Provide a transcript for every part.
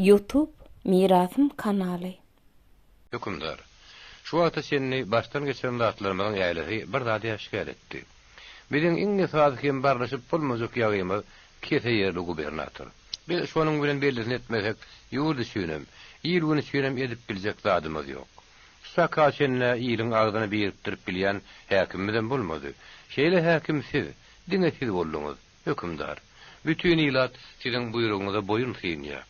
Youtube Mirasym kanaly. Hökümdar, şu wagta çenli başdan geçiren zatlarymyzyň älesi bir zady äşgär etdi. Biziň iň esasy hem barlyşyp bolmajak ýagymyz kese ýerli gubernator. Biz şonuň bilen bellisini etmesek, ýurt üçinem, il-gün üçinem edip biljek zadymyz ýok. Şu çaka çenli iliň agzyny birikdirip bilýän häkimimizem bolmady. Şeýle häkim siz, diňe siz bolduňyz. Hökümdar, bütin ilat siziň buýrugyňyza boýun synýar.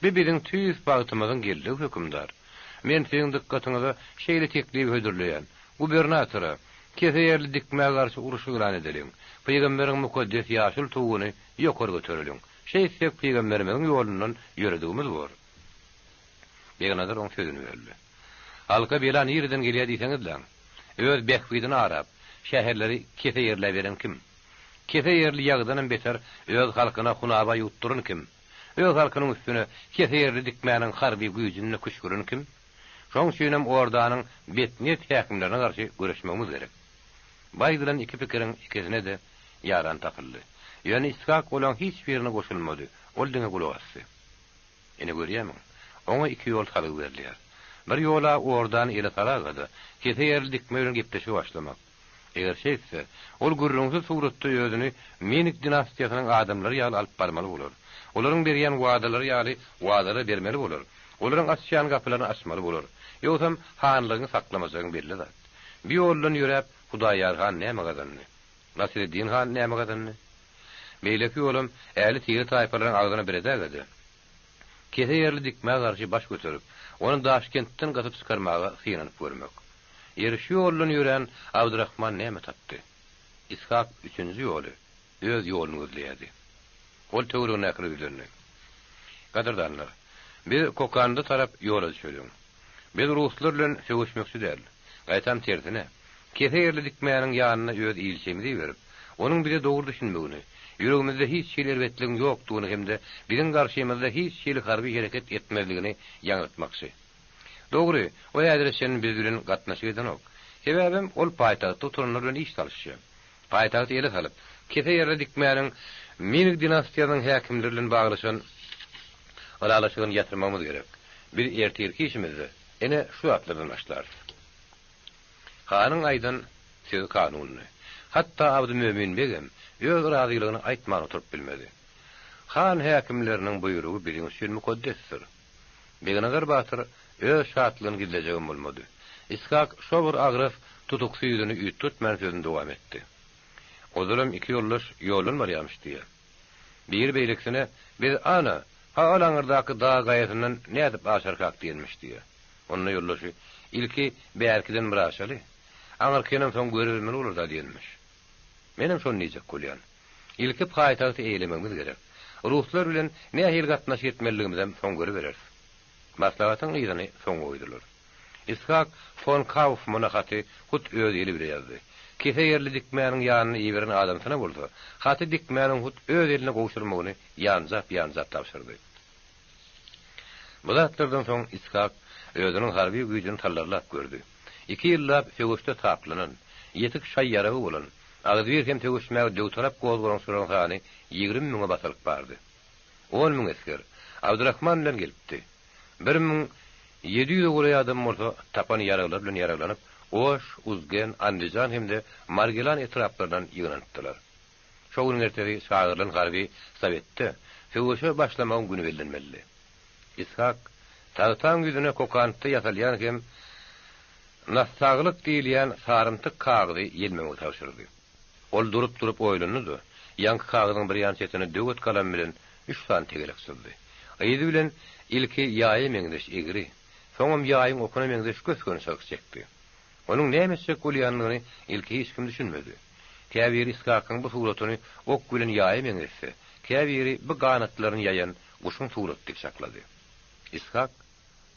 Bi biziň tüýs bagtymyzyň geldigi, hökümdar. Men siziň dykgatyňyza şeýle teklibi hödürleýän, gubernatora, kese ýerli dikmä garşy uruş yglan edeliň, pygamberiň mukaddes ýaşyl tuguny ýokary götereliň. Şeýtsek, pygamberimiziň ýolundan ýöredigimiz bor. Begnazar oň sözüni böldi. Halka bela nireden gelýär diýseňizläň. Öz bähbidini arap, şäherleri kese ýerläberen kim? Kese ýerli ýagydanam beter öz halkyna hunaba ýuwutdyran kim? Öz halkynyň üstüne kese ýerli dikmäniň harby güýjüni küşgüren kim? Şoň üçinem ordanyň betniýet häkimlerine garşy göreşmegimiz gerek. Bu aýdylan iki pikiriň ikisine-de ýaran tapyldy. Ýöne Ishak olaň hiç birine goşulmady, ol diňe gulak asdy. Ine görýärmiň, oňa iki ýol salgy berilýär. Bir ýol-a ordany ele salaga-da, kese ýerli dikme bilen gepleşige başlamak. Eger şeýtse, ol gürrüňsiz suratda özüni Ming dinastiýasynyň adamlary ýaly alyp barmaly bolar. Olaryň berýän wadalary ýaly wadalar bermeli bolar. Olaryň açýan gapylaryny açmaly bolar. Ýogsam hanlygyňy saklamajagyň belli zat. Bu ýoldan ýöräp Hudaýýar han näme gazandy? Nasyreddin han näme gazandy? Beýleki ýolam ähli tire-taýpalaryň agzyna bir edäge-de, kese ýerli dikmä garşy baş göterip, ony Daşkentden gysyp çykarmaga synanyp görmek. Ýeri şu ýoldan ýörän Abdyrahman näme tapdy? Ishak üçünji ýoly, öz ýoluny gözleýärdi. Ol töweregindäkilere ýüzlendi. Gadyrdanlar, biz Kokanda tarap ýola düşeliň. Biz ruslar bilen söweşmekçi däl. Gaýtam tersine, kese ýerli dikmäniň ýanyna öz ilçimizi iberip, onuň bize dogry düşünmegini, ýüregimizde hiç hili erbetligiň ýokdugyny hem-de biziň garşymyzda hiç hili harby hereket etmezligini ýaňzytmakçy. Dogry, o häzire çenli biz bilen gatnaşyk edenok. Sebäbem ol paýtagtda oturanlar bilen iş salyşýar. Paýtagty ele salyp, kese ýerine dikmäniň Ming dinastiýasynyň häkimleri bilen baglaşan ylalaşygyny ýatyrmagymyz gerek. Biz ertirki işimizde ine şu zatlardan başlarys. Hanyň aýdan sözi kanundy. Hatda Abdymömin begem öz razylygyny aýtman oturyp bilmedi. Han häkimleriniň buýrugy biziň üçin mukaddesdir. Begnazar batyr öz şatlygyny gizlejegem bolmady. Ishak şo bir agras, tutuksy ýüzüni üýtgetmän sözüni dowam etdi. Ozalam iki ýoldaş ýoldan barýarmyş diýýär. Biri beýlekisine, Biz ana, ha-al aňyrdaky dag gaýasyndan nädip aşarkak diýenmiş diýýär. Onda ýoldaşy, Ilki bärkiden bir aşaly. Aňyrkynam soň görübermeli bolar-da diýenmiş. Menem şony diýjek bolýan. Ilki paýtagty eýelemegimiz gerek. Ruslar bilen nähili gatnaşyk etmelidigimizem soň görübereris. Maslahatyň yzyny soňa goýdular. Ishak fon Kaufmana haty hut öz eli bile ýazdy. Kese ýerli dikmäniň ýanyna iberen adamsyna bolsa, haty dikmäniň hut öz eline gowşurmagyny ýanjap-ýanjap tabşyrdy. Bu zatlardan soň Ishak özüniň harby güýjüni sallarlap gördi. Iki ýyllap söweşde taplanan, ýetik şaý-ýaragy bolan, agzybir hem söweşmäge döwtalap gozgalaňçylaryň sany 20 müňe basalyp bardy. On müň esger Abdyrahman bilen gelipdi. 1700-e golaý adam bolsa tapan ýaraglary bilen ýaraglanyp, Oş, Uzgen, Andijan hem-de Margilan etraplaryndan ýygnanypdylar. Şo günüň ertesi çagyrylan harby sowetde söweşe başlamagyň güni bellenmelidi. Ishak tagtaň ýüzüne Kokantda ýasalýan hem nastaglyk diýilýän sarymtyk kagyzy ýelmemegi tabşyrdy. Ol durup-durup oýlandy-da, ýaňky kagyzyň bir ýan çetine döwet galam bilen üç sany tegelek çyzdy. Yzy bilen ilki ýaýa meňzeş egri, soňam ýaýyň okuna meňzeş gös-göni çyzyk çekdi. Onuň näme etjek bolýandygyny ilki hiç kim düşünmedi. Käbiri Ishakyň bu suratyny ok bilen ýaýa meňzetse, käbiri bu ganatlaryny ýaýan guşuň suraty diýip çaklady. Ishak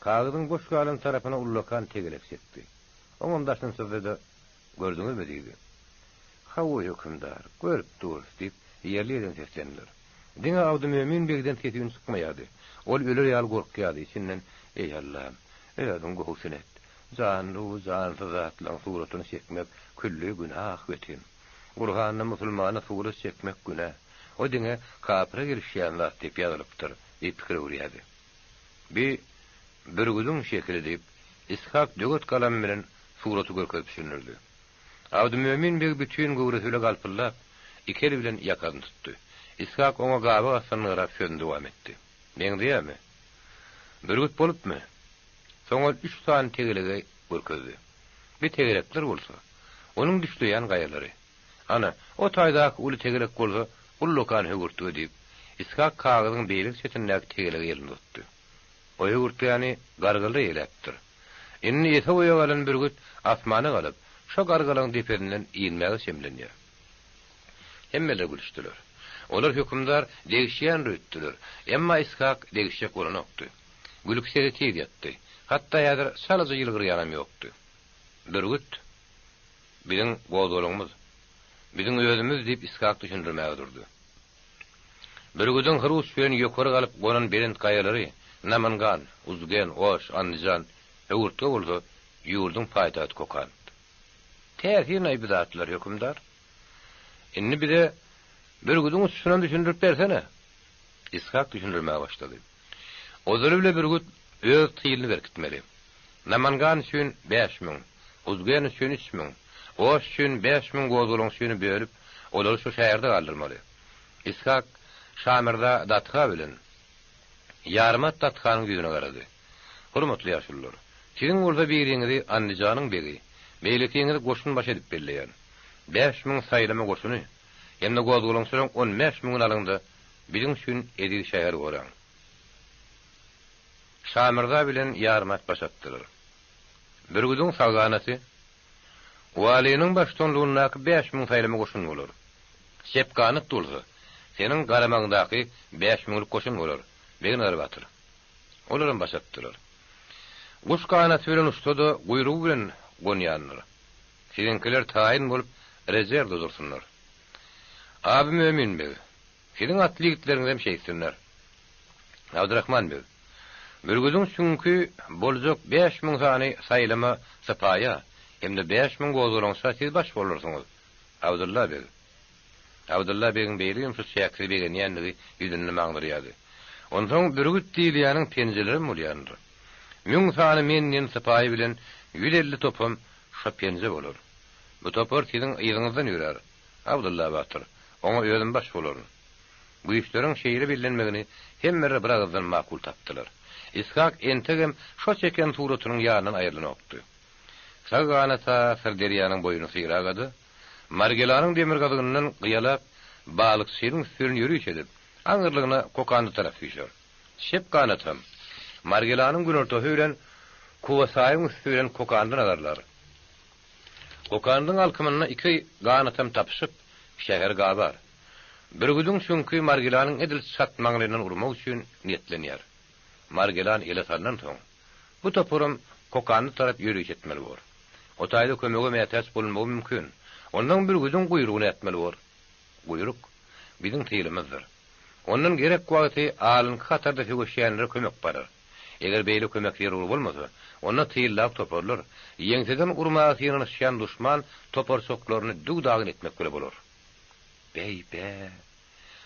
kagyzyň boş galan tarapyna ullakan tegelek çekdi. Oňam daşyny çyzdy-da, Gördüňizmi? diýdi. Hawa, hökümdar, görüp durus, diýip, ýerli-ýerden seslendiler. Diňe Abdymömin begden ses-üýn çykmaýardy. Ol öler ýaly gorkýardy, içinden, Eý, Allam, özüň gowusyny et. Janly-u jansyz zatlaryň suratyny çekmek külli günä ahbetin. Gurhanda musulmana surat çekmek günä, o diňe kapyra gelişýän zat diýip ýazylypdyr diýip pikir öwürýärdi. Bi bürgüdiň şekili, diýip, Ishak döwet galamy bilen suraty görkezip düşündirdi. Abdymömin beg bütin göwresi bile galpyldap, iki eli bilen ýakasyny tutdy. Ishak oňa gabak astyndan garap sözüni dowam etdi. Meňzeýärmi? Bürgüt bolupmy? Soň ol üç sany tegelegi görkezdi. Bi tegelekler bolsa, onuň düşleýän gaýalary. Ana, o taýdaky uly tegelek bolsa ullakan höwürtge diýip, Ishak kagyzyň beýleki çetindäki tegelege elini uzatdy. O höwürtgäni gargalar eýläpdir. Indi ese-boýa galan bürgüt asmana galyp, şo gargalaň depesinden inmäge çemlenýär. Hemmeler gülüşdiler. Olar hökümdar degişýändir öýtdüler. Emma Ishak degişjek bolanokdy. Gülki sesi tiz ýatdy. Hatda häzir çalaja ýylgyrýanam ýokdy. Bürgüt biziň gozgalaňymyz. Biziň özümiz diýip Ishak düşündirmäge durdy. Bürgüdiň hyruç bilen ýokary galyp gonan belent gaýalary Namangan, Uzgen, Oş, Andijan, höwürtge bolsa ýurduň paýtagty Kokant. Täsin-aý bu zatlar, hökümdar. Indi bize bürgüdiň uçuşynam düşündirip bersene. Ishak düşündirmäge başlady. Ozaly bile bürgüt öz tylyny berkitmeli. Namangan üçin 5000, Uzgen üçin 3000, Oş üçin 5000 gozgalaňçyny bölüp, olary şu şäherde galdyrmaly. Ishak Şamyrza Datha bilen Ýarmat Dathanyň ýüzüne garady. Hormatly ýaşulular, siziň bolsa biriňizi Andijanyň begi, beýlekiňizi goşunbaşy edip belleýän. 5000 saýlama goşuny hem-de gozgalaňçylaryň on bäş müňüni alyň-da, biziň üçin eziz şäheri goraň. Şamyrza bilen Ýarmat baş atdylar. Bürgüdiň sag ganaty Walynyň baştutanlygyndaky 5000 saýlama goşun bolar. Çep ganat bolsa, seniň garamagyňdaky bäş müňlük goşun bolar, Begnazar batyr. Olaram baş atdylar. Guş ganaty bilen uçsa-da, guýrugy bilen gonýandyr. Siziňkiler taýyn bolup, rezerwde dursunlar. Aby Mömin beg, siziň atly ýigitleriňizem şeýtsinler. Abdyrahman beg, bürgüdiň süňki boljak 5000 sany saýlama sypaýa hem-de 5000 gozgalaňça siz baş bolarsyňyz, Abdylla beg. Abdylla begiň beýle ýumşa çäksiz begenýändigi ýüzünde maňdyrýardy. Onsoň bürgüt diýilýäniň penjelerem bolýandyr. Müň sany men diýen sypaýy bilen 150 topam şo penje bolar. Bu topar siziň yzyňyzdan ýörär, Abdylla batyr, oňa özüm baş bolaryn. Güýçleriň şeýle bellenmegini hemmeler bir agyzdan makul tapdylar. Ishak entegem şo çeken suratynyň ýanyndan aýrylanokdy. Sag ganata Syrderýanyň boýuny syragady, Margelanyň demirgazygyndan gyýalap, Balykçynyň üsti bilen ýöriş edip, aňyrlygyna Kokandy tarap süýşer. Çep ganatam, Margelanyň günortasy bilen Kuwasaýyň üsti bilen Kokandy nazarlar. Kokandyň alkymynda iki ganatam tapyşyp, şäheri gabar. Bürgüdiň çüňki Margelanyň edil çat maňlaýyndan urmak üçin niýetlenýär. Margelan ele salnansoň, bu toparam Kokandy tarap ýöriş etmeli bor. O taýda kömege mätäç bolunmagy mümkin. Onsoň bürgüdiň guýrugyny ätmeli bor. Guýruk, biziň tylymyzdyr. Ondan gerek wagty alynky hatarda söweşýänlere kömek barar. Eger beýle kömek zerur bolmasa, onda tyldaky toparlar, ýeňseden urmaga synanyşýan duşman toparçaklaryny düw-dagyn etmek bile bolar. Beý-be!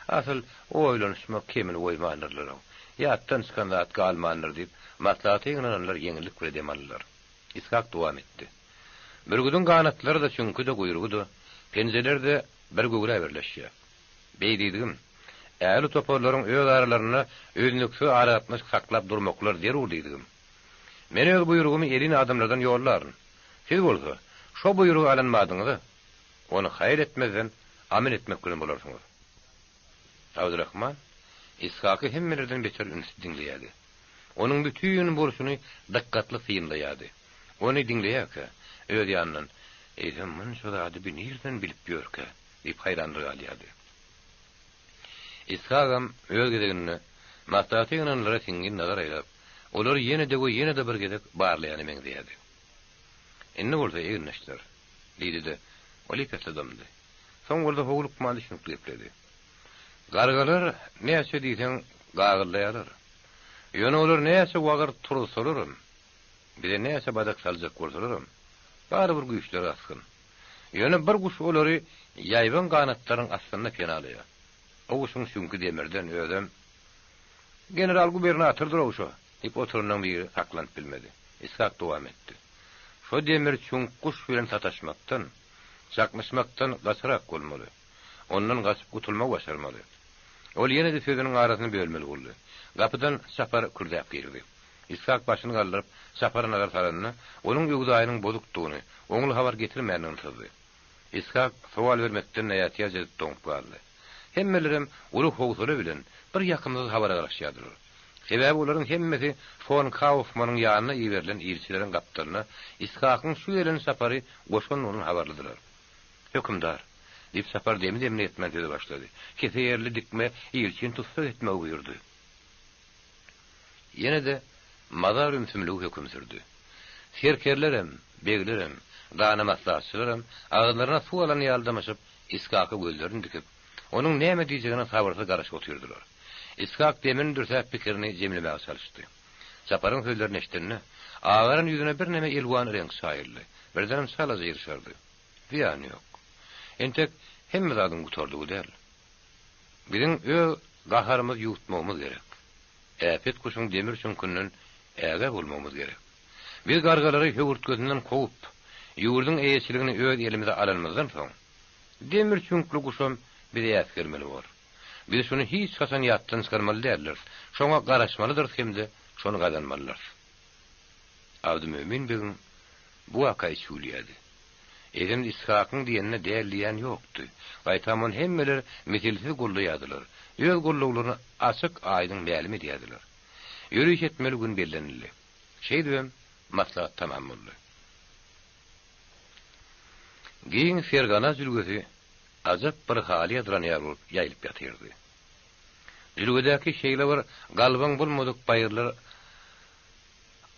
Asyl, oýlanyşmak kemini goýmandyrlar-ow. Ýatdan çykan zat galmandyr diýip, maslahata ýygnananlar ýeňillik bile dem aldylar. Ishak dowam etdi. Bürgüdiň ganatlary-da, çüňki-de, guýrugy-da, penjeleri-de bir göwrä birleşýär. Beý diýdigim, ähli toparlaryň öz aralarynda üznüksiz aragatnaşyk saklap durmaklary zerur diýdigim. Men öz buýrugymy elin adamlardan ýollaryn. Siz bolsa, şo buýrugy alan badyňyza, ony haýal etmezden amel etmek bilen bolarsyňyz. Abdyrahman Ishaky hemmelerden beter ünsli diňleýärdi. Onuň bütin bolşuny dykgatly synlaýardy. Ony diňleýärkä, öz ýanyndan, Eýsem, munça zady bi nirden bilip ýörkä? diýip haýrandyr galýardy. Ishagam öz gezeginde maslahata ýygnanlara siňňin nazar aýlap, olary ýene-de we ýene-de bir gezek barlaýana meňzeýärdi. Indi bolsa, egindeşler, diýdi-de, ol epesli dymdy. Soň bolsa howlukman düşünikli gepledi. Gargalar näçe diýseň gagyllaýarlar. Ýöne olar näçe wagyr turzsalaram, bize näçe badak saljak bolsalaram, barybir güýçleri asgyn. Ýöne bir guş olary ýaýbaň ganatlarynyň astynda penalaýar. O guşuň süňki demirden, özem general-gubernatordyr-ow şo. Diýip, oturanlaryň biri saklanyp bilmedi. Ishak dowam etdi. Şo demir çüňk guş bilen sataşmakdan, çaknyşmakdan gaçyrak bolmaly. Ondan gaçyp gutulmagy başarmaly. Ol ýene-de sözüniň arasyny bölmeli boldy. Gapydan Çapar kürdäp girdi. Ishak başyny galdyryp, Çapara nazar salanda, onuň öwzaýynyň bozukdygyny, oňly habar getirmändigini syzdy. Ishak sowal bermekden ätiýaç edip doňup galdy. Hemmelerem uly howsala bilen bir ýakymsyz habara garaşýardylar. Sebäbi olaryň hemmesi fon Kaufmanyň ýanyna iberilen ilçileriň gapdalyna Ishakyň şu gelen sapary goşandygyndan habarlydylar. Hökümdar! diýip, Sapar demi-demine ýetmän söze başlady. Kese ýerli dikme ilçini tussag etmegi buýurdy. Ýene-de mazar ümsümligi höküm sürdi. Serkerlerem, beglerem, dana maslahatçylaram agyzlaryna suw alan ýaly dymyşyp, Ishaka gözlerini dikip, onuň näme diýjegine sabyrsyz garaşyp otyrdylar. Ishak demini dürsäp pikirini jemlemäge çalyşdy. Çaparyň sözlerini eşidende, agaran ýüzüne birneme elwan reňk çaýyldy, birdenem çalaja ýyrşardy. Zyýany ýok. Entek hemme zadyň gutardygy däl. Biziň öz gaharymyzy ýuwutmagymyz gerek. Äpet guşuň demir çüňkünden ägä bolmagymyz gerek. Biz gargalary höwürtgesinden kowup, ýurduň eýeçiligini öz elimize alanymyzdan soň, demir çüňkli guşam bizi äsgermeli bor. Biz şuny hiç haçan ýatdan çykarmaly däldiris, şoňa garaşmalydyrys hem-de şony gazanmalydyrys. Abdymömin begiň bu waka içi gülýärdi. Ejem Ishakyň diýenine däl diýýän ýokdy. Gaýtam ony hemmeler misilsiz goldaýardylar, öz goldawlaryny açyk-aýdyň mälim edýärdiler. Ýöriş etmeli gün bellenildi. Şeýdibem, maslahat tamam boldy. Giň Fergana jülgesi ajap bir haly ýazylan ýaly bolup ýaýylyp ýatyrdy. Jülgedäki şeýle bir galbaň bolmadyk baýyrlar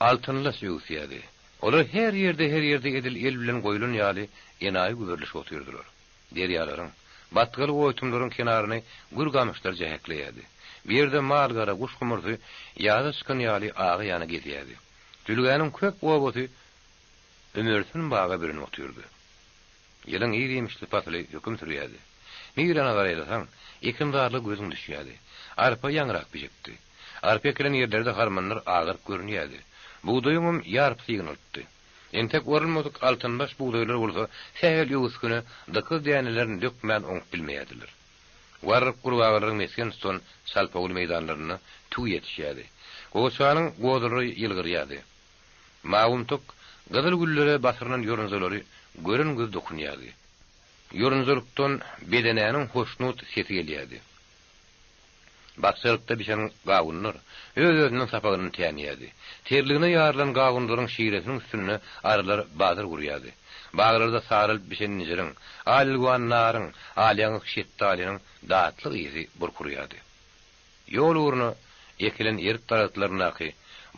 altynlaç öwüsýärdi. Olar her ýerde-her ýerde edil el bilen goýlan ýaly enaýy güberleşip otyrdylar. Derýalaryň, batgaly oýtumlaryň kenaryny gür gamyşlar jähekleýärdi. Bir ýerde mal-gara, guş-gumursy ýaza çykan ýaly aga-ýana gezýärdi. Jülgäniň köp obasy ümürsin baga bürenip otyrdy. Ýylyň ir-iýmişli pasyly höküm sürýärdi. Nirä nazar aýlasaň, ekinzarlyga gözüň düşýärdi. Arpa ýaňyrak bişipdi. Arpa ekilen ýerlerde harmanlar agaryp görünýärdi. Bugdaýyňam ýarpysy ýygnalypdy. Entek orulmadyk altynbaş bugdaýlar bolsa sähel öwüsgine dykyz dänelerini dökmän oňup bilmeýärdiler. Warryk gurbagalaryň mesgen tutan çalpawly meýdanlarynda tüwi ýetişýärdi. Gowaçanyň gozalary ýylgyrýardy. Mawumtyk gyzyl güllere basyrylan ýorunjalary gören göz dokunýardy. Ýorunjalykdan bedenäniň hoşnut sesi gelýärdi. Bakjalykda bişen gawunlar öz-özünden sapagyndan tänýärdi. Terligine ýarylan gawunlaryň şiresiniň üstünde arylar bazar gurýardy. Baglarda saralyp bişen injiriň, al-elwan naryň, alýaňak şetdalynyň datly ysy burk urýardy. Ýol ugruna ekilen erik daragtlaryndaky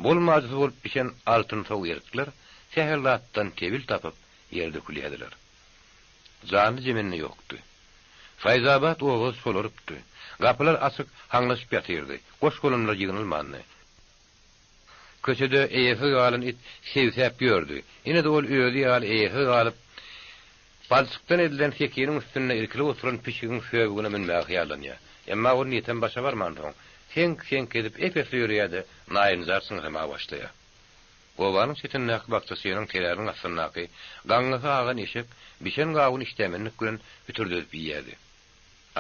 bolmajysy bolup bişen altynsow erikler sähel zatdan tebil tapyp ýere dökülýärdiler. Janly-jemende ýokdy. Faýzabat obasy çolarypdy. Gapylar açyk haňlaşyp ýatyrdy. Goş-golamlar ýygnalmandy. Köçede eýesiz galan it sebsäp ýördi. Ine-de ol özi ýaly eýesiz galyp, palçykdan edilen sekiniň üstünde irkilip oturan pişigiň söbügine münmäge hyýallanýar. Emma ol niýetem başa barmansoň, seňk-seňk edip ep-esli ýöreýär-de, naýynjar çyňsamaga başlaýar. Obanyň çetindäki bakjaçynyň teläriniň astyndaky gaňňasy agan eşek bişen gawuny işdämenlik bilen hütürdedip iýýärdi.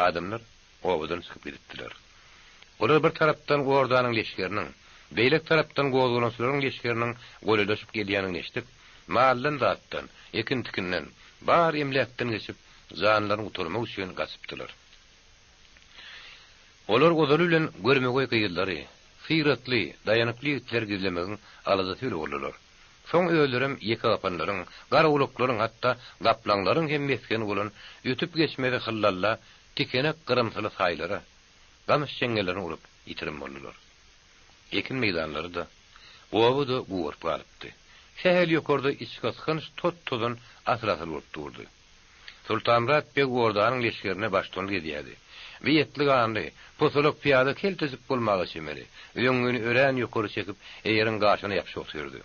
Adamlar obadan çykyp gidipdiler. Olar bir tarapdan ordanyň leşgeriniň, beýleki tarapdan gozgalaňçylaryň leşgeriniň golaýlaşyp gelýänini eşidip, maldan-zatdan, ekin-tikinden, bar emläkden geçip, janlaryny gutarmak üçin gaçypdylar. Olar ozaly bilen görmegeý gyzlary, syratly, daýanykly ýigitleri gizlemegiň aladasy bile boldular. Soň özlerem ýekegapanlaryň, garagulaklaryň, hatda gaplaňlaryň hem mesgeni bolan ötüp geçmezi hyllalla tikenek gyrymsyly saýlara, gamyş çeňňellerini urup ýitirim boldular. Ekin meýdanlary-da, oba-da gugaryp galypdy. Sähel ýokarda içgysgynç tot-tozan asyl-asyl bolup durdy. Sultanmyrat beg ordanyň leşgerine baştutanlyk edýärdi. Bir etli-ganly, posalak pyýada keltejik bolmaga çemeli, öňňüni örän ýokary çekip, eýeriň gaşyna ýapyşyp otyrdy.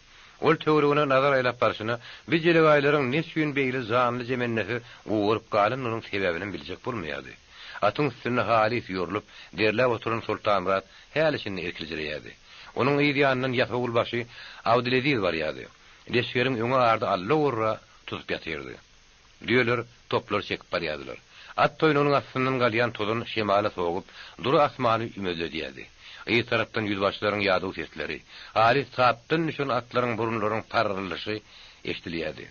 Ol töweregine nazar aýlap barşyna, bi jelegaýlaryň neçüýn beýle janly-jemendesiz gugaryp galandygynyň sebäbinem biljek bolmaýardy. Atyň üstünde halys ýorlup, derläp oturan Soltanmyrat häli-şindi irkiljireýärdi. Onuň yz ýanyndan ýasawulbaşy Abdyleziz barýardy. Leşgeriň öňi-ardy alla-orra tutup ýatyrdy. Düýeler toplary çekip barýardylar. At toýnagynyň astyndan galýan tozan şemala sogup, dury asmany ümezledýärdi. Yz tarapdan ýüzbaşylaryň ýadaw sesleri, halys tapdan düşen atlaryň burunlarynyň parryldyşy eşidilýärdi.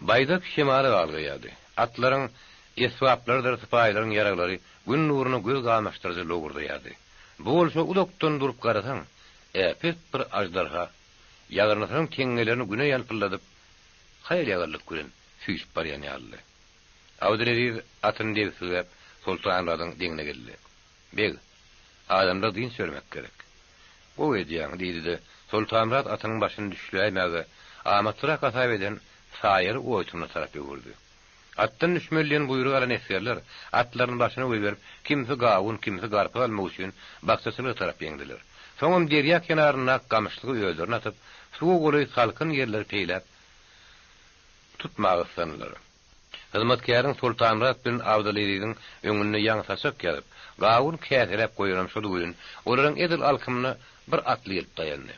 Baýdak şemala galgaýardy. Atlaryň esbaplarydyr sypaýylaryň ýaraglary Gün nuruna göz gamaşdyryjy lowurdaýardy. Bu bolsa uzakdan durup garasaň, äpet bir aždarha ýagyrnysynyň teňňelerini güne ýalpyldadyp, haýal-ýagallyk bilen süýşüp barýan ýalydy. Abdyleziz atyny debsiläp, Soltanmyradyň deňine geldi. Beg, adamlara dynç bermek gerek. Gowy edýäň, diýdi-de, Soltanmyrat atynyň başyny düşläýmäge amatlyrak hasap eden saýaly oýtumyna tarap öwürdi. Atdan düşmeli diýen buýrugy alan esgerler atlaryny başyna goýberip, kimsi gawun, kimsi garpyz almak üçin bakjaçylyga tarap ýeňdiler. Soňam derýa kenaryndaky gamyşlygy özlerine atyp, suwa golaý salkyn ýerleri peýläp tutmaga gyssandylar. Hyzmatkäriň Soltanmyrat bilen Abdyleziziň öňünde ýaňy saçak ýazyp, gawun käseläp goýanam şol welin, olaryň edil alkymyna bir atly gelip daýandy.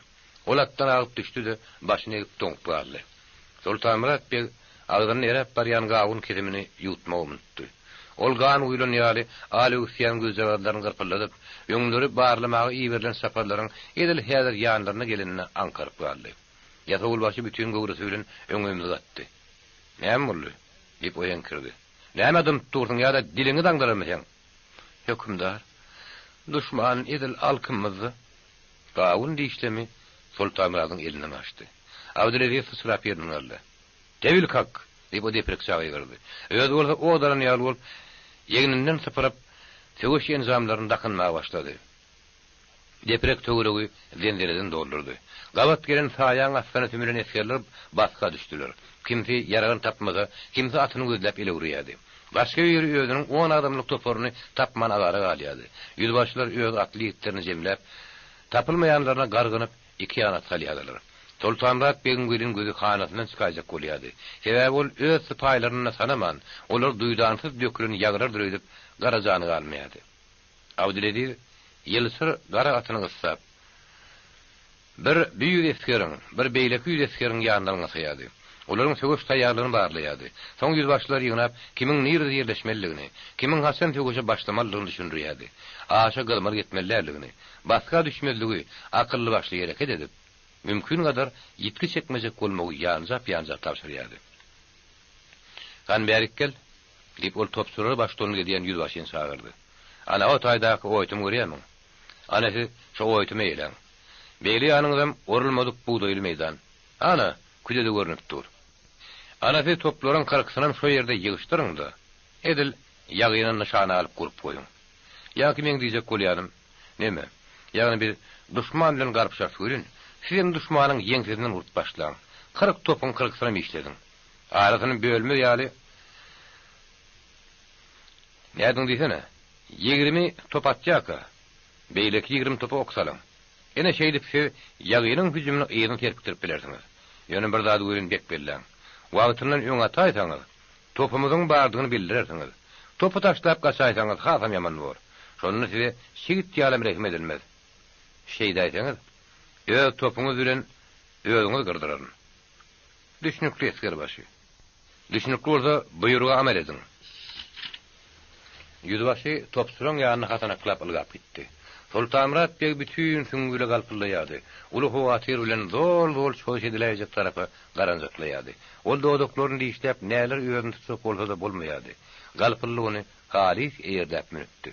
Ol atdan agyp düşdi-de, başyny egip doňup galdy. Soltanmyrat beg agzynda eräp barýan gawun kesimini ýuwutmagy unutdy. Ol gan guýlan ýaly al öwüsýän gözjagazlaryny gyrpyldadyp, öňleri barlamaga iberilen çaparlaryň edil häzir ýanlaryna gelenine aňkaryp galdy. Ýasawulbaşy bütin göwresi bilen öňe ümzük atdy. Näme boldy? diýip, o heňkirdi. Nämä dymyp dursuň ýa-da diliňi daňdyrarmy seň? Hökümdar, duşman edil alkymyzda. Gawun dişlemi Soltanmyradyň elinden gaçdy. Abdyleziz syçrap ýerinden galdy. Tebil kak! diýip, o deprekçä gygyrdy. Özi bolsa ot alan ýaly bolup, egninden sypyryp, söweş enjamlaryny dakynmaga başlady. Deprek töweregi zenzeleden doldurdy. Gabat gelen saýaň astyna sümülen esgerler basga düşdüler. Kimsi ýaragyny tapmasa, kimsi atyny gözläp elewreýärdi. Başga biri özüniň on adamlyk toparyny tapman azara galýardy. Ýüzbaşylar öz atly ýigitlerini jemläp, tapylmaýanlaryna gargynyp, iki ýana salýardylar. Soltanmyrat begiň welin gözi hanasyndan çykaýjak bolýardy. Sebäbi ol öz sypaýylaryny-da sanaman, olar duýdansyz dökülen ýagylardyr öýdüp, gara jany galmaýardy. Abdyleziz ýylçyr gara atyny gyssap, bir bu ýüz esgeriň, bir beýleki ýüz esgeriň ýanyndan ylgasaýardy. Olaryň söweş taýýarlygyny barlaýardy. Soň ýüzbaşylary ýygnap, kimiň nirede ýerleşmelidigini, kimiň haçan söweşe başlamalydygyny düşündirýärdi. Aşa gyzmalyk etmeli däldigini, basga düşmezligi, akylly-başly hereket edip, mümkingadar ýitgi çekmejek bolmagy ýanjap-ýanjap tabşyrýardy. Hany bärik gel! Diýip, ol topçulara baştutanlyk edýän ýüzbaşyny çagyrdy. Ana, o taýdaky oýtumy görýärmiň? Ana, siz şo oýtumy eýläň. Beýle ýanyňyzam orulmadyk bugdaýly meýdan. Ana, küde-de görnüp dur. Ana, siz toplaryň kyrkysynam şo ýerde ýygyşdyryň-da, edil ýagyny nyşana alyp gurup goýuň. Ýaňky meň diýjek bolýanym, neme, ýagny biz duşman bilen garpyşarys welin, sizem duşmanyň ýeňsesinden urup başlaň. 40 topuň kyrkysynam işlediň. Arasyny bölmez ýaly nädiň diýsene. 20 top atýarka, beýleki 20 topa ok salyň. Ine şeýdip siz ýagynyň hüjümini yzyna serpikdirip bilersiňiz. Ýöne bir zady welin bek belläň. Wagtyndan öň ataýsaňyz, topumyzyň bardygyny bildirersiňiz. Topy taşlap gaçaýsaňyz hasam ýaman bor. Şonda size çigit ýalam rehim edilmez. Şeýdäýseňiz, öz topuňyz bilen özüňizi gyrdyraryn. Düşnükli, esgerbaşy. Düşnükli bolsa, buýruga amal ediň. Ýüzbaşy topçularyň ýanyna hasanaklap ylgap gitdi. Soltanmyrat beg bütin süňňi bile galpyldaýardy. Uly howatyr bilen zol-zol çozuş ediläýjek tarapa garanjaklaýardy. Ol dodaklaryny dişläp näler özüni tutjak bolsa-da bolmaýardy. Galpyldy ony halys eýerläp münüpdi.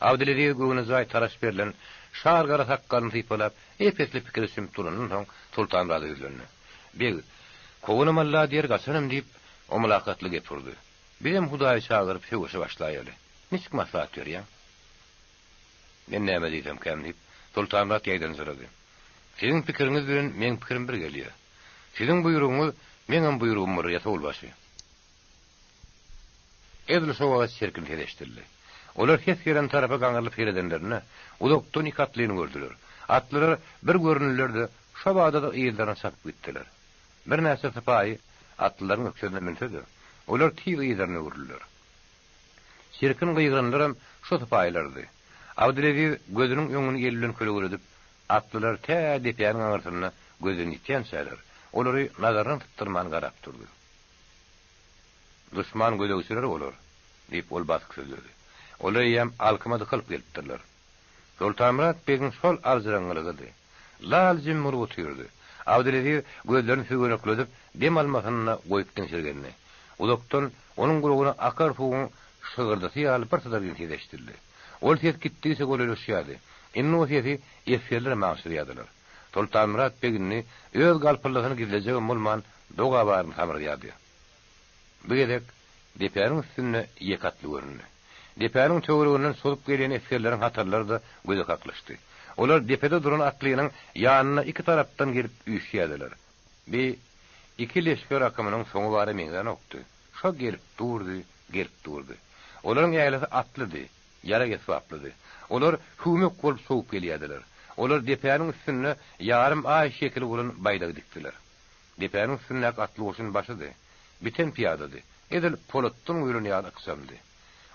Abdyleziz göwnejaý taraş berlen şar gara sakgalyny sypalap, ep-esli pikire çümüp durandan soň Soltanmyrada ýüzlendi. Beg, Kowanam Alla diýer, gaçanam diýip, o mylakatly gep urdy. Bizem Hudaýy çagyryp söweşe başlaýaly. Niçik maslahat berýäň? Men näme diýsemkäm, diýip, Soltanmyrat ýaýdanjyrady. Siziň pikiriňiz bilen meň pikirim bir gelýär. Siziň buýrugyňyz meňem buýrugym bolar, ýasawulbaşy. Edil şo wagt çirkin ses eşidildi. Olar ses gelen tarapa gaňrylyp seredenlerinde, uzakdan iki atlyny gördüler. Atlylar bir göründiler-de, şo bada-da yzlaryna çapyp gitdiler. Birnäçe sypaýy atlylaryň ökjesine münse-de, olar tiz yzlaryna öwrüldiler. Çirkin gygyranlaram şo sypaýylardy. Abdyleziz gözüniň öňüni eli bilen kölegeledip, atlylar tä depäniň aňyrsynda gözden ýitýänçäler, olary nazaryndan sypdyrman garap durdy. Duşman gözegçileri olar, diýip, ol basyk sözledi. Olar eýýäm alkyma dykylyp gelipdirler. Soltanmyrat begiň şol aljyraňňylygydy. Lal-jim bolup otyrdy. Abdyleziz gözlerini süzgenekledip, dem almasyny-da goýup diňşirgendi. Uzakdan onuň gulagyna akar suwuň şygyrdysy ýaly bir sydargyn ses eşidildi. Ol ses gitdigiçe golaýlaşýardy. Indi o sesi esgerlerem aňşyrýardylar. Soltanmyrat beg indi öz galpyldysyny gizlejegem bolman, doga baryny samyrýardy. Bu gezek depäniň üstünde ýeke atly göründi. Depäniň töwereginden çozup gelýän esgerleriň hatarlary-da göze kaklyşdy. Olar depede duran atlynyň ýanyna iki tarapdan gelip üýşýärdiler. Bi iki leşger akymynyň soňy bara meňzänokdy. Şo gelip durdy, gelip durdy. Olaryň ählisi atlydy, ýarag-esbaplydy. Olar hüwmek bolup sowup gelýärdiler. Olar depäniň üstünde ýarym aý şekili bolan baýdagy dikdiler. Depäniň üstündäki atly goşun başydy. Biten pyýadady. Edil polatdan guýlan ýaly ykjamdy.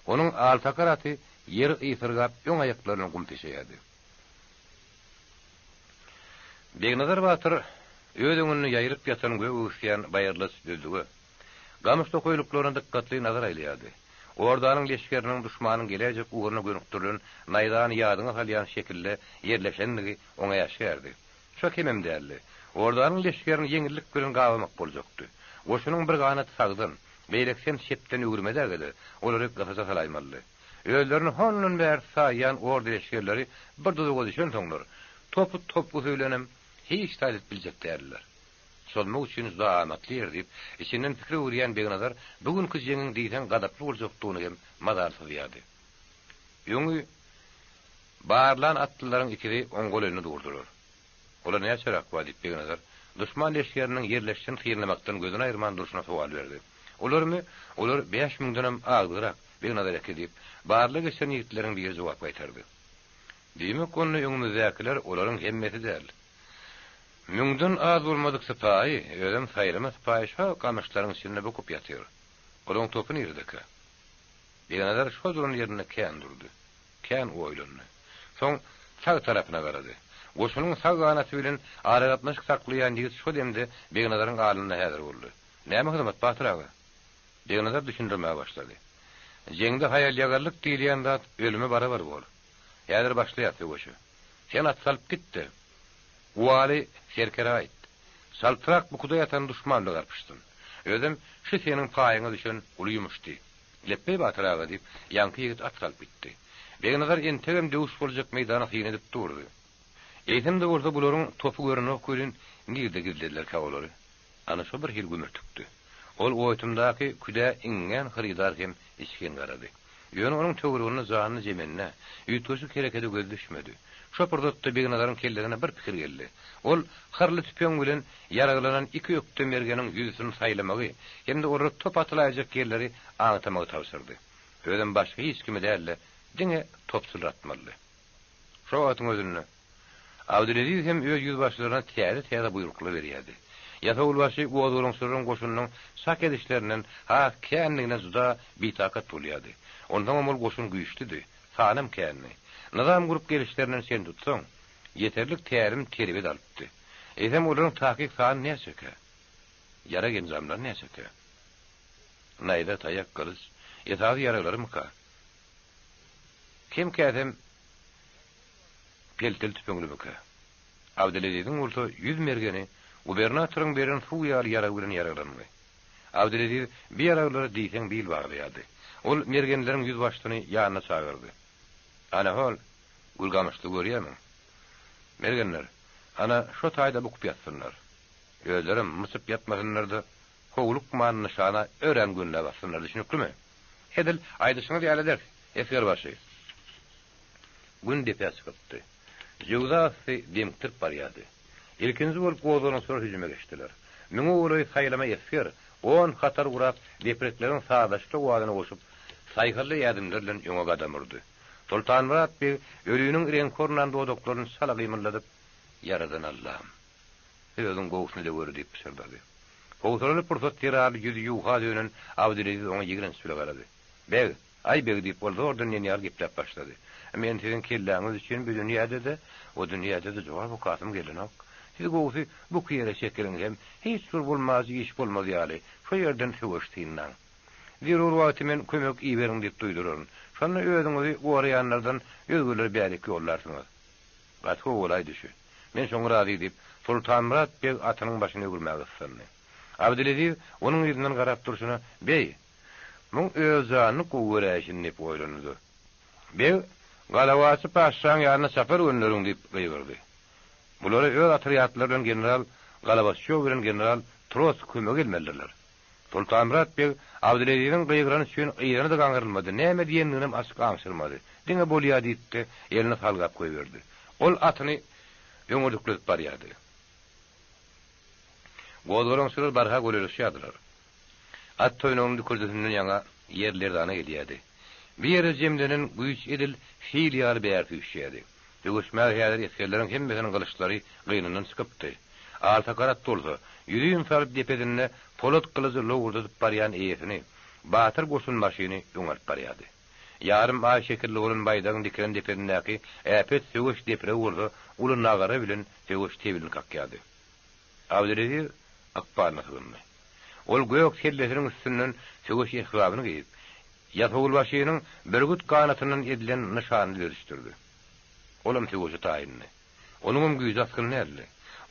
Onuň altakar aty ýeri ysyrgap öň aýaklaryna gum peşeýärdi. Begnazar batyr öz öňünde ýaýylyp ýatan gök öwüsýän baýyrlaç düzlüge, gamyş tokaýlyklaryna dykgatly nazar aýlaýardy. Ordanyň leşgeriniň duşmanyň geläýjek ugruna gönükdirilen naýzany ýadyňa salýan şekilde ýerleşendigi oňa äşgärdi. Şo kemem däldi. Ordanyň leşgerini ýeňillik bilen gabamak boljakdy. Goşunyň bir ganaty sagdan, beýlekisem çepden öwürmedäge-de, olary gysaja salaýmalydy. Özlerini hondan bäri saýýan orda leşgerleri bir duzaga düşensoňlar, topy-topgusy bilenem hiç zat edip biljek däldiler. Çozmak üçin juda amatly ýer diýip, içinden pikir öwürýän Begnazar bu günki jeňiň diýseň gazaply boljakdygyny hem mazaly syzýardy. Öňi Barlan atlylaryň ikisi oň golaýynda durdular. Olar näçeräk bar? diýip, Begnazar duşman leşgeriniň ýerleşişini synlamakdan gözüni aýyrman durşuna sowal berdi. Olarmy? Olar bäş müňdenem agdygrak, Begnazar eke, diýip, barlag geçiren ýigitleriň biri jogap gaýtardy. Diýmek, onda öňümizdäkiler olaryň hemmesi däl. Müňden az bolmadyk sypaýy, özem saýlama sypaýy şo gamyşlaryň içinde bukup ýatyr. Olaň topy niredekä? Begnazar şo duran ýerinde kän durdy. Kän oýlandy. Soň sag tarapyna garady. Goşunyň sag ganaty bilen aragatnaşyk saklaýan ýigit şo demde Begnazaryň alnynda häzir boldy. Näme hyzmat, batyr aga? Begnazar düşündirmäge başlady. Jeňde haýal-ýagallyk diýilýän zat ölüme barabar bor. Häzir başlaýas söweşe. Sen at salyp git-de, Guwaly serkerä aýt. Çaltrak bukuda ýatan duşman bilen garpyşsyn. Özem şu seniň paýyňa düşen uly ýumuş diý. Lepbeý batyr aga, diýip, ýaňky ýigit at salyp gitdi. Begnazar entegem döwüş boljak meýdana syn edip durdy. Eýsem-de bolsa bularyň topy görünok welin, nirde gizledilerkä olary? Ana şo bir hili gümürtikdi. Ol oýtumdaky küdä iňňän hyrydar hem içgin garady. Ýöne onuň töwereginde janly-jemendä, üýtgeşik herekede gözi düşmedi. Şo pursatda Begnazaryň kellesine bir pikir geldi. Ol hyrly tüpeň bilen ýaraglanan iki ökde mergeniň ýüzüsini saýlamagy hem-de olara top atylaýjak ýerleri aňtamagy tabşyrdy. Özem başga hiç kimi däl-de, diňe topçulary atmalydy. Şo wagtyň özünde Abdyleziz hem öz ýüzbaşylaryna täze-täze buýruklar berýärdi. Ýasawulbaşy gozgalaňçylaryň goşunynyň çak edişlerinden has kändigine juda bitakat bolýardy. Onsoňam ol goşun güýçlüdi, sanam kändi. Nyzam gurup gelişlerinden çen tutsaň, ýeterlik tälim-terbiýe-de alypdy. Eýsem olaryň takyk sany näçekä? Ýarag-enjamlary näçekä? Naýza, taýak, gylyç esasy ýaraglarymyka? Kem-käsem pelteli tüpeňlimikä? Abdyleziziň bolsa ýüz mergeni gubernatoryň beren suw ýaly ýaragy bilen ýaraglangy. Abdyleziz bi ýaraglara diýseň bil baglaýardy. Ol mergenleriň ýüzbaşysyny ýanyna çagyrdy. Ana hol, gül gamyşly görýärmiň? Mergenler, ana, şo taýda bukup ýatsynlar. Özlerem myçyp ýatmasynlar-da, howlukman nyşana örän gönüläp atsynlar, düşnüklimi? Edil aýdyşyňyz ýaly ederis, esgerbaşy. Gün depä çykypdy. Jöwza yssy demikdirip barýardy. Ilkinji bolup gozgalaňçylar hüjüme geçdiler. Müňe golaý saýlama esger on hatar gurap, deprekleriň sazlaşykly owazyna goşup, saýhally ädimler bilen öňe gadam urdy. Soltanmyrat beg ölüniň reňki ornan dodaklaryny çala gymyldadyp, Ýaradan Allam! Özüň gowusyny edeweri diýip pyşyrdady. Howsalaly pursat zerarly ýüzi ýuwha dönen Abdyleziz oňa ýigrenç bile garady. Beg! Aý beg, diýip, ol zordan diýen ýaly gepläp başlady. Men siziň kelläňiz üçin bu dünýäde-de, o dünýäde-de jogap okasym gelenok. Siz gowusy buky ýere çekiliň hem hiç bir bolmajy iş bolmaz ýaly, şo ýerden söweş synlaň. Zerur wagty men kömek iberiň diýip duýduraryn. Şonda özüňizi goraýanlardan özgeleri bärik ýollarsyňyz. Gaty gowy bolaýdy şü. Men şoňa razy, diýip, Sultanmyrat beg atynyň başyny öwürmäge gyssandy. Abdyleziz onuň yzyndan garap durşuna, Beý, muň öz janyny gowy göräýşini diýip oýlandy-da. Beg, Galawaçy paşşaň ýanyna çapar gönderiň diýip gygyrdy. Bulara öz otrýadlary bilen general Galawaçýow bilen general Trotskiý kömege gelmelidirler. Sultanmyrat beg Abdyleziziň gygyrany üçin yzyna-da gaňrylmady, näme diýendiginem açyk aňşyrmady. Diňe bolýa diýip-de, elini salgap goýberdi. Ol atyny öňürdikledip barýardy. Gozgalaňçylar barha golaýlaşýardylar. At toýnagynyň dükürdisinden ýaňa ýer lerzana gelýärdi. Bir ýere jemlenen güýç edil sil ýaly bäri süýşýärdi. Söweşmäge häzir esgerleriň hemmesiniň gylyçlary gynyndan çykypdy. Alsakar at bolsa, ýüzin salyp depesinde polat gylyjy lowurdadyp barýan eýesini, batyr goşunbaşyny öňe alyp barýardy. Ýarym aý şekilli bolan baýdagyň dikilen depesindäki äpet söweş depregi bolsa uly nagara bilen söweş tebilini kakýardy. Abdyleziz ykbalyna sygyndy. Ol gök sellesiniň üstünden söweş esbabyny geýip, ýasawulbaşynyň bürgüt ganatyndan edilen nyşanyny düzüşdirdi. Olam söweşe taýyndy. Onuňam güýji asgyn däldi.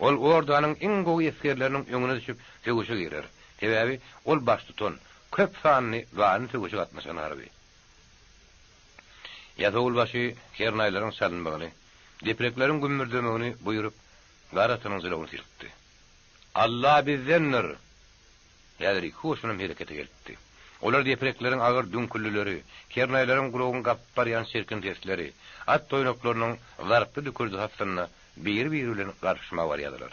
Ol ordanyň iň gowy esgerleriniň öňüne düşüp söweşe girer. Sebäbi ol baştutan, köp sanly ganly söweşe gatnaşan harby. Ýasawulbaşy kernaýlaryň çalynmagyny, deprekleriň gümmürdemegini buýrup, gar atynyň jylawyny silkdi. Alla bizdendir! Häzir iki goşunam herekete gelipdi. Olar deprekleriň agyr düňküldileri, kernaýlaryň gulagyňy gapyp barýan çirkin sesleri, at toýnaklarynyň zarply dükürdisi astynda biri-biri bilen garpyşmaga barýardylar.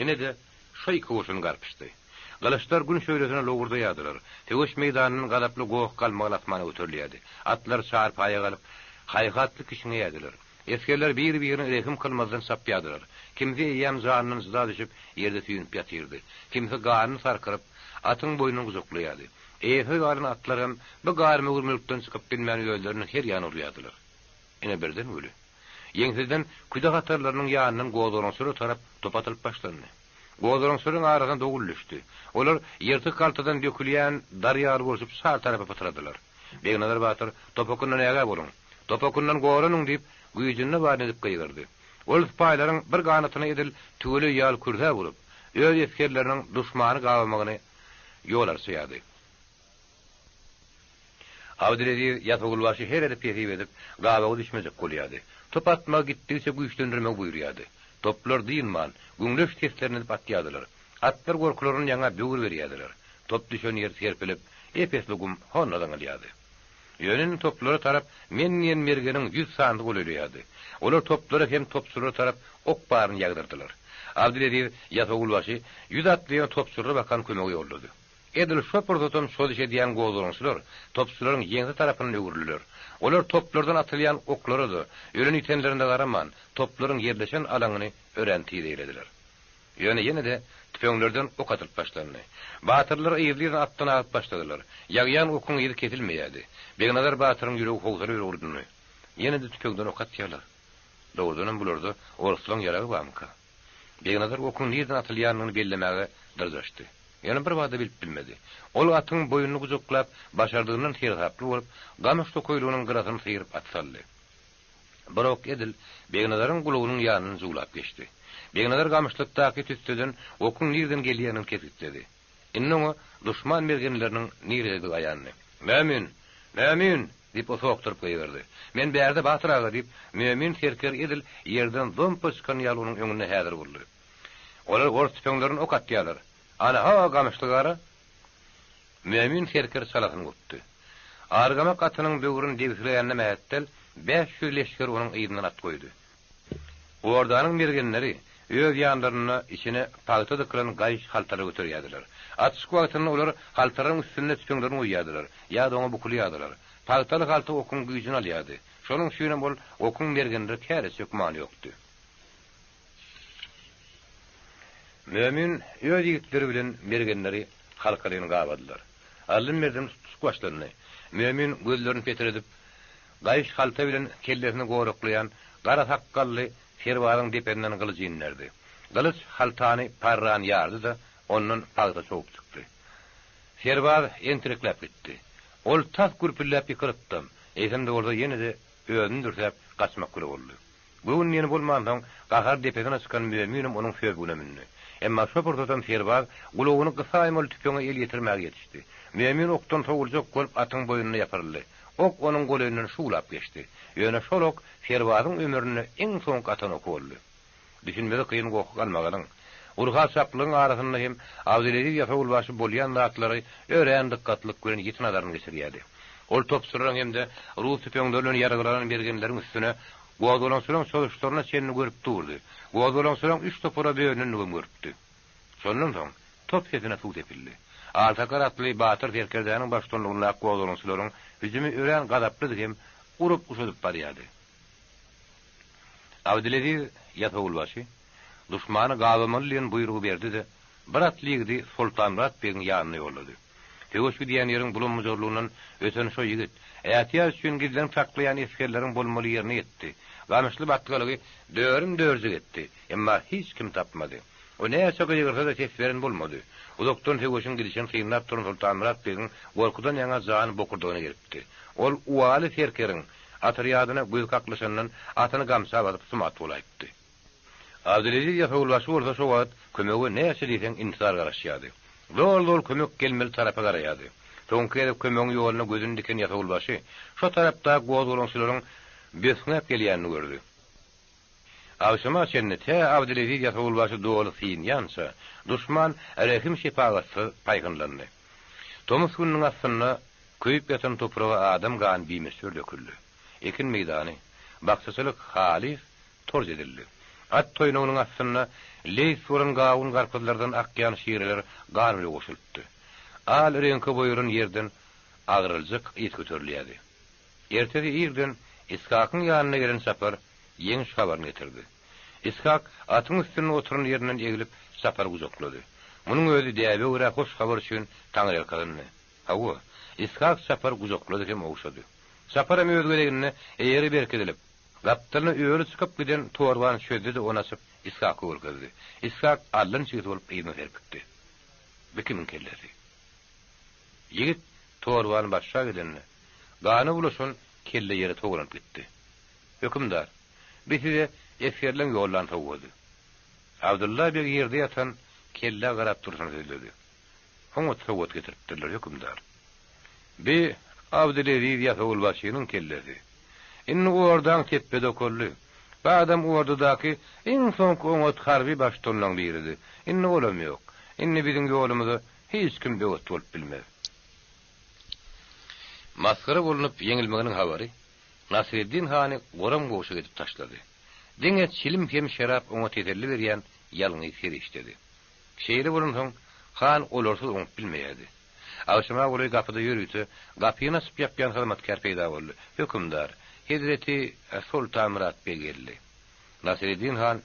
Ine-de, şo iki goşun garpyşdy. Gylyçlar gün şöhlesine lowurdaýardylar. Söweş meýdanyndan gazaply goh-galmagal asmana göterilýärdi. Atlar çarpaýa galyp, haýhatly kişňeýärdiler. Esgerler bir-birine rehim kylmazdan çapýardylar. Kimsi eýýäm janyndan jyda düşüp, ýerde süýnüp ýatyrdy. Kimsi ganyny sarkyryp, atyň boýnundan gujaklaýardy. Eýesiz galan atlar hem bu garmöwür mülkden çykyp bilmän özlerini her ýana urýardylar. Ine birden weli, ýeňsizden küde hatarlarynyň ýanyndan gozgalaňçylara tarap top atylyp başlandy. Gozgalaňçylaryň arasyna dowul düşdi. Olar ýyrtyk haltadan dökülýän dar ýaly bolşup çar tarapa pytradylar. Begnazar batyr, Top okundan ägä boluň! Top okundan goranyň! diýip, güýjünde baryny edip gygyrdy. Ol sypaýylaryň bir ganatyna edil tüweleý ýaly kürsäp urup, öz esgerleriniň duşmany gabamagyny ýol arçaýardy. Abdyleziz ýasawulbaşy her edip hesip edip, gabawa düşmejek bolýardy. Top atmagy gitdigiçe güýçlendirmegi buýurýardy. Toplar dynman, güňleç seslerini edip atýardylar. Atlar gorkularyndan ýaňa böwür berýärdiler. Top düşen ýer serpilip, ep-esli gum honda zyňylýardy. Ýöne indi toplara tarap men diýen mergeniň ýüz sanysy golaýlaýardy. Olar toplara hem topçulara tarap ok baryny ýagdyrdylar. Abdyleziz ýasawulbaşy ýüz atlyny topçulara bakan kömege ýollady. Edil şo pursatam çozuş edýän gozgalaňçylar topçularyň ýeňse tarapyndan öwrüldiler. Olar toplardan atylýan oklara-da, ölen-ýitenlerine-de garaman, toplaryň ýerleşen alaňyny örän tiz eýlediler. Ýöne ýene-de tüpeňlerden ok atylyp başlandy. Batyrlar yzly-yzyna atdan agyp başladylar. Ýagýan okuň yzy kesilmeýärdi. Begnazar batyryň ýüregi howsala bilen urdundy. Ýene-de tüpeňden ok atýarlar. Dogrudanam bularda orslaň ýaragy barmyka? Begnazar okuň nireden atylýanyny bellemäge dyrjaşdy. Ýöne birbada bilip bilmedi. Ol atyň boýnuny gujaklap, başardygyndan seresaply bolup, gamyş tokaýlygynyň gyrasyny syryp at saldy. Bir ok edil Begnazaryň gulagynyň ýanyndan zuwlap geçdi. Begnazar gamyşlykdaky tüsseden okuň nireden gelýändigini kesgitledi. Indi oňa duşman mergenleriniň nirededigi aýandy. Mömin! Mömin! diýip, o sokduryp gygyrdy. Men bärde, batyr aga! diýip, Mömin serker edil ýerden zompa çykan ýaly onuň öňünde häzir boldy. Olar ors tüpeňlerini ok atýarlar. Ana-ha, gamyşlyk ara! Mömin serker çalasyny gurtdy. Argamak atynyň böwrüni debsileýänine mähetdel, 500 leşger onuň yzyndan at goýdy. Ordanyň mergenleri öz ýanlarynda içine pagta dykylan gaýyş haltalar göterýärdiler. Atyşyk wagtynda olar haltalaryň üstünde tüpeňlerini goýýardylar ýa-da oňa bukulýardylar. Pagtaly halta okuň güýjüni alýardy. Şonuň üçinem ol okuň mergenlere kär etjek gümany ýokdy. Mömin öz ýigitleri bilen mergenleri halkalaýyn gabadylar. Alym-merdem tutuşyk başlandy. Mömin gözlerini petredip, gaýyş halta bilen kellesini goraklaýan gara sakgally serbazyň depesinden gylyjy inderdi. Gylyç haltany parran ýardy-da, ondan pagta çogup çykdy. Serbaz entirekläp gitdi. Ol tas gürpüldäp ýykylypdam, eýsem-de bolsa ýene-de özüni dürsäp, gaçmak bile boldy. Göwün diýeni bolmansoň, gahar depesine çykan Möminem onuň söbügine mündi. Emma şo pursatam serbaz gulagyny gysaýmaly tüpeňe el ýetirmäge ýetişdi. Mömin okdan sowuljak bolup atyň boýnuna ýapyryldy. Ok onuň golaýyndan şuwlap geçdi. Ýöne şol ok serbazyň ömründe iň soňky atan oky boldy. Düşünmesi kyn goh-galmagalyň, urha-çaplygyň arasynda hem Abdyleziz ýasawulbaşy bolýan zatlary örän dykgatlylyk bilen ýiti nazaryny geçirýärdi. Ol topçularyň hem-de rus tüpeňleri bilen ýaraglanan mergenleriň üstüne gozgalaňçylaryň çozuşlaryna çenli görüp durdy. Gozgalaňçylaryň üç topara bölünendigem görüpdi. Şondan soň top sesine suw sepildi. Altakar atly batyr serkerdäniň baştutanlygyndaky gozgalaňçylaryň hüjümi örän gazaplydy hem urup-uşadyp barýardy. Abdyleziz ýasawulbaşy duşmany gabamaly diýen buýrugy berdi-de, bir atly ýigidi Soltanmyrat begiň ýanyna ýollady. Söweş gidýän ýeriň bulam-bujarlygyndan öten şo ýigit, ätiýaç üçin gizlenip saklaýan esgerleriň bolmaly ýerine ýetdi. Gamyşly batgalygy dörüm-dörjük etdi, emma hiç kimi tapmady. O näçe gygyrsa-da ses beren bolmady. Uzakdan söweşiň gidişini synlap duran Soltanmyrat begiň gorkudan ýaňa jany bokurdagyna gelipdi. Ol uwaly serkeriň Otrýadyna göz kaklyşandan atyny gamça basyp sumat bolaýypdy. Abdyleziz ýasawulbaşy bolsa şo wagt kömege näçe diýseň intizar garaşýardy. Zol-zol kömek gelmeli tarapa garaýardy. Soňky gezek kömegiň ýoluna gözüni diken ýasawulbaşy şo tarapdaky gozgalaňçylaryň bösňäp gelýänini gördi. Agşama çenli tä Abdyleziz ýasawulbaşy doly synýança, duşman rehim-şepagatsyz paýhynlandy. Tomus gününiň astynda köýüp ýatan topraga adam gany bimöçber döküldi. Ekin meýdany, bakjaçylyk halys torç edildi. At toýnagynyň astynda leýs bolan gawun-garpyzlardan akýan şireler gan bile goşulypdy. Al reňke boýalan ýerden agraljyk ys göterilýärdi. Ertesi irden Ishakyň ýanyna gelen çapar ýeňiş habaryny getirdi. Ishak atyň üstünde oturan ýerinden eglip, çapary gujaklady. Munuň özi däbe görä hoş habar üçin taňryýalkasyndy. Hawa, Ishak çapary gujaklady hem ogşady. Çaparam öz gezeginde eýeri berkidilip, gapdalyna öri çykyp giden torbany çözdi-de ony açyp, Ishaka görkezdi. Ishak allan çigsi bolup yzyna serpikdi. Bi kimiň kellesi? Ýigit torbany başşa gidende, gana bulaşan kelle ýere togalanyp gitdi. Hökümdar, bi size esgerleň ýollan sowgady. Abdylla beg ýerde ýatan kellä garap durşuna sözledi. Oňat sowgat getiripdirler, hökümdar. Bi Abdyleziz ýasawulbaşynyň kellesi. Indi ordaň tepbedi okaldy. Bu adam ordadaky iň soňky oňat harby baştutanlaň biridi. Indi olam ýok. Indi biziň ýolumyza Hiç kim böwet bolup bilmez. Masgara bolnup ýeňilmeginiň habary Nasreddin hany goram-gowşak edip taşlady. Diňe çilim hem şerap oňa teselli berýän ýalňyz serişdedi. Şeýle bolansoň, han olarsyz oňup bilmeýärdi. Agşama golaý gapyda ýörite gapyny açyp-ýapýan hyzmatkär peýda boldy. Hökümdar, hezreti Soltanmyrat beg geldi. Nasreddin han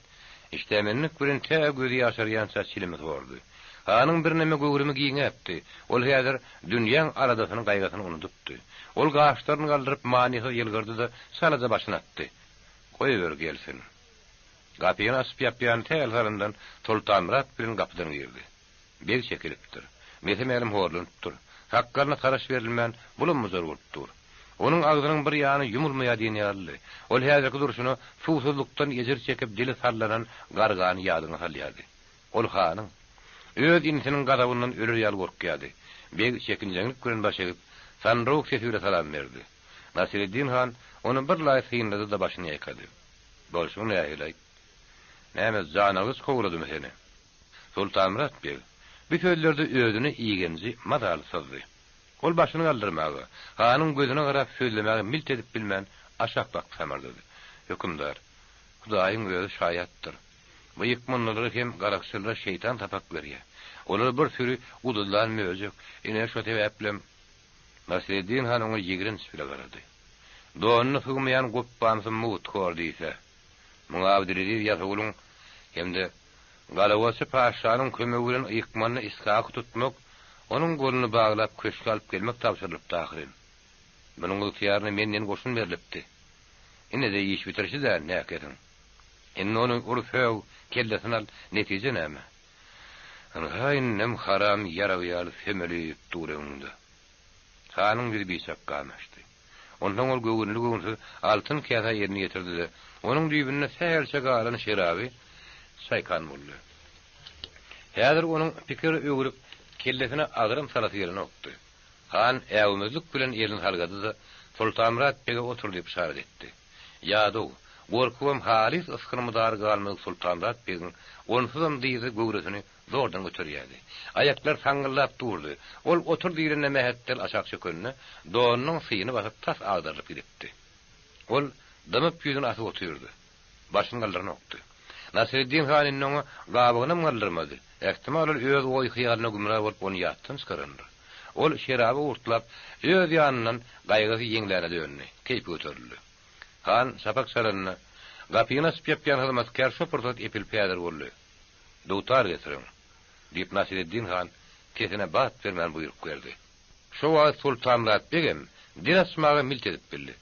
işdämenlik bilen tä gözi ýaşarýança çilimi sordy. Hanyň birneme göwrümi giňäpdi. Ol häzir dünýäň aladasyny-gaýgysyny unudypdy. Ol gaşlaryny galdyryp manysyz ýylgyrdy-da, çalaja başyny atdy. Goýber gelsin. Gapyny açyp-ýapýan tälsalymdan Soltanmyrat bilen gapydan girdi. Beg çekilipdir. Mese-mälim horlanypdyr. Sakgalyna taraş berilmän, bulam-bujar bolup dur. Onuň agzynyň bir ýany ýumulmaýar diýen ýalydy. Ol häzirki durşuna suwsuzlykdan ejir çekip dili sallanan gargany ýadyňa salýardy. Ol hanyň, öz inisiniň gazabyndan öler ýaly gorkýardy. Beg çekinjeňlik bilen baş egip, sandyrawuk sesi bile salam berdi. Nasyreddin han ony birlaý synlady-da başyny ýaýkady. Bolşuň nähili-aýt? Näme, janalgyç kowladymy seni? Soltanmyrat beg bu sözlerde özüne igenji mazaly syzdy. Ol başyny galdyrmaga, hanyň gözüne garap sözlemäge milt edip bilmän, aşak bakyp samyrdady. Hökümdar, Hudaýyň özi şaýatdyr. Bu ýykmynlylara hem garakçylara şeýtan sapak berýär. Olar bir süri guduzlan möjek. Ine, şo sebäplem. Nasreddin han oňa ýigrenç bile garady. Donuna sygmaýan gopbamsy mugthor diýse. Muňa Abdyleziz ýasawulyň hem-de Galawaçy paşşanyň kömegi bilen ykmanda Ishaky tutmak, onuň goluny baglap köşge alyp gelmek tabşyrylypdy ahyryn. Munuň ygtyýaryna menden goşun berlipdi. Ine-de iş bitirişi-dä, näkesiň. Indi ony ur sög, kellesini al, netije näme? Ynha indem haram ýarag ýaly sömelip dur öňüňde. Hanyň ýüzi biçak gamaşdy. Onsoň ol göwünli-göwünsiz altyn käsä elini ýetirdi-de, onuň düýbünde sähelçe galan şeraby çaýkan boldy. Häzir onuň pikir öwrüp, kellesine agram salasy gelenokdy. Han äwmezlik bilen elini salgady-da, Sultanmyrat bege otur diýip yşarat etdi. Ýadaw, gorkubam halys ysgyn-mydary galmadyk Sultanmyrat begiň onsuzam dyzy göwresini zordan göterýärdi. Aýaklary saňňyldap durdy. Ol otur diýlende mähetdel aşak çökende, donunyň syýyny basyp tas agdarylyp gidipdi. Ol dymyp ýüzüni asyp otyrdy. Başyny galdyranokdy. Nasreddin han indi oňa gabygynam galdyrmady. Ähtimal ol öz oý-hyýalyna gümra bolup ony ýatdan çykarandyr. Ol şeraby owurtlap, öz ýanyndan gaýgysy ýeňläne döndi. Keýpi göterildi. Han çapak çalanda, gapyny açyp-ýapýan hyzmatkär şo pursat epilpädir boldy. Dutar getiriň! diýip, Nasyreddin han sesine bat bermän buýruk berdi. Şo wagt Sultanmyrat begem dil açmaga milt edip bildi.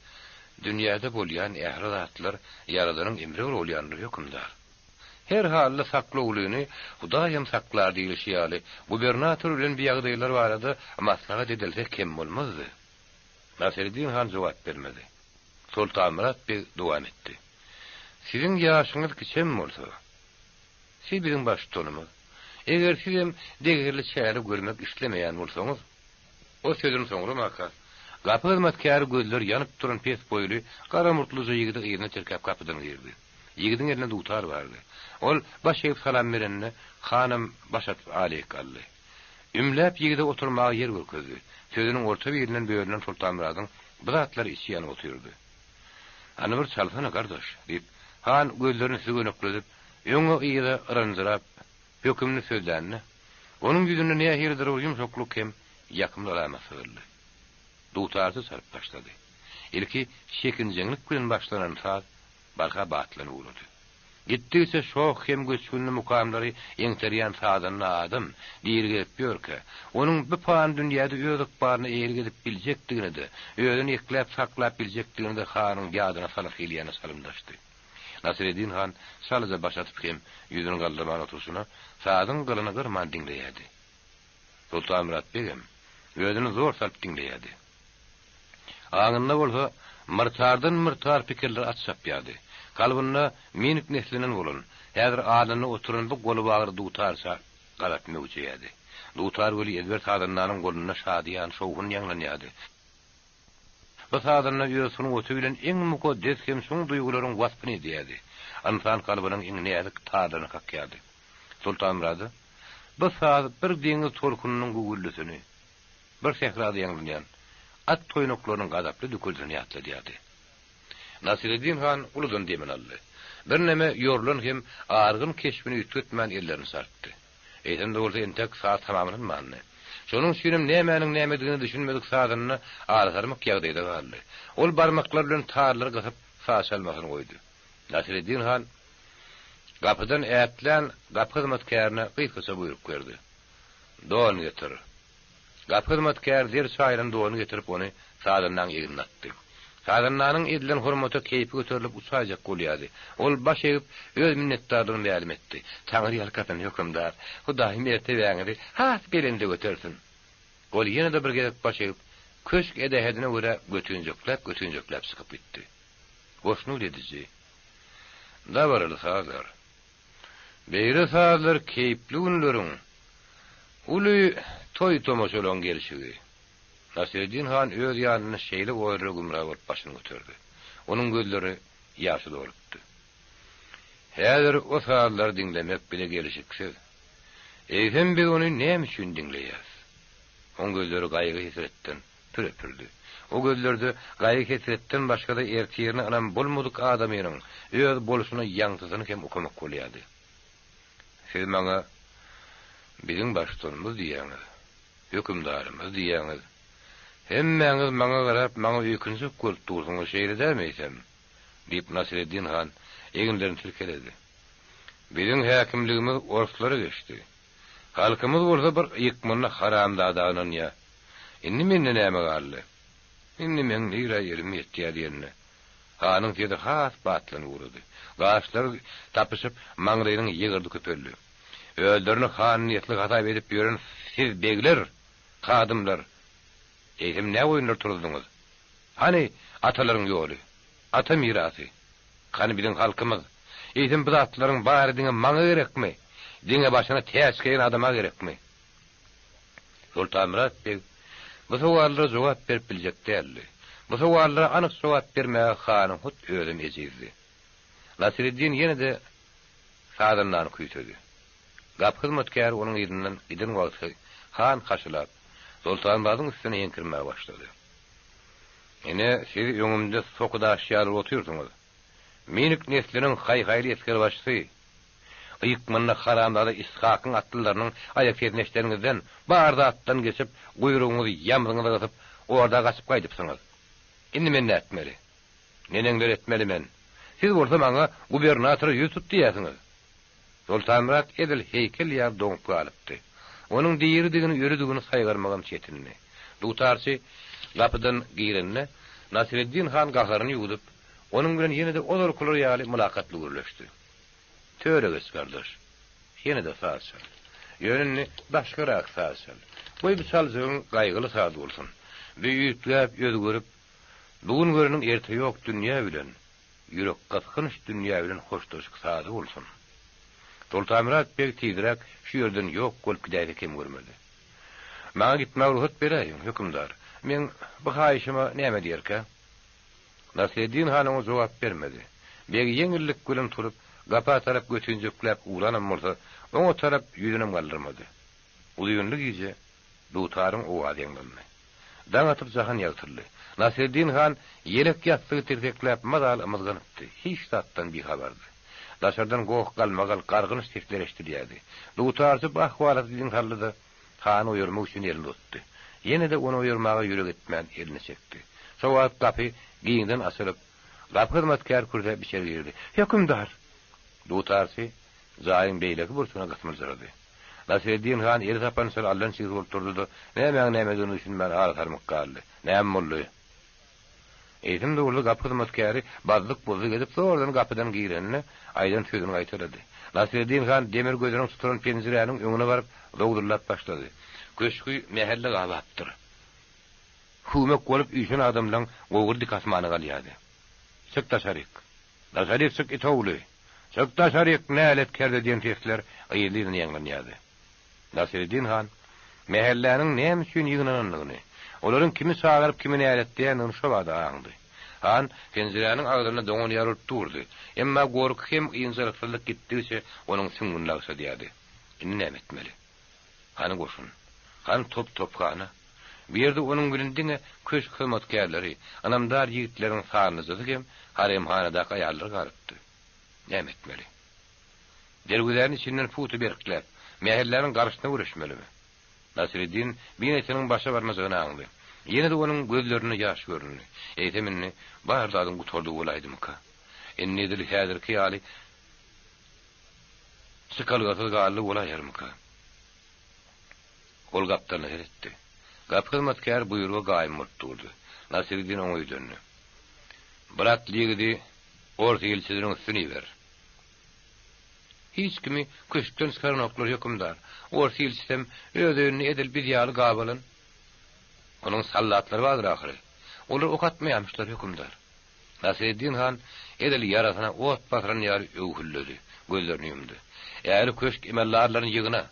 Dünýäde bolýan ähli zatlar Ýaradanyň emri bilen bolýandyr, hökümdar. Her halda saklawlyny Hudaýam saklar diýlişi ýaly, gubernator bilen bi ýagdaýlar barada maslahat edilse kem bolmazdy. Nasyreddin han jogap bermedi. Sultanmyrat beg dowam etdi. Siziň ýaşyňyz kiçem bolsa, Siz biziň baştutanymyz. Eger sizem degerli çäre görmek islemeýän bolsaňyz. O sözüni soňlamaka, gapy hyzmatkäri gözleri ýanyp duran pes boýly, gara murtluja ýigidi yzyna tirkäp gapydan girdi. Ýigidiň elinde dutar bardy. Ol baş egip salam berende, hanam baş atyp aleýik aldy. Ümläp ýigide oturmaga ýer görkezdi. Sözüniň orta birinden bölünen Sultanmyradyň bu zatlara içi ýanyp otyrdy. Hany bir çalsana, gardaş, diýip, han gözlerini sügönekledip, öňe-yza yranjyrap, hökümli sözlände, onuň ýüzünde nähilidir bir ýumşaklyk hem ýakymly alamat syzyldy. Dutarçy çalyp başlady. Ilki çekinjeňlik bilen başlanan saz barha batlanyp ugrady. Gitdigiçe şoh hem göçgünli mukamlary eňterýän sazanda adam diri gezip ýörkä, onuň bu pany dünýäde öz ykbalyna eýelik edip biljekdigine-de, özüni ekläp-saklap biljekdigine-de hanyň ýadyna salasy gelýäne çalymdaşdy. Nasyreddin han çalaja baş atyp hem ýüzüni galdyrman oturyşyna, sazyň gylyny gyrman diňleýärdi. Sultanmyrat begem özüni zor salyp diňleýärdi. Aňynda bolsa myrtardan-myrtar pikirler at çapýardy. Kalbynda Minik neslinden bolan, häzir alnynda oturan bu goly bagry dutarça gazap möwjeýärdi. Dutar weli ezber sazandanyň golunda şadyýan şowhun ýaňlanýardy. Bu sazanda öz sungaty bilen iň mukaddes hem çuň duýgularyň waspyny edýärdi. Ynsan kalbynyň iň näzik tarlaryny kakýardy. Sultanmyrada bu saz bir deňiz tolkunynyň güwwüldisini, bir sährada ýaňlanýan at toýnaklarynyň gazaply düküldisini ýatladýardy. Nasyreddin han uludan demini aldy. Birneme ýorulan hem argyn keşbini üýtgetmän ellerini çarpdy. Eýsem-de bolsa entek saz tamamlanmandy. Şonuň üçinem nämäniň nämedigine düşünmedik sazanda alasarmyk ýagdaýda galdy. Ol barmaklary bilen tarlary gysyp, saz çalmasyny goýdy. Nasyreddin han gapydan ätlän gapy hyzmatkärine gysgaça buýruk berdi. Don getir. Gapy hyzmatkäri zer çaýylan dony getirip, ony sazandaň egnine atdy. Sazandanyň edilen hormata keýpi göterilip uçaýjak bolýardy. Ol baş egip, öz minnetdarlygyny mälim etdi. Taňry ýalkasyn, hökümdar! Hudaý mertebäňizi has belende götersin! Ol ýene-de bir gezek baş egip, köşk edähedine görä götünjekläp-götünjekläp çykyp gitdi. Hoşnut ediji dabaraly sazlar. Beýle sazlar keýpli günleriň, uly toý-tomaşalaryň gelşigi. Nasyreddin han öz ýanynda şeýle oýlara gümra bolup başyny göterdi. Onuň gözleri ýaşa dolupdy. Häzir o sazlary diňlemek bize gelşiksiz. Eýsem biz ony näme üçin diňleýäs? Oň gözleri gaýgy-hesretden püre-pürdi. O gözlerde gaýgy-hesretden başga-da ertirine ynam bolmadyk adamynyň öz bolşuna ýaňsysyny hem okamak bolýardy. Siz maňa biziň baştutanymyz diýýäňiz, hökümdarymyz diýýäňiz. Hemmäňiz maňa garap, maňa öýkünjek bolup dursuňyz, şeýle dälmi eýsem? diýip, Nasyreddin han eginlerini silkeledi. Biziň häkimligimiz orslara geçdi. Halkymyz bolsa bir ýykmynly haramzada ynanýar. Indi mende näme galdy? Indi meň nirä elim ýetýär diýende, hanyň sesi has batlanyp ugrady. Gaşlary tapyşyp, maňlaýynyň ýygyrdy köpeldi. Özlerini han nesli hasap edip ýören siz begler, hadymlar, eýsem nä oýunlar turuzdyňyz? Hany atalaryň ýoly, ata mirasy? Hany biziň halkymyz? Eýsem bu zatlaryň bary diňe maňa gerekmi? Diňe başyna täç geýen adama gerekmi? Soltanmyrat beg bu sowallara jogap berip biljek däldi. Bu sowallara anyk jogap bermäge hanyň hut özem ejizdi. Nasyreddin ýene-de sazandany küýsedi. Gapy hyzmatkäri onuň yzyndan giden wagty han haşylap, Soltanmyradyň üstüne ýeňkirmäge başlady. Ine, siz öňümde soky daş ýaly otyrsyňyz. Minik nesliniň haý-haýly esgerbaşysy, Ykmanda haramzada Ishakyň atlylarynyň aýak sesini eşideniňizden, bar zatdan geçip, guýrugyňyzy ýamzyňyza gysyp, orda gaçyp gaýdypsyňyz. Indi men nätmeli? Neneňler etmeli men? Siz bolsa maňa gubernatora ýüz tut diýýärsiňiz. Soltanmyrat edil heýkel ýaly doňup galypdy. Onuň diridigini, ölüdigini saýgarmagam çetindi. Dutarçy gapydan girende, Nasyreddin han gaharyny ýuwdup, onuň bilen ýene-de ozalkylar ýaly mylakatly gürleşdi. Töre geç, gardaş. Ýene-de saz çal. Ýöne indi başgarak saz çal. Goý bu çaljygyň gaýgyly saz bolsun. Bu üýtgäp, özgerip, bu gün göreniň erte ýok dünýä bilen, ýürekgysgynç dünýä bilen hoşlaşyk sazy bolsun. Soltanmyrat beg tizräk şu ýerden ýok bolup gidäýse kem görmedi. Maňa gitmäge rugsat beräýiň, hökümdar. Meň bu haýyşyma näme diýerkä? Nasreddin han oňa jogap bermedi. Beg ýeňillik bilen turup, gapa tarap götinjekläp ugranam bolsa, oňa tarap ýüzünem galdyrmady. Uzynly gije dutaryň owazy ýaňlandy. Daň atyp jahan ýagtyldy. Nasreddin han ýelek ýassygy tirsekläp mazaly ymyzganypdy, hiç zatdan bihabardy. Daşardan goh-galmagal, gargynç sesler eşidilýärdi. Dutarçy bu ahwalata diň saldy-da, Hany oýarmak üçin elini uzatdy. Ýene-de ony oýarmaga ýürek etmän elini çekdi. Şo wagt gapy giňden açylyp, gapy hyzmatkär kürsäp içeri girdi. Hökümdar! Dutarçy jaýyň beýleki burçuna gysmyljyrady. Nasreddin han eli sapançaly allan çigsi bolup durdy-da, nämäň nämedigine düşünmän ara salmyk galdy. Näme boldy? Eýsem dogruly gapy hyzmatkäri bazzyk-buzzyk edip zordan gapydan gireninde aýdan sözüni gaýtalady. Nasreddin han demir gözüniň tutulan penjiräniň öňüne baryp zowzullap başlady. Köşgi mähelle gabapdyr. Hüwmek bolup üýşen adamlaň gowry dik asmana galýardy. Çyk daşaryk! Daşaryk çyk it ogly! Çyk daşaryk, nälet kerde diýen sesler yzly-yzyna ýaňlanýardy. Nasreddin han mähelläniň näme üçin ýygnanandygyny, olaryň kimi çagyryp, kimi näletleýändigini şobada aňdy. Han penjiräniň agzynda doňan ýaly bolup durdy. Emma gorky hem ynjalyksyzlyk gitdigiçe onuň süňňüni lagşadýardy. Indi näme etmeli? Hany goşun? Hany top-tophana? Bu ýerde onuň bilen diňe köşk hyzmatkärleri, ynamdar ýigitleriň sanlyjasy hem haremhanadaky aýallar galypdy. Näme etmeli? Derwezäni içinden pugta berkläp, mähelläniň garşysyna göreşmelimi? Nasreddin Binetiniň başa barmajagyny aňdy. Ýene-de onuň gözlerinde ýaş göründi. Eýsem indi bar zadyň gutardygy bolaýdymyka? Indi edil häzirki ýaly çykalgasyz galdy bolaýarmyka? Ol gapdalyna seretdi. Gapy hyzmatkäri buýruga gaýym bolup durdy. Nasreddin oňa ýüzlendi. Bir atly ýigidi ors ilçisiniň üstüne iber. Hiç kimi köşkden çykaranoklar, hökümdar. Ors ilçisem öz öýünde edil biz ýaly gabalan. Onuň sallatlary bardyr ahyry. Olar ok atmaýarmyşlar, hökümdar. Nasreddin han edil ýarasyna ot basyran ýaly öwhülledi, gözlerini ýumdy. Ähli köşk emeldarlaryny ýygna.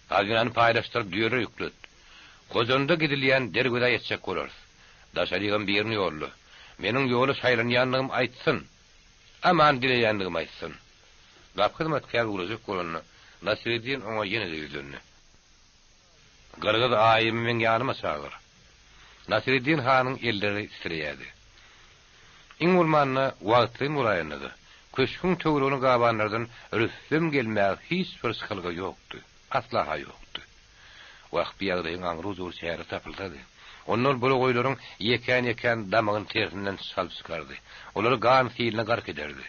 Hazynany paýlaşdyryp düýelere ýüklet. Hojanda gidilýän derwezä ýetjek bolarys. Daşarygam birini ýolla. Meniň ýola şaýlanýandygym aýtsyn. Aman dileýändigimi aýtsyn. Gapy hyzmatkär ugrajak bolanda, Nasreddin oňa ýene-de ýüzlendi. Gyrgyz aýymy meň ýanyma çagyr. Nasreddin hanyň elleri titreýärdi. Iň bolmanda, wagtlaýyn bolaýanda-da, köşgüň töweregini gabanlardan rüstem gelmäge hiç bir çykalga ýokdy. Asla-ha ýokdy. Wah, bu ýagdaýyň aňry-ujury çäre tapylsady. Onda ol bulagaýlaryň ýekän-ýekän damagyny tersinden çalyp çykardy. Olary gan siline gark ederdi.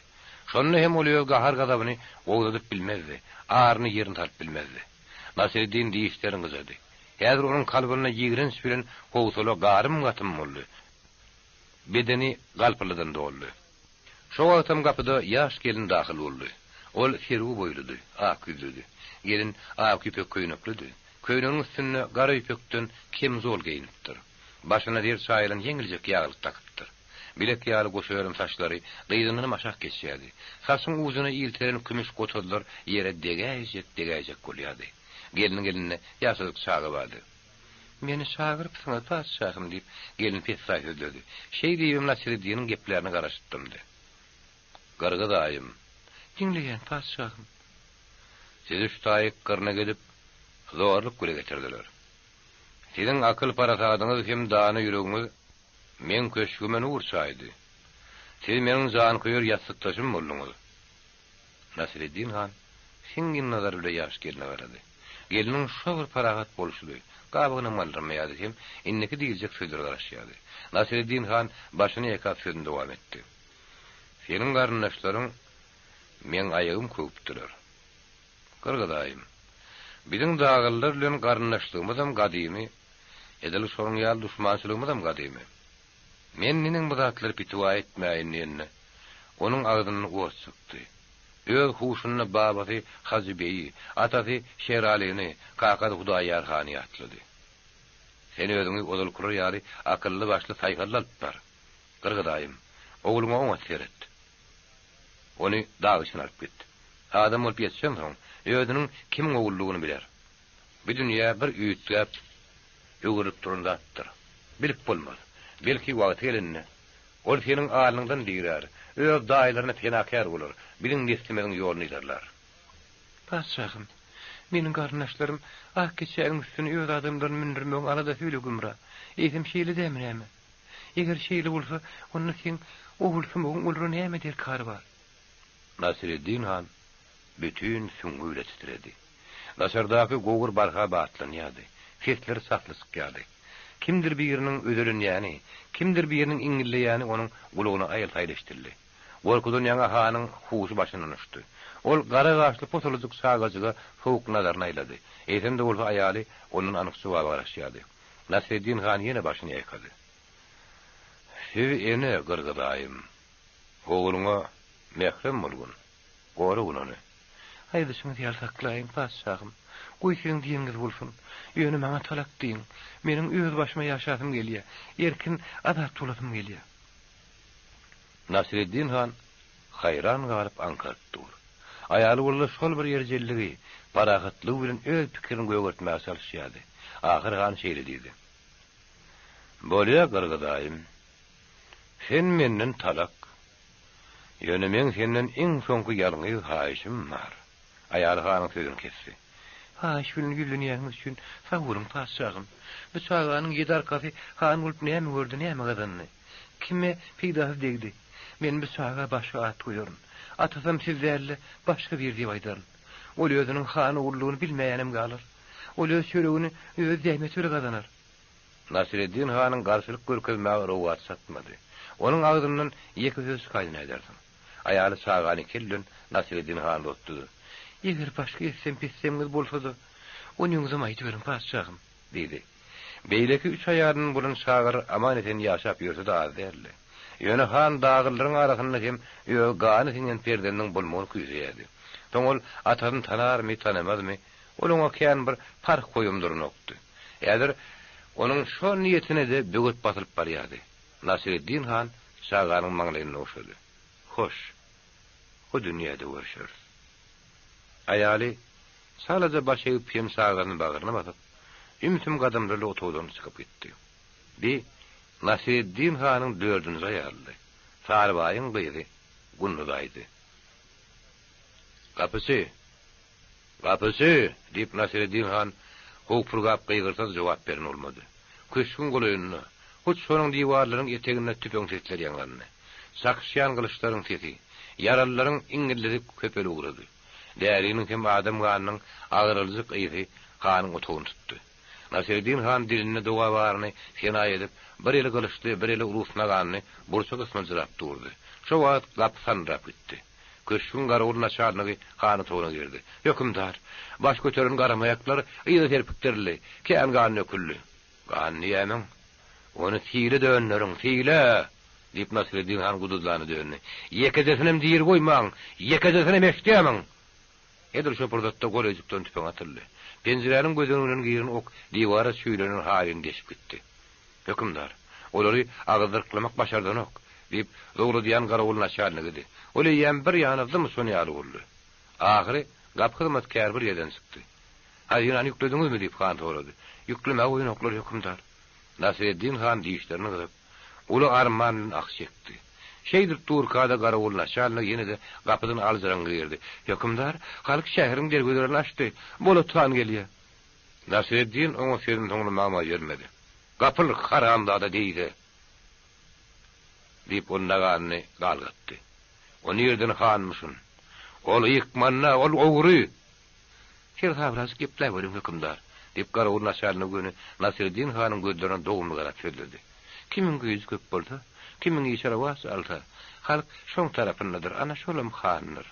Şonda hem ol öz gahar-gazabyny gowzadyp bilmezdi, aryny ýerine salyp bilmezdi. Nasreddin dişlerini gyjady. Häzir onuň kalbynda ýigrenç bilen howsala garym-gatym boldy. Bedeni galpyldydan doldy. Şo wagtam gapyda ýaş gelin dahyl boldy. Ol serwi boýludy, ak ýüzlüdi. Gelin ak ýüpek köýneklidi. Köýneginiň üstünde gara ýüpekden kemzol geýnipdir. Başyna zer çaýylan ýeňiljek ýaglyk dakypdyr. Bilek ýaly goşa örüm saçlary gyzyndanam aşak geçýärdi. Saçyň ujuna iltelen kümüş gotazlar ýere degäýjek-degäýjek bolýardy. Gelniň elinde ýaşajyk çaga bardy. Meni çagyrypsyňyz, patyşahym, diýip, gelin pessaý sözledi. Şeý diýibem Nasyreddiniň geplärine garaşyp dymdy. Gyrgyz aýym. Diňleýän, patyşahym. Sizi şu taýyk gyrnak edip, zorluk bile getirdiler. Siziň akyl-parasadyňyz hem dana ýüregiňiz meň köşgüme nur çaýdy. Siz meniň janköýer ýassykdaşym bolduňyz. Nasreddin han siňňin nazar bile ýaş gelne garady. Gelniň şo bir parahat bolşudy, gabagynam galdyrmaýardy hem indiki diýiljek sözlere garaşýardy. Nasreddin han başyny ýaýkap sözüni dowam etdi. Seniň garyndaşlaryň meň aýagym köwüpdiler. Gyrgyz aýym, biziň daglylar bilen garyndaşlygymyzam gadymy, edil şonuň ýaly duşmançylygymyzam gadymy. Men neneň bu zatlary pitiwa etmäýin diýende, onuň agzyndan ot çykdy. Öz huşunda babasy Hajy beýi, atasy Şeralyny, kakasy Hudaýýar hany ýatlady. Sen özüňi ozalkylar ýaly akylly-başly saýhally alyp bar. Gyrgyz aýym, ogluňa oňat seret. Ony dag içine alyp git. Adam bolup ýetişensoň, özüniň kimiň oguldygyny biler. Bu dünýä bir üýtgäp, öwrülip duran zatdyr. Bilip bolmaz. Belki wagty gelende, ol seniň alnyňdan dirär, öz daýylaryna penakär bolar, biziň neslimiziň ýoluny yzarlar. Patyşahym, meniň garyndaşlarym ak keçäniň üstüne öz adamlaryny mündürmegiň aladasy bile gümra. Eýsem şeýle dämi näme? Eger şeýle bolsa, onda seň ogulsumagyň olara näme derkary bar? Nasyreddin han bütin süňňi bile titredi. Daşardaky gowur barha batlanýardy, sesler çasly çykýardy. Kimdir biriniň özelenýäni, kimdir biriniň iňňilleýäni onuň gulagyna aýyl-saýyl eşidildi. Gorkudan ýaňa hanyň huşy başyndan uçdy. Ol gara gaşly posalajyk çagajyga sowuk nazaryny aýlady. Eýsem-de bolsa aýaly ondan anyk jogaba garaşýardy. Nasreddin han ýene başyny ýaýkady. Siz ene, Gyrgyzaýym. Ogluňa mährem bolgun. Goragyn ony. Aýdyşyňyz ýaly saklaýyn, patyşahym. Goý siziň diýeniňiz bolsun. Ýöne maňa talak diýiň. Meniň öz başyma ýaşasym gelýär. Erkin, azat bolasym gelýär. Nasreddin han haýran galyp aňkaryp dur. Aýaly bolsa şol bir erjelligi, parahatlygy bilen öz pikirini gögertmäge çalyşýardy. Ahyr han şeýle diýdi. Bolýa, Gyrgyzaýym. Sen menden talak. Ýöne meň senden iň soňky ýalňyz haýyşym bar. Aýaly hanyň sözüni kesdi. Haýyş bilen ýüzlenýäniňiz üçin sag boluň, patyşahym. Bu çaganyň ýedi arkasy han bolup näme gördi, näme gazandy? Kime peýdasy degdi? Men bu çaga başga at goýaryn. Atasam siz däl-de, başga biri diýip aýdaryn. Ol özüniň han ogullygyny bilmeýänem galar. Ol öz çöregini öz zähmeti bile gazanar. Nasyreddin hanyň garşylyk görkezmäge rowaty çatmady. Onuň agzyndan ýeke söz çykaýdy nädersiň. Aýaly çagany iki eli bilen Nasyreddin hana uzatdy-da, Eger başga etsem-petsemiňiz bolsa-da, ony öňüňizem aýdyberiň, patyşahym! diýdi. Beýleki üç aýalyndan bolan çagalar aman-esen ýaşap ýörse-de az däldi. Ýöne han daglylaryň arasynda hem öz gany siňen perzendiniň bolmagyny küýseýärdi. Soň ol atasyny tanarmy, tanamazmy, ol oňa kän bir parh goýam duranokdy. Häzir onuň şo niýetine-de böwet basylyp barýardy. Nasyreddin han çaganyň maňlaýyny ogşady. Hoş, o dünýäde görşeris. Aýaly çalaja baş egip hem çagasyny bagryna basyp, ümsüm gadamlarly otagdan çykyp gitdi. Bi Nasyreddin hanyň dördünji aýalydy. Sarybaýyň gyzy Gunduzaýdy. Gapyçy! Gapyçy! diýip, Nasyreddin han howpurgap gygyrsa-da jogap beren bolmady. Köşgüň golaýynda, hut şonuň diwarlaryň eteginde tüpeň sesleri ýaňlandy. Çakyşýan gylyçlaryň sesi, ýaralylaryň iňňildisi köpelip ugrady. Däriniň hem adam ganynyň agraljyk ysy hanyň otagyny tutdy. Nasyreddin han dilinde doga baryny sena edip, bir eli gylyçly, bir eli rus naganyny burça gysmyljyrap durdy. Şo wagt gapy sandyrap gitdi. Köşgüň garawul naçalnigi han otagyna girdi. Hökümdar! Baş göteren garamaýaklar yza serpikdirildi. Kän gan döküldi. Gan diýýämiň? Ony sile dönderiň, sile! Diýip, Nasreddin han guduzlana döndi. Ýekejesinem diri goýmaň! Ýekejesinem eşidýärmiň? Edil şo pursatda golaýjykdan tüpeň atyldy. Penjiräniň gözeneginden giren ok diwara çüýlenen halyny deşip gitdi. Hökümdar, olary agyzdyrklamak başardanok, diýip, zowladýan garawul naçalnigidi. Ol eýýäm bir ýana zym uçan ýaly boldy. Ahyry gapy hyzmatkäri bir ýerden çykdy. Hazynany ýüklediňizmi? diýip, han sorady. Ýüklemäge goýanoklar, hökümdar. Nasreddin han dişlerini gysyp, uly arman bilen ah çekdi. Şeýdip durka-da garawul naçalnik ýene-de gapydan aljyraňňy girdi. Hökümdar, halk şäheriň derwezelerini açdy. Bolat han gelýär. Nasreddin oňa sözüni soňlamaga maý bermedi. Gapyl, haramzada deýze! Diýip, ol naganyny galgatdy. O nirden hanmyşyn? Ol ykmanda, ol ogry! Seresabyrajyk gepläweriň, hökümdar! diýip, garawul naçalnigi göni Nasreddin hanyň gözlerine dogumly garap sözledi. Kimiň güýji köp bolsa, kimiň işi rowaç alsa, halk şoň tarapyndadyr, ana şolam handyr.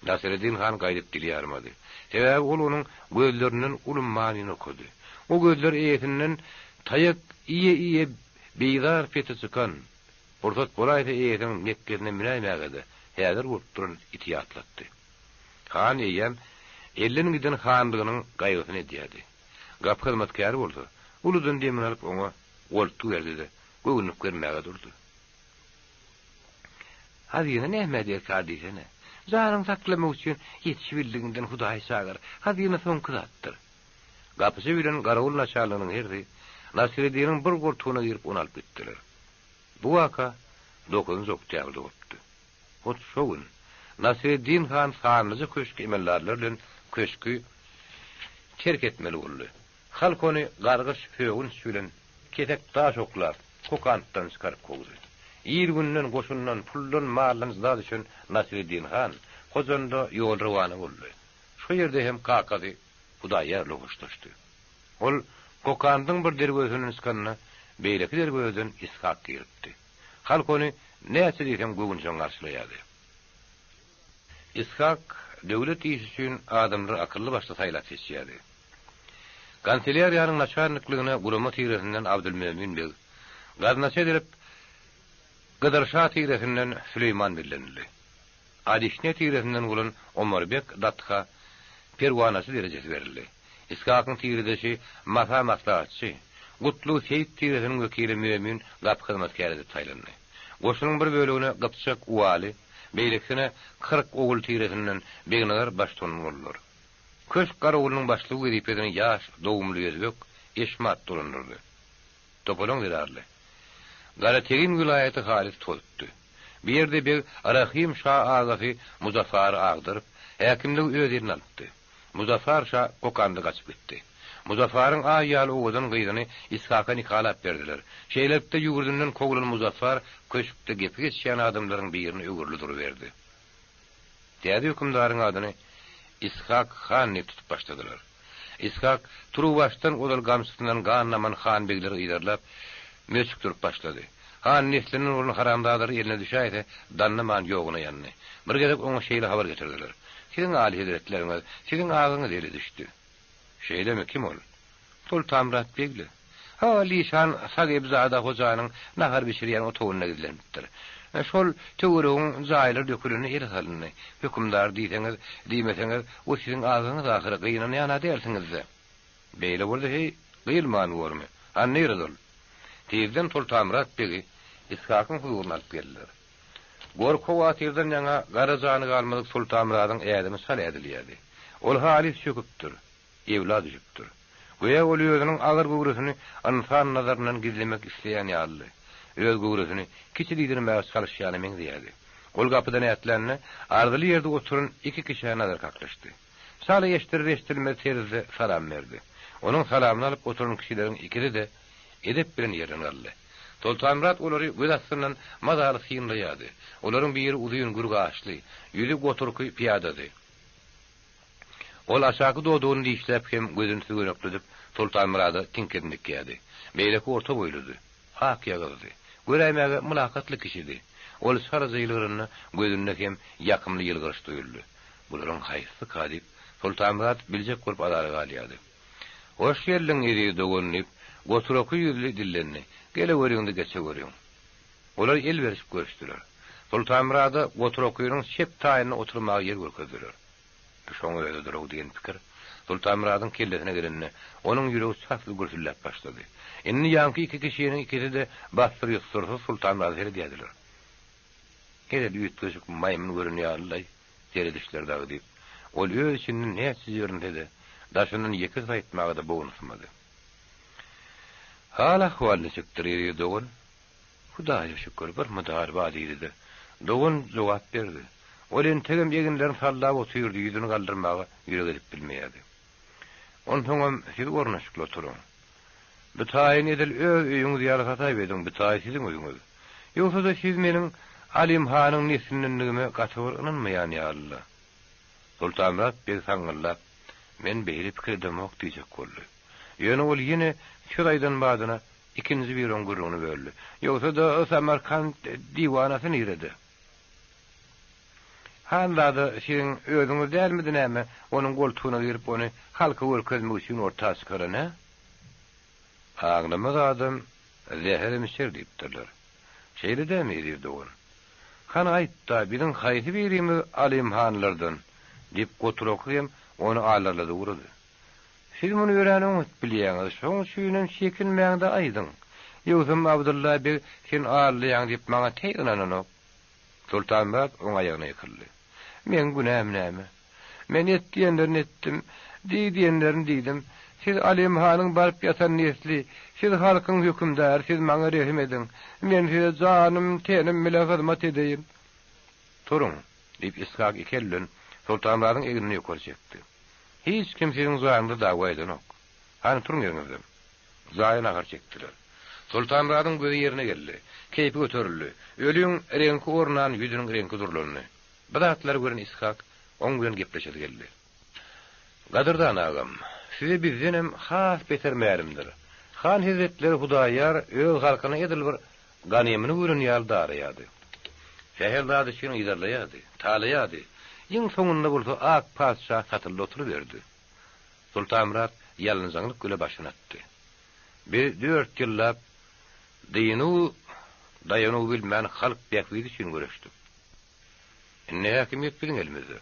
Nasreddin han gaýdyp dil ýarmady. Sebäbi ol onuň gözlerinden uly manyny okady. O gözler eýesinden taýak iýe-iýe bizar peti çykan, pursat bolaýsa eýesiniň mekgesine münäýmäge-de häzir bolup duran iti ýatlatdy. Han eýýäm elden giden hanlygynyň gaýgysyny edýärdi. Gapy hyzmatkäri bolsa, uludan demini alyp oňa goltgy berdi-de, göwünlik bermäge durdy. Hazyna nämä derkar diýsene. Janyňy saklamak üçin ýetişibildigiňden Hudaýy çagyr. Hazyna soňky zatdyr. Gapyçy bilen garawul naçalniginiň hersi Nasreddiniň bir goltugyna girip ony alyp gitdiler. Bu waka dokuzynjy oktýabrda bolupdy. Hut şo gün Nasreddin han sanlyja köşk emeldarlary bilen köşki terk etmeli boldy. Halk ony gargyş-sögünç bilen kesek daş oklap, Kokantdan çykaryp kowdy. Il-günden, goşundan, puldan, maldan jyda düşen Nasreddin han Hojanda ýol rowana boldy. Şo ýerde hem kakasy Hudaýýar bilen hoşlaşdy. Ol Kokandyň bir derwezesinden çykanda, beýleki derwezeden Ishak giripdi. Halk ony näçe diýseň göwünjeň garşylaýardy. Ishak döwlet işi üçin adamlary akylly-başly saýlap seçýärdi. Kanselýariýanyň naçalnikligine gurama tiresinden Abdylmömin beg, gaznaçy edilip Gydyr şa tiresinden Süleýman bellenildi. Adişne tiresinden bolan Omar beg Datha perwanaçy derejesi berildi. Ishakyň tiredeşi Masa maslahatçy, Gutlug seýit tiresiniň wekili Mömin gapy hyzmatkäri edip saýlandy. Goşunyň bir bölegine gypjak Ualy, beýlekisine 40 ogul tiresinden Begnazar baştutan boldular. Köşk garawulynyň başlygy wezipesini ýaş, dogumly özbek Eşmat dolandyrdy. Topalaň zerarly. Garategin welaýaty halys tozupdy. Bu ýerde beg Rahym şa agasy Muzaffary agdaryp, häkimligi öz eline alypdy. Muzaffar şa Kokanda gaçyp gitdi. Muzaffaryň aý ýaly owadan gyzyny Ishaka nikalap berdiler. Şeýlelikde ýurdundan kowlan Muzaffar köşkde gepi geçýän adamlaryň birine öwrüldi duruberdi. Täze hökümdaryň adyny Ishak han diýip tutup başladylar. Ishak turuwbaşdan ozal gamçysyndan gan daman han-begleri yzarlap, möçükdirip başlady. Han neslinden bolan haramzadalar eline düşäýse, dannaman ýoguna ýandy. Bir gezek oňa şeýle habar getirdiler, Siziň alyhezretleriňiz, siziň agaňyz ele düşdi. Şeýlemi, kim ol? Soltanmyrat begli. Ha, Lişan Sagebzada hojanyň nahar bişirýän otagynda gizlenipdir. Şol töweregiň jaýlary dökülende ele salyndy. Hökümdar diýseňiz, diýmeseňiz, o siziň agaňyz ahyry, gynanýan-a dälsiňiz-dä. Beýle bolsa, heý, gyýylman bormy? Han nirede ol? Tizden Soltanmyrat begi Ishakyň huzuryna alyp geldiler. Gorky-howatyrdan ýaňa gara jany galmadyk Soltanmyradyň ädimi çal ädilýärdi. Ol halys çöküpdir. Ewla düşüpdir. Göýä ol özüniň agyr göwresini ynsan nazaryndan gizlemek isleýän ýalydy. Öz göwresini kiçi diýdirmäge çalyşýana meňzeýärdi. Ol gapydan ätlände, arzyly ýerde oturan iki kişä nazar kaklyşdy. Çala eşdirer-eşdilmez terzde salam berdi. Onuň salamyny alyp oturan kişileriň ikisi-de edep bilen ýerden galdy. Soltanmyrat olary göz astyndan mazaly synlaýardy. Olaryň biri uzyn gür gaşly, ýüzi goturky pyýadady. Ol aşaky dodagyny dişläp hem gözüni sügenekledip, Soltanmyrada tiňkesini dikýärdi. Beýleki orta boýludy. Ak ýagyzdy. Göräýmäge mylakatly kişidi. Ol çalaja ýylgyranda gözünde hem ýakymly ýylgyryş duýuldy. Bularyň haýsysyka diýip, Soltanmyrat biljek bolup azara galýardy. Hoş geldiň, eziz dogan, diýip, goturaky ýüzli dillendi. Geleweriň-de geçeweriň. Olar el berişip görüşdiler. Sultanmyrada Gotur-okynyň çep taýynda oturmaga ýer görkezdiler. Bu şoň özüdir-ow diýen pikir Sultanmyradyň kellesine gelende, onuň ýüregi çasly gürsülläp başlady. Indi ýaňky iki kişiniň ikisi-de bassyr-ýussursyz Sultanmyrada seredýärdiler. Edil üýtgeşik maýmyn gören ýaly-laý seredişler dagy diýip, ol öz içinden näçe jibrinse-de, daşyndan ýeke söz aýtmaga-da bogunysmady. Hal-ahwal niçikdir, eziz dogan? Hudaýa şükür, bir mydar bar diýdi-de, dogan jogap berdi. Ol entegem eginlerini sallap otyrdy, ýüzüni galdyrmaga ýürek edip bilmeýärdi. Onsoňam siz ornaşykly oturyň. Bu taýyny edil öz öýüňiz ýaly hasap ediň, bu taý siziň öýüňiz. Ýogsa-da siz meniň Alim hanyň neslindendigime gaty bir ynanmaýan ýaly-la. Sultanmyrat beg saňňyldap, Men beýle pikir edemok diýjek boldy. Ýöne ol ýene söz aýdan badyna ikinji biri oň gürrüňini böldi. Ýogsa-da Samarkant diwanasy nirede? Hanzada siziň özüňiz dälmidi näme, onuň goltugyna girip ony halka görkezmek üçin orta çykaran, hä? Aňlamaz adam zäherem içer diýipdirler. Şeýle dämi, eziz dogan? Hany aýt-da, biziň haýsy birimiz Alym hanlardan? diýip, Gotur oky hem ony alarlady ugrady. Siz muny örän oňat bilýäňiz, şoň üçinem çekinmäň-de aýdyň. Ýogsam Abdylla beg sen aldaýaň diýip maňa teý ynananok. Sultanmyrat oň aýagyna ýykyldy. Meň günäm näme? Men et diýenlerini etdim, diý diýenlerini diýdim. Siz Alym hanyň baryp ýatan nesli, siz halkyň hökümdary, siz maňa rehim ediň. Men size janym, tenim bile hyzmat edeýin. Turuň! diýip, Ishak iki eli bilen Sultanmyradyň egnini ýokary çekdi. Hiç kim siziň jaýyňyza dawa edenok. Hany turuň ýeriňizden. Jaýa nahar çekdiler. Sultanmyradyň gözi ýerine geldi. Keýpi göterildi. Öliň reňki ornan ýüzüniň reňki durlandy. Bu zatlary gören Ishak oň bilen gepleşesi geldi. Gadyrdan agam, size bizdenem has beter mälimdir. Han hezretleri Hudaýar öz halkyna edil bir ganymyny gören ýaly daraýardy. Sähel zat üçin yzarlaýardy, talaýardy. Iň soňunda bolsa ak patyşa satyldy oturyberdi. Sultanmyrat ýalynjaňlyk bile başyny atdy. Biz dört ýyllap dynuw, daýanuw bilmän halk bähbidi üçin göreşdik. Indi häkimiýet biziň elimizde.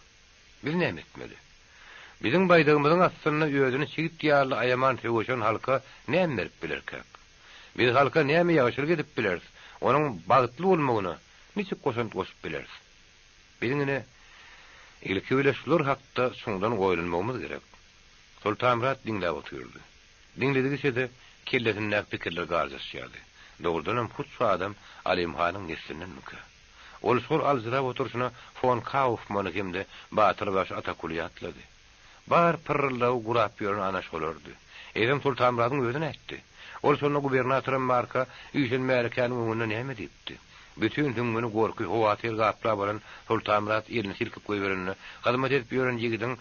Biz näme etmeli? Biziň baýdagymyzyň astynda özüni çigit ýaly aýaman söweşen halka näme berip bilerkäk? Biz halka näme ýagşylyk edip bileris, onuň bagtly bolmagyna niçik goşant goşup bileris? Biziň ine, ilki bile şular hakda çuňdan oýlanmagymyz gerek. Sultanmyrat diňläp otyrdy. Diňledigiçe-de kellesindäki pikirler garjaşýardy. Dogrudanam hut şu adam Alym hanyň neslindenmikä? Ol şol aljyrap oturyşyna fon Kaufmany hem-de batyrbaşy Atakuly ýatlady. Bar pyrryldagy gurap ýören ana şolardy. Eýsem Sultanmyradyň özi nätdi? Ol şonda gubernatoram barka, üýşen märekäniň öňünde näme diýipdi? Bütin süňňüni gorky, howatyr gaplap alan Sultanmyrat elini silkip goýberende, hyzmat edip ýören ýigidiň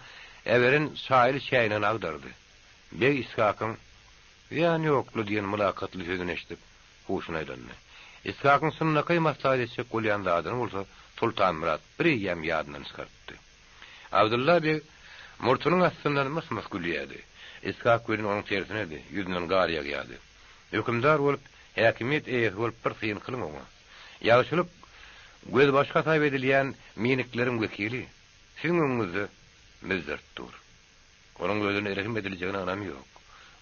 äberen çaýly çäýnegini agdardy. Beg Ishakyň, Zyýany ýok-la diýen mylakatly sözüni eşidip, huşuna aýlandy. Ishakyň çynlakaý maslahat etjek bolýan zadyny bolsa Sultanmyrat bireýýäm ýadyndan çykarypdy. Abdylla beg murtunyň astyndan mys-mys gülýärdi. Ishak welin onuň tersinedi, ýüzünden gar ýagýardy. Hökümdar bolup, häkimiýet eýesi bolup bir syn kylyň oňa. Ýagşylyk gözbaşy hasap edilýän minikleriň wekili siziň öňüňizde müzzerip dur. Onuň özüne rehim ediljegine ynamy ýok.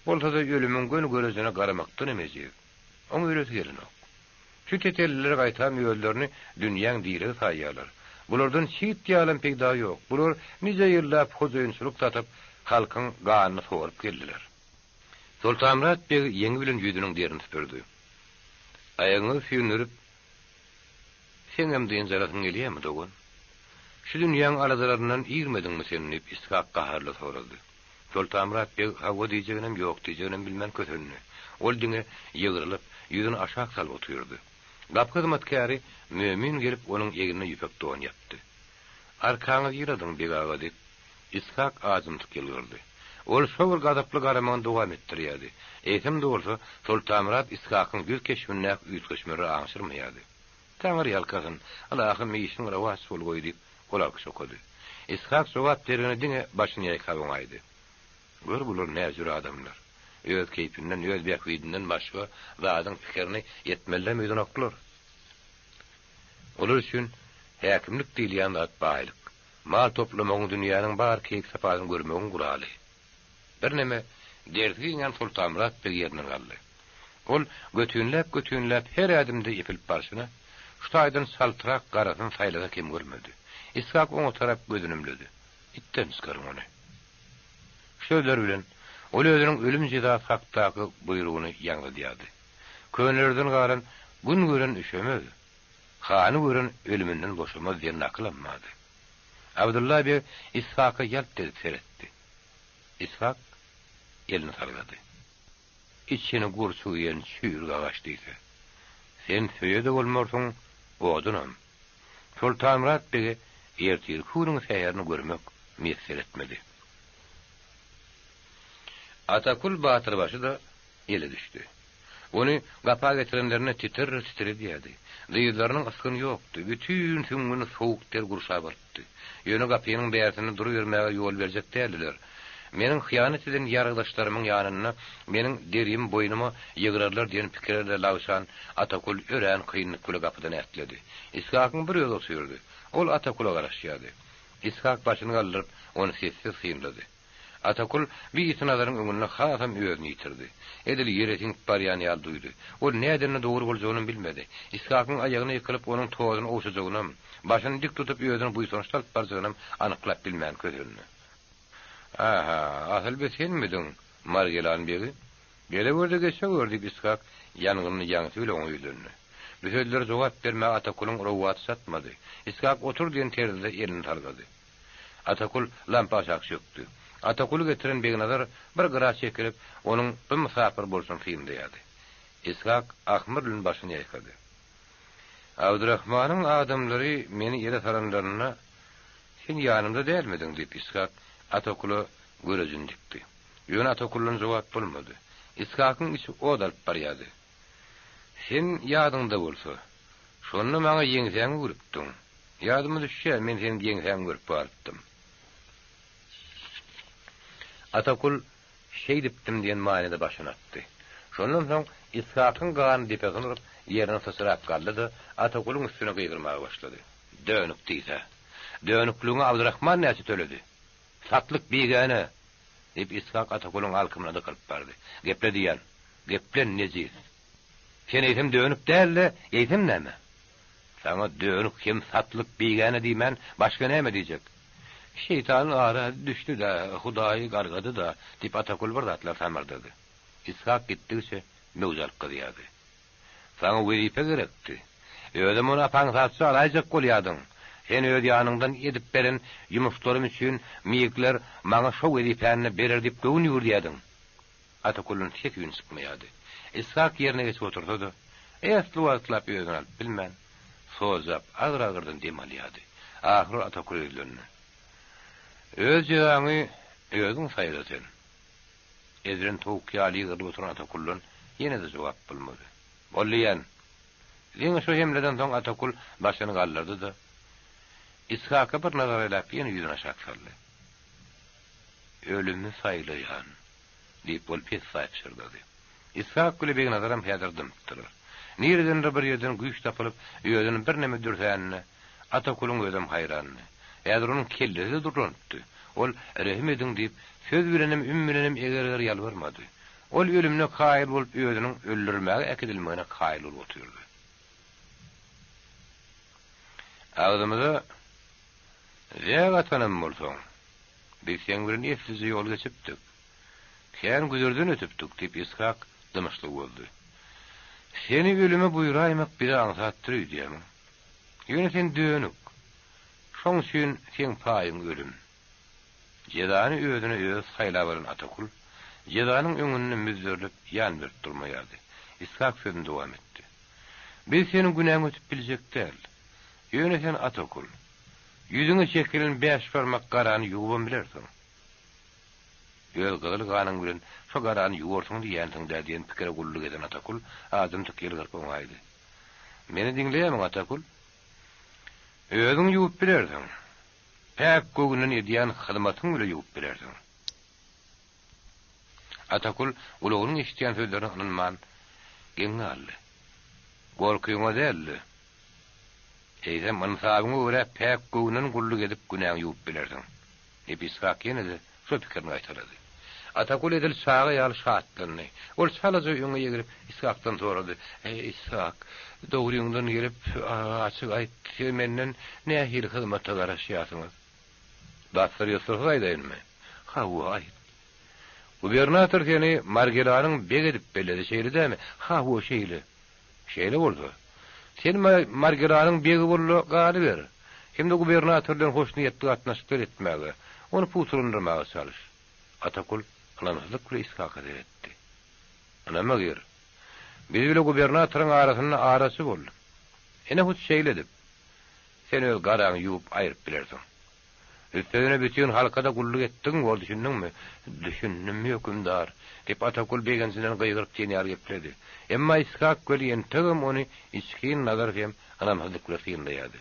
Bolsa-da ölümiň göni görejine garamakdan hem ejiz. Oň ölesi gelenok. Şu tetelliler gaýtam özlerini dünýäň diregi saýýarlar. Bulardan çigit ýalam peýda ýok. Bular nije ýyllap hojaýynçylyk satyp, halkyň ganyny sorup geldiler. Soltanmyrat beg ýeňi bilen ýüzüniň derini süpürdi. Aýagyňyzy süýndürip, seňem dynç alasyň gelýärmi, dogan? Şu dünýäň aladalaryndan irmediňmi sen? diýip, Ishak gaharly sorady. Soltanmyrat beg hawa diýjeginem, ýok diýjeginem bilmän kösendi. Ol diňe ýygrylyp, ýüzüni aşak salyp otyrdy. Gapy hyzmatkäri Mömin gelip onuň egnine ýüpek don ýapdy. Arkaňyzy ýyladyň, beg aga, diýip, Ishak ajymtyk ýylgyrdy. Ol şo bir gazaply garamagyny dowam etdirýärdi. Eýsem-de bolsa, Soltanmyrat Ishakyň ýüz keşbindäki üýtgeşmeleri aňşyrmaýardy. Taňry ýalkasyn, ylahym işiň rowaç bolgaý diýip, ol alkyş okady. Ishak jogap deregine diňe başyny ýaýkap oňaýdy. Gör bular näjür adamlar. Öz keýpinden, öz bähbidinden başga zadyň pikirini etmelilerem öýdenoklar. Olar üçin häkimlik diýilýän zat baýlyk, mal toplamagyň dünýäniň bar keýp-sapasyny görmegiň guraly. Birneme dersi giňän Sultanmyrat beg ýerinden galdy. Ol götünläp-götünläp her ädimde epilip barşyna, şu taýdan çaltrak garasyny saýlasa kem görmedi. Ishak oňa tarap gözüni ümledi. Itden çykaryň ony. Şu sözler bilen, ol özüniň ölüm jezasy hakdaky buýrugyny ýaňzydýardy. Könelerden galan Gün gören üşemez, hany gören ölüminden boşamaz diýen nakylam bardy. Abdylla beg Ishaka ýalt edip seretdi. Ishak elini salgady. Içini gurçuk iýen çüýrük agaç diýse. Sen söýe-de bolmarsyň, odunam. Soltanmyrat bege ertirki günüň säherini görmek miýesser etmedi. Atakul batyrbaşy-da ele düşdi. Ony gapa getirenlerinde titir-titir edýärdi. Dyzlarynyň ysgyny ýokdy, bütin süňňüni sowuk der gurşap alypdy. Ýöne gapynyň bärsinde durubermäge ýol berjek däldiler. Meniň hyýanat eden ýaragdaşlarymyň ýanynda meniň derimi boýnuma ýygrarlar diýen pikire-de lagşan Atakul örän kynlyk bile gapydan ätledi. Ishakyň bir özi otyrdy. Ol Atakula garaşýardy. Ishak başyny galdyryp, ony sessiz synlady. Atakul bi ýiti nazaryň öňünde hasam özüni ýitirdi. Edil ýere siňip barýan ýaly duýdy. Ol nädende dogry boljagynam bilmedi. Ishakyň aýagyna ýykylyp onuň tozuny ogşajagynam, başyny dik tutup özüni buýsançly alyp barjagynam anyklap bilmän kösendi. Aha, asyl bi senmidiň, Margelan begi? Gelewer-de geçewer, diýip, Ishak ýangynly ýaňsy bilen oňa ýüzlendi. Bu sözlere jogap bermäge Atakulyň rowaty çatmady. Ishak otur diýen terzde elini salgady. Atakul lampa aşak çökdi. Atakuly getiren Begnazar bir gyra çekilip, onuň bu mysapyr bolşuny synlaýardy. Ishak ahmyr bilen başyny ýaýkady. Abdyrahmanyň adamlary meni ele salanlarynda, sen ýanymda dälmidiň? diýip, Ishak Atakula görejini dikdi. Ýöne Atakuldan jogap bolmady. Ishakyň içi ot alyp barýardy. Sen ýadyňda bolsa, şonda maňa ýeňsäňi görüpdiň. Ýadyma düşýär, men seniň ýeňsäňi görüp galypdym. Atakul şeýdipdim diýen manyda başyny atdy. Şondan soň Ishakyň gany depesine urup, ýerinden syçrap galdy-da, Atakulyň üstüne gygyrmaga başlady. Dönük diýsä. Dönükligiňe Abdyrahman näçe töledi? Satlyk bigäne! Diýip, Ishak Atakulyň alkymyna dykylyp bardy. Geple diýýän. Geple, nejis! Sen eýsem dönük däl-de, eýsem näme? Saňa dönük hem satlyk bigäne diýmän, başga näme diýjek? Şeýtan ara düşdi-de, Hudaý gargady-da, diýip, Atakul bir zatlar samyrdady. Ishak gitdigiçe möwç alyp gyzýardy. Saňa wezipe gerekdi. Özem ony ap-aňsatja alaýjak bolýardyň. Sen öz ýanyňdan edip beren ýumuşlarym üçin Migler maňa şo wezipäni berer diýip göwün ýüwürdýärdiň. Atakuldan ses-üýn çykmaýardy. Ishak ýerine geçip otursa-da, esli wagtlap özüni alyp bilmän, sojap, agyr-agyrdan dem alýardy. Ahyry ol Atakula ýüzlendi. Öz jezaňy özüň saýla sen. Ezilen towuk ýaly ýygrylyp oturan Atakuldan ýene-de jogap bolmady. Bol diýýän! Diňe şo hemleden soň Atakul başyny galdyrdy-da, Ishaka bir nazar aýlap ýene ýüzüni aşak saldy. Ölümi saýlaýan, diýip, ol pessaý pyşyrdady. Ishak bile Begnazaram häzir dymypdylar. Niredendir bir ýerden güýç tapylyp, özüni birneme dürsänine Atakulyň özem haýrandy. Häzir onuň kellesi-de durlanypdy. Ol, Rehim ediň diýip, söz bilenem, üm bilenem eger-eger ýalbarmady. Ol ölümine kaýyl bolup, özüniň öldürilmäge äkidilmegine kaýyl bolup otyrdy. Agzymyza zäk atanam bolsaň, biz seň bilen eslije ýol geçipdik. Kän güzerden ötüpdik, diýip, Yshak dymyşlygy bozdy. Seni ölüme buýraýmak bize aňsatdyr öýdýämiň? Ýöne sen dönük. Şoň üçin seň paýyň ölüm. Jezany özüne özi saýlap alan Atakul, jezanyň öňünde müzzerilip, ýan berip durmaýardy. Ishak sözüni dowam etdi. Biz seniň günäňi ötüp biljek däl. Ýöne sen Atakul, ýüzüňe çekilen bäş barmak garany ýuwubam bilersiň. Öz gyzyl ganyň bilen şo garany ýuwarsyň diýýänsiň-dä diýen pikire gulluk eden Atakul ajymtyk ýylgyryp oňaýdy. Meni diňleýärmiň, Atakul? Özüň ýuwup bilersiň. Päk göwünden edýän hyzmatyň bile ýuwup bilersiň. Atakul gulagynyň eşidýän sözlerine ynanman, geň galdy. Gorkyňa däl-de. Eýsem, ynsabyňa görä päk göwünden gulluk edip günäňi ýuwup bilersiň. Diýip, Yshak ýene-de şol pikirini gaýtalady. Atakul edil çaga ýaly şatlandy. Ol çalaja öňe eglip, Yshakdan sorady, Eý, Yshak, dogryňdan gelip, açyk aýt, siz menden nähili hyzmata garaşýarsyňyz? Bassyr-ýussursyz aýdaýynmy? Hawa, aýt. Gubernator seni Margilanyň begi edip belledi, şeýle dälmi? Hawa, şeýle. Şeýle bolsa, sen Margilanyň begi bol-da galyber. Hem-de gubernator bilen hoşniýetli gatnaşyklar etmäge, ony pugtalandyrmaga çalyş. Atakul ynamsyzlyk bilen Ishaka seretdi. Ynama gir. Biz bile gubernatoryň arasynda araçy bolduk. Ine hut şeýle edip, sen öz garaňy ýuwup aýryp bilersiň. Üstesine bütin halka-da gulluk etdigiň bor, düşündiňmi? Düşündim, hökümdar, diýip, Atakul begenjinden gygyryp diýen ýaly gepledi. Emma Ishak weli entegem ony içgin nazar hem ynamsyzlyk bilen synlaýardy.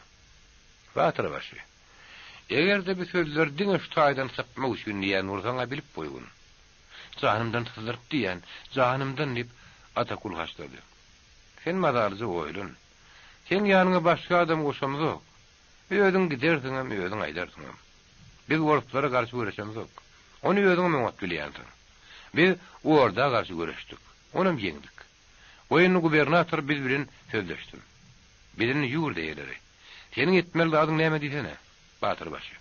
Batyrbaşy, eger-de bu sözleri diňe şu taýdan sypmak üçin diýýän bolsaň-a bilip goýgun. Janymdan syzdyryp diýýän, janymdan, diýip, Atakul haşlady. Sen mazalyja oýlan. Seň ýanyňa başga adam goşamzok. Özüň gidersiňem, özüň aýdarsyňam. Biz orslara garşy göreşemzok. Ony özüňem oňat bilýänsiň. Biz Orda garşy göreşdik. Onam ýeňdik. Goý indi gubernator biz bilen sözleşsin. Biz indi ýurt eýeleri. Seniň etmeli zadyň näme diýsene, batyrbaşy.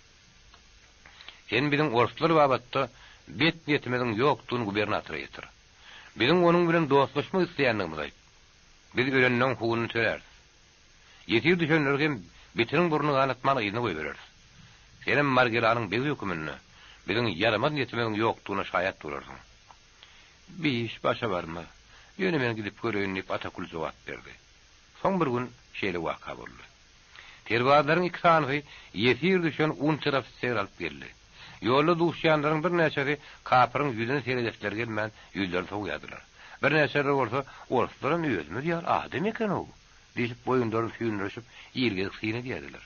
Sen biziň orslar babatda bet niýetimiziň ýokdugyny gubernatora ýetir. Biziň onuň bilen dostlaşmak isleýändigimizi aýt. Biz ölenleň hugunyny töläris. Ýesir düşenleri hem bitiniň burnuny ganatman yzyna goýbereris. Senem Margilanyň begi höküminde biziň ýaramaz niýetimiziň ýokdugyna şaýat bolarsyň. Bi iş başa barmaz. Ýöne men gidip göreýin diýip Atakul jogap berdi. Soň bir gün şeýle waka boldy. Serbazlaryň iki sanysy ýesir düşen unter-ofiseri alyp geldi. Ýolda duşýanlaryň birnäçesi kapyryň ýüzüne seredesleri gelmän ýüzlerini sowýardylar. Birnäçeleri bolsa, Orslaram özümiz ýaly adam eken-ow! Diýşip boýunlaryny süýndürişip, ilgezik syn edýärdiler.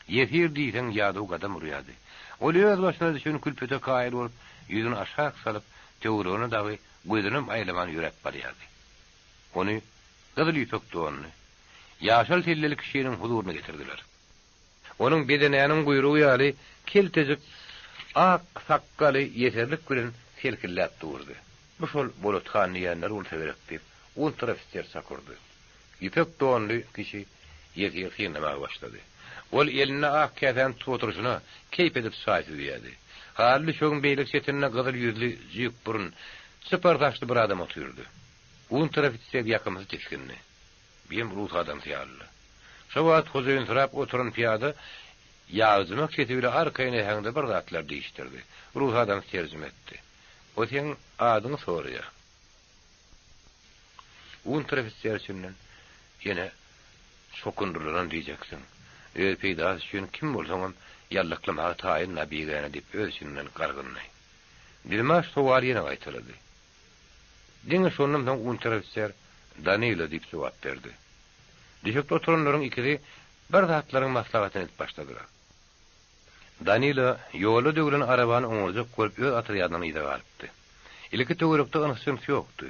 Ýesir diýseň ýadaw gadam urýardy. Ol öz başyna düşen külpete kaýyl bolup, ýüzüni aşak salyp, töweregine dagy gözünem aýlaman ýöräp barýardy. Ony gyzyl ýüpek donly, ýaşyl selleli kişiniň huzuryna getirdiler. Onuň bedenäniň guýrugy ýaly keltejik ak sakgaly ýeserlik bilen selkilläp durdy. Bu şol Bolat han diýýänleri bolsa gerek diýip, unter-ofiser çak urdy. Ýüpek donly kişi ýesiri synlamaga başlady. Ol elinde ak käsäni tutup oturyşyna, keýp edip çaý süzýärdi. Haly düşegiň beýleki çetinde gyzyl ýüzli, jüýkburun, çypar saçly bir adam otyrdy. Unter-ofiser ýakymsyz tisgindi. Biem rus adamsy ýalydy. Şo wagt hojaýynsyrap oturan pyýada ýagjymak sesi bile arkaýyn äheňde bir zatlar diýişdirdi. Rus adamsy terjime etdi. O seň adyňy soraýar. Unter-ofiser içinden, Ýene çokundyrylan diýjeksiň. Öz peýdasy üçin kim bolsaňam ýallaklamaga taýyn-da bigäne diýip öz içinden gargyndy. Dilmaç sowaly ýene gaýtalady. Diňe şondan soň unter-ofiser Danilo diýip jogap berdi. Düşekde oturanlaryň ikisi bir zatlaryň maslahatyny edip başladylar. Danilo ýolda döwlen arabany oňarjak bolup öz otrýadyndan yza galypdy. Ilki töwerekde yns-jyns ýokdy.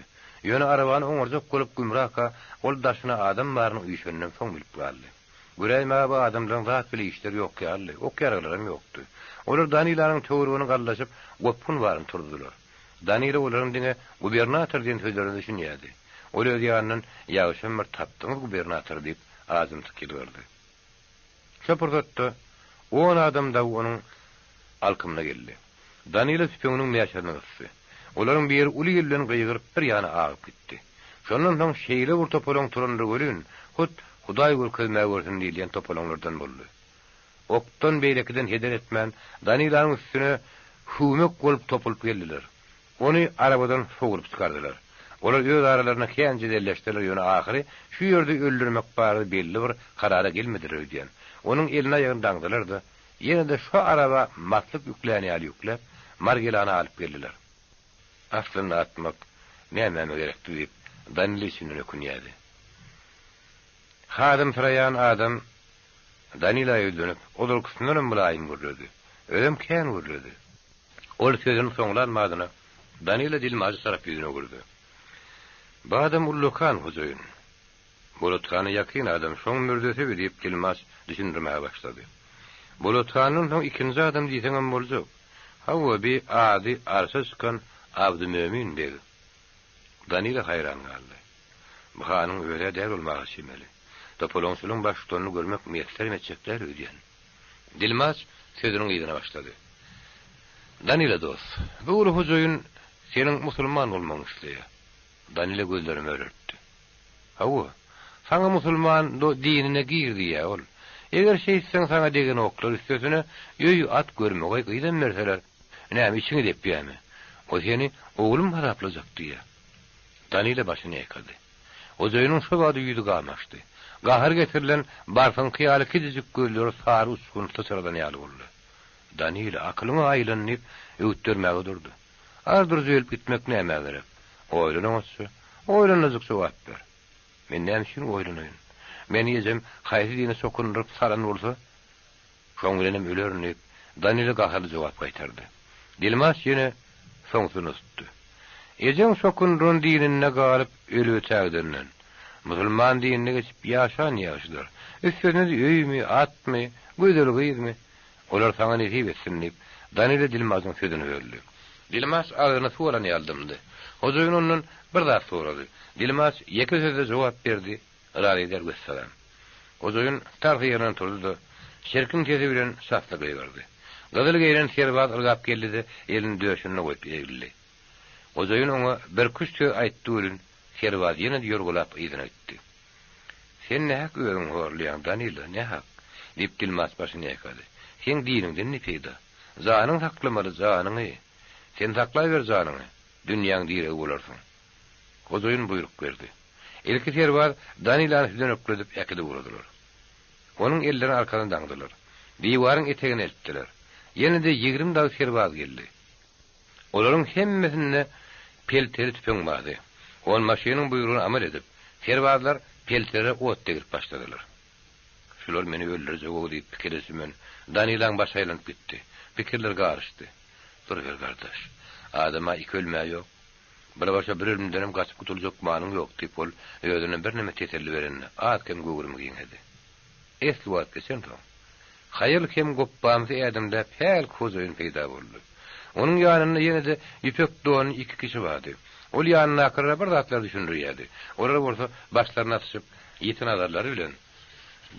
Ýöne arabany oňarjak bolup gümraka ol daşyna adam barynyň üýşeninden soň bilip galdy. Göräýmäge bu adamlaryň zat bile işleri ýok ýalydy, ok-ýaraglaram ýokdy. Olar Danilanyň töweregini gallaşyp, gopgun baryny turzudylar. Danila olaryň diňe gubernator diýen sözlerine düşünýärdi. Ol öz ýanyndan Ýagşam bir tapdyňyz gubernatory diýip, ajymtyk ýylgyrdy. Şo pursatda on adam dagy onuň alkymyna geldi. Danila tüpeňiniň mäşerini gysdy. Olaryň biri uly il bilen gygyryp bir ýana agyp gitdi. Şondan soň şeýle bir topalaň turandyr welin, hut Hudaý görkezmä görsün diýilýän topalaňlardan boldy. Okdan beýlekiden heder etmän, Danilanyň üstüne hüwmek bolup topulyp geldiler. Ony arabadan sowrup çykardylar. Olar öz aralarynda kän jedelleşdiler, ýöne ahyry şu ýerde öldürmek barada belli bir karara gelmediler öýdýän. Onuň elini-aýagyny daňdylar-da, ýene-de şo araba maslyk ýüklän ýaly ýükläp, Margilana alyp geldiler. Aslynda atmak nämäme gerekdi diýip, Danila içinden ökünýärdi. Hadymsyraýan adam Danila ýüzlenip, ozalkysyndanam mylaýym gürledi. Özem kän gürledi. Ol sözüni soňlan badyna Danila dilmaja tarap ýüzüni öwürdi. Bu adam ullakan hojaýyn. Bolat hana ýakyn adam, şoň mürzesi bi diýip, dilmaç düşündirmäge başlady. Bolat handan soň ikinji adam diýseňem boljak. Hawa, bi ady arşa çykan Abdymömin beg. Danila haýran galdy. Bu hanyň öz-ä däl bolmaga çemeli. Topalaňçylygyň baştutanyny görmek miýesserem etjek däl öýdýän. Dilmaç sözüniň yzyna başlady. Danila dost, bu uly hojaýyn seniň musulman bolmagyňy isleýär. Danila gözlerini mölertdi. Hawa, saňa musulman dinine gir diýýär ol. Eger şeýtseň saňa degen oklar üstesine öý, at, görmegeý gyzam berseler, näme içiňi depýämi? O seni oglum hasaplajak diýýär. Danila başyny ýaýkady. Hojaýynyň şo bada ýüzi gamaşdy. Gahar getirilen barsyňky ýaly kiçijik gözleri sary uçgun syçradan ýaly boldy. Danila, akylyňa aýlan diýip, öwüt bermäge durdy. Ardurja ölüp gitmek nämä gerek? Oýlan oňatja. Oýlanajyk jogap ber. Men näme üçin oýlanaýyn? Meni ejem haýsy dine çokundyryp salan bolsa, şoň bilenem ölerin diýip, Danila gaharly jogap gaýtardy. Dilmaç ýene soňsuny tutdy. Ejeň çokundyran dininde galyp ölüp ötägidenden, musulman dinine geçip ýaşan ýagşydyr. Üstesine-de öými, atmy, gözel gyzmy, Olar saňa nesip etsin, diýip, Danile dilmaçyň sözüni böldi. Dilmaç agzyna suw alan ýaly dymdy. Hojaýyn ondan bir zat sorady. Dilmaç ýeke sözde jogap berdi, Razy eder wessalam. Hojaýyn tarsa ýerinden turdy-da, çirkin sesi bilen şatly gygyrdy. Gyzyl geýnen serbaz ylgap geldi-de, elini döşünde goýup egildi. Hojaýyn oňa birküç söz aýtdy welin, serbaz ýene-de ýorgalap yzyna gitdi. Sen nähak özüňi horlaýaň, Danila, nähak! diýip, dilmaç başyny ýaýkady. Seň diniňden ne peýda? Janyňy saklamaly, janyňy! Sen saklaber janyňy, dünýäň diregi bolarsyň. Hojaýyn buýruk berdi. Ilki serbaz Danilany südenekledip äkidip ugradylar. Onuň ellerini arkadan daňdylar. Diwaryň etegine eltdiler. Ýene-de 20 dagy serbaz geldi. Olaryň hemmesinde pelteli tüpeň bardy. Onbaşynyň buýrugyna amal edip, serbazlar peltelere ot degrip başladylar. Şular meni öldürjeg-ow diýip pikire çümen Danilaň başy aýlanyp gitdi. Pikirler garyşdy. Duruber gardaş. Adama iki ölme-ä ýok. Birbaşa bir ölümdenem gaçyp gutuljak gümanyň ýok diýip ol özüne birneme teselli berende az-kem göwrümi giňedi. Esli wagt geçensoň, haýal hem gopbamsy ädimläp hälki hojaýyn peýda boldy. Onuň ýanynda ýene-de ýüpek donly iki kişi bardy. Ol ýanyndakylara bir zatlar düşündirýärdi. Olar bolsa başlaryny atyşyp, ýiti nazarlary bilen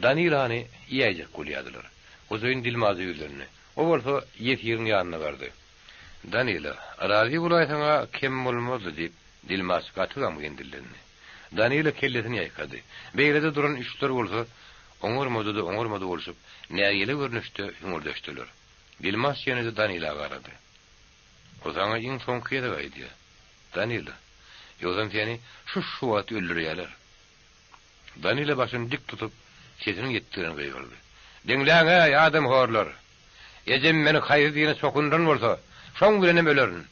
Danilany iýäýjek bolýardylar. Hojaýyn dilmaja ýüzlendi. O bolsa ýesiriň ýanyna bardy. Danila, razy bolaýsaň-a kem bolmazdy, diýip, dilmaç gaty gamgyn dillendi. Danila kellesini ýaýkady. Beýlede duran üçler bolsa, oňarmady-da oňarmady bolşup, nägile görnüşde hüňürdeşdiler. Dilmaç ýene-de Danila garady. O saňa iň soňky gezek aýdýar, Danila, ýogsam seni şuş-şu wagt öldürýärler. Danila başyny dik tutup, sesiniň ýetdigini gygyrdy. Diňläň-äý, adamhorlar! Ejem meni haýsy dine çokundyran bolsa, şoň bilenem ölerin.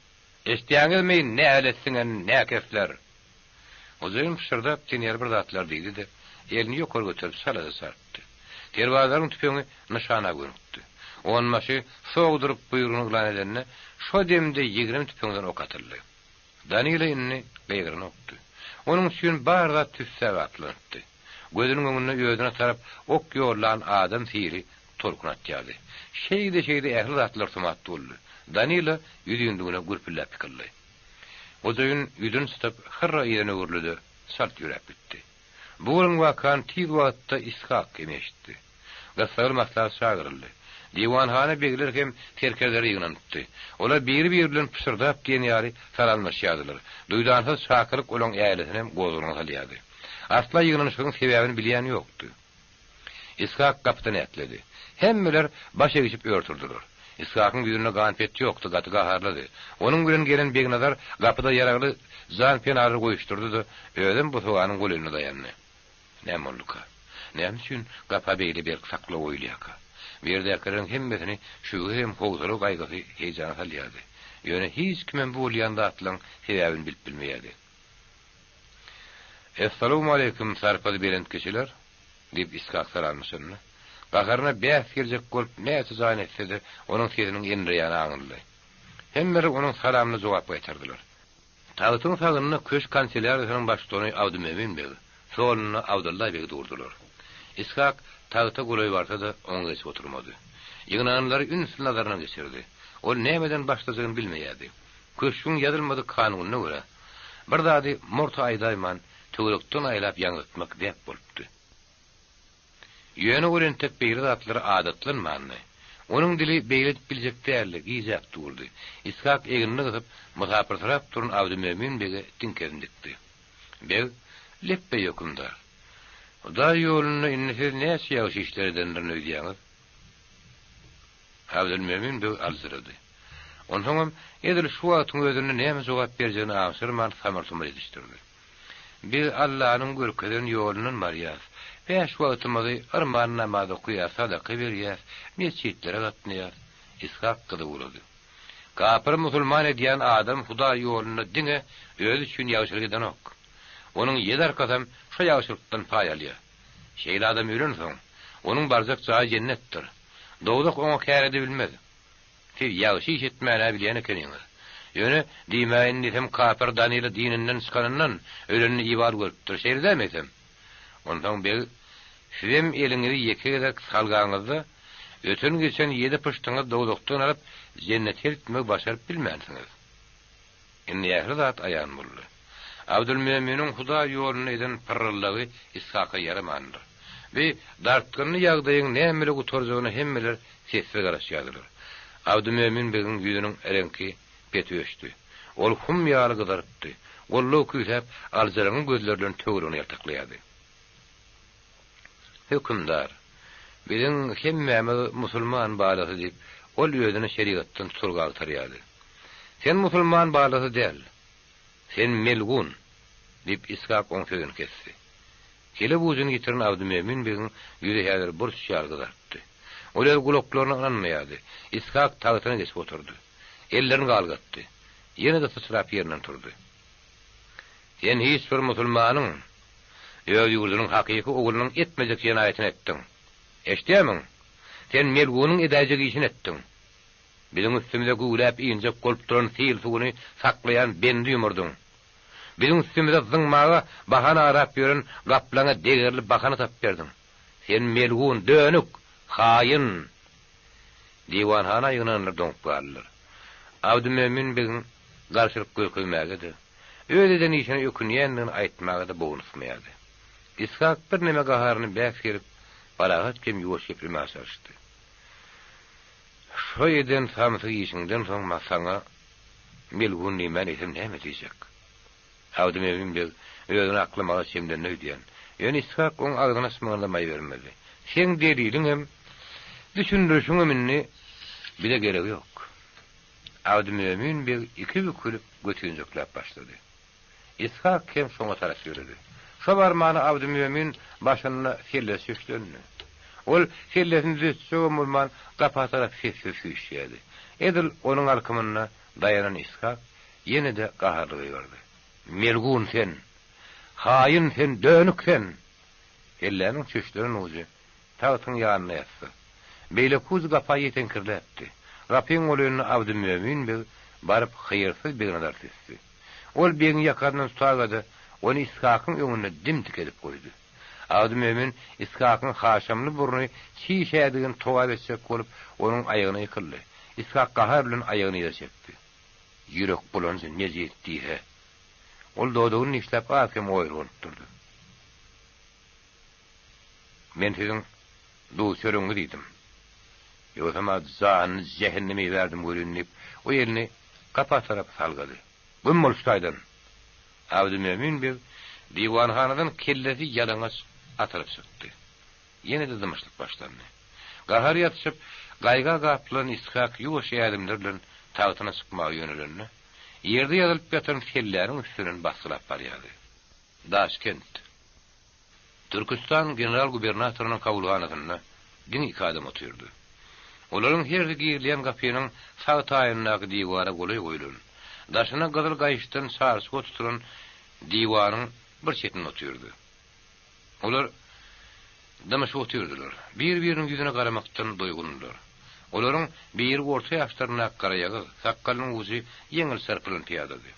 Eşidýäňizmi, nälet siňen näkesler! Hojaýyn pyşyrdap diýen ýaly bir zatlar diýdi-de, elini ýokary göterip çalaja çarpdy. Serbazlaryň tüpeňi nyşana gönükdi. Onbaşy sogduryp buýrugyny yglan edende, şo demde 20 tüpeňden ok atyldy. Danila indi gygyranokdy. Onuň üçin bar zat tüssä gaplanypdy. Gözüniň öňünde özüne tarap ok ýollan adam sili tolkun atýardy. Şeýde-şeýde ähli zatlar sumat boldy. Danila ýüzünligine gürpüldäp ýykyldy. Hojaýyn ýüzüni çytyp, hyrra yzyna öwrüldi-de, çalt ýöräp gitdi. Bu bolan wakany tiz wagtda Ishak hem eşitdi. Gyssagly maslahat çagyryldy. Diwanhana begler hem serkerdeler ýygnanypdy. Olar biri-biri bilen pyşyrdap diýen ýaly salamlaşýardylar. Duýdansyz çakylyk olaň ählesinem gozgalaňa salýardy. Asla ýygnanyşygyň sebäbini bilýän ýokdy. Ishak gapydan ätledi. Hemmeler baş egişip ör turdular. Ishakyň ýüzünde gan-pet ýokdy, gaty gaharlydy. Onuň bilen gelen Begnazar gapyda ýaragly janpenalary goýuşdyrdy-da, özem bosaganyň golaýynda daýandy. Näme bolduka? Näme üçin gapa beýle berk saklaw goýulýarka? Bu ýerdäkileriň hemmesini şübhe hem howsala gaýgysy heýjana salýardy. Ýöne hiç kimem bu bolýan zatlaryň sebäbini bilip bilmeýärdi. Essalawmaleýkim, sarpaly belent kişiler! diýip, Ishak salamlaşanda, gaharyna bäs geljek bolup näçe jan etse-de, onuň sesiniň endireýäni aňyldy. Hemmeler onuň salamyna jogap gaýtardylar. Tagtyň sagynda köşk kanselýariýasynyň baştutany Abdymömin beg. Stolunda Abdylla begi durdular. Ishak tagta golaý barsa-da, oňa geçip oturmady. Ýygnananlary ünsli nazaryndan geçirdi. Ol nämeden başlajagyny bilmeýärdi. Köşgüň ýazylmadyk kanunyna görä, bir zady morta aýdaýman, töwerekden aýlap ýaňzytmak däp bolupdy. Ýöne ol entek beýle zatlara adatlanmandy. Onuň dili beýle edip biljek däldi, gijäp durdy. Ishak egnini gysyp, mysapyrsyrap duran Abdymömin bege diňkesini dikdi. Beg, Lepbeý, hökümdar. Hudaý ýolunda indi siz näçe ýagşy işler edendirin öýdýäňiz? Abdylmömin beg aljyrady. Onsoňam, edil şu wagtyň özünde näme jogap berjegini aňşyrman samyr-sumur edişdirdi. Biz Allanyň görkezen ýolundan barýas. Bäş wagtymyzy yrman namaz okaýas, sadaka berýäs, metjitlere gatnaýas. Ishak gyzyp ugrady. Kapyry musulman edýän adam Hudaý ýolunda diňe özi üçin ýagşylyk edenok. Onuň ýedi arkasam şo ýagşylykdan paý alýar. Şeýle adam ölensoň, onuň barjak jaýy jennetdir. Dowzah oňa kär edebilmez. Siz ýagşy iş etmän-ä bilýän ekeniňiz. Ýöne, diýmäýin diýsem, kapyr Danyla dininden çykanyndan, ölenini ibar görüpdir, şeýle dälmi eýsem? Onsoň beg, sizem eliňizi ýeke gezek salgaňyzda, öten-geçen ýedi pyşdyňyzy dowzahdan alyp, jennete eltmegi başaryp bilmänsiňiz. Indi ähli zat aýan boldy. Abdylmöminiň Hudaý ýolunda eden pyrryldagy Ishaka ýaramandyr. Bi dartgynly ýagdaýyň näme bile gutarjagyna hemmeler sessiz garaşýardylar. Abdymömin begiň ýüzüniň reňki peti öçdi. Ol hum ýaly gyzarypdy. Goldaw küýsäp, aljyraňňy gözleri bilen töweregine ýaltaklaýardy. Hökümdar, biziň hemmämiz musulman balasy diýip, ol özüne şerigatdan tutarga agtarýardy. Sen musulman balasy däl. Sen melgun! diýip, Ishak oň sözüni kesdi. Kelep ujuny ýitiren Abdymömin begiň ýüzi häzir burç ýaly gyzarypdy. Ol öz gulaklaryna ynanmaýardy. Ishak tagtyna geçip oturdy. Ellerini galgatdy. Ýene-de syçrap ýerinden turdy. Sen hiç bir musulmanyň, öz ýurdunyň hakyky oglunyň etmejek jenaýatyny etdiň. Eşidýärmiň? Sen melgunyň edäýjek işini etdiň. Biziň üstümize güwläp injek bolup duran sil suwuny saklaýan bendi ýumurdyň. Biziň üstümize zyňmaga bahana arap ýören gaplaňa degerli bahana tapyp berdiň. Sen melgun, dönük, haýyn! Diwanhana ýygnananlar doňup galdylar. Abdymömin begiň garşylyk görkezmäge-de, öz eden işine ökünýändigini aýtmaga-da bogny ysmaýardy. Ishak birneme gaharyny bäs gelip, parahat hem ýuwaş geplemäge çalyşdy. Şo eden samsyk işiňden soň ma saňa melgun diýmän eýsem näme diýjek? Abdymömin beg özüni aklamaga çemlendi öýdýän. Ýöne Ishak oň agzyny açmagyna-da maý bermedi. Seň deliliňem, düşündirişiňem indi bize geregi ýok. Abdymömin beg iki bükülip götünjekläp başlady. Ishak hem şoňa tarap ýöredi. Şo barmana Abdymömin başynda sellesi süýşlendi. Ol sellesini düzetjegem bolman, gapa tarap sessiz süýşýärdi. Edil onuň alkymynda daýanan Ishak ýene-de gaharly gygyrdy. Melgun sen! Haýyn sen, dönük sen! Selläniň çöşlenen ujy tagtyň ýanynda ýatsa, beýleki ujy gapa ýeteňkirläpdi. Gapyň golaýynda Abdymömin beg baryp hyýrsyz Begnazar süsdi. Ol begiň ýakasyndan tutaga-da, ony Ishakyň öňünde dim-dik edip goýdy. Abdymömin Ishakyň haşamly burny çiş ädigini togap etjek bolup, onuň aýagyna ýykyldy. Ishak gahar bilen aýagyny yza çekdi. Ýürek bulanjy nejis diýse. Ol dodagyny dişläp az-kem oýurganyp durdy. Men siziň duz-çöregiňizi iýdim. Ýogsam-a janyny jähenneme ibärdim welin diýip, o elini gapa tarap salgady. Güm bol şu taýdan! Abdymömin beg diwanhanadan kellesi ýalaňaç atylyp çykdy. Ýene-de dymyşlyk başlandy. Gahary ýatyşyp, gaýga gapylan Ishak ýuwaş ädimler bilen tagtyna çykmaga ýönelende, ýerde ýazylyp ýatan selläniň üstünden basgylap barýardy. Daşkent. Türküstan general-gubernatorynyň kabulhanasynda diňe iki adam otyrdy. Olaryň hersi girilýän gapynyň sag taýyndaky diwara golaý goýlan, daşyna gyzyl gaýyşdan çarçuwa tutulan diwanyň bir çetinde otyrdy. Olar dymyşyp otyrdylar. Bir-biriniň ýüzüne garamakdan doýgundylar. Olaryň biri orta ýaşlaryndaky garaýagyz, sakgalynyň ujy ýeňil çarpylan pyýadady.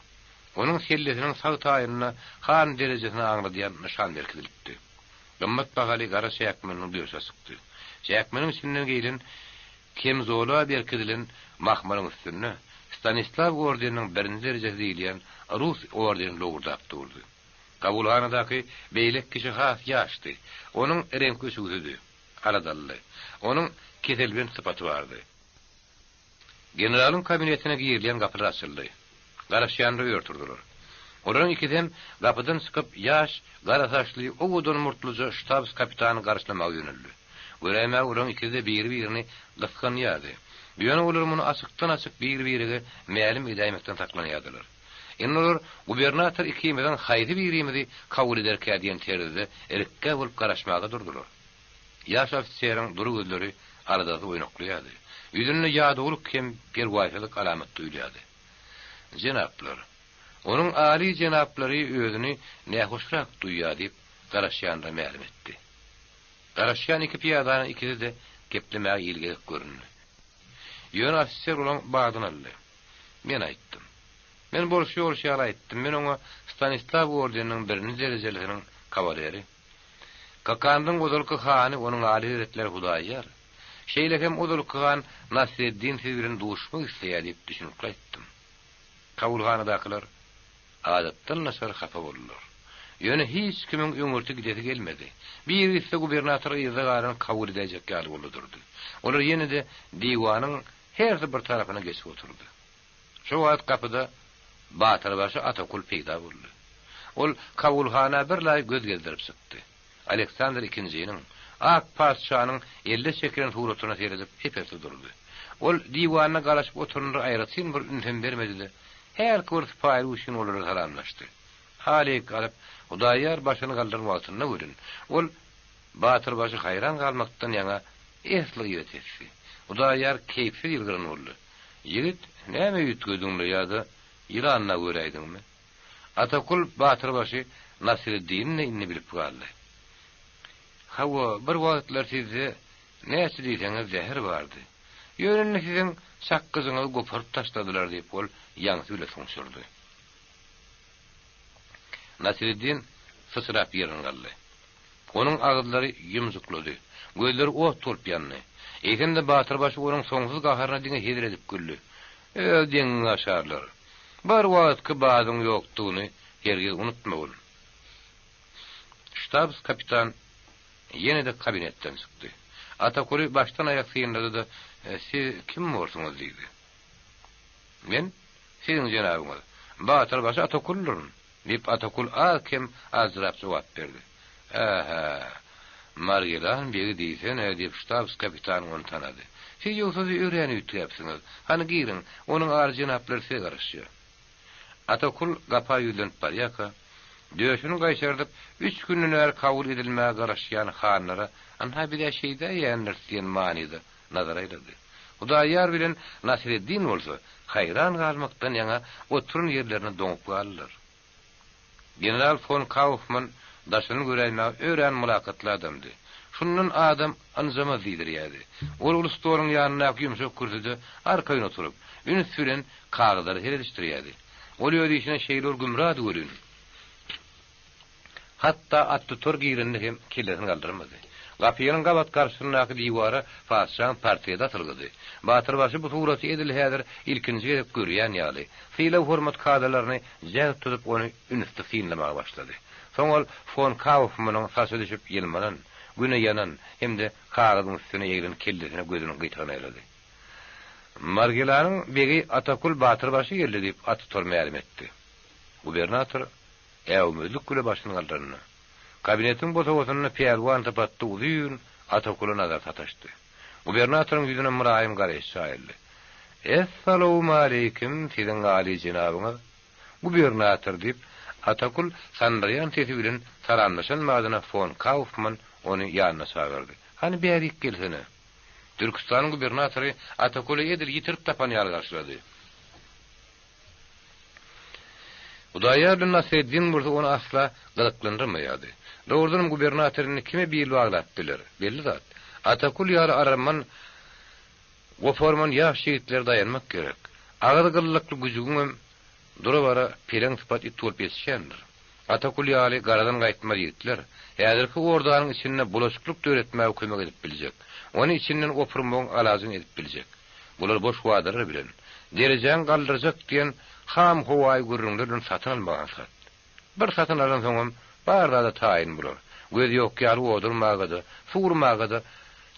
Onuň sellesiniň sag taýynda han derejesini aňladýan nyşan berkidilipdi. Gymmat bahaly gara çäkmeniniň döşi açykdy. Çäkmeniň içinden geýlen kemzola berkidilen mahmalyň üstünde Stanislaw ordeniniň birinji derejesi diýilýän rus ordeni lowurdap durdy. Kabulhanadaky beýleki kişi has ýaşdy. Onuň reňki öçügsidi, aladalydy. Onuň keselbent sypaty bardy. Generalyň kabinetine girilýän gapylar açyldy. Garaşýanlar ör turdular. Olaryň ikisem gapydan çykyp, ýaş, gara saçly, owadan murtluja ştabs-kapitany garşylamaga ýöneldi. Göräýmäge olaryň ikisi-de biri-birini gysganýardy. Ýöne olar muny açykdan-açyk bir-birege mälim edäýmekden saklanýardylar. Indi olar gubernator ikimiziň haýsy birimizi kabul ederkä diýen terzde irikgä bolup garaşmaga durdular. Ýaş ofiseriň dury gözleri aladasyz oýnaklaýardy. Ýüzünde ýadawlyk hem perwaýsyzlyk alamat duýulýardy. Jenaplar, onuň aly jenaplary özüni nähoşrak duýýar diýip, garaşýanlara mälim etdi. Garaşýan iki pyýadanyň ikisi-de geplemäge ilgezek göründi. Ýöne ofiser olaň badyny aldy. Men aýtdym. Men bolşy-bolşy ýaly aýtdym. Men oňa Stanislaw ordeniniň birinji derejelisiniň kawaleri. Kakandyň ozalky hany onuň aly hezretleri Hudaýýar. Şeýle hem ozalky han Nasreddin siz bilen duşmak isleýär diýip düşünikli aýtdym. Kabulhanadakylar adatdan daşary hapa boldular. Ýöne hiç kimiň öňürti gidesi gelmedi. Biri gitse gubernator yzda galany kabul edäýjek ýaly boldy durdy. Olar ýene-de diwanyň hersi bir tarapyna geçip oturdy. Şo wagt gapyda batyrbaşy Atakul peýda boldy. Ol kabulhana birlaý göz gezdirip çykdy. Aleksandr ikinjiniň, ak patyşanyň elde çekilen suratyna seredip ep-esli durdy. Ol diwanda garaşyp oturanlara aýratyn bir ünsem bermedi-de, hälki bir sypaýylyk üçin olara salamlaşdy. Aleýk galyp, Hudaýýar başyny galdyran wagtynda welin, ol batyrbaşy haýran galmakdan ýaňa esli yza tesdi. Hudaýýar keýpsiz ýylgyran boldy. Ýigit, näme üýtgediň-le ýa-da ýylanyna göräýdiňmi? Atakul batyrbaşy Nasreddini-de indi bilip galdy. Hawa, bir wagtlar sizde näçe diýseňiz zäher bardy. Ýöne indi siziň sakgyjyňyzy goparyp taşladylar diýip, ol ýaňsy bile suňşurdy. Nasreddin syçrap ýerinden galdy. Onuň agyzlary ýumjuklady. Gözleri ot bolup ýandy. Eýsem-de batyrbaşy onuň soňsuz gaharyna diňe hezil edip güldi. Öz deňiňi aşarlar. Bir wagtky badyň ýokdugyny hergiz unutmagyn. Ştabs-kapitan ýene-de kabinetden çykdy. Atakuly başdan-aýak synlady-da, Siz kim borsuňyz? diýdi. Men, siziň jenabyňyz, batyrbaşy Atakuldyryn. Diýip, Atakul az-kem aljyrap jogap berdi. Ä-hä, Margilan begi diýsene, diýip, ştabs-kapitan ony tanady. Siz ýogsa-da örän üýtgäpsiňiz. Hany giriň, onuň aly jenaplary size garaşýar. Atakul gapa ýüzlenip barýarka, döşüni gaýşardyp, üç günden bäri kabul edilmäge garaşýan hanlara, Ynha, biz-ä şeýdäýýändiris diýen manyda nazar aýlady. Hudaýýar bilen Nasreddin bolsa haýran galmakdan ýaňa oturan ýerlerinde doňup galdylar. General fon Kaufman daşyny göräýmäge örän mylakatly adamdy. Şundan adam ynjamaz diýdirýärdi. Ol uly stoluň ýanyndaky ýumşak kürsüde arkaýyn oturyp, üns bilen kagyzlara seredişdirýärdi. Ol öz işine şeýle bir gümrady welin, Hatda attutar girende hem kellesini galdyrmady. Gapynyň gabat garşysyndaky diwara patyşaň portreti asylgydy. Batyrbaşy bu suraty edil häzir ilkinji gezek görýän ýaly, sylag-hormat kadalaryny jäht tutup ony ünsli synlamaga başlady. Soň ol fon Kaufmanyň saçy düşüp ýylmanan, güne ýanan hem-de kagyzyň üstüne egilen kellesine gözüniň gyýtagyny aýlady. Margilanyň begi Atakul Batyrbaşy geldi diýip, attutar mälim etdi. Gubernator Äwmezlik bile başyny galdyranda, kabinetiň bosagasynda pälwan sypatly uzyn Atakula nazar sataşdy. Gubernatoryň ýüzüne mylaýym garaýyş çaýyldy. Essalawmaleýkim, siziň alyjenabyňyz, gubernator, diýip, Atakul sandyraýan sesi bilen salamlaşan badyna fon Kaufman ony ýanyna çagyrdy. Hany bärik gelsene. Türküstanyň gubernatory Atakuly edil ýitirip tapan ýaly garşylady. Hudaýar bilen Nasreddin bolsa ony asla gyzyklandyrmaýardy. Dogrudanam gubernator indi kime bil baglap biler? Belli zat. Atakul ýaly ararman, goparman ýaş ýigitlere daýanmak gerek. Agyz gyllykly güjügiňem. dura-bara peleň sypat it bolup ýetişýändir. Atakul ýaly garadan gaýtmaz ýigitler, häzirki ordanyň içinde bulaşyklyk döretmäge kömek edip biljek, ony içinden opurmagyň alajyny edip biljek. Bular boş wadalar bilen, derejäňi galdyrjak diýen ham howaýy gürrüňler bilen satyn almak aňsat. Bir satyn alansoňam bar zada taýyn bular. Göz ýok ýaly odurmaga-da, suwurmaga-da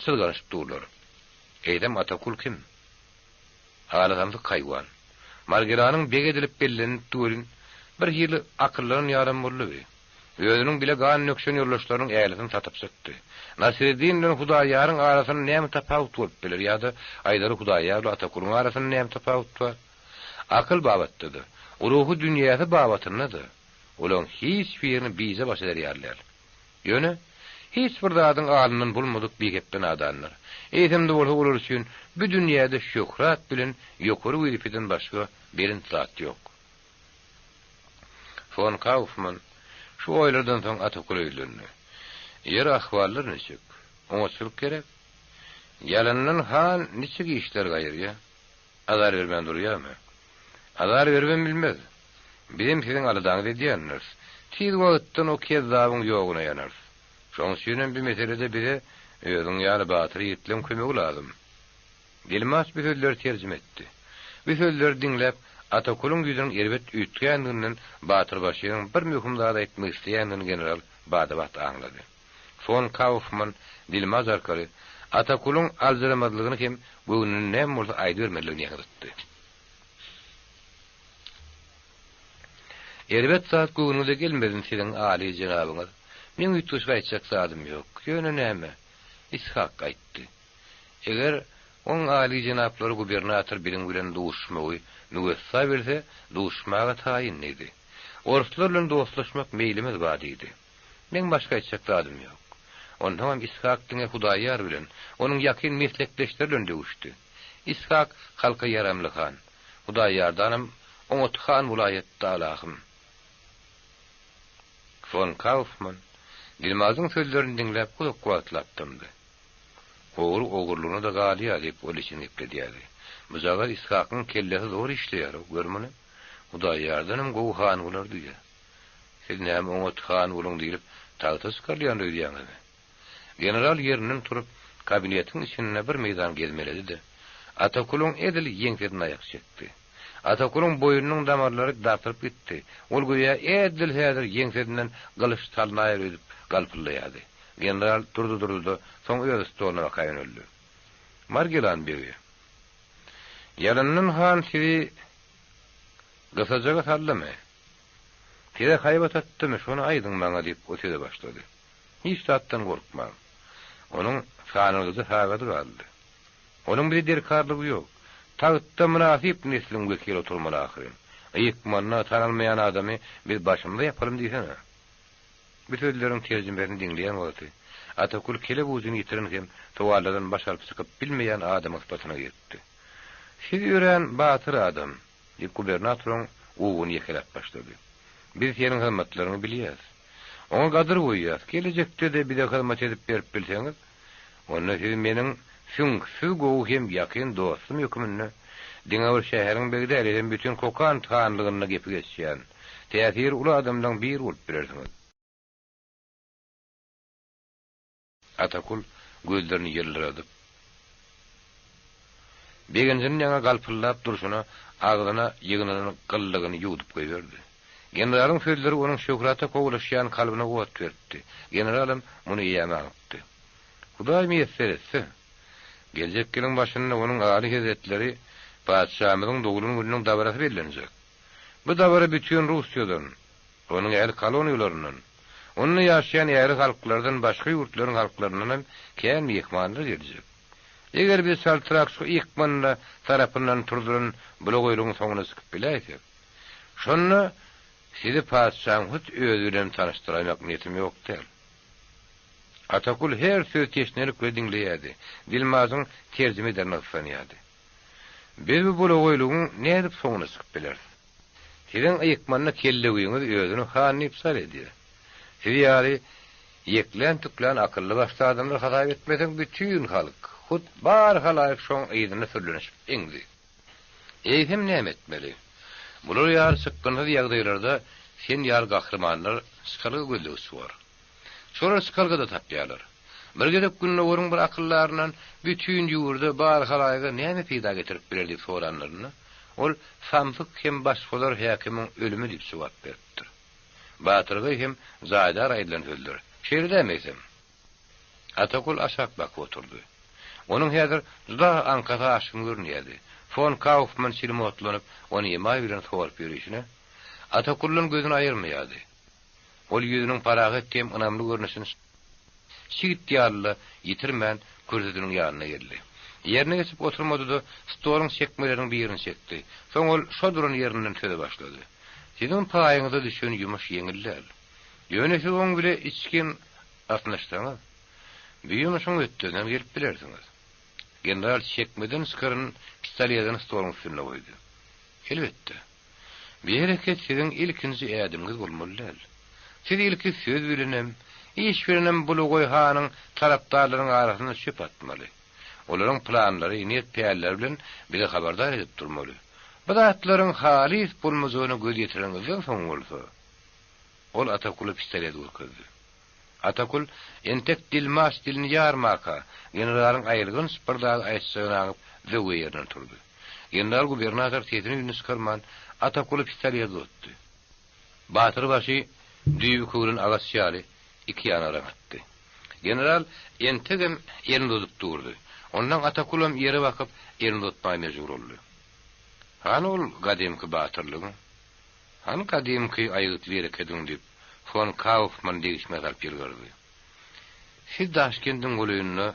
çyzganyşyp durlar. Eýsem Atakul kim? Alasamsyk haýwan. Margiranyň begi edilip bellenipdi welin, bir hili akyllanan ýalam boldy bi. Özüniň bile gan döküşen ýoldaşlarynyň älisini satyp çykdy. Nasreddin bilen Hudaýýaryň arasynda näme tapawut bolup biler ýa-da aýdaly Hudaýýar bilen Atakulyň arasynda näme tapawut bar? Akyl babatda-da, ruhy dünýäsi babatynda-da olaň hiç birini bije baş eder ýaly däl. Ýöne, hiç bir zadyň alyndan bolmadyk bihepbe nadanlar. Eýsem-de bolsa olar üçin bu dünýäde şöhrat bilen ýokary wezipeden başga belent zat ýok. Fon Kaufman şu oýlardan soň Atakula ýüzlendi. Ýeri ahwallar niçik? Oňatçylyk gerek? Ýalandan han niçik işler gaýyrýa? Azar bermän durýarmy? Azar beribem bilmez. Bizem siziň aladaňyzy edýändiris. Tiz wagtdan o kezzabyň ýoguna ýanarys. Şoň üçinem bu meselede bize özüň ýaly batyr ýigitleň kömegi lazym. Dilmaç bu sözleri terjime etdi. Bu sözleri diňläp, Atakulyň ýüzüniň erbet üýtgändiginden Batyrbaşynyň bir möhüm zat aýtmak isleýändigini general bada-bat aňlady. Fon Kaufman dilmaç arkaly Atakulyň aljyramazlygyny hem göwnüne näme bolsa aýdybermezligini ýaňzytdy. Erbet zat göwnüňize gelmesin siziň aly jenabyňyz. Meň üýtgeşik aýtjak zadym ýok. Ýöne näme? Ishak aýtdy. Eger oň aly jenaplary gubernator biziň bilen duşuşmagy müwessa bilse, duşuşmaga taýyn diýdi. Orslar bilen dostlaşmak meýlimiz bar diýdi. Meň başga aýtjak zadym ýok. Onsoňam Ishak diňe Hudaýýar bilen, onuň ýakyn meslekdeşleri bilen döwüşdi. Ishak halka ýaramly han. Hudaýýardanam oňat han bolaýatda alahym. Fon Kaufman Dilmazyň sözlerini diňläp uzak wagtlap dymdy. Ogry ogurlygyna-da galýar diýip ol içini gepledýärdi. Bujagaz Ishakyň kellesi zor işleýär-ow, gör muny. Hudaýýardanam gowy han bolar diýýär. Siz näme oňat han boluň diýlip tagta çykarylýan öýdýäňizmi? General ýerinden turup, kabinetiň içinde bir meýdan gezmeledi-de, Atakulyň edil ýeňsesine aýak çekdi. Atakulyň boýnunyň damarlary dartylyp gitdi. Ol göýä edil häzir ýeňsesinden gylyç salnaýar öýdüp galpyldaýardy. General durdy-durdy-da, soň öz stoluna baka ýöneldi. Margilan begi, Ýalandan han sizi gysajaga saldymy? Size haýbat atdymy, şony aýdyň maňa, diýip, o söze başlady. Hiç zatdan gorkmaň. Onuň sanalgyja sagady galdy. Onuň bize derkarlygy ýok. Tagtda mynasyp nesliň wekili oturmaly ahyryn. Ykmanda tanalmaýan adamy biz başymyza ýapalym diýsene. Bu sözleriň terjimesini diňleýän wagty, Atakül kelep ujuny ýitiren hem sowallardan baş alyp çykyp bilmeýän adamyň sypatyna giripdi. Siz örän batyr adam. Diýip, gubernatoryň guwuny ýekeläp başlady. Biz seniň hyzmatlaryňy bilýäs. Oňa gadyr goýýas. Gelejekde-de bize hyzmat edip berip bilseňiz, onda siz meniň süňksüz gowy hem ýakyn dostum höküminde diňe bir şäheriň begi däl, eýsem bütin Kokant hanlygynda gepi geçýän, täsiri uly adamlaryň biri bolup bilersiňiz. Atakul gözlerini ýyldyradyp, begenjinden ýaňa galpyldap durşuna agzyna ýygnanan gyllygyny ýuwdup goýberdi. Generalyň sözleri onuň şöhrata kowalaşýan kalbyna ot beripdi. Generalam muny eýýäm aňypdy. Hudaý miýesser etse, geljek ýylyň başynda onuň aly hezretleri patyşamyzyň doglan gününiň dabarasy bellenjek. Bu dabara bütin Russiýadan, Onuň ähli koloniýalaryndan, onda ýaşaýan ähli halklardan başga ýurtlaryň halklaryndan hem kän myhmanlar geljek. Eger biz çaltrak şu ykmanda tarapyndan turzulan bulagaýlygyň soňuna çykyp biläýsek, şonda sizi patyşaň hut özi bilen tanyşdyraýmak niýetim ýok däl. Atakul her sözi teşnelik bilen diňleýärdi, dilmazyň terjime ederine gyssanýardy. Biz bu bulagaýlygyň nädip soňuna çykyp bileris? Siziň ykmanda kellewiňiz özüni han diýip sar edýär. Siz ýaly ýeklän-tüklän akylly-başly adamlar hasap etmeseň bütin halk, hut bar halaýyk şoň yzynda sürlenişip eňdi. Eýsem näme etmeli? Bular ýaly çykgynsyz ýagdaýlarda sen ýaly gahrymanlar çykalga gözlegçi bor. Şolar çykalga-da tapýarlar. Bir gezek Gündogaryň bir akyldaryndan bütin ýurda, bar halaýyga näme peýda getirip biler diýip soranlarynda, ol samsyk hem başbozar häkimiň ölümi diýip jogap beripdir. Batyrgaý hem jaýdar aýdylan sözler. Şeýle dämi eýsem? Atakul aşak bakyp oturdy. Onuň häzir juda aňkasy aşgyn görünýärdi. Fon Kaufman çilim otlanyp, ony emaý bilen sorup ýörüşine, Atakuldan gözüni aýyrmaýardy. Ol ýüzüniň parahat hem ynamly görnüşini çigit ýaly-da ýitirmän, kürsüsiniň ýanyna geldi. Ýerine geçip oturmady-da, stoluň çekmeleriniň birini çekdi. Soň ol şo duran ýerinden söze başlady. Siziň paýyňyza düşen ýumuş ýeňil däl. Ýöne siz oň bile içgin gatnaşsaňyz, bu ýumuşyň hötdesinden gelip bilersiňiz. General çekmeden çykaran pistoletini stoluň üstünde goýdy. Elbetde. Bu hereket siziň ilkinji ädimiňiz bolmaly däl. Siz ilki söz bilenem, iş bilenem Bulugoý hanyň tarapdarlarynyň arasynda çöp atmaly. Olaryň planlary, niýet-pälleri bilen bizi habardar edip durmaly. Bu zatlaryň halys bolmajagyna göz ýetireniňizden soň bolsa, Ol Atakula pistolet görkezdi. Atakul entek dilmaç dilini ýarmaka, generalyň aýylganç bir zat aýtjagyny aňyp, zöwwe ýerinden turdy. General-gubernator sesini-üýnüni çykarman, Atakula pistolet uzatdy. Batyr başy düýbi köwlen agaç ýaly iki ýana yraň atdy. General entegem elini uzadyp durdy. Ondan Atakulam ýere bakyp, elini uzatmaga mejbur boldy. Hany ol gadymky batyrlygyň? Hany gadymky aýgytly herekediň diýip, fon Kaufman degişmä salyp ýylgyrdy. Siz Daşkendiň golaýynda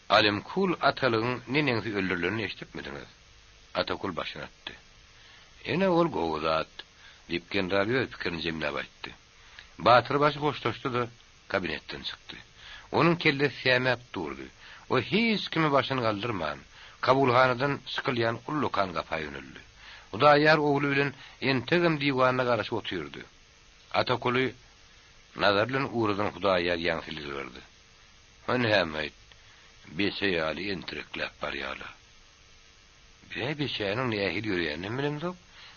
Alimkul atalygyň neneňsi öldürilenini eşidipmidiňiz? Atakul başyny atdy. Ine, ol gowy zat, diýip, general öz pikirini jemläp aýtdy. Batyr başy hoşlaşdy-da, kabinetden çykdy. Onuň kellesi sämäp durdy. O hiç kime başyny galdyrman, kabulhanadan çykylýan ullakan gapa ýöneldi. Hudaýýar ogly bilen entegem diwanda garaşyp otyrdy. Atakuly nazar bilen ugradan Hudaýýar ýaňsyly ýylgyrdy. O näme-aýt, beçe ýaly entirekläp barýa-la. Biz-ä beçäniň nähili ýöreýäninem bilemzok,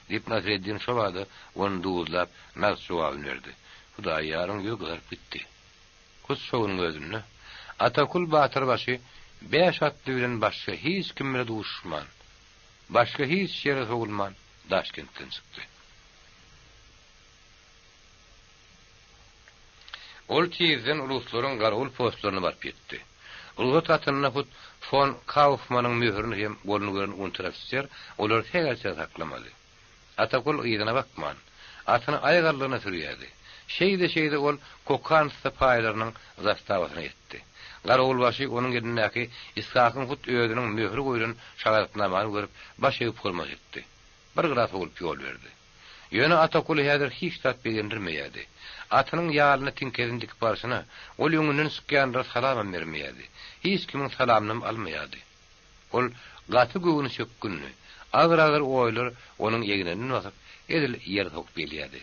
diýip, Nasreddin şobada ony duzlap, nagt jogabyny berdi. Hudaýýaryň ýüzi gyzaryp gitdi. Hut şo günüň özünde Atakul batyr başy bäş atly bilen başga hiç kim bile duşuşman, başga hiç ýere sowulman Daşkentden çykdy. Ol tizden ruslaryň garawul postlaryna baryp ýetdi. Rugsat hatynda hut fon Kaufmanyň möhürini hem goluny gören unter-ofiser olary sähelçe saklamady. Atakul yzyna bakman, atyny aýgallygyna sürýärdi. Şeýde-şeýde ol Kokandsa paýlarynyň zastawasyna ýetdi. Garawulbaşy onuň elindäki Ishakyň hut özüniň möhri goýlan şahadatnamany görüp, baş egip hormat etdi. Bir gyra sowulyp ýol berdi. Ýöne Atakuly häzir hiç zat begendirmeýärdi. Atynyň ýalyna tiňkesini dikip barşyna, ol öňünden çykýanlara salamam bermeýärdi. Hiç kimiň salamynam almaýardy. Ol gaty göwnüçökgündi. Agyr-agyr oýlar onuň egninden basyp, edil ýer sokup gelýärdi.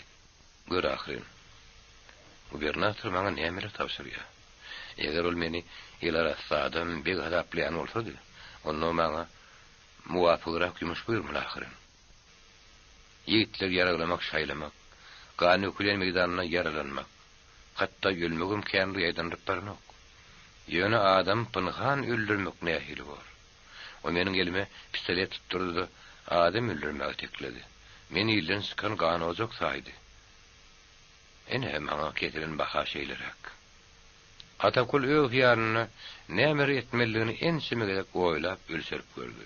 Gör ahyryn, gubernator maňa nämeler tabşyrýar. Eger ol meni il arassa adam, beg hasaplaýan bolsady, onda maňa muwapygrak ýumuş buýurmaly ahyryn. Ýigitleri ýaraglamak, şaýlamak, gan dökülýän meýdanda ýaralanmak, hatda ölmegem kän bir ýaýdanyp baranok. Ýöne adam pynhan öldürmek nähili bor? O meniň elime pistolet tutdurdy-da, adam öldürmäge tekledi. Meni ilden çykan ganojak saýdy. Ine, maňa kesilen baha şeýleräk. Atakul öz hyýalynda nämeler etmelidigini ençeme gezek oýlap, ölçerip gördi.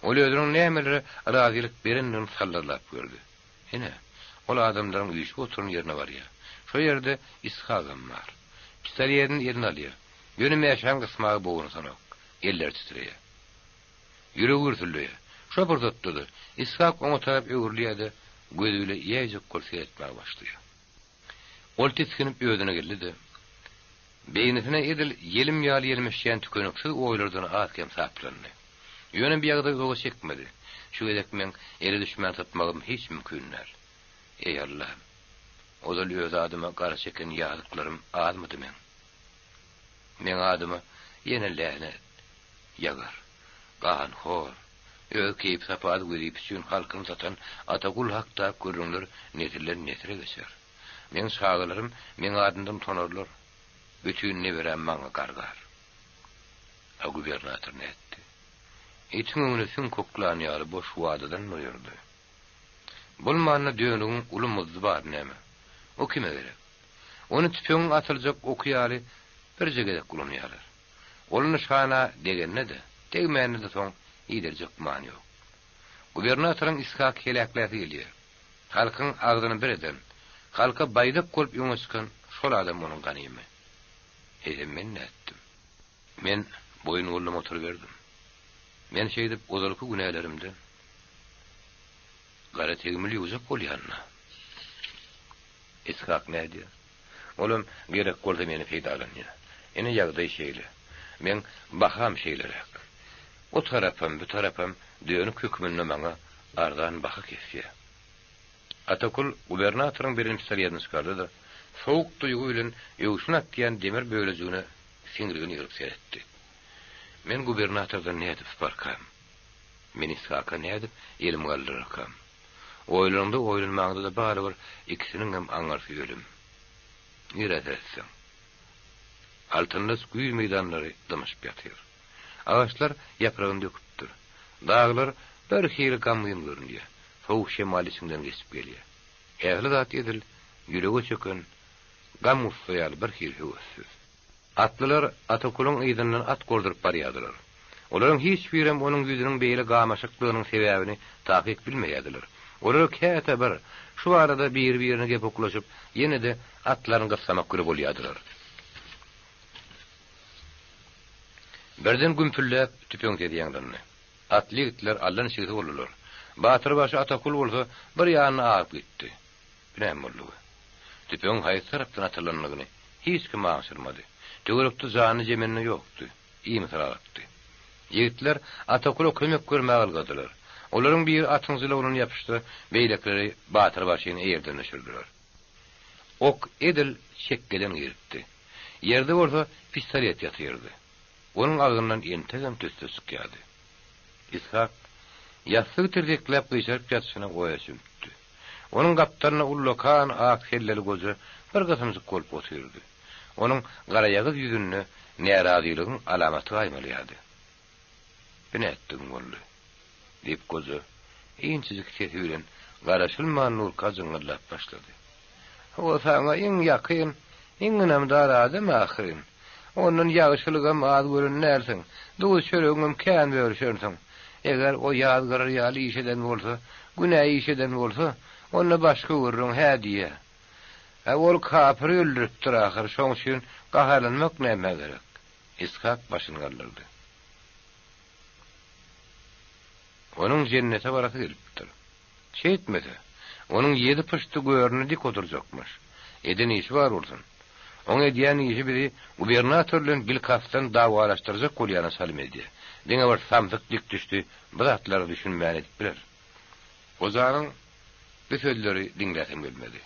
Ol özüniň nämelere razylyk berendigini salyrlap gördi. Ine, ol adamlaryň üýşüp oturan ýerine barýar. Şo ýerde Ishagam bar. Pistoletini eline alýar. Ýöne mäşäni gysmaga bognusanok. Elleri titreýär. Ýüregi gürsüldeýär. Şo pursatda-da, Ishak oňa tarap öwrülýär-de, gözi bile iýäýjek bolup seretmäge başlaýar. Ol tisginip özüne geldi-de, beýnisine edil ýelim ýaly ýelmeşýän tükeniksiz oýlardan az-kem saplandy. Ýöne bu ýagdaý uzaga çekmedi. Şu gezek meň ele düşmän sypmagym hiç mümkin däl. Eý, Allam! Ozal öz adyma gara çeken ýazyklarym azmydy meň? Meň adyma ýene länet ýagar. Ganhor! Öz keýp-sapasy wezipe üçin halkyny satan Atagul hakdaky gürrüňler nesilden nesle geçer. Meň çagalarym meň adymdan utanarlar. Bütin neberäm maňa gargar. A gubernator nätdi? Itiň öňüne süňk oklan ýaly boş wadadan doýurdy. Bolmanda dönügiň uly muzdy bar näme? O kime gerek? Ony tüpeňiň atyljak oky ýaly birje gezek ulanýarlar. Ol nyşana degende-de, degmände-de soň ideljek many ýok. Gubernatoryň Ishak heläkläsi gelýär. Halkyň agzyny bir eden, halka baýdak bolup öňe çykan şol adam onuň ganymy. Eýsem men nätdim? Men boýun boldum oturyberdim. Men şeýdip ozalky günälerimden gara tegmil ýuwjak bolýan-da. Ishak nädýär? Olam gerek bolsa meni peýdalanýar. Ine ýagdaý şeýle. Meň baham şeýleräk. O tarapam, bu tarapam dönük hökmünde maňa arzan baha kesýär. Atakul gubernatoryň beren pistoletini çykardy-da, sowuk duýgy bilen öwşün atýan demir bölejigine siňrigini ýygyryp seretdi. Men gubernatordan nädip syparkam? Men Ishaka nädip elim galdyrarkam? Oýlanyňda oýlanmaňda-da barybir ikisiniňem aňyrsy ölüm. Nirä seretseň. Altynlaç güýz meýdanlary dymyşyp ýatyr. Agaçlar ýapragyny döküpdir. Daglar birhili gamgyn görünýär. Sowuk şemal içiňden geçip gelýär. Ähli zat edil ýürege çöken gam-gussa ýaly birhili höwessiz. Atlylar Atakulyň yzyndan at gorduryp barýardylar. Olaryň hiç birem onuň ýüzüniň beýle gamaşyklygynyň sebäbini takyk bilmeýärdiler. Olar käte bir, şu arada biri-birine gep oklaşyp, ýene-de atlaryny gyssamak güri bolýardylar. Birden gümpüldäp, tüpeň sesi ýaňlandy. Atly ýigitler allan-çigsi boldular. Batyrbaşy Atakul bolsa bir ýanyna agyp gitdi. Bu näme boldugy? Tüpeňiň haýsy tarapdan atylandygyny hiç kim aňşyrmady. Töwerekde janly-jemende ýokdy. Imisalalypdy. Ýigitler Atakula kömek görmäge ylgadylar. Olaryň biri atyň jylawyndan ýapyşsa, beýlekileri Batyrbaşyny eýerden düşürdiler. Ok edil çekgeden giripdi. Ýerde bolsa pistolet ýatyrdy. Onuň agzyndan entegem tüsse çykýardy. Ishak ýassygy tirsekläp gyşaryp ýatyşyna oýa çümüpdi. Onuň gapdalynda ullakan ak selleli goja bir gysymjyk bolup otyrdy. Onuň garaýagyz ýüzünde närazylygyň alamaty gaýmalýardy. Bu nätdigiň boldy? diýip, goja inçejik sesi bilen garaşylman nurka jyňňyrdap başlady. O saňa iň ýakyn, iň ynamdar adam ahyryn. Ondan ýagşylygam az gören dälsiň, duz-çöregiňem kän bölüşensiň. Eger o ýazgarar ýaly iş eden bolsa, günä iş eden bolsa, onda başga gürrüň, hä diýýä. Ä ol kapyry öldüripdir ahyr, şoň üçin gaharlanmak nämä gerek? Ishak başyny galdyrdy. Onuň jennete barasy gelipdir. Şeýtmese, onuň ýedi pyşdy görüne dik oturjakmyş. Eden işi bar bolsun. Oň edýän işi bizi gubernator bilen bilkastdan dawalaşdyrjak bolýana çalym edýär. Diňe bir samsyk dikdüşdi bu zatlara düşünmän edip biler. Gojanyň bu sözleri diňläsem gelmedi.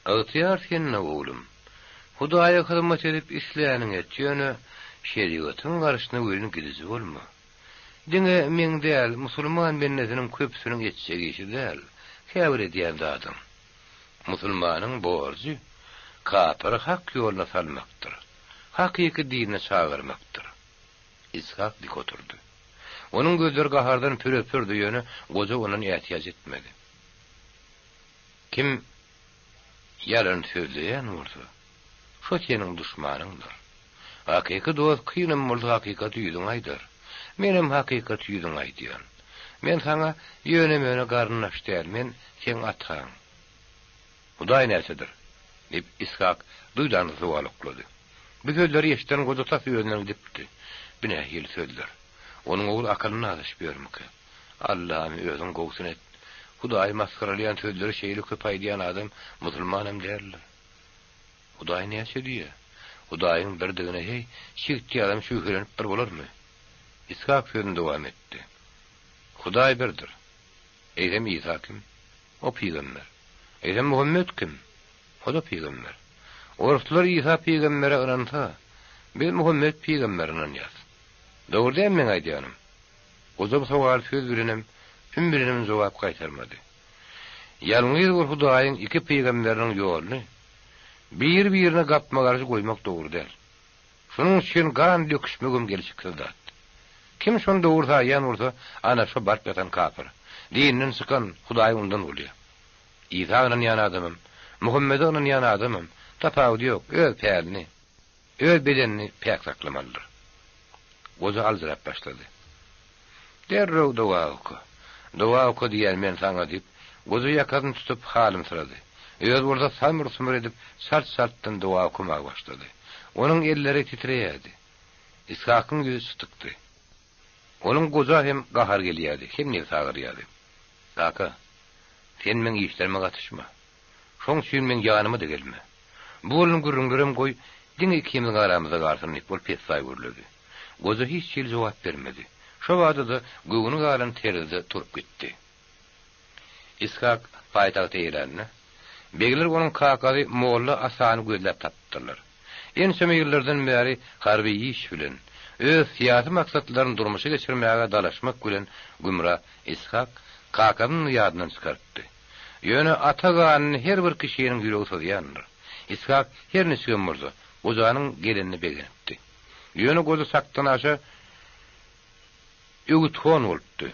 Ygtyýar sende, oglum. Hudaýa hyzmat edip isläniňi et, ýöne şerigatyň garşyna welin gidiji bolma. Diňe meň däl, musulman bendesiniň köpüsiniň etjek işi däl, käbir edýän zadyň. Musulmanyň borjy, kapyry hak ýoluna salmakdyr, hakyky dinine çagyrmakdyr. Ishak dik oturdy. Onuň gözleri gahardan püre-pürdi, ýöne goja ondan ätiýaç etmedi. Kim ýalan sözleýän bolsa, şo seniň duşmanyňdyr. Hakyky dost kynam bolsa hakykaty ýüzüňe aýdar. Menem hakykaty ýüzüňe aýdýan. Men saňa ýöne-möne garyndaş däl, men seň ataň. Hudaý näçedir? diýip, Ishak duýdansyz sowal oklady. Bu sözleri eşiden goja tas özünden gidipdi. Bu nähili sözler? Onuň ogly akylyndan azaşyp ýörmükä? Allahym, özüň gowusyny et. Hudaýy masgaralaýan sözleri şeýle köp aýdýan adam musulmanam däldir. Hudaý näçe diýýär? Hudaýyň birdigine heý, çigit ýalam şübhelenip bir bolarmy? Ishak sözüni dowam etdi. Hudaý birdir. Eýsem Isa kim? O pygamber. Eýsem Muhammet kim? O-da pygamber. Oruslar Isa pygambere ynansa, biz Muhammet pygambere ynanýas. Dogry dälmi meň aýdýanym? Goja bu sowala söz bilenem, üm bilenem jogap gaýtarmady. Ýalňyz bir Hudaýyň iki pygamberiniň ýoluny bir-birine gapma-garşy goýmak dogry däl. Şonuň üçin gan döküşmegem gelşiksiz zat. Kim şony dogry saýýan bolsa, ana şo baryp ýatan kapyr. Dinden çykan, Hudaý ondan bolýar. Isa ynanýan adamam, Muhammede ynanýan adamam, tapawudy ýok, öz pälini, öz bedenini päk saklamalydyr. Goja aljyrap başlady. Derrew doga oka. Doga oka diýýän men saňa diýip, goja ýakasyny tutup halymsyrady. Özi bolsa samyr-sumyr edip çalt-çaltdan doga okamaga başlady. Onuň elleri titreýärdi. Ishakyň ýüzi çytykdy. Onuň goja hem gahary gelýärdi, hem nebsi agyrýardy. Kaka, sen meň işlerime gatyşma. Şoň üçin meň ýanyma-da gelme. Bu bolan gürrüňlerem goý, diňe ikimiziň aramyzda galsyn diýip, ol pessaý gürledi. Goja hiç hili jogap bermedi. Şo bada-da göwni galan terzde turup gitdi. Ishak paýtagty eýelände, begler onuň kakasy molla Asany gözläp tapypdyrlar. Ençeme ýyllardan bäri harby iş bilen, öz syýasy maksatlaryny durmuşa geçirmäge dalaşmak bilen gümra Ishak kakasyny ýadyndan çykarypdy. Ýöne ata ganyny her bir kişiniň ýüregi syzýandyr. Ishak her niçigem bolsa, gojanyň gelenine begenipdi. Ýöne goja çakdanaşa öwüthon bolupdy.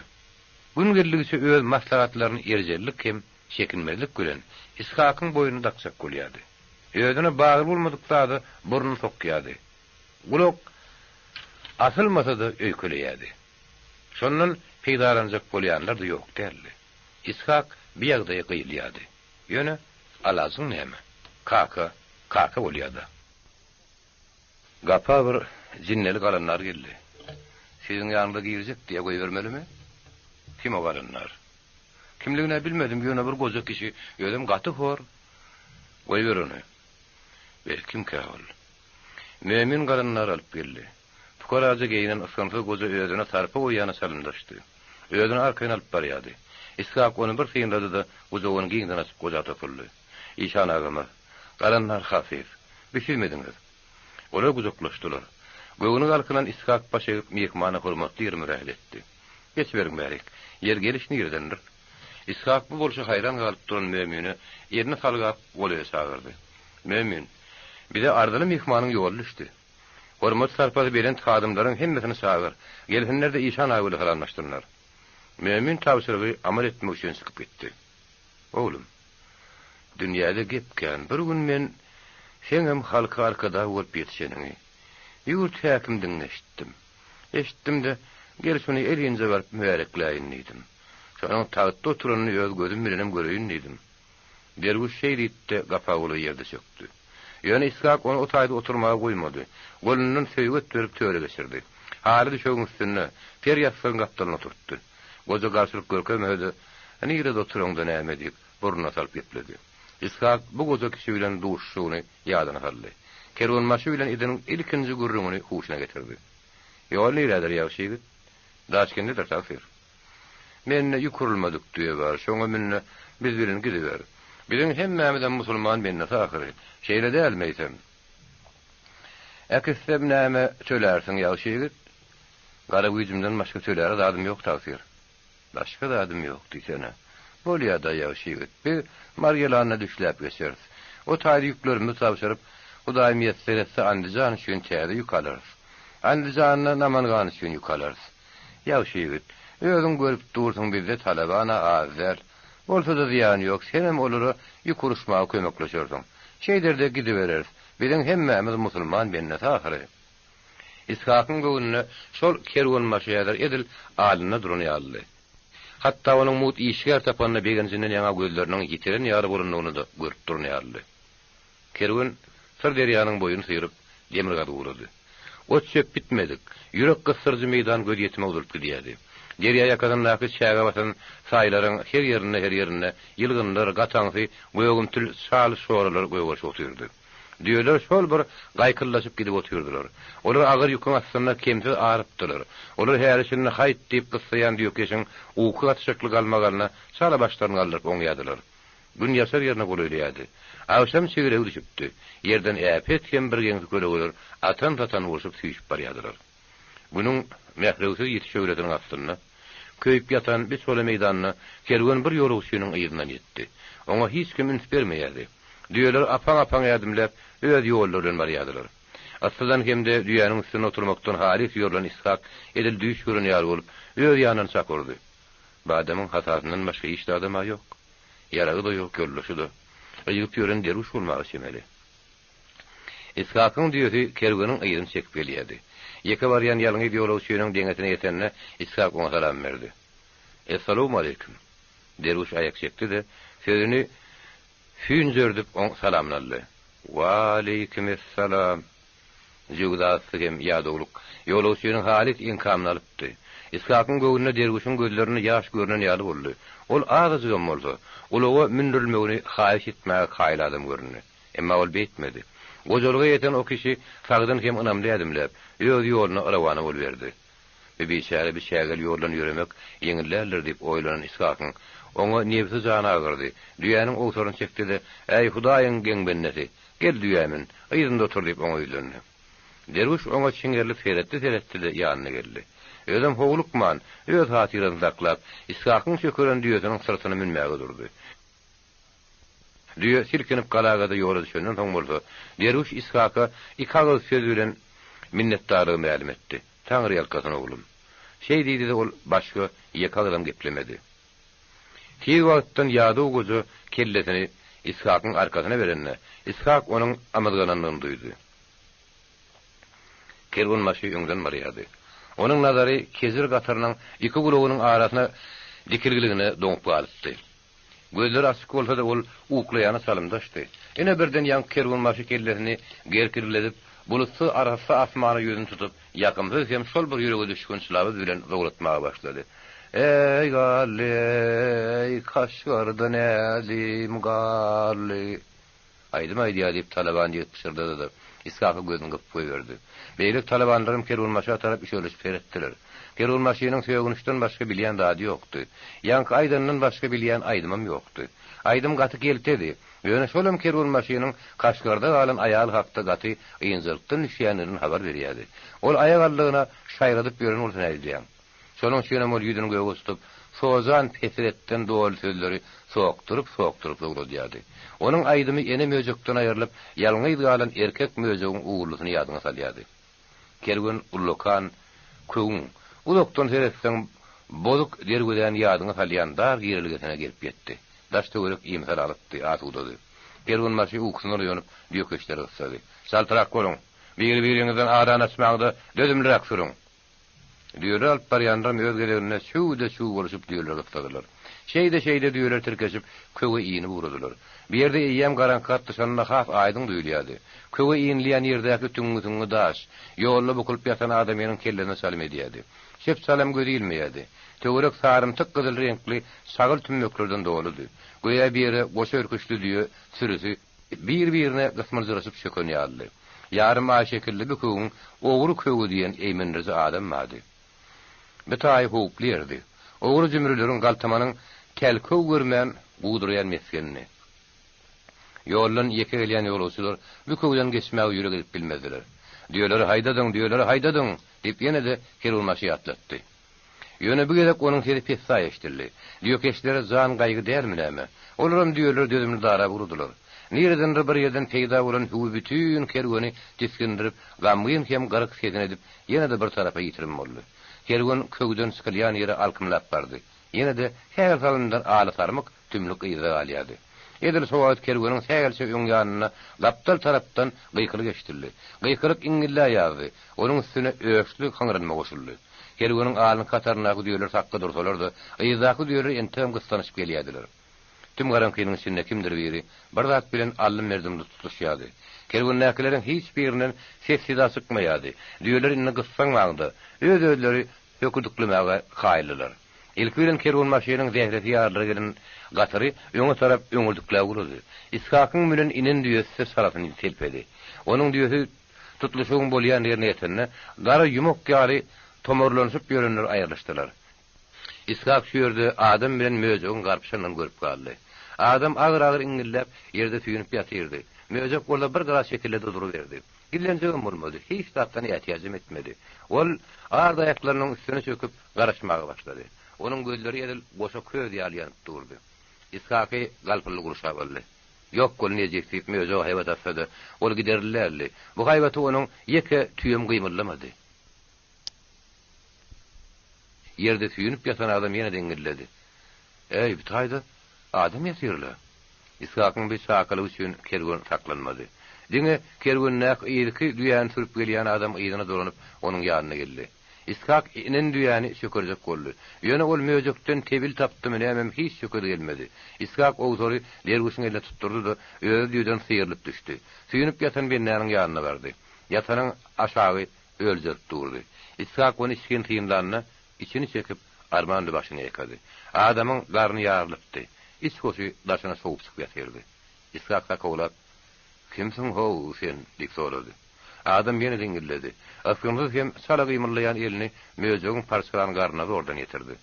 Gün geldigiçe öz maslahatlaryny erjellik hem çekinmezlik bilen Ishakyň boýnuna dakjak bolýardy. Özüne bagly bolmadyk zada burnuny sokýardy. Gulak asylmasa-da öýkeleýärdi. Şondan peýdalanjak bolýanlar-da ýok däldi. Ishak bu ýagdaýa gyýylýardy. Ýöne alajyň näme? Kaka, kaka bolýar-da. Gapa bir jinneli galandar geldi. Siziň ýanyňyza girjek diýýä, goýbermelimi? Kim o galandar? Kimligin-ä bilmedim, ýöne bir goja kişi, özem gaty hor. Goýber ony. Beh, kimkä ol? Mömin galandary alyp geldi. Pukaraja geýnen ysgynsyz goja özüne sarpa goýýana çalymdaşdy. Özüni arkaýyn alyp barýardy. Ishak ony bir synlady-da, gujagyny giňden açyp goja topuldy. Işan agamyz, galandar hasyf. Bi sizmidiňiz? Olar gujaklaşdylar. Göwni galkynan Ishak baş egip myhmana hormatly ýeri mürähet etdi. Geçiberiň bärik. Ýer geliş niredendir? Ishak bu bolşa haýran galyp duran Mömine elini salgap golaýa çagyrdy. Mömin, bize arzyly myhmanyň ýoly düşdi. Hormat-sarpasy belent hadymlaryň hemmesini çagyr. Gelsinler-de işan aga bilen salamlaşsynlar. Mömin tabşyrygy amal etmek üçin çykyp gitdi. Oglum, dünýäde gep kän, bir gün men seňem halka arkadag bolup ýetişeniňi, ýurt häkimdigiňi eşitdim. Eşitdim-de, gel şuny elinje baryp mübärekläýin diýdim. Şonuň tagtda oturanyny öz gözüm bilenem göreýin diýdim. Derwüş şeý diýip-de, gapa golaý ýerde çökdi. Ýöne Ishak ony o taýda oturmaga goýmady. Golundan söýget berip töre geçirdi. Haly düşegiň üstünde, per ýassygyň gapdalynda oturtdy. Goja garşylyk görkezmese-de, Nirede oturaňda näme diýip, burnuna salyp gepledi. Ishak bu goja kişi bilen duşuşygyny ýadyna saldy. Kerwenbaşy bilen eden ilkinji gürrüňini huşuna getirdi. Ýol nirädir, ýagşy ýigit? Daşkendedir, tagsyr. Mende ýük urulmadyk düýe bar, şoňa mün-de, biz bilen gidiber. Biziň hemmämizem musulman bendesi ahyry. Şeýle dälmi eýsem? Äkitsem näme tölärsiň, ýagşy ýigit? Gara güýjümden başga töläre zadym ýok, tagsyr. Başga zadym ýok diýsene. Bolýa-da, ýagşy ýigit, biz Margelanda düşläp geçeris. O taýda ýüklerimizi tabşyryp, Hudaý miýesser etse Andijan üçin täze ýük alarys. Andijanda Namangan üçin ýük alarys. Ýagşy ýigit, özüň görüp dursuň bizde talaban-a az däl. Bolsa-da zyýany ýok, senem olara ýük uruşmaga kömekleşersiň. Şeýder-de gidibereris. Biziň hemmämiz musulman bendesi ahyry. Ishakyň göwnüne şol kerwenbaşy häzir edil alnynda duran ýalydy. Hatda onuň mugt işgär tapanyna begenjinden ýaňa gözleriniň ýitiren ýaly bolandygyny-da görüp duran ýalydy. Kerwen Syr derýanyň boýuny syryp, demirgazyk ugrady. Ot-çöp bitmedik, ýürek gysdyryjy meýdan gözýetime uzalyp gidýärdi. Derýa ýakasyndaky çäge basan saýlaryň her ýerinde-her ýerinde ýylgynlar, gataňsy gögümtil çal şoralar gögerişip otyrdy. Düýeler şol bir gaýkyldaşyp gidip otyrdylar. Olar agyr ýüküň astynda kemsiz arypdylar. Olar häli-şindi haýt diýip gyssaýan düýekeşiň uky gatyşykly galmagalyna çala başlaryny galdyryp oňýardylar. Gün ýaşar ýerine golaýlaýardy. Agşam çigregi düşüpdi. Ýerden äpet hem birgeňsi kölegeler atan-satan bolşup süýşüp barýardylar. Günüň mährewsiz ýiti şöhlesiniň astynda. Köýüp ýatan bir çola meýdanda kerwen bir ýolagçynyň yzyndan ýetdi. Oňa hiç kim üns bermeýärdi. Düýeler apaň-apaň ädimläp, öz ýollary bilen barýardylar. Yssydan hem-de düýäniň üstünde oturmakdan halys ýorulan Ishak edil düýş gören ýaly bolup, öz ýanyndan çak urdy. Bu adamyň hasasyndan başga hiç zadam-a ýok. Ýaragy-da ýok, ýoldaşy-da. Ygyp ýören derwüş bolmaga çemeli. Ishakyň düýesi kerweniň yzyny çekip gelýärdi. Ýeke barýan ýalňyz ýolagçynyň deňesine ýetende, Ishak oňa salam berdi. Essalawmaleýkim! Derwüş aýak çekdi-de, sözüni hüýnjerdip oň salamyny aldy. Waleýkimessalam! Jöwzasy hem ýadawlyk ýolagçynyň halys eňkamyny alypdy. Ishakyň göwnüne derwüşiň gözlerinde ýaş görnen ýaly boldy. Ol azajygam bolsa, ulaga mündürilmegini haýyş etmäge kaýyl adam göründi. Emma ol beýtmedi. Gojalyga ýeten o kişi sagdyn hem ynamly ädimläp, öz ýoluna rowana boluberdi. Bu biçäre bi çägeli ýoldan ýöremek ýeňil däldir diýip oýlanan Ishakyň oňa nebsi-jany agyrdy. Düýäniň owsaryny çekdi-de, Äý, Hudaýyň geň bendesi, gel düýä mün, yzynda otur diýip oňa ýüzlendi. Derwüş oňa çiňerilip seretdi-seretdi-de ýanyna geldi. Özem howlukman, öz hatyrasyny saklap, Ishakyň çökeren düýesiniň syrtyna münmäge durdy. Düýe silkinip galagada ýola düşenden soň bolsa, derwüş Ishaka iki agyz söz bilen minnetdarlygy mälim etdi, Taňry ýalkasyn, oglum. Şeý diýdi-de ol başga ýeke agyzam geplemedi. Tiz wagtdan ýadaw goja kellesini Ishakyň arkasyna berende, Ishak onuň ymyzganandygyny duýdy. Kerwenbaşy öňden barýardy. Onuň nazary kejir gatarynyň iki gulagynyň arasyna dikilgiligine doňup galypdy. Gözleri açyk bolsa-da ol uklaýana çalymdaşdy. Ine birden ýaňky kerwenbaşy kellesini gerkilgiledip, bulutsyz arassa asmana ýüzüni tutup, ýakymsyz hem şol bir ýürege düşgünç labyz bilen zowlatmaga başlady. Eý, garly, eý, Kaşgarda nälim garly. Aýdym aýdýar, diýip, talaban ýigit pyşyrdady-da, Ishaka gözüni gypyp goýberdi. Beýleki talabanlaram kerwenbaşa tarap üşerlişip seretdiler. Kerwenbaşynyň sögünçden başga bilýän zady ýokdy. Ýaňky aýdanyndan başga bilýän aýdymam ýokdy. Aýdym gaty keltedi. Ýöne şolam kerwenbaşynyň Kaşgarda galan aýaly hakda gaty ynjalykdan düşýändiginden habar berýärdi. Ol aýagallygyna şaýradyp ýören bolsa nädýäň? Şonuň üçinem ol ýüzüni göge tutup, sozan hesretden doly sözleri sokduryp-sokduryp zowladýardy. Onuň aýdymy ene möjekden aýrylyp, ýalňyz galan erkek möjegiň uwwuldysyny ýadyňa salýardy. Kerwen ullakan köwüň, uzakdan seretseň, bozuk derwezäni ýadyňa salýan dar girelgesine gelip ýetdi. Daş-töwerek imisala alypdy, asudady. Kerwenbaşy ukusyndan oýanyp, düýekeşleri gyssady. Çaltrak boluň! Biri-biriňizden arany açmaňda dözümliräk sürüň! Düýeleri alyp barýanlaram öz gezeginde çüw-de-çüw bolşup düýeleri gyssadylar. Şeýde-şeýde düýeler tirkeşip, köwe inip ugradylar. Bu ýerde eýýäm garaňky gatlyşanda has aýdyň duýulýardy. Köwe inilýän ýerdäki tüňňi-süňňi daş, ýolda bukulyp ýatan adamynyň kellesine çalym edýärdi. Çep-çalam gözi ilmeýärdi. Töwerek sarymtyk gyzyl reňkli şagyl tümmeklerden doludy. Göýä bir ýere goşa örküçli düýe sürüsi Bir-birine gysmyljyraşyp çöken ýalydy. Ýarym aý şekilli bu köwüň Ogry köwi diýen eýmendiriji adam bardy. Bu taýy howply ýerdi. Ogry-jümrüleriň galtamanyň kel-köw görmän guwdurýan mesgenidi. Ýoldan ýeke gelýän ýolagçylar bu köwden geçmäge ýürek edip bilmezdiler. Düýeleri haýdadyň, düýeleri haýdadyň! diýip ýene-de kerwenbaşy ýatlatdy. Ýöne bu gezek onuň sesi pessaý eşidildi. Düýekeşlere jan gaýgy dälmi näme? Olaram düýeleri dözümli darap ugradylar. Niredendir bir ýerden peýda bolan hüwi bütin kerweni tisgindirip, gamgyn hem gyryk sesini edip, ýene-de bir tarapa ýitirim boldy. Kerwen köwden çykylýan ýere alkymlap bardy. Ýene-de sähel salymdan aly sarmyk tümlük yzda galýardy. Edil şo wagt kerweniň sähelçe öň ýanynda gapdal tarapdan gykylyk eşidildi. Gykylyk iňňillä ýazdy. Onuň üstüne öçli hyňrynma goşuldy. Kerweniň alynky hataryndaky düýeler sakga dursalar-da, yzdaky düýeler entegem gyssanyşyp gelýärdiler. Tüm garaňkynyň içinde kimdir biri bir zat bilen aldym-berdimli tutuşýardy. Kerwendäkileriň hiç birinden ses-seda çykmaýardy. Düýeler indi gyssanmaň-da, öz-özleri höküdiklemäge kaýyldylar. Ilki bilen kerwenbaşynyň zähresi ýarylara gelen gatyry öňe tarap öňürdikläp ugrady. Ishakyň münen inen düýesi-de çalasyny selpedi. Onuň düýesi tutluşygyň bolýan ýerine ýetende, gara ýumak ýaly tomarlanyşyp ýörenler aýrylyşdylar. Ishak şu ýerde adam bilen möjegiň garpyşanyny görüp galdy. Adam agyr-agyr iňňilläp, ýerde süýnüp ýatyrdy. Möjek bolsa bir gyra çekildi-de duruberdi. Gizlenjegem bolmady, hiç zatdan ätiýajam etmedi. Ol ard aýaklarynyň üstüne çöküp, garaşmaga başlady. Onuň gözleri edil goşa köz ýaly ýanyp durdy. Ishaky galpyldy gurşap aldy. Ýok bol, nejis, diýip, möjege haýbat atsa-da, ol giderli däldi. Bu haýbata onuň ýeke tüýem gymyldamady. Ýerde süýnüp ýatan adam ýene-de iňňilledi. Äý, bu taýda adam ýatyr-la. Ishakyň bi çakylygy üçin kerwen saklanmady. Diňe kerwendäki yzky düýäni sürüp gelýän adam yzyna dolanyp, onuň ýanyna geldi. Ishak inen düýäni çökerjek boldy. Ýöne ol möjekden tebil tapdymy nämemi hiç çökedi gelmedi. Ishak owsary derwüşiň eline tutdurdy-da, özi düýeden syrylyp düşdi. Süýnüp ýatan bendäniň ýanyna bardy. Ýatanyň aşagy öljerip durdy. Ishak ony içgin synlanda, içini çekip, armanly başyny ýaýkady. Adamyň garny ýarylypdy. Iç goşy daşyna sowup çykyp ýatyrdy. Ishak sakawlap, Kimsiň-how, sen? diýip sorady. Adam ýene diňňilledi. Ysgynsyz hem çala gymyldaýan elini möjegiň parçalan garnyna zordan ýetirdi.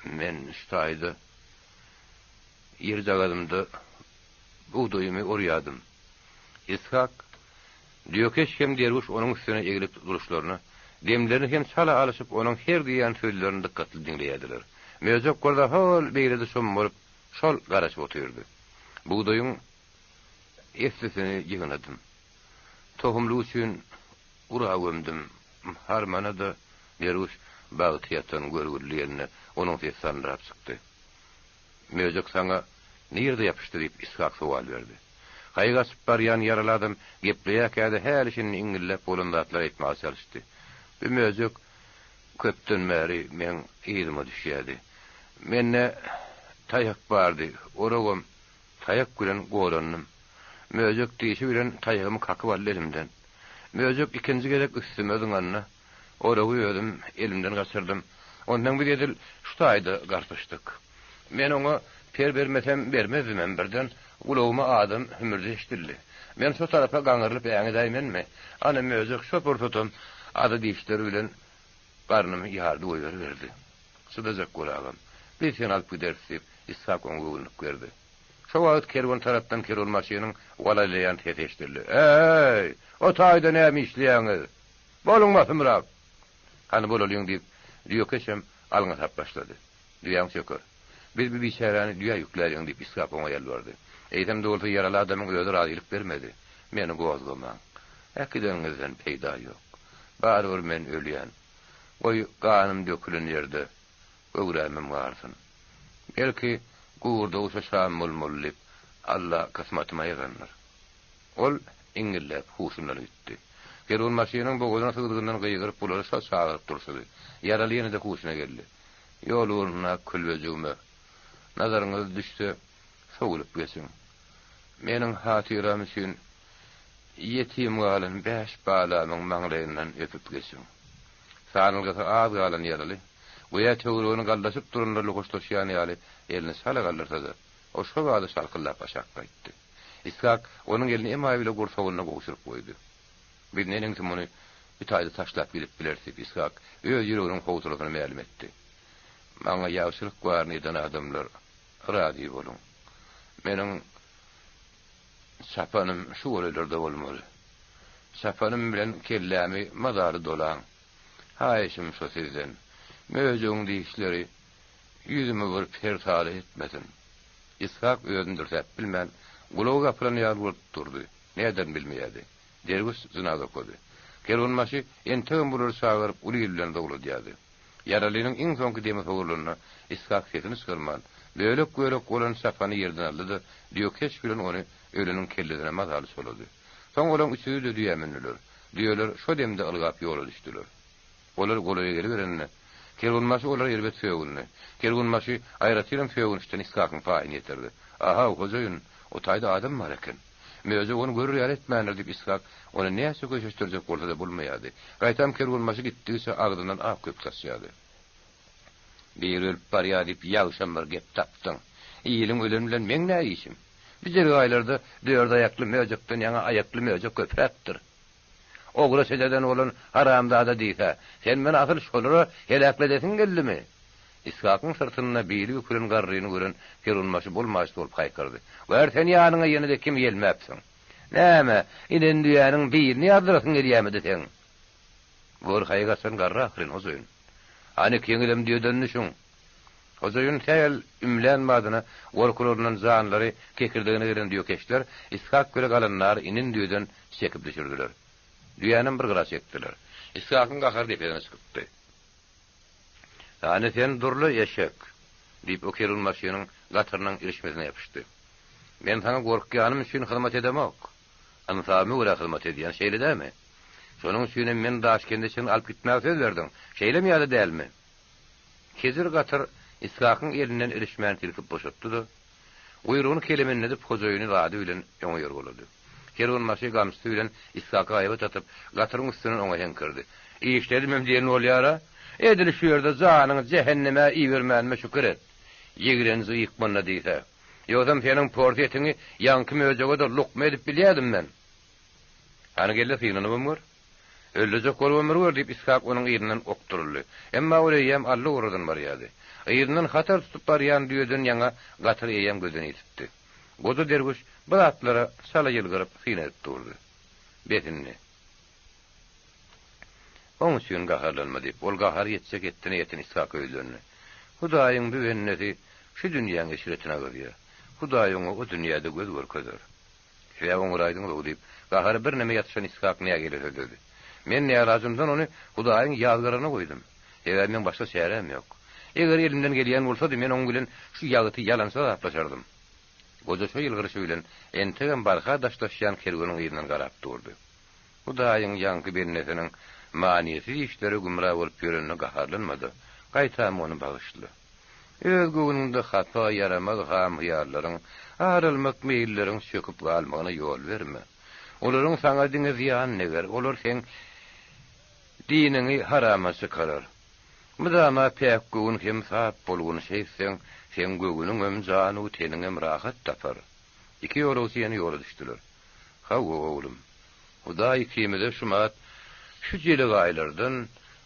Men şu taýda ýerjagazymda bugdaýymy orýadym. Ishak Düýekeş hem derwüş onuň üstüne eglip duruşlaryna, demlerini hem çala alyşyp onuň her diýýän sözlerini dykgatly diňleýärdiler. Möjek bolsa hol beýlede çommalyp, şol garaşyp otyrdy. Bugdaýyň eslisini ýygnadym. Tohumlyk üçin ura gömdüm. Harmana-da derwüş bagty ýatan görgüli diýende onuň sesi sandyrap çykdy. Möjek saňa nirde ýapyşdy diýip Ishak sowal berdi. Haýy gaçyp barýan ýaraly adam gepleýärkä-de häli-şindi iňňilläp bolan zatlary aýtmaga çalyşdy. Bu möjek köpden bäri meň yzyma düşýärdi. Mende taýak bardy, oragam taýak bilen gorandym. Möjek dişi bilen taýagymy kakyp aldy elimden. Möjek ikinji gezek üstüme zyňanda, Oragy özüm elimden gaçyrdym. Onsoň biz edil şu taýda garpyşdyk. Men oňa per bermesem bermezdimem, birden gulagyma adam hümürdi eşidildi. Men şo tarapa gaňrylyp äňedäýmenmi, ana möjek şo pursatam azy dişleri bilen garnymy ýardy goýberiberdi. Çydajak bol agam. Biz seni alyp gideris diýip, Ishak oňa göwünlik berdi. Şo wagt kerwen tarapdan kerwenbaşynyň walaýlaýan sesi eşidildi. Äý, o taýda näme işleýäňiz? Boluň basymrak! Hany bolalyň, diýip, düýekeşem alňasap başlady. Düýäň çöker. Biz bu biçäräni düýä ýükläliň, diýip, Ishak oňa ýalbardy. Eýsem-de bolsa ýaraly adamyň özi razylyk bermedi. Meni gozgamaň. Äkideniňizden peýda ýok. Barybir men ölýän. Goý, ganym dökülen ýerde göwrämem galsyn. Belki, gurdawuşa şam bolmaly diýip, Alla kysmatyma ýazandyr. Ol iňňilläp huşundan gitdi. Kerwenbaşynyň bogazyna sygdygyndan gygyryp bulary şol çagyryp durşudy. Ýaraly ýene-de huşuna geldi. Ýol ugrundaky külbejigime nazaryňyz düşse, sowulyp geçiň. Meniň hatyram üçin ýetim galan bäş balamyň maňlaýyndan öpüp geçiň. Sanalgasy az galan ýaraly, göýä töweregini galdaşyp duranlarla hoşlaşýan ýaly elini çala galdyrsa-da, o şo bada şalkyldap aşak gaýtdy. Ishak onuň elini emaý bile gursagynda gowşuryp goýdy. Biz neneňsi muny bu taýda taşlap gidip bileris diýip, Ishak öz ýüreginiň howsalasyny mälim etdi. Maňa ýagşylyk baryny eden adamlar, razy boluň. Meniň çapanym şu golaýlarda bolmaly. Çapanym bilen kellämi mazaly dolaň. Haýyşym şo sizden. Möjegiň dişleri ýüzümi bir persala etmesin. Ishak özüni dürsäp bilmän, gulagy gapylan ýaly bolup durdy. Näderini bilmeýärdi. Derwüş jynaz okady. Kerwenbaşy entegem bulary çagyryp, uly il bilen zowladýardy. Ýaralynyň iň soňky demi sogrulanda, Ishak sesini çykarman, bölek-bölek bolan çapany ýerden aldy-da, düýekeş bilen ony öleniň kellesine mazaly çolady. Soň olaň üçüsi-de düýä mündüler. Düýeler şo demde ylgap ýola düşdüler. Olar golaýa geliberende, kerwenbaşy olara erbet sögündi. Kerwenbaşy aýratynam sögünçden Ishakyň paýyny ýetirdi. A-haw, hojaýyn, o taýda adam bar eken. Möjek ony görür ýaly etmändir, diýip, Ishak ony näçe köşeşdirjek bolsa-da bolmaýardy. Gaýtam kerwenbaşy gitdigiçe agzyndan ak köpük saçýardy. Biri ölüp barýar diýip, ýagşam bir gep tapdyň. Iliň öleni bilen meň nä işim? Bu jergaýlarda dört aýakly möjekden ýaňa aýakly möjek köpräkdir. Ogra şejerden bolan haramzada diýsä, sen meni asyl şolara heläkledesiň geldimi? Ishakyň syrtynda bili bükülen garryny gören kerwenbaşy bolmaýyş bolup haýkyrdy. Gör sen ýanyňa ýene-de kimi ýelmäpsiň? Näme, inen düýäniň bilini ýazdyrasyň gelýämidi seň? Gör haýy gaçan garry ahyryn, hojaýyn. Hany ikiňizem düýeden düşüň. Hojaýyn sähel ümlän badyna gorkularyndan janlary kekirdegine gelen düýekeşler Ishak bile galandary inen düýeden çekip düşürdiler. Düýänem bir gyra çekdiler. Ishakyň gahary depesine çykypdy. Hany sen dur-la, eşek! diýip, o kerwenbaşynyň gatyrynyň ilişmesine ýapyşdy. Men saňa gorkýanym üçin hyzmat edemok. Ynsabyma görä hyzmat edýän, şeýle dälmi? Şonuň üçinem meni Daşkende çenli alyp gitmäge söz berdiň, şeýlemi ýa-da dälmi? Kejir gatyr Ishakyň elinden ilişmäni silkip boşatdy-da, guýrugyny kelemenledip hojaýyny zady bilen öňe ýorgalady. Kerwenbaşy gamçysy bilen Ishaka haýbat atyp, gatyryň üstünden oňa heňkirdi. Işledimem diýen bolýar-a? Edil şu ýerde janyňy jähenneme ibermänime şükür et. Ýigrenji ýykmanda diýse. Ýogsam seniň porsy etiňi ýaňky möjege-de lukma edip bilýärdim men. Hany gel-de synanybam gör. Öldürjek bolubam bir gör, diýip, Ishak onuň yzyndan okduryldy. Emma ol eýýäm allowarradan barýardy. Yzyndan hatar tutup barýan düýeden ýaňa gatyr eýýäm gözden ýitipdi. Goja derwüş bu zatlara çala ýylgyryp syn edip durdy. Bes indi. Oň üçin gaharlanma, diýip, ol gahary ýetjek hetdine ýeten Ishaka ýüzlendi. Hudaýyň bu bendesi şu dünýäň eşretini agyzýar. Hudaý oňa o dünýäde göz görkezer. Sebäbi oňaraýdyňyz-ow, diýip, gahary birneme ýatyşan Ishak nägile sözledi. Men nälajymdan ony Hudaýyň ýazgaryna goýdum. Sebäbi meň başga çäräm ýok. Eger elimden gelýän bolsady, men oň bilen şu ýagty ýalança zatlaşardym. Goja şo ýylgyryşy bilen entegem barha daşlaşýan kerweniň yzyndan garap durdy. Hudaýyň ýaňky bendesiniň manysyz işlere gümra bolup ýörenine gaharlanma-da, gaýtam ony bagyşla. Öz göwnüňde hapa, ýaramaz ham-hyýallaryň, ar almak meýilleriň çöküp galmagyna ýol berme. Olaryň saňa diňe zyýany deger, olar seň diniňi harama çykarar. Mydama päk göwün hem sap bolgun, şeýtseň, seň göwnüňem, janu-teniňem rahat tapar. Iki ýolagçy ýene ýola düşdüler. Hawa, oglum. Hudaý ikimize şumat şu jelegaýlardan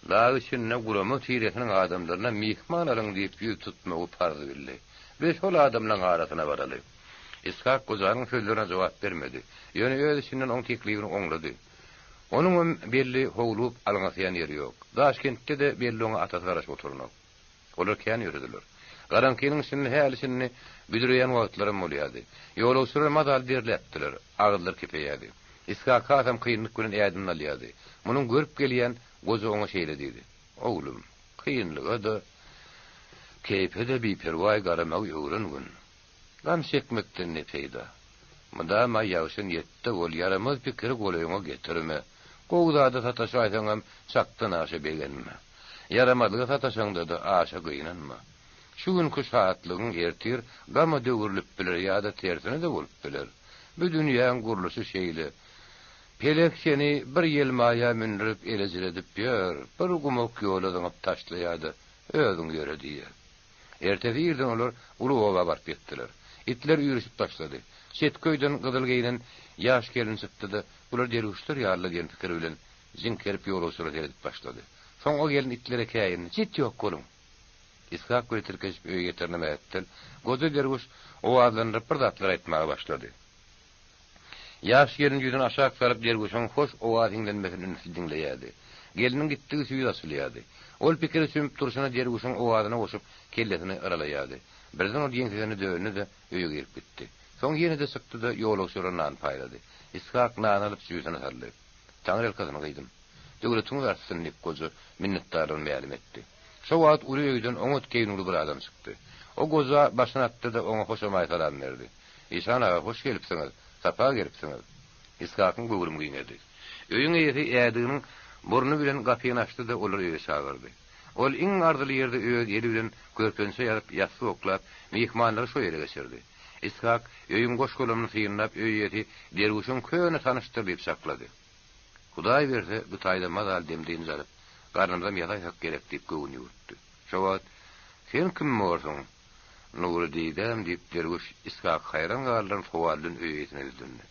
dag içinde gurama tiresiniň adamlaryna myhman alyň diýip ýüz tutmagy parz bildi. Biz şol adamlaň arasyna baraly. Ishak gojanyň sözlerine jogap bermedi. Ýöne öz içinden oň teklibini oňlady. Onuňam belli howlugyp alňasaýan ýeri ýok. Daşkentde-de belli oňa atasy garaşyp oturanok. Olar kän ýörediler. Garaňkynyň içinde häli-şindi büdreýän wagtlaram bolýardy. Ýolagçylar mazaly derläpdiler, agyzlary kepeýärdi. Ishak hasam kynlyk bilen ädimini alýardy. Munuň görüp gelýän goja oňa şeýle diýdi, Oglum, kynlyga-da, keýpe-de biperwaý garamagy öwrengin. Gam çekmekden ne peýda? Mydama ýagşy niýetde bol, ýaramaz pikiri golaýyňa getirme. Gowy zada sataşaýsaňam, çakdan aşa begenme. Ýaramazlyga sataşaňda-da, aşa gynanma. Şu günki şatlygyň ertir gama döwrülip biler ýa-da tersine-de bolup biler. Bu dünýäň gurluşy şeýle. Pelek seni bir ýelmaýa mündürip elejiredip ýör, bir gumak ýola zyňyp taşlaýar-da, özüň ýöre diýýär. Ertesi irden olar uly oba baryp ýetdiler. Itler üýrüşip başlady. Çetki öýden gyzyl geýnen ýaş gelin çykdy-da, bular derwüşler ýaly-la diýen pikir bilen jiňkerip ýolagçylara seredip başlady. Soň o gelin itlere käýindi, Jit ýok boluň! Ishak bilen tirkeşip öýe ýeterine mähetdel, goja derwüş owazlandyryp bir zatlar aýtmaga başlady. Ýaş gelin ýüzüni aşak salyp derwüşiň hoş owaz hiňlenmesini ünsli diňleýärdi. Gelniň gitdigiçe ýüzi açylýardy. Ol pikire çümüp durşuna derwüşiň owazyna goşup kellesini yralaýardy. Birden ol ýeňsesine döndi-de, öýe girip gitdi. Soň ýene-de çykdy-da, ýolagçylara nan paýlady. Ishak nany alyp jübüsine saldy. Taňryýalkasyny gyýdym. Döwletiňiz artsyn, diýip, goja minnetdarlygyny mälim etdi. Şo wagt uly öýden oňat geýnüwli bir adam çykdy. O goja başyny atdy-da, oňa hoşamaý salam berdi. Işan aga, hoş gelipsiňiz, sapa gelipsiňiz. Ishakyň göwrümi giňedi. Öýüň eýesi ädiginiň burny bilen gapyny açdy-da, olary öýe çagyrdy. Ol iň arzyly ýerde öz eli bilen körpençe ýazyp, ýassyk oklap, myhmanlary şo ýere geçirdi. Ishak öýüň goş-golamyny synlap, öý eýesi derwüşiň köne tanyşdyr diýip çaklady. Hudaý berse, bu taýda mazaly dem-dynç alyp, garnymyzam ýazaýsak gerek diýip göwün ýüwürtdi. Şo wagt, Sen kim borsuň? Nury didäm, diýip, derwüş Ishaky haýran galdyran sowal bilen öý eýesine ýüzlendi.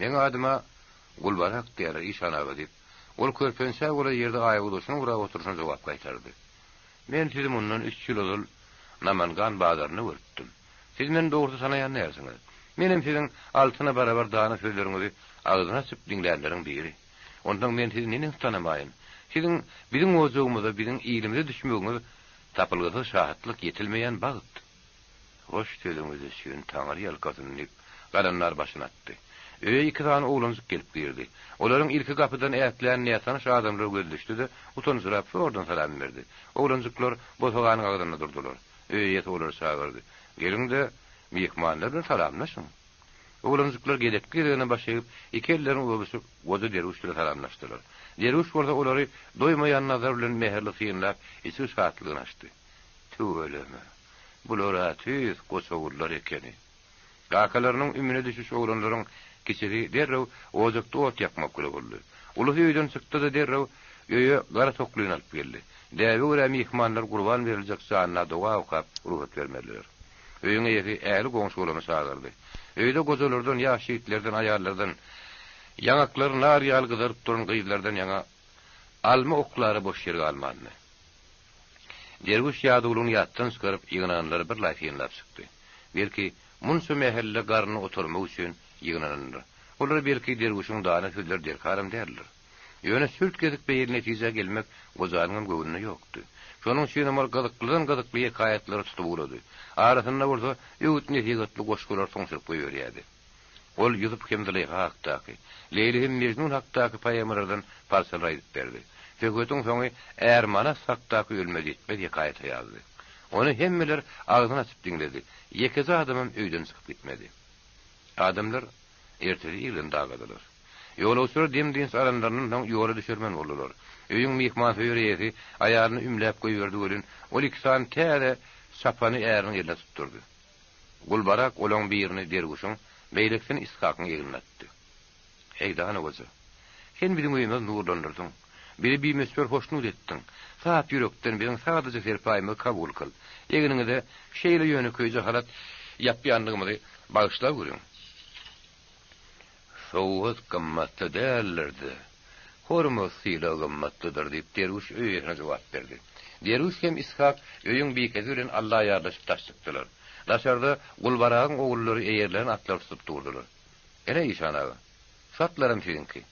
Meň adyma Gulbarak diýerler, işan aga, diýip, ol körpençä golaý ýerde aýagdaşyny gurap oturyşyna jogap gaýtardy. Men sizi mundan üç ýyl ozal Namangan bazarynda görüpdim. Siz meni dogrusy tanaýan dälsiňiz. Menem siziň altyna barabar dana sözleriňizi agzyny açyp diňlänleriň biri. Onsoň men sizi neneňsi tanamaýyn? Siziň biziň ojagymyza, biziň ilimize düşmegiňiz. Tapylgysyz şatlyk, ýetilmeýän bagt. Hoş sözüňiz üçin Taňry ýalkasyn, diýip, galandar başyny atdy. Öýe iki sany oglanjyk gelip girdi. Olaryň ilki gapydan ätlän nätanyş adamlara gözi düşdi-de, utanjyrap zordan salam berdi. Oglanjyklar bosaganyň agzynda durdular. Öý eýesi olary çagyrdy. Geliň-de, myhmanlar bilen salamlaşyň. Oglanjyklar gezekli-gezegine baş egip, iki ellerini uzadyşyp, goja derwüş bilen salamlaşdylar. Derwüş bolsa olary doýmaýan nazar bilen mähirli synlap, içki şatlygyny açdy. Tüweleme, bular-a tüýs goçagullar ekeni. Kakalarynyň ümüne düşüş oglanlaryň kiçisi derrew ojakda ot ýakmak bile boldy. Ulusy öýden çykdy-da derrew öýe gara toklyny alyp geldi. Däbe görä myhmanlar gurban beriljek janyna doga okap rugsat bermeliler. Öýüň eýesi ähli goňşy-golamy çagyrdy. Öýde gojalardan, ýaş ýigitlerden, aýallardan, ýaňaklary nar ýaly gyzaryp duran gyzlardan ýaňa alma oklara boş ýer galmandy. Derwüş ýadawlygyny ýatdan çykaryp, ýygnananlary birlaý synlap çykdy. Belki, munça mähelle garnyny otarmak üçin ýygnanandyr. Olara belki derwüşiň dana sözleri derkaram däldir. Ýöne sült-gezek beýle netijä gelmek gojanyňam göwnünde ýokdy. Şonuň üçinem ol gyzyklydan-gyzykly hekaýatlary tutup ugrady. Arasynda bolsa öwüt-nesihatly goşgulary soňşuryp goýberýärdi. Ol Ýusup hem Züleýha hakdaky, Leýli hem Mejnun hakdaky poemalardan parçalar aýdyp berdi. Söhbetiň soňy Är-Manas hakdaky ölmez-ýitmez hekaýata ýazdy. Ony hemmeler agzyny açyp diňledi. Ýekeje adamam öýden çykyp gitmedi. Adamlar ertesi irden dagadylar. Ýolagçylar dem-dynç alanlaryndan soň ýola düşermen boldular. Öýüň myhmansöýer eýesi aýalyny ümläp goýberdi welin, ol iki sany täze çapany äriniň eline tutdurdy. Gulbarak olaň birini derwüşiň, beýlekisini Ishakyň egnine atdy. Eý, dana goja! Sen biziň öýümizi nurlandyrdyň. Bizi bimöçber hoşnut etdiň. Sap ýürekden biziň sadaja serpaýymyzy kabul kyl. Egniňize şeýle ýönekeýje halat ýapýanlygymyzy bagyşlaweriň. Sowgat gymmatly däldir-de, hormat-sylag gymmatlydyr, diýip, derwüş öý eýesine jogap berdi. Derwüş hem Ishak öýüň bikesi bilen allaýarlaşyp daş çykdylar. Daşarda Gulbaragyň ogullary eýerlän atlary tutup durdular. Ene, işan aga, şu atlaram siziňki.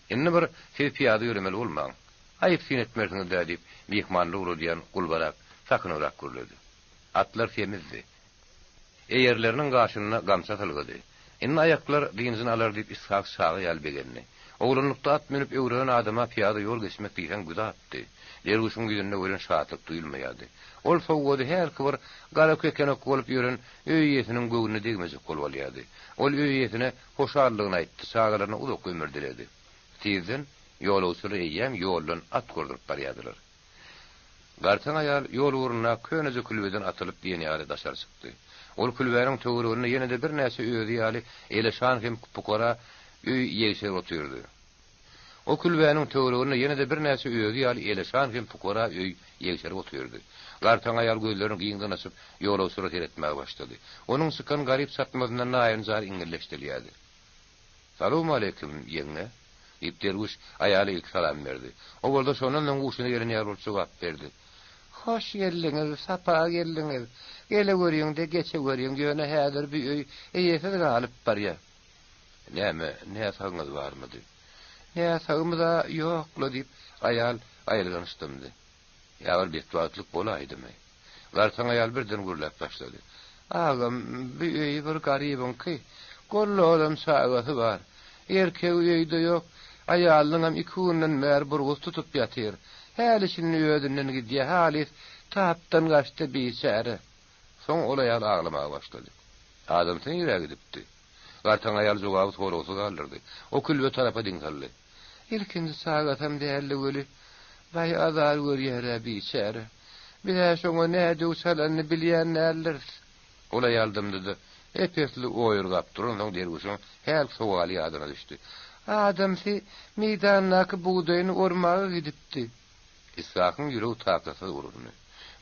Indi bir siz pyýada ýöremeli bolmaň. Aýyp-syn etmersiňiz-dä, diýip, myhmanlary ugradýan Gulbarak sakynybrak gürledi. Atlar semizdi. Eýerleriniň gaşynda gamça sylgydy. Indi aýaklar dynjyny alar diýip Ishak çaga ýaly begendi. Oglanlykda at münüp öwrenen adama pyýada ýol geçmek diýseň güzapdy. Derwüşiň ýüzünde welin şatlyk duýulmaýardy. Ol sowgady hälki bir gara kekenek bolup ýören öý eýesiniň göwnüne degmejek bolup alýardy. Ol öý eýesine hoşallygyny aýtdy, çagalaryna uzak ömür diledi. Tizden ýolagçylar eýýäm ýoldan at gorduryp barýardylar. Gartaň aýal ýol ugrunda köneje külbeden atylyp diýen ýaly daşary çykdy. Ol külbäniň töwereginde ýene-de birnäçe özi ýaly eleşan hem pukara öý ýegşerip otyrdy. O külbäniň töwereginde ýene-de birnäçe özi ýaly eleşan hem pukara öý ýegşerip otyrdy. Gartaň aýal gözlerini giňden açyp, ýolagçylara seretmäge başlady. Onuň çykan garyp çatmasyndan naýynjar iňňildi eşidilýärdi. Salowmaleýkim, ýeňňe! diýip, derwüş aýala ilki salam berdi. O bolsa şondan soň huşuna gelen ýaly bolup jogap berdi. Hoş geldiňiz, sapa geldiňiz. Geleweriň-de, geçeweriň, ýöne häzir bi öý eýesiz galyp barýa. Näme, näsagyňyz barmydy? Näsagymyz-a ýok-la, diýip, aýal aýylganç dymdy. Ýa bir betbagtlyk bolaýdymy? Gartaň aýal birden gürläp başlady. Agam, bu öý bir garybyňky. Gollagam çagasy bar. Erkegi öýde ýok. Aýalynyňam iki günden bäri burgusy tutup ýatyr. Häli-şindi özünden gidýär, halys tapdan gaçdy biçäre. Soň ol aýal aglamaga başlady. Adamsy nirä gidipdi? Gartaň aýal jogaby soragsyz galdyrdy. O külbe tarapa diň saldy. Ilkinji çagasam däldi weli, baý azar görýär-ä biçäre. Biz-ä şoňa nä döw çalanyny bilýän däldiris. Ol aýal dymdy-da, ep-esli oýurgap duransoň derwüşiň hälki sowaly ýadyna düşdi. Adamsy meýdandaky bugdaýyny ormaga gidipdi. Ishakyň ýüregi takatsyz urundy.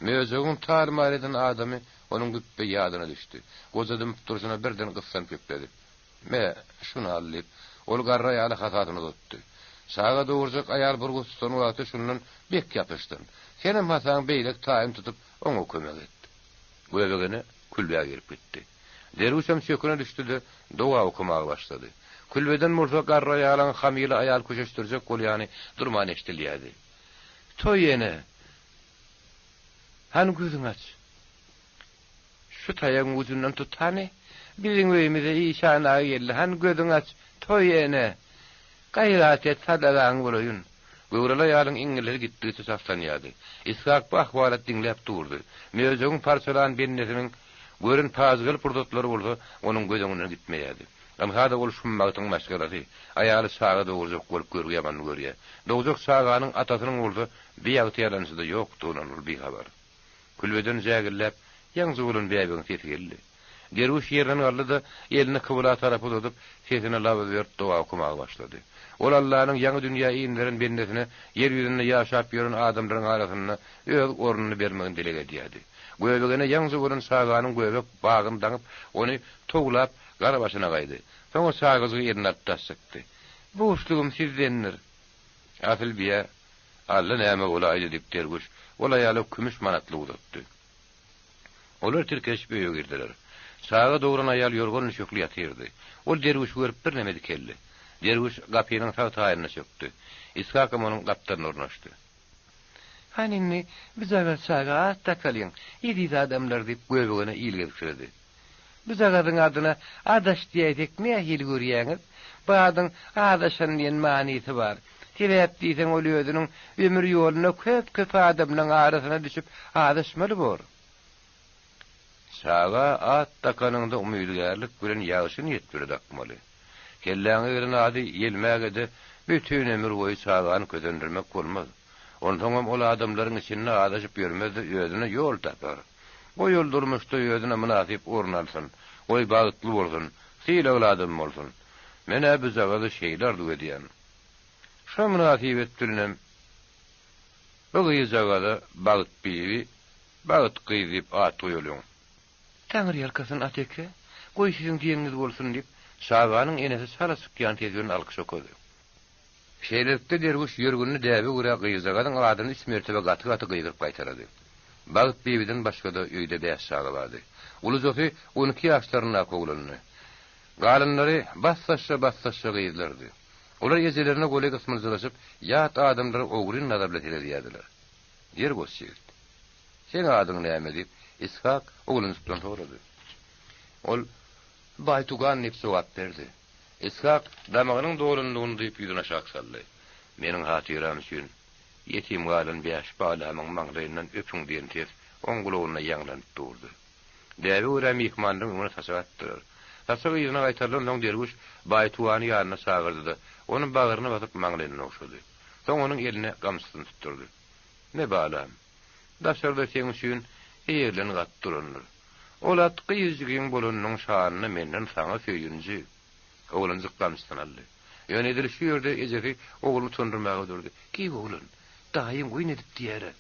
Möjegiň tar-mar eden adamy onuň güpbe ýadyna düşdi. Goja dymyp durşuna birden gyssanyp gepledi. Me, şuny al, diýip, ol garry aýala hasasyny uzatdy. Çaga dogurjak aýal burgy tutan wagty şundan bek ýapyşsyn. Senem hasaň beýleki taýyny tutup, oňa kömek et. Göbegene külbä girip gitdi. Derwüşem çöküne düşdi-de, doga okamaga başlady. Külbeden bolsa garry aýalyň hamyla aýal köşeşdirjek bolýany durman eşidilýärdi. Toý ene! Hany gözüňi aç. Şu taýagyň ujundan tut hany. Biziň öýümize işan aga geldi, hany gözüňi aç, toý ene. Gaýrat et, sadagaň bolaýyn. Göwreli aýalyň iňňilleri gitdigiçe çaslanýardy. Ishak bu ahwalaty diňläp durdy. Möjegiň parçalan bendesiniň gören pajygaly pursatlary bolsa onuň göz öňünden gitmeýärdi. Ynha-da ol şummagtyň maşgalasy, aýaly çaga dogurjak bolup görgi ýamanyny görýär. Dogjak çaganyň atasynyň bolsa bi ýagty ýalançyda ýokdugyndan ol bihabar. Külbeden jägilläp, ýaňja bolan bäbegiň sesi geldi. Derwüş ýerinden galdy-da, elini kybla tarap uzadyp, sesine labyz berip doga okamaga başlady. Ol Allanyň ýaňy dünýä inderen bendesine ýer ýüzünde ýaşap ýören adamlaryň arasynda öz ornuny bermegini dileg edýärdi. Göbegene ýaňja bolan çaganyň göbek bagyny daňyp, ony towlap, gara başyna gaýdy. Soňra çagajygy eline alyp daş çykdy. Buşlugym sizdendir. Asyl biýe, Alla näme bolaýdy diýip derwüş ol aýala kümüş manatly uzatdy. Olar tirkeşip öýe girdiler. Çaga dogran aýal ýorgan-düşekli ýatyrdy. Ol derwüşi görüp birneme dikeldi. Derwüş gapynyň sag taýyna çökdi. Ishakam onuň gapdalyna ornaşdy. Hany indi bijagaz çaga at dakalyň, eziz adamlar diýip göbegene il gezikdirdi. Bujagazyň adyna Adaş diýäýsek nähili görýäňiz? Bu adyň azaşan diýen manysy bar. Sebäp diýseň ol özüniň ömür ýolunda köp-köp adamlaň arasyna düşüp azaşmaly bor. Çaga at dakanyňda umydygärlik bilen ýagşy niýet bile dakmaly. Kelläňe gelen ady ýelmäge-de bütin ömür boýy çagany kösendirmek bolmaz. Onsoňam ol adamlaryň içinde azaşyp ýörmez-de özüne ýol tapar. Goý ol durmuşda özüne mynasyp orun alsyn. Goý bagtly bolsun, sylagly adam bolsun. Men-ä bujagazy şeýle arzuw edýän. Şo mynasybet bilenem bu gyzjagaza Bagtbibi, Bagt gyz diýip at goýalyň. Taňryýalkasyn Ateke, goý siziň diýeniňiz bolsun diýip, çaganyň enesi çala çykýan ses bilen alkyş okady. Şeýlelikde derwüş ýörgünli däbe görä gyzjagazyň adyny üç mertebe gaty-gaty gygyryp gaýtalady. Bagt bibiden başga-da öýde bäş çaga bardy. Ulujasy 12 ýaşlaryndaky oglandy. Galanlary bassaşja-bassaşja gyzlardy. Olar ejelerine golaý gysmyljyraşyp, ýat adamlara ogryn nazar bilen seredýärdiler. Ýer goç ýigit. Seň adyň näme? diýip, Ishak oglanjykdan sorady. Ol, Baýtugan diýip jogap berdi. Ishak damagynyň dolandygyny duýup ýüzüni aşak saldy. Meniň hatyram üçin ýetim galan bäş balamyň maňlaýyndan öpüň diýen ses oň gulagynda ýaňlanyp durdy. Däbe görä myhmanlaryň öňüne saçak atdylar. Saçak yzyna gaýtarylansoň derwüş Baýtuwany ýanyna çagyrdy-da, ony bagryna basyp maňlaýyndan ogşady. Soň onuň eline gamçysyny tutdurdy. Me balam, daşarda seň üçin eýerlen at durandyr. Ol at gyzjygyň bolanynyň şanyna menden saňa söýünji. Oglanjyk gamçysyny aldy. Ýöne edil şu ýerde ejesi ogluny utandyrmaga durdy. Giý oglan, daýyň oýun edip diýer-ä.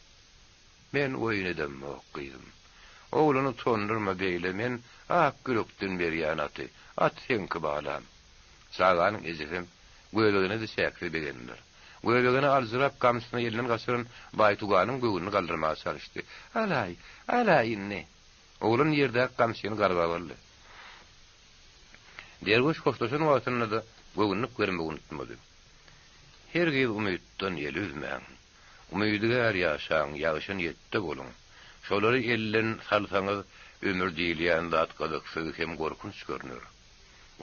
Men oýun edemok, gyzym. Oglany utandyrma beýle, men ak ýürekden berýän aty. At seňki, balam. Çaganyň ejesem, göbegine-de çäksiz begendiler. Göbegene aljyrap gamçysyny elinden gaçyran Baýtuganyň göwnüni galdyrmaga çalyşdy. Alaý, alaý indi! Oglan ýerdäki gamçyny garbap aldy. Derwüş hoşlaşan wagtynda-da göwünlik bermegi unutmady. Hergiz umytdan el üzmäň. Umydygär ýaşaň, ýagşy niýetde boluň. Şolary elden salsaňyz, ömür diýilýän zat gyzyksyz hem gorkunç görner.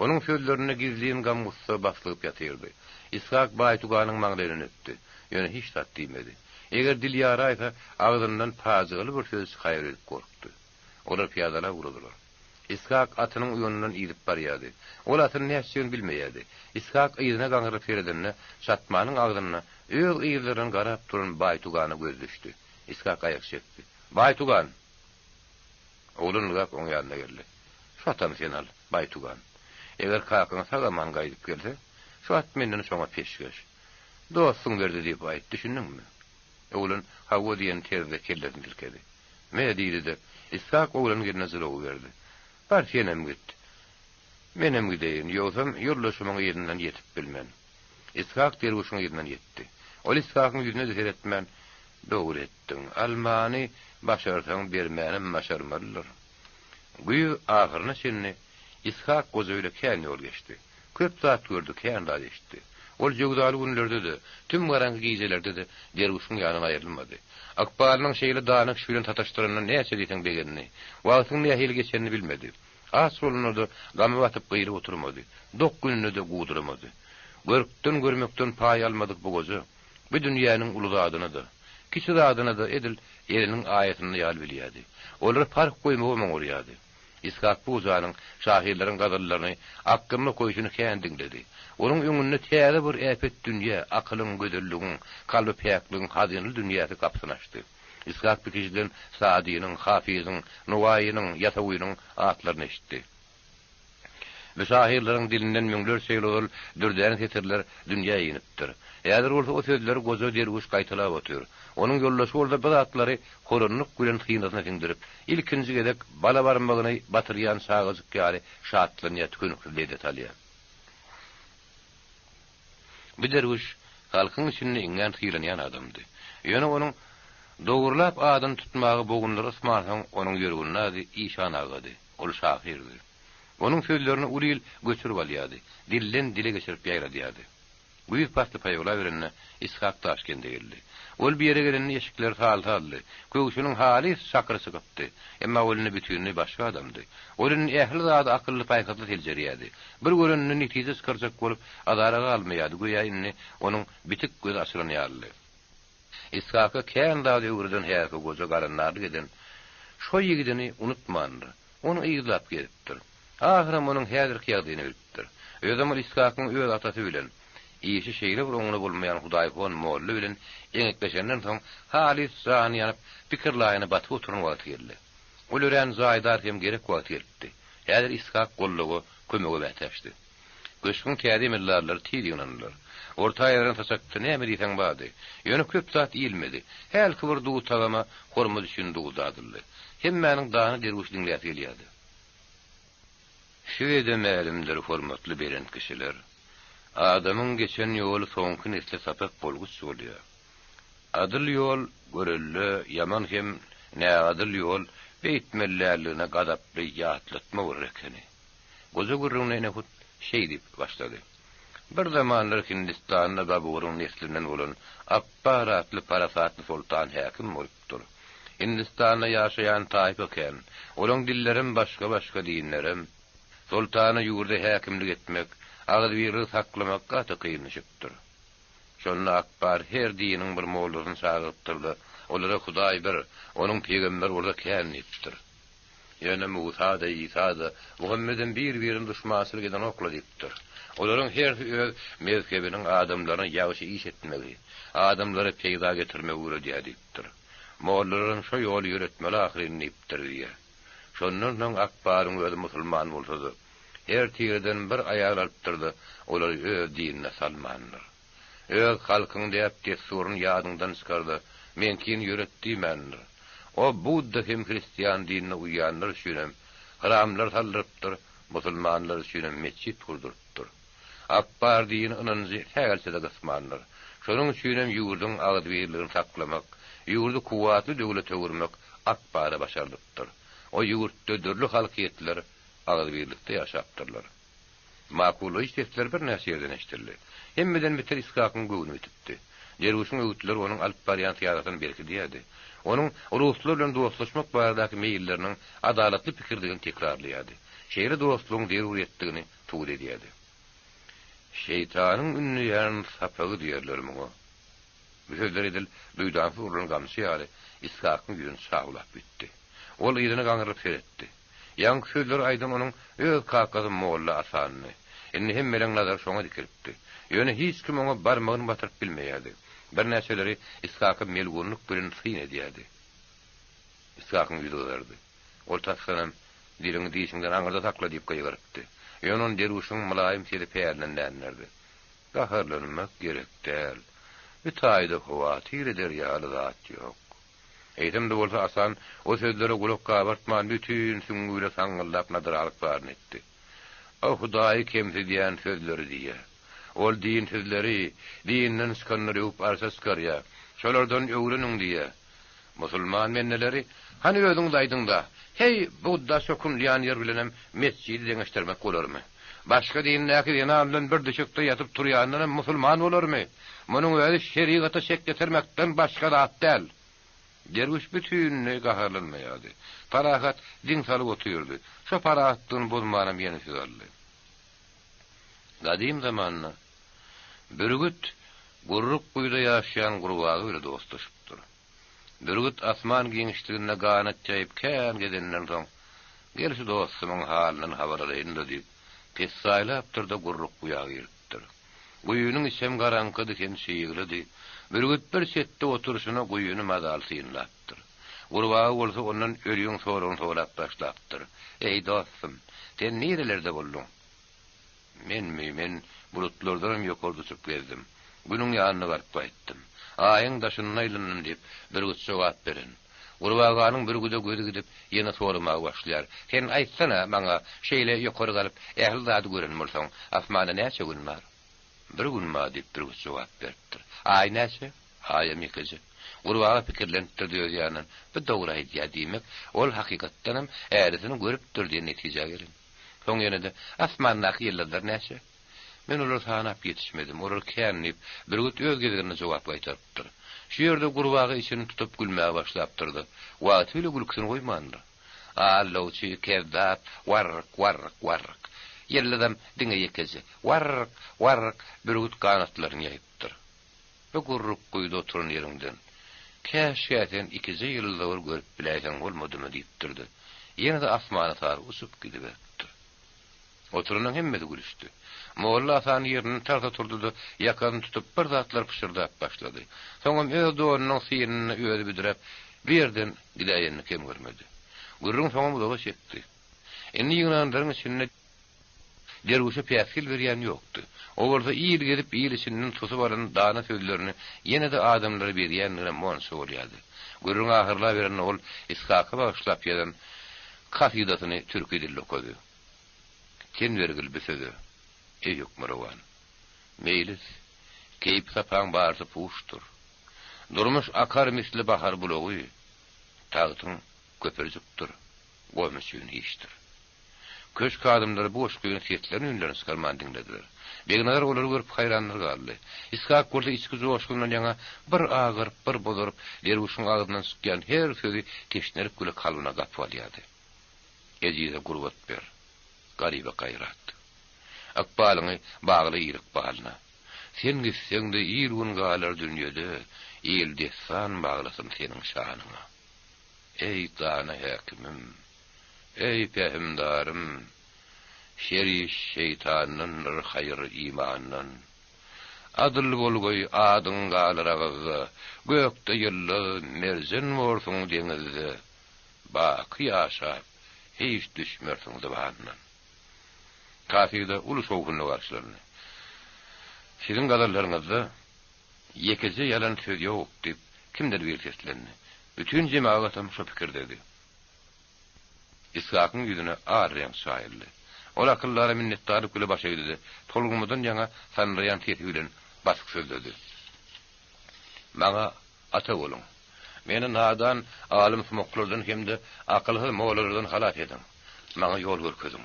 Onuň sözlerinde gizlin gam-gussa baslygyp ýatyrdy. Ishak Baýtuganyň maňlaýyndan öpdi. Ýöne hiç zat diýmedi. Eger dil ýaraýsa, agzyndan pajygaly bir söz çykaýar öýdüp gorkdy. Olar pyýadalap ugradylar. Ishak atynyň uýanyndan yzyp barýardy. Ol atyny nätjegini bilmeýärdi. Ishak yzyna gaňrylyp seredende, çatmanyň agzynda öz yzlaryndan garap duran Baýtugana gözi düşdi. Ishak aýak çekdi. Baýtugan! Oglan ylgap oň ýanyna geldi. Şu atam sen al, Baýtugan. Eger kakaň sag-aman gaýdyp gelse, şu at menden şoňa peşgeş. Dostuň berdi diýip aýt, düşündiňmi? Oglan hawa diýen terzde kellesini silkedi. Me, diýdi-de, Ishak oglanyň eline jylawy berdi. Bar, senem git. Menem gideýin, ýogsam ýoldaşymyň yzyndan ýetip bilmen. Ishak derwüşiň yzyndan ýetdi. Ol Ishakyň ýüzüne-de seretmän, Dogry etdiň. Almany başarsaň, bermänem başarmalydyr. Güýz ahyryna çenli Ishak goja bile kän ýol geçdi. Köp zat gördi, kän zat eşitdi. Ol jöwzaly günlerde-de, tüm garaňky gijelerde-de derwüşiň ýanyndan aýrylmady. Ykbalynyň şeýle dana kişi bilen sataşdyranyna näçe diýseň begendi. Wagtyň nähili geçenini bilmedi. Aç bolanda-da gama batyp gyýlyp oturmady. Dok gününde-de guduramady. Görkden-görmekden paý almadyk bu goja, bu dünýäniň uly zadyny-da, kiçi zadyny-da edil eliniň aýasynda ýaly bilýärdi. Olara parh goýmagam oňarýardy. Ishak Puzanyň şahyrlaryň gazallaryny akgynly okaýşyny kän diňledi. Onuň öňünde täze bir äpet dünýä, akylyň, gözelligiň, kalby päkligiň hazynaly dünýäsi gapysyny açdy. Ishak bikijiden Saadynyň, Hafyzyň, Nowaýynyň, Ýasawynyň atlaryny eşitdi. Bu şahyrlaryň dilinden müňlerçe ýyl ozal dürdäne setirler dünýä inipdir. Häzir bolsa o sözleri goja derwüş gaýtalap otyr. Onuň ýoldaşy bolsa bu zatlary horanlyk bilen synasyna siňdirip, ilkinji gezek bala barmagyny batyrýan çagajyk ýaly şatlanýar, tükeniksiz lezzet alýar. Bu derwüş halkyň içinde iňňän sylanýan adamdy. Ýöne onuň dogurlap adyny tutmaga bogunlary ysmansoň, onuň ýörgünli ady Işan agady. Ol şahyrdy. Onuň sözlerini uly il göçürip alýardy, dilden dile geçirip ýaýradýardy. Güýz pasly paýawlaberende Ishak Daşkende geldi. Ol bu ýere gelende eşikleri sal-saldy. Köwşüniň halys şakyry çykypdy. Emma ol indi bütinleý başga adamdy. Ol indi ähli zady akylly-paýhasly seljerýärdi. Bir göreninde netije çykarjak bolup azara galmaýardy, göýä indi onuň bitik gözi açylan ýalydy. Ishaka kän zat öwreden häki goja galandarlyk eden şo ýigidini unutmandyr. Ony yzlap gezipdir. Ahyram onuň häzirki ýagdaýyny bilipdir. Özem ol Ishakyň öz atasy bilen, işi şeýle bir oňuna bolmaýan hudaýhon molla bilen eňekleşenden soň halys jany ýanyp, pikir laýyna batyp oturan wagty geldi. Ol örän jaýdar hem gerek wagty gelipdi. Häzir Ishak goldawa, kömege mätäçdi. Köşgüň täze emeldarlary tiz ýygnandylar. Orta ýazylan saçakda näme diýseň bardy. Ýöne köp zat iýilmedi. Hälki bir duz tagama hormat üçin duz dadyldy. Hemmäniň dana derwüşi diňläsi gelýärdi. Size-de mälimdir, hormatly belent kişiler. Adamyň geçen ýoly soňky nesle sapak bolguç bolýar. Adyl ýol görelde, ýaman hem näadyl ýol beýtmeli däldigine gazaply ýatlatma bolar ekeni. Goja gürrüňine ene hut şeý diýip başlady. Bir zamanlar Hindistanda Baburyň neslinden bolan Akbar atly parasatly soltan häkim bolupdyr. Hindistanda ýaşaýan taýpa kän. Olaň dillerem başga-başga, dinlerem. Soltana ýurda häkimlik etmek, agzybirligi saklamak gaty kyn düşüpdir. Şonda Akbar her diniň bir mollasyny çagyrypdyr-da, olara Hudaý bir, onuň pygamberi bolsa kän diýipdir. Ýöne Musa-da, Isa-da, Muhammedem bir-birine duşmançylyk edenoklar diýipdir. Olaryň hersi öz mezhebiniň adamlaryna ýagşy iş etmegi, adamlara peýda getirmegi öwredýär diýipdir. Mollalaram şo ýoly ýöretmeli ahyryn diýipdir diýýär. Şondan soň Akbaryň özi musulman bolsa-da, her tireden bir aýal alypdyr-da, olary öz dinine salmandyr. Öz halkyň däp-dessuryny ýadyňdan çykar-da, meňkini ýöret diýmändir. O Budda hem hristian dinine uýýanlar üçinem hramlar saldyrypdyr, musulmanlar üçinem metjit gurdurypdyr. Akbar dini ynanjy sähelçe-de gysmandyr. Şonuň üçinem ýurduň agzybirligini saklamak, ýurdy kuwwatly döwlete öwürmek Akbara başardypdyr. O ýurtda dürli halkyýetler agzybirlikde ýaşapdyrlar. Makullaýyş sesler birnäçe ýerden eşidildi. Hemmeden beter Ishakyň göwni bitipdi. Derwüşiň öwütleri onuň alyp barýan syýasatyny berkidýärdi. Onuň ruslar bilen dostlaşmak baradaky meýilleriniň adalatly pikirdigini tekrarlaýardy. Şeýle dostlugyň zeruryýetdigini subut edýärdi. Şeýtanyň ündeýän sapagy diýerler muňa. Bu sözler edil duýdansyz urlan gamçy ýaly Ishakyň ýüzüni çawlap gitdi. Ol yzyna gaňrylyp seretdi. Ýaňky sözleri aýdan onuň öz kakasy molla Asandy. Indi hemmeleň nazary şoňa dikilipdi. Ýöne hiç kim oňa barmagyny batyryp bilmeýärdi. Birnäçeleri Ishaka melgunlyk bilen syn edýärdi. Ishakyň ýüzi gyzardy. Ol tasdanam, Diliňi dişiňden aňyrda sakla diýip gygyrypdy. Ýöne ony derwüşiň mylaýym sesi pälinden dänderdi. Gaharlanmak gerek däl. Bu taýda howatyr eder ýaly zat ýok. Eýsem-de bolsa Asan o sözlere gulak gabartman bütin süňňi bile saňňyldap nadyralyk baryny etdi. O Hudaýy kemsidýän sözleri diýýär. Ol dinsizleri, dinden çykanlary öwüp arşa çykarýar. Şolardan öwreniň diýýär. Musulman bendeleri, hany özüňiz aýdyň-da, heý, Budda çokunylýan ýer bilenem metjidi deňeşdirmek bolarmy? Başga dindäki zenan bilen bir düşekde ýatyp turýandanam musulman bolarmy? Munuň özi şerigata şek ýetirmekden başga zat däl. Derwüş bütinleý gaharlanmaýardy. Parahat diň salyp otyrdy. Şo parahatlygyny bozmanam ýene söz aldy. Gadym zamanda Bürgüt gurruk guýuda ýaşaýan gurbaga bile dostlaşypdyr. Bürgüt asman giňişliginde ganat ýaýyp kän gezenden soň, Gel şu dostumyň halyndan habar alaýyn-da diýip, pessaýlapdyr-da gurruk guýa giripdir. Guýynyň içem garaňkydy hem çyglydy. Bürgüt bir çetde oturyşyna guýyny mazaly synlapdyr. Gurbaga bolsa ondan öliň soragyny sorap başlapdyr. Eý, dostum, sen nirelerde bolduň? Menmi, men bulutlardanam ýokarda uçup gezdim. Günüň ýanyna baryp gaýtdym. Aýyň daşynda aýlandym diýip, bürgüt jogap beren. Gurbaganyň bürgüde gözi gidip, ýene soramaga başlaýar, Sen aýtsana, maňa, şeýle ýokary galyp, ähli zady gören bolsaň, asmanda näçe gün bar? Bir gün bar diýip, bürgüt jogap beripdir. Aý näçe? Aýam ýekeje. Gurbaga pikirlenipdir-de öz ýanyndan, Bu dogry aýdýar, diýmek, ol hakykatdanam ärisini görüpdir diýen netijä gelen. Soň ýene-de, Asmandaky ýyldyzlar näçe? Men olary sanap ýetişmedim, olar kän diýip, bürgüt öz gezeginde jogap gaýtarypdyr. Şu ýerde gurbaga içini tutup gülmäge başlapdyr-da, wagty bile gülküsini goýmandyr. Aldawçy, kezzap, warryk, warryk, warryk. Ýyldyzam diňe ýekeje. Warryk, warryk, bürgüt ganatlaryny ýaýypdyr. Bu gurruk guýuda oturan ýeriňden, Käşgä sen ikije ýyldyzy bir görüp biläýseň bolmadymy diýipdir-de, ýene-de asmana sary uçup gidiberipdir. Oturanlaryň hemmesi gülüşdi. Molla Hasan ýerinden tarsa turdy-da, ýakasyny tutup bir zatlar pyşyrdap başlady. Soňam öz donunyň syýnynda özi büdräp, bu ýerden gidäýenini kem görmedi. Gürrüň soňam uzaga çekdi. Indi ýygnanlaryň içinde Derwüşe päsgel berýän ýokdy. O bolsa il gezip, il içinden susup alan dana sözlerini ýene-de adamlara berýändigine monça bolýardy. Gürrüň ahyrlaberende ol Ishaka bagyşlap ýazan kasydasyny türki dilde okady. Ten bergil bu söze, eý hökmürowan. Meýlis, keýp-sapaň barysy puşdur. Durmuş akar misli bahar bulagy, Tagtyň köpürjikdir, gom üçin hiçdir. Köşk adamlary bu goşgyny seslerini-üýnlerini çykarman diňlediler. Begnazar olary görüp haýranlar galdy. Ishak bolsa içki joşgundan ýaňa bir agaryp, bir bozaryp, derwüşiň agzyndan çykýan her sözi teşnelik bile kalbyna gapyp alýardy. Ejize gurbat ber, garyba gaýrat. Ykbalyňy bagla il ykbalyna. Sen gitseň-de il-gün galar dünýede, il dessan baglasyn seniň şanyňa. Eý, dana häkimim! Eý, pähimdarym! Şer iş şeýtandandyr, haýyr imandan. Adyl bolgaý, adyň galar agyzda, Gökde ýyldyz, merjen borsuň deňizde, Baky ýaşap, hiç düşmersiň zybandan. Kasyda uly şowhunly garşylandy. Siziň gazallaryňyzda ýekeje ýalan söz ýok, diýip, kimdir biri seslendi. Bütin jemagatam şo pikirdedi. Ishakyň ýüzüne al reňk çaýyldy. Ol akyldara minnetdarlyk bile baş egdi-de, tolgunmadan ýaňa sandyraýan sesi bilen basyk sözledi. Maňa ata boluň. Meni nadan alymsumaklardan hem-de akylsyz mollalardan halas ediň. Maňa ýol görkeziň.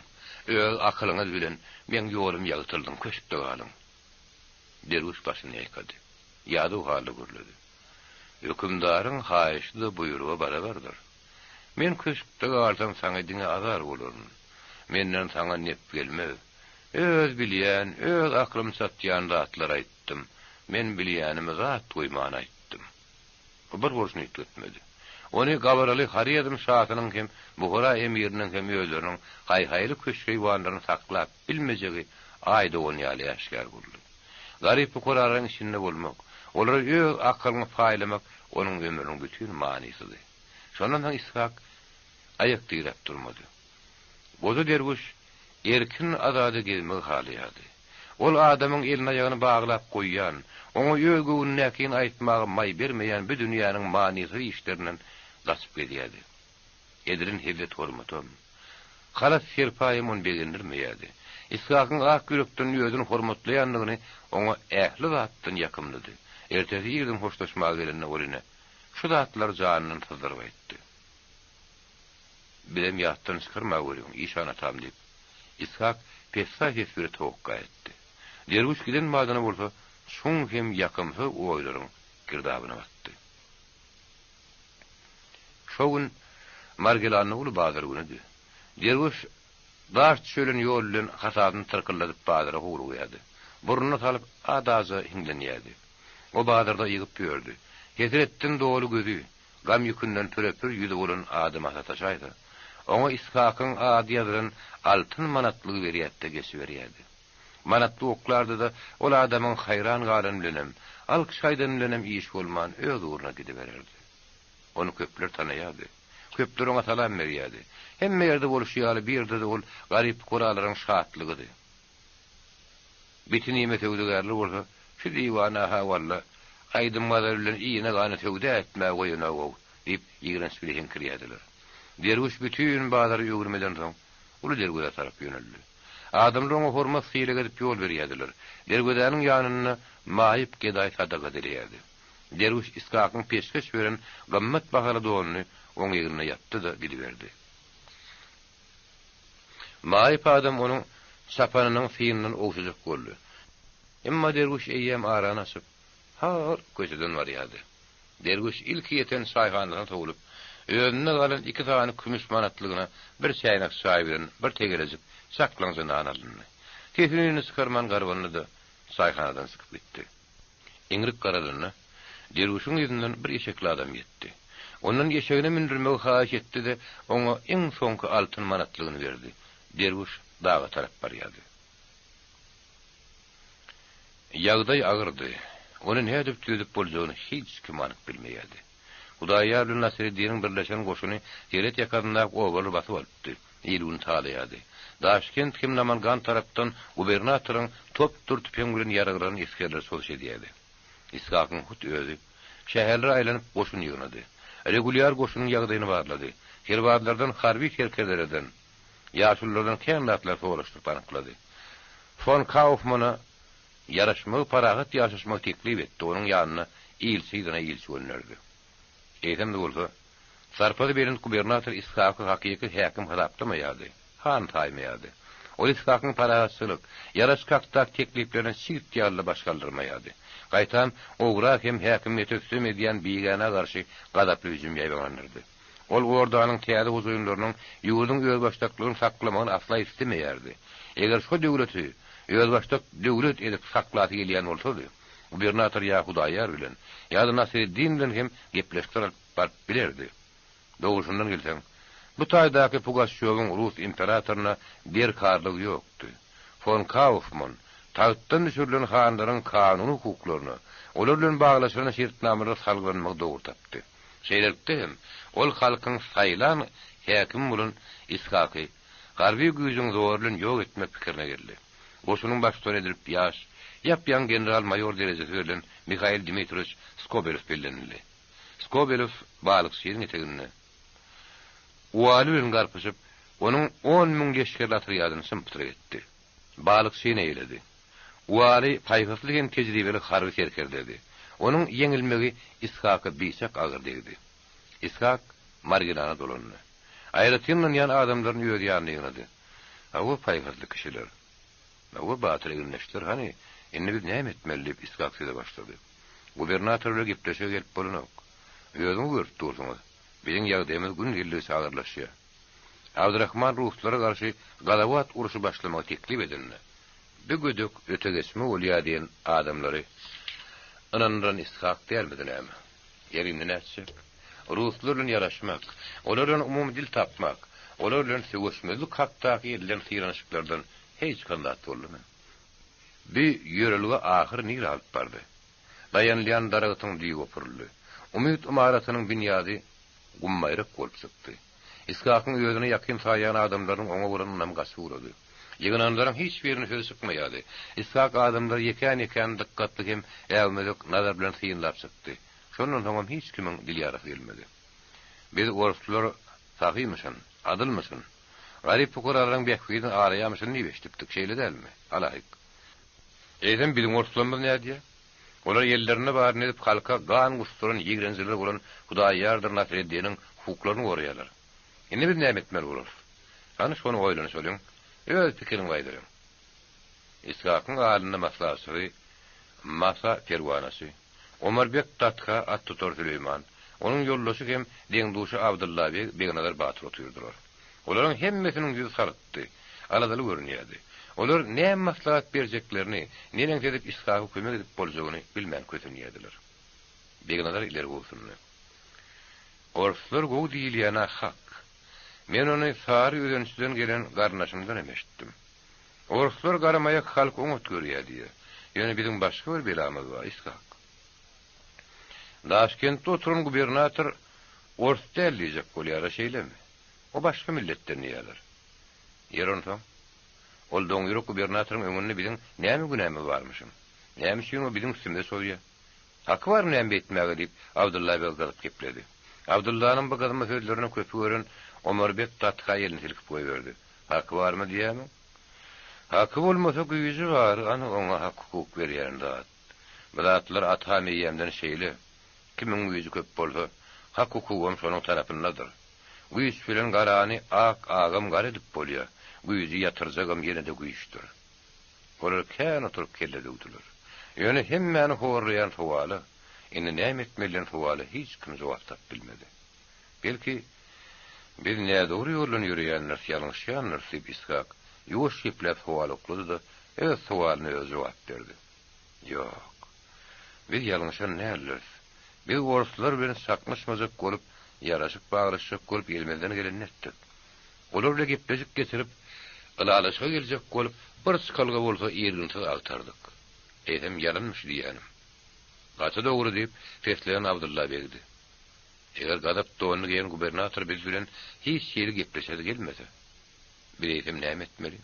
Öz akylyňyz bilen meň ýolumy ýagtyldyň, köşkde galyň. Derwüş başyny ýaýkady. Ýadaw halda gürledi. Hökümdaryň haýyşy-da buýruga barabardyr. Men köşkde galsam saňa diňe azar bolaryn. Menden saňa nep gelmez. Öz bilýän, öz aklym çatýan zatlary aýtdym. Men bilýänimi zat goýman aýtdym. Bu bir bolşuny üýtgetmedi. Ony gabaraly Horezm şasynyň hem Buhara emiriniň hem özleriniň haý-haýly köşk-eýwanlaryny saklap bilmejegi Aý dogan ýaly äşgär boldy. Garyp-pukaralaryň içinde bolmak, olara öz akylyňy paýlamak onuň ömrüniň bütin manysydy. Şondan soň Ishak aýak diräp durmady. Goja derwüş erkin-azady gezmegi halaýardy. Ol adamyň elini-aýagyny baglap goýýan, oňa öz göwnündäkini aýtmaga maý bermeýän bu dünýäniň manysyz işlerinden gaçyp gezýärdi. Edilen hezzet-hormatam, halat-serpaýam ony begendirmeýärdi. Ishakyň ak ýürekden özüni hormatlaýandygyny oňa ähli zatdan ýakymlydy. Ertesi irden hoşlaşmaga gelende ol ine, şu zatlary janyndan syzdyryp aýtdy. Bizem ýatdan çykarma görüň, işan atam, diýip, Ishak pessaý ses bile towakga etdi. Derwüş giden badyna bolsa çuň hem ýakymsyz oýlaryň girdabyna batdy. Şo gün Margilanda uly bazar günüdi. Derwüş daş düşelen ýol bilen hasasyny tyrkyldadyp bazara howlugýardy. Burnuny salyp adaja hiňlenýärdi. O bazarda ygyp ýördi. Hesretden doly gözi, gam ýükünden pürepür ýüzi bolan adama sataşaýsa, oňa Ishakyň ady ýazylan altyn manatlygy berýärdi-de geçiberýärdi. Manatly oklardy-da, ol adamyň haýran galan bilenem, alkyş aýdan bilenem işi bolman öz ugruna gidibererdi. Ony köpler tanaýardy. Köpler oňa salam berýärdi. Hemme ýerde bolşy ýaly bu ýerde-de ol garyp-pukaralaryň şatlygydy. Bitinime söwdagärler bolsa, Şu diwana-ha walla, aýdym-gazal bilen iýene-gana söwda etmäge goýanok-ow! diýip, ýigrenç bile heňkirýärdiler. Derwüş bütin bazary öwrüm edensoň, uly derwezä tarap ýöneldi. Adamlar oňa hormat-sylag edip ýol berýärdiler. Derwezäniň ýanynda maýyp gedaý sadaka dileýärdi. Derwüş Ishakyň peşgeş beren gymmat bahaly donuny oň egnine ýapdy-da gidiberdi. Maýyp adam onuň çapanynyň synyndan ogşajak boldy. Emma derwüş eýýäm arany açyp, har köçeden barýardy. Derwüş ilki ýeten çaýhanadan sowlup, özünde galan iki sany kümüş manatlygyna bir çäýnek çaý bilen bir tegelejik çaklaňja nan alyndy. Sesini-üýnüni çykarman garbandy-da, çaýhanadan çykyp gitdi. Iňrik garalanda, derwüşiň yzyndan bir eşekli adam ýetdi. Ondan eşegine mündürmegi haýyş etdi-de, oňa iň soňky altyn manatlygyny berdi. Derwüş daga tarap barýardy. Ýagdaý agyrdy. Ony nädip düzedip boljagyny hiç kim anyk bilmeýärdi. Hudaýýar bilen Nasyreddiniň birleşen goşuny Seret ýakasyndaky obalary basyp alypdy, il-güni talaýardy. Daşkent hem Namangan tarapdan gubernatoryň topdur tüpeň bilen ýaraglanan esgerleri çozuş edýärdi. Ishakyň hut özi şäherlere aýlanyp goşun ýygnady. Regulýar goşunyň ýagdaýyny barlady. Serbazlardan, harby serkerdelerden, ýaşululardan kän zatlar soraşdyryp anyklady. Fon Kaufmana Ýaraşmagy, parahat ýaşaşmagy teklip etdi, onuň ýanyna ilçi yzyna ilçi gönderdi. Eýsem-de bolsa, sarpasy belent gubernator Ishaky hakyky häkim hasaplamaýardy, han saýmaýardy. Ol Ishakyň parahatçylyk, ýaraşyk hakdaky tekliplerine çigit ýaly-da baş galdyrmaýardy. Gaýtam, ogra hem häkimiýete sütem edýän bigänä garşy gazaply hüjüm ýaýbaňlandyrdy. Ol ordanyň täze hojaýynlarynyň ýurduň özbaşdaklygyny saklamagyny asla islemeýärdi. Eger şo döwleti özbaşdak döwlet edip saklasy gelýän bolsady, gubernator ýa Hudaýar bilen, ýa-da Nasyreddin bilen hem gepleşikler alyp baryp bilerdi. Dogrusyndan gelseň, bu taýdaky Pugaçýowyň rus imperatoryna derkarlygy ýokdy. Fon Kaufman tagtdan düşürilen hanlaryň kanuny hukuklaryna, olar bilen baglaşylan şertnamalara salgylanmagy dogry tapdy. Şeýlelikde hem, ol halkyň saýlan häkimi bolan Ishaky harby güýjüň zory bilen ýok etmek pikirine geldi. Goşunyň baştutany edilip ýaş, ýap-ýaňy general-maýor derejesi berlen Mihail Dmitrowiç Skobelew bellenildi. Skobelew Balykçynyň eteginde Ualy bilen garpyşyp, onuň 10,000 leşgerli otrýadyny çym-pytrak etdi. Balykçyny eýledi. Ualy paýhasly hem tejribeli harby serkerdedi. Onuň ýeňilmegi Ishaka biçak agyr degdi. Ishak Margilana dolandy. Aýratyn ynanýan adamlaryny öz ýanyna ýygnady. Hawa, paýhasly kişiler. Hawa, batyr egindeşler, hany, indi biz näme etmeli? diýip, Ishak söze başlady. Gubernator bilen gepleşige gelip bolanok. Özüňiz görüp dursuňyz, biziň ýagdaýymyz gün geldigiçe agyrlaşýar. Abdyrahman ruslara garşy gazawat urşy başlamagy teklip edende, Bi gödek öte geçme bolýa diýen adamlary ynandyran Ishak dälmidi näme? Ýeri indi nätjek? Ruslar bilen ýaraşmak, olar bilen umumy dil tapmak, olar bilen söweşmezlik hakdaky edilen synanyşyklardan heý çykan zat boldumy? Bi ýörelge ahyr nirä alyp bardy? Daýanylýan daragtyň düýbi opuryldy. Umyt ymaratynyň binýady gumbaýrak bolup çykdy. Ishakyň özüne ýakyn saýýan adamlarynyň oňa bolan ynamy gaçyp ugrady. Ýygnanlaryň hiç biriniň sözi çykmaýardy. Ishak adamlary ýekän-ýekän dykgatly hem äwmezek nazar bilen synlap çykdy. Şondan soňam hiç kimiň dil ýarasy gelmedi. Biz orslar sahymyşyn, adylmyşyn, garyp-pukaralaryň bähbidini araýamyşyn diýip eşidipdik, şeýle dälmi, halaýyk? Eýsem, biziň orslarymyz nädýär? Olar ellerinde baryny edip halka gan gusduran ýigrenjiler bolan Hudaýýardyr Nasreddiniň hukuklaryny goraýarlar. Indi biz näme etmeli bolarys? Hany şony oýlanyşalyň, öz pikiriňizi aýdalyň. Ishakyň alynda maslahatçysy Masa perwanaçy, Omar bek Datha at tutar Süleýman. onuň ýoldaşy hem deň-duşy Abdylla beg Begnazar batyr otyrdylar. Olaryň hemmesiniň ýüzi salykdy, aladaly görünýärdi. Olar näme maslahat berjeklerini, neneňsi edip Ishaga kömek edip boljagyny bilmän kösenýärdiler. Begnazar ileri gobsundy. Orslar gowy diýilýän-ä hak. Men ony Sary özençiden gelen garyndaşymdan hem eşitdim. Orslar garamaýak halky oňat görýär diýýär. Ýöne biziň başga bir belamyz bar, Ishak. Daşkentde oturan gubernator ors däl diýjek bolýar-a, şeýlemi? O başga milletden diýýärler. Ýeri onsoň? Ol doňýürek gubernatoryň öňünde biziň näme günämiz barmyşyn? Näme üçin o biziň üstümize çozýar? Haky barmy näme beýtmäge diýip, Abdylla beg gyzyp gepledi. Abdyllanyň bu gyzma sözlerine köpi gören Omar beg datka elini silkip goýberdi. Haky barmy diýýämiň? Haky bolmasa güýji bar, ana oňa hak-hukuk berýän zat. Bu zatlar atam eýýämden şeýle. Kimiň güýji köp bolsa, hak-hukugam şonuň tarapyndadyr. Güýç bilen garany ak agam gara edip bolýar, güýji ýatyrjagam ýene-de güýçdür. Olar kän oturyp kelle döwdüler. Ýöne hemmäni horlaýan sowala, indi näme etmeli diýen sowala hiç kim jogap tapyp bilmedi. Belki, biz nädogry ýoldan ýöreýändiris, ýalňyşýandyrys diýip Ishak ýuwaş gepläp sowal oklady-da, öz sowalyna özi jogap berdi. Ýok. Biz ýalňyşan däldiris. Biz orslar bilen çaknyşmajak bolup, ýaraşyk baglaşjak bolup elimizden gelenini etdik. Olar bilen gepleşik geçirip, ylalaşyga geljek bolup, bir çykalga bolsa irginsiz agtardyk. Eýsem ýalanmyş diýýänim. Gaty dogry diýip, sesleýän Abdylla begdi. Eger gazap donuny geýen gubernator biz bilen hiç hili gepleşesi gelmese, biz eýsem näme etmeli?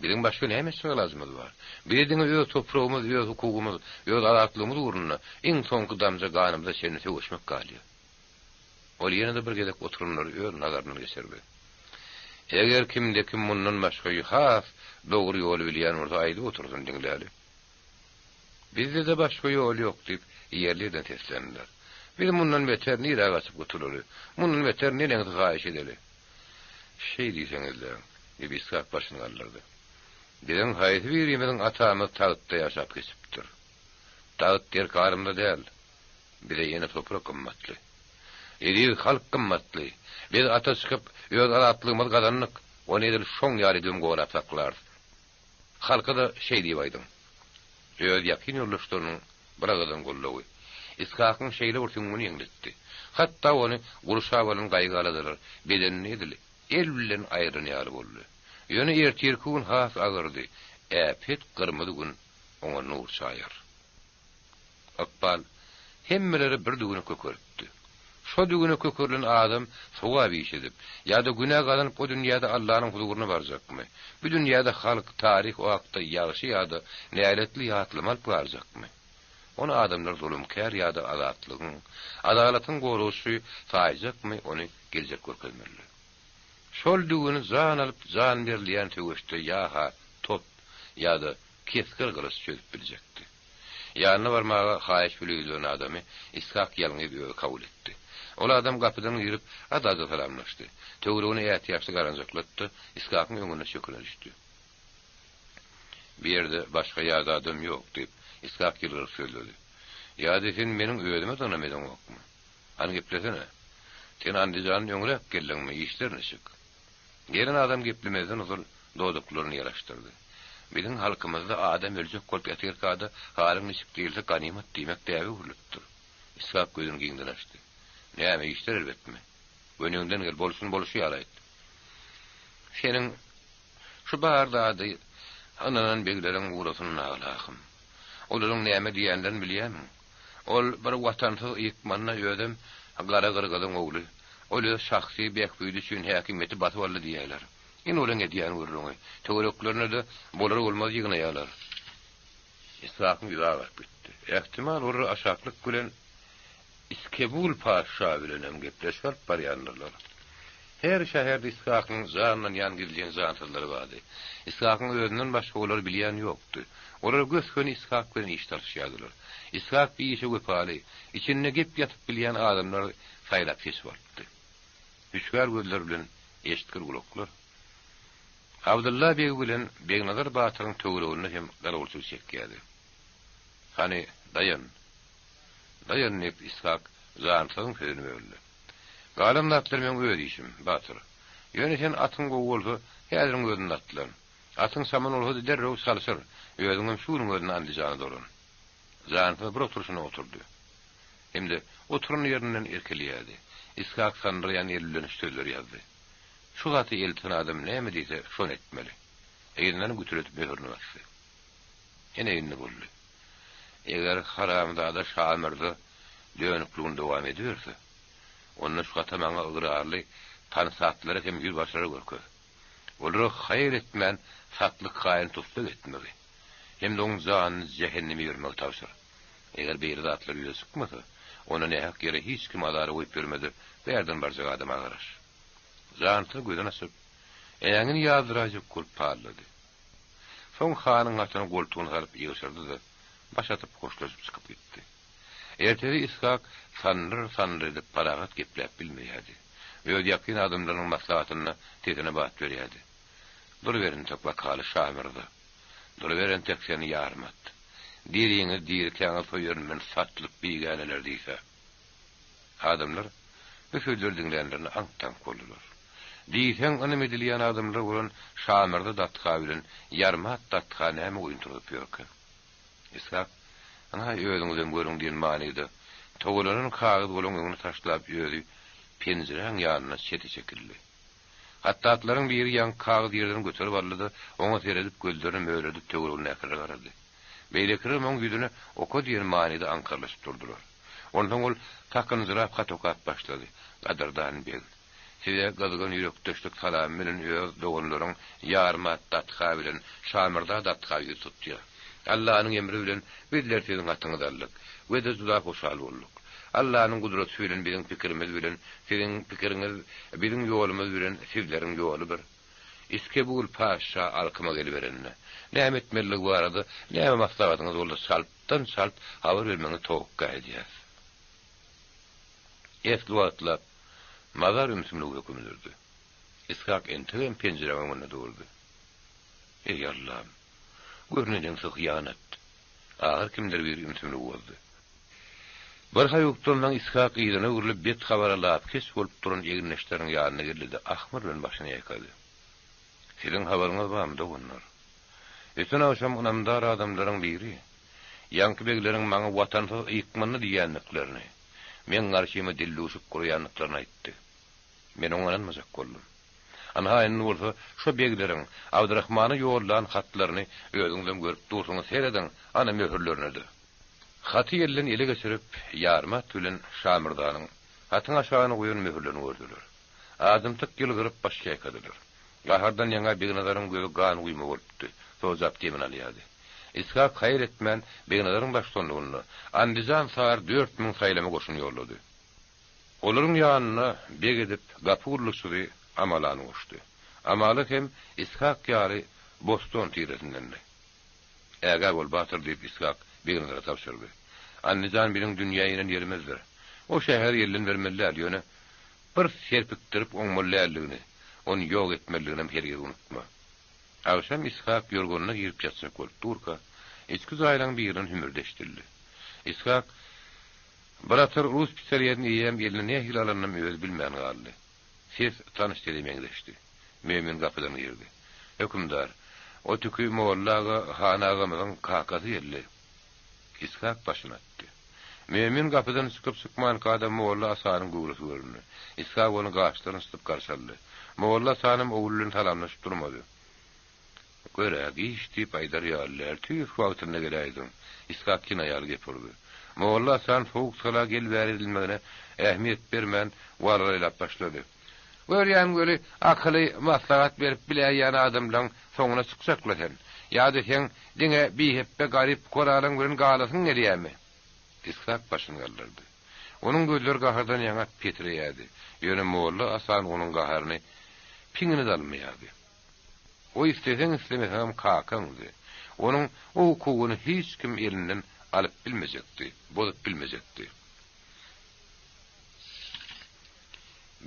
Biziň başga näme etjek alajymyz bar? Bize diňe öz topragymyz, öz hukugymyz, öz azatlygymyz ugrunda iň soňky damja ganymyza çenli söweşmek galýar. Ol ýene-de bir gezek oturanlary öz nazaryndan geçirdi. Eger kimde-kim mundan başga has dogry ýoly bilýän bolsa aýdyp otursyn, diňläli. Bizde-de başga ýol ýok, diýip, ýerli-ýerden seslendiler. Biz mundan beter nirä gaçyp gutulaly? Mundan beter neneňsi haýyş edeli? Şeý diýseňizläň, diýip, Ishak başyny galdyrdy. Biziň haýsy birimiziň atamyz tagtda ýaşap geçipdir? Tagt derkarymyza däl. Bize ýene toprak gymmatly. Eziz halk gymmatly. Biz ata çykyp, öz azatlygymyzy gazandyk. Ony edil şoň ýaly edibem gorap saklarys. Halka-da şeý diýip aýdyň. Öz ýakyn ýoldaşlarynyň biragyzdan goldawy Ishakyň şeýle bir süňňüni ýeňletdi. Hatda ony gurşap alan gaýgy-aladalar bedenini edil el bilen aýrylan ýaly boldy. Ýöne ertirki gün has agyrdy, äpet gyrmyzy gün oňa nur çaýar. Ykbal hemmeleri bir düwüne kökeripdi. Şo düwüne kökerilen adam sogap iş edip, ýa-da günä gazanyp o dünýäde Allanyň huzuryna barjakmy? Bu dünýäde halk, taryh o hakda ýagşy ýa-da näletli ýatlama alyp galjakmy? Ony adamlar zulumkär ýa-da azatlygyň, adalatyň goragçysy saýjakmy, ony geljek görkezmelidir. Şol düwüni jan alyp jan berilýän söweşde ýa-ha top, ýa-da kesgir gylyç çözüp biljekdi. Ýanyna barmaga haýyş bile ýüzlenen adamy Ishak ýalňyz özi kabul etdi. Ol adam gapydan girip, adaja salamlaşdy. Töweregine ätiýaçly garanjaklatdy, Ishakyň öňünde çöküne düşdi. Bu ýerde başga ýat adam ýok, diýip, Ishak ýylgyryp sözledi. Ýa-da sen meniň özüme-de ynam edeňokmy? Hany geplesene. Sen Andijandan öňräk geldiňmi, işler niçik? Gelen adam geplemezden ozal dodaklaryny ýaraşdyrdy. Biziň halkymyzda adam öljek bolup ýatyrka-da halyň niçik diýilse ganymat diýmek däbe öwrülipdir. Ishak gözüni giňden açdy. Näme, işler erbetmi? Göniňden gel, bolşuny bolşy ýaly aýt. Seniň şu bar zady ynanan begleriň ugrasyn nagla-hym. Olaryň näme diýýänlerini bilýärmiň? Ol bir watansyz ykmanda özem gara gyrgyzyň ogly. Ol öz şahsy bähbidi üçin häkimiýeti basyp aldy diýýärler. Ine olaň edýän gürrüňi. Töwereklerine-de bolar-bolmaz ýygnaýarlar. Ishakyň ýüzi agaryp gitdi. Ähtimal olar aşaklyk bilen Iskebul patyşa bilenem gepleşik alyp barýandyrlar. Her şäherde Ishakyň janyndan ýan gizlin jansyzlary bardy. Ishakyň özünden başga olary bilýän ýokdy. Olar gös-göni Ishak bilen iş salyşýardylar. Ishak bir işe wepaly, içinde gep ýatyp bilýän adamlary saýlap-seçip alypdy. Hüşgär gözler bilen eşitgir gulaklar. Abdylla beg bilen Begnazar batyryň töwereginde hem garawulçylyk çekýärdi. Hany, daýan! Daýan, diýip, Ishak. Jansyzyň sözüni böldi. Galan zatlar meň öz işim, batyr. Ýöne sen atyň gowy bolsa, häziriň özünde atlan. Atyň çaman bolsa-da derrew çalşyr, özüňem şu günüň özünde Andijana dolan. Jansyz bir oturyşyna oturdy. Hem-de oturan ýerinden erkeleýärdi. Ishak sandyraýan eli bilen şu sözleri ýazdy. Şu haty elten adam näme diýse, şony etmeli. Yzyndan gütüredip möhürini basdy. Ene indi boldy. Eger haramzada Şamürze dönükligini dowam ediberse, onda şu hata maňa ygrarly tansatlary hem ýüzbaşylary görkez. Olara haýyr etmän satlyk haýyny tussag etmegi hem-de oň janyny jähenneme ibermegi tabşyr. Eger beýle zatlar ýüze çykmasa, onda nähak ýere hiç kimi azara goýup ýörme-de, bärden barjak adama garaş. Jansyz gözüni açyp, äňini ýazdyraýjak bolup pallady. Soň hanyň hatyny goltugyna salyp ýygşyrdy-da, baş atyp hoşlaşyp çykyp gitdi. Ertesi Ishak sandyr-sandyr edip parahat gepläp bilmeýärdi. Öz ýakyn adamlarynyň maslahatynda sesine bat berýärdi. Duruber entek wakaly Şamyrza. Duruber entek sen ýarmat. Diriňiz dirikäňiz soýaryn men satlyk bigäneler diýse. Adamlar bu sözleri diňlänlerinde aňk-taňk boldular. Diýseň ynam edilýän adamlar bolan Şamyrza datga bilen Ýarmat datga näme oýun turzup ýörkä? Ishak, Ynha, özüňizem görüň diýen manyda, togalanan kagyz goluň öňüne taşlap özi penjiräň ýanyna çete çekildi. Hatdatlaryň biri ýaňky kagyzy ýerden göterip aldy-da, oňa seredip gözlerini mölerdip töweregindäkilere garady. Beýlekilerem oň ýüzüne oka diýen manyda aňkarylaşyp durdular. Onsoň ol sakynjyrap hat okap başlady, Gadyrdan beg! Size gyzgyn ýürekdeşlik salamy bilen öz doganlaryň Ýarmat datga bilen Şamyrza datga ýüz tutýar. Allanyň emri bilen bizler siziň hatyňyzy aldyk we-de juda hoşal bolduk. Allanyň gudraty bilen biziň pikirimiz bilen siziň pikiriňiz, biziň ýolumyz bilen sizleriň ýoly bir. Iskebul paşşa alkyma geliberende, näme etmeliligi barada näme maslahatyňyz bolsa çaltdan-çalt habar bermegiňizi towakga edýäris. Esli wagtlap mazar ümsümligi höküm sürdi. Ishak entegem penjiräň öňünde durdy. Eý, Allam! Gör neneňsi hyýanat! Ahyr kimdir biri ümsümligi bozdy. Bir haýukdan soň Ishak yzyna öwrülip bet habara lapykeç bolup duran egindeşleriniň ýanyna geldi-de, ahmyr bilen başyny ýaýkady. Siziň habaryňyz barmy, doganlar? Öten agşam ynamdar adamlaryň biri, ýaňky begleriň maňa watansyz ykmanda diýýändiklerini, meň garşyma dildüwşük gurýandyklaryny aýtdy. Men oňa ynanmajak boldum. Ynha, indi bolsa şo begleriň Abdyrahmana ýollan hatlaryny özüňizem görüp dursuňyz, serediň, ana möhürlerine-de. Haty elden ele geçirip, Ýarmat bilen Şamyrzanyň hatyň aşagyna goýan möhürlerini gördüler. Azymtyk ýylgyryp baş ýaýkadylar. Gahardan ýaňa Begnazaryň gözi gan guýma bolupdy, sojap demini alýardy. Ishak haýyr etmän Begnazaryň baştutanlygynda Andijan sary 4000 saýlama goşun ýollady. Olaryň ýanyna beg edip gapy gullukçysy Amalany goşdy. Amala hem Ishak ýaly Boston tiresindendi. Ägä bol, batyr, diýip, Ishak Begnazara tabşyrdy. Andijan biziň dünýä inen ýerimizdir. O şäheri elden bermeli däl, ýöne bir serpikdirip oňmaly däldigini, ony ýok etmelidiginem hergiz unutma. Agşam Ishak ýorganyna girip ýatjak bolup durka, içki jaýlaryň birinden hümürdi eşidildi. Ishak bir atar rus pistoletini eýýäm eline nähili alanynam özi bilmän galdy. Ses tanyş sese meňzeşdi. Mömin gapydan girdi. Hökümdar, o tüki molla aga han agamyzyň kakasy geldi. Ishak başyny atdy. Mömin gapydan çykyp-çykmanka-da molla Asanyň göwresi göründi. Ishak ony gaşlaryny çytyp garşy aldy. Molla Asanam ogly bilen salamlaşyp durmady. Gör-ä, giç diýip aýdar ýaly däl, tüýs wagtynda geläýdiň. Ishak kinaýaly gep urdy. Molla Asan sowuk-sala gel bäri edilmegine ähmiýet bermän, walalaýlap başlady. Görýän weli, akyly maslahat berip biläýýän adamlaň soňuna çykjakla sen. Ýa-da seň diňe bihepbe garyp-pukaralaň bilen galasyň gelýämi? Ishak başyny galdyrdy. Onuň gözleri gahardan ýaňa petreýärdi. Ýöne molla Asan onuň gaharyny piňine-de almaýardy. O isleseň-islemeseňem kakaňdy. Onuň o hukugyny hiç kim elinden alyp bilmejekdi, bozup bilmejekdi.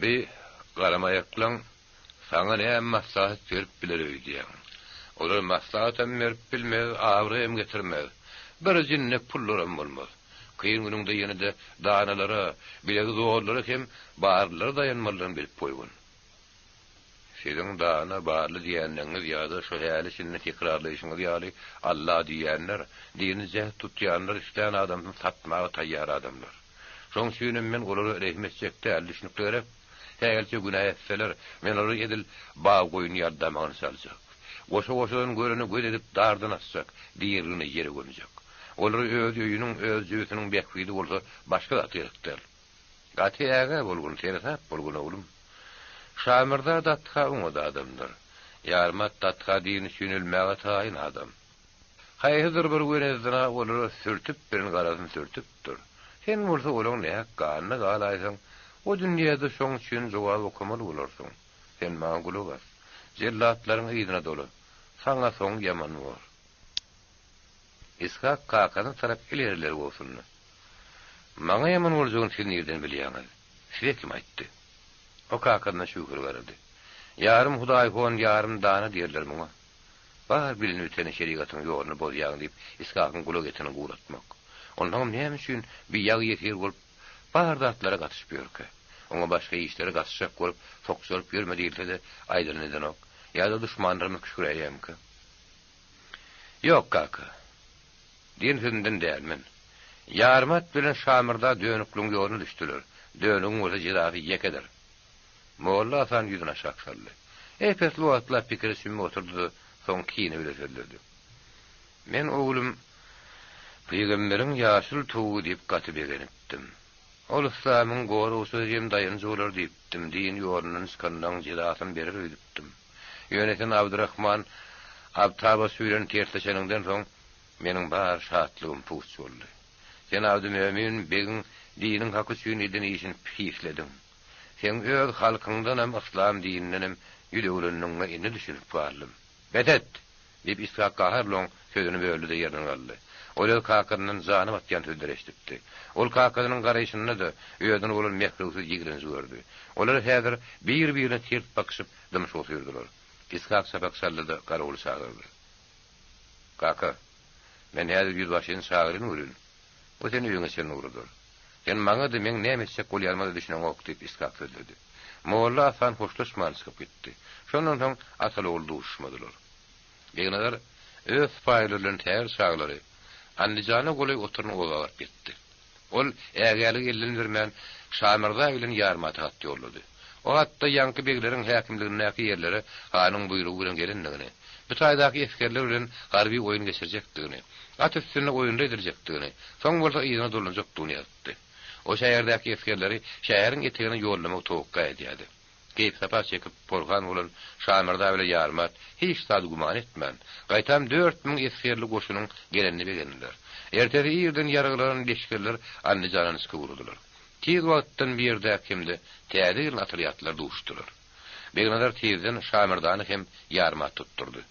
Bi garamaýaklaň saňa näme maslahat berip biler öýdýäň? Olar maslahatam berip bilmez, abraýam getirmez. Bir jinnek pullaram bolmaz. Kyn günüňde ýene-de danalara, bilegi zorlara hem barlylara daýanmalydygyňy bilip goýgun. Siziň dana, barly diýýänleriňiz ýa-da şo häli-şindi tekrarlaýşyňyz ýaly Alla diýýänler, dini jäht tutýanlar islän adamsyny satmaga taýýar adamlar. Şoň üçinem men olara rehim etjek däl, düşnükli gerek? Sähelçe günä etseler, men olary edil bag goýun ýaly damagyny çaljak. Goşa-goşadan göreni göz edip dardan asjak, diriligine ýere gömjek. Olara öz öýüniň, öz jübüsiniň bähbidi bolsa başga zat gerek däl. Gaty ägä bolgun, seresap bolgun, oglum. Şamyrza datga oňat adamdyr. Ýarmat datga din üçin ölmäge taýyn adam. Haýsydyr bir wenezyna olara sürtüp bilen garasyny sürtüpdir. Sen bolsa olaň nähak ganyna galaýsaň, o dünýede şoň üçin jogap okamaly bolarsyň. Sen maňa gulak as. Jellatlaryň yzyna dola. Saňa soň ýaman bor. Ishak kakasyna tarap ileri-ileri gobsundy. Maňa ýaman boljagyny siz nirden bilýäňiz? Size kim aýtdy? O kakasyna şübheli garady. Ýarym hudaýhon, ýarym dana diýerler muňa. Bar bilini-biteni şerigatyň ýoluny bozýaň diýip, Ishakyň gulak etini guratmak. Onsoňam näme üçin bi ýagy ýesir bolup, bar zatlara gatyşyp ýörkä? Oňa başga işlere gatyşjak bolup, sokjalyp ýörme diýilse-de, aýdanyny edenok. Ýa-da duşmanlarymy küşgüräýýämika? Ýok, kaka. Diýen sözünden dälmen. Ýarmat bilen Şamyrda dönükligiň ýoluna düşdüler. Dönügiň bolsa jezasy ýekedir. Molla Hasan ýüzüni aşak saldy. Ep-esli wagtlap pikire çümüp oturdy-da, soň kine bile sözledi. Men, oglum, pygamberiň ýaşyl towugy diýip gaty begenipdim. Ol yslamyň goragçysy hem daýanjy bolar diýipdim, din ýolundan çykanlaň jezasyny berer öýdüpdim. Ýöne sen Abdyrahman Abtabasy bilen tersleşeniňden soň, meniň bar şatlygym puç boldy. Sen Abdymömin begiň diniň haky üçin eden işini pislediň. Seň öz halkyňdanam, yslam dinindenem ýüz öwrendigiňe indi düşünip galdym. Bes et! Diýip, Ishak gaharly oň sözüni böldi-de ýerinden galdy. Ol öz kakasyndan jany batýan sözleri eşidipdi. Ol kakasynyň garaýşynda-da özüne bolan mährewsiz ýigrenji gördi. Olar häzir bir-birine ters bakyşyp, dymşyp otyrdylar. Ishak çapak çaldy-da, garawuly çagyrdy. Kaka, men häzir ýüzbaşyny çagyryn welin, o seni öýüňe çenli ugradar. Sen maňa-da, meň näme etjek bolýanyma-da düşüneňok, diýip, Ishak sözledi. Molla Asan hoşlaşman çykyp gitdi. Şondan soň ataly-ogul duşuşmadylar. Begnazar öz sypaýylary bilen säher çaglary Andijana golaý oturan oba baryp ýetdi. Ol ägäligi elden bermän, Şamyrza bilen Ýarmata hat ýollady. O hatda ýaňky begleriň häkimligindäki ýerlere hanyň buýrugy bilen gelendigini, bu taýdaky esgerler bilen harby oýun geçirjekdigini, at üstünde oýunlar ediljekdigini, soň bolsa yzyna dolanjakdygyny ýazypdy. O şäherdäki esgerleri şäheriň etegine ýollamagy towakga edýärdi. Keýp-sapa çekip porhan bolan Şamyrza bile Ýarmat hiç zady güman etmän, gaýtam 4000 esgerli goşunyň gelenine begendiler. Ertesi irden ýaraglanan leşgerler Andijana çykyp ugradylar. Tiz wagtdan bu ýerdäki hem-de täze gelen otrýadlar duşdular. Begnazar tizden Şamyrzany hem Ýarmat tutdurdy.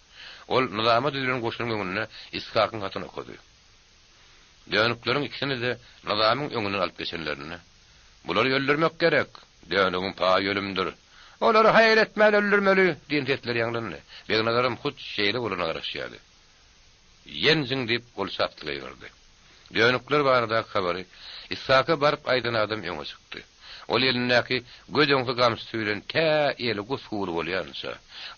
Ol nyzama düzülen goşunyň öňünde Ishakyň hatyny okady. Dönükleriň ikisini-de Nyzamyň öňünden alyp geçenlerinde, Bulary öldürmek gerek! Dönügiň paýy ölümdir. Olary haýal etmän öldürmeli! diýen sesler ýaňlandy. Begnazaram hut şeýle bolanyna garaşýardy. Ýenjiň! diýip, ol çalt gygyrdy. Dönükler baradaky habary Ishaka baryp aýdan adam öňe çykdy. Ol elindäki gödeňsi gamçysy bilen tä eli gus-gury bolýança,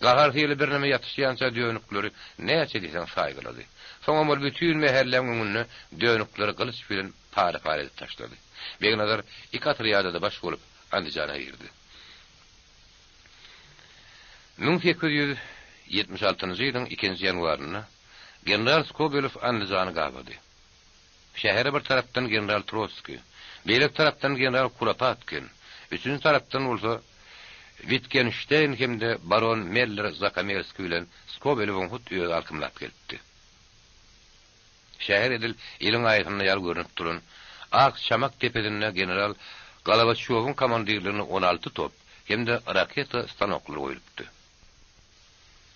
gahar sili birneme ýatyşýança dönükleri näçe diýseň saýgylady. Soňam ol bütin mähelläň öňünde dönükleri gylyç bilen para-para edip taşlady. Begnazar iki otrýada-da baş bolup, Andijana girdi. 1876-njy ýylyň ikinji ýanwarynda general Skobelew Andijany gabady. Şähere bir tarapdan general Trotskiý, beýleki tarapdan general Kuropatkin, üçünji tarapdan bolsa Witgenşteýn hem-de baron Meller Zakomerskiý bilen Skobelewiň hut özi alkymlap gelipdi. Şäher edil iliň aýasynda ýaly görnüp duran Ak çamak depesinde general Golowaçýowyň komandirliginde 16 top hem-de raketa stanoklary goýlupdy.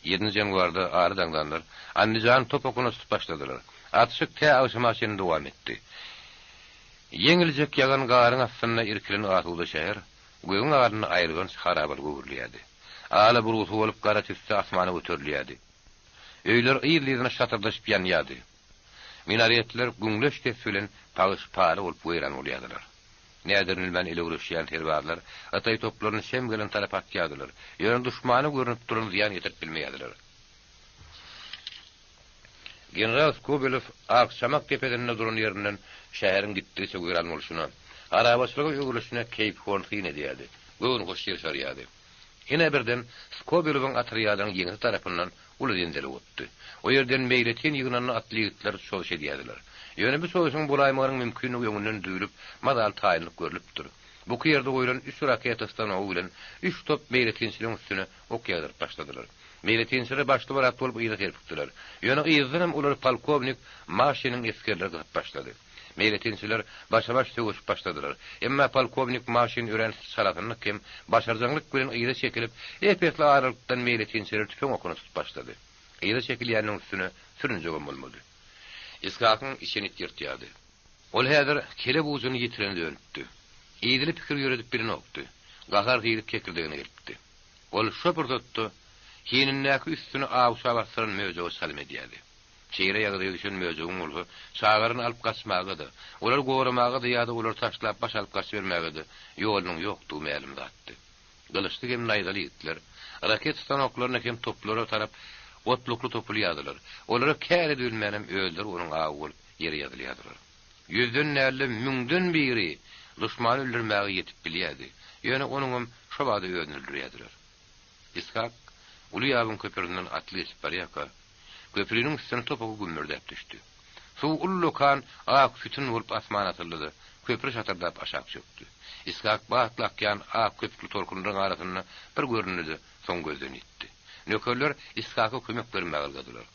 Ýedinji ýanwarda ary daňdanlar Andijany top okuna tutup başladylar. Atyşyk tä agşama çenli dowam etdi. Ýeňiljek ýagan garyň astynda irkilen asuda şäher gögüň alnynda aýylganç harabalyga öwrülýärdi. Ala burgusy bolup gara tüsse asmana göterilýärdi. Öýler yzly-yzyna şatyrdaşyp ýanýardy. Minaretler güňleç ses bilen pagyş-para bolup weýran bolýardylar. Näderini bilmän elewreşýän serbazlar hytaý toplaryny şem gelen tarapa atýardylar, ýöne duşmana görnüp duran zyýan ýetirip bilmeýärdiler. General Skobelew Akçamak depesinde duran ýerinden şäheriň gitdigiçe weýran bolşuna, harabaçylyga öwrülişine keýpihon syn edýärdi, göwünhoş ýyrşarýardy. Ine birden Skobelewiň otrýadynyň ýeňse tarapyndan uly zenzele gopdy. O ýerden meýletin ýygnanan atly ýigitler çozuş edýärdiler. Ýöne bu çozuşyň bolaýmagynyň mümkinligi öňünden duýlup, mazaly taýynlyk görlüpdir. Buky ýerde goýlan üç raketa stanogy bilen üç top meýletinçileriň üstüne ok ýagdyryp başladylar. Meýletinçiler başly-barat bolup yza serpikdiler. Ýöne yzdanam olary polkownik Maşiniň esgerleri gysyp başlady. Meýletinçiler başa-baş söweşip başladylar. Emma polkownik Maşin örän çalasynlyk hem başarjaňlyk bilen yza çekilip, ep-esli aralykdan meýletinçileri tüpeň okuna tutup başlady. Yza çekilýäniniň üstüne sürünjegem bolmady. Ishakyň içini it ýyrtýardy. Ol häzir kelep ujuny ýitirene dönüpdi. Idili pikir ýöredip bilenokdy. Gahar syzyp kekirdegine gelipdi. Ol şo pursatda hinindäki üstüni awça basdyran möjege çalym edýärdi. Şeýle ýagdaýa düşen möjegiň bolsa çagalaryny alyp gaçmaga-da, olary goramaga-da ýa-da olary taşlap baş alyp gaçybermäge-de ýolunyň ýokdugy mälim zatdy. Gylyçly hem naýzaly ýigitler raket stanoklaryna hem toplara tarap otlukly topulýardylar. Olara kär edibilmänem özleri onuň awy bolup ýere ýazylýardylar. Ýüzden däl-de müňden biri duşmany öldürmäge ýetip bilýärdi. Ýöne onuňam şobada özüni öldürýärdiler. Ishak uly ýabyň köprüsinden atly geçip barýarka, köpriniň üstüne top oky gümmürdäp düşdi. Suw ullakan ak sütün bolup asmana atyldy-da, köpri şatyrdap aşak çökdi. Ishak batly akýan ak köpükli tolkunlaryň arasynda bir göründi-de, soň gözden ýitdi. Nökerler Ishaka kömek bermäge ylgadylar.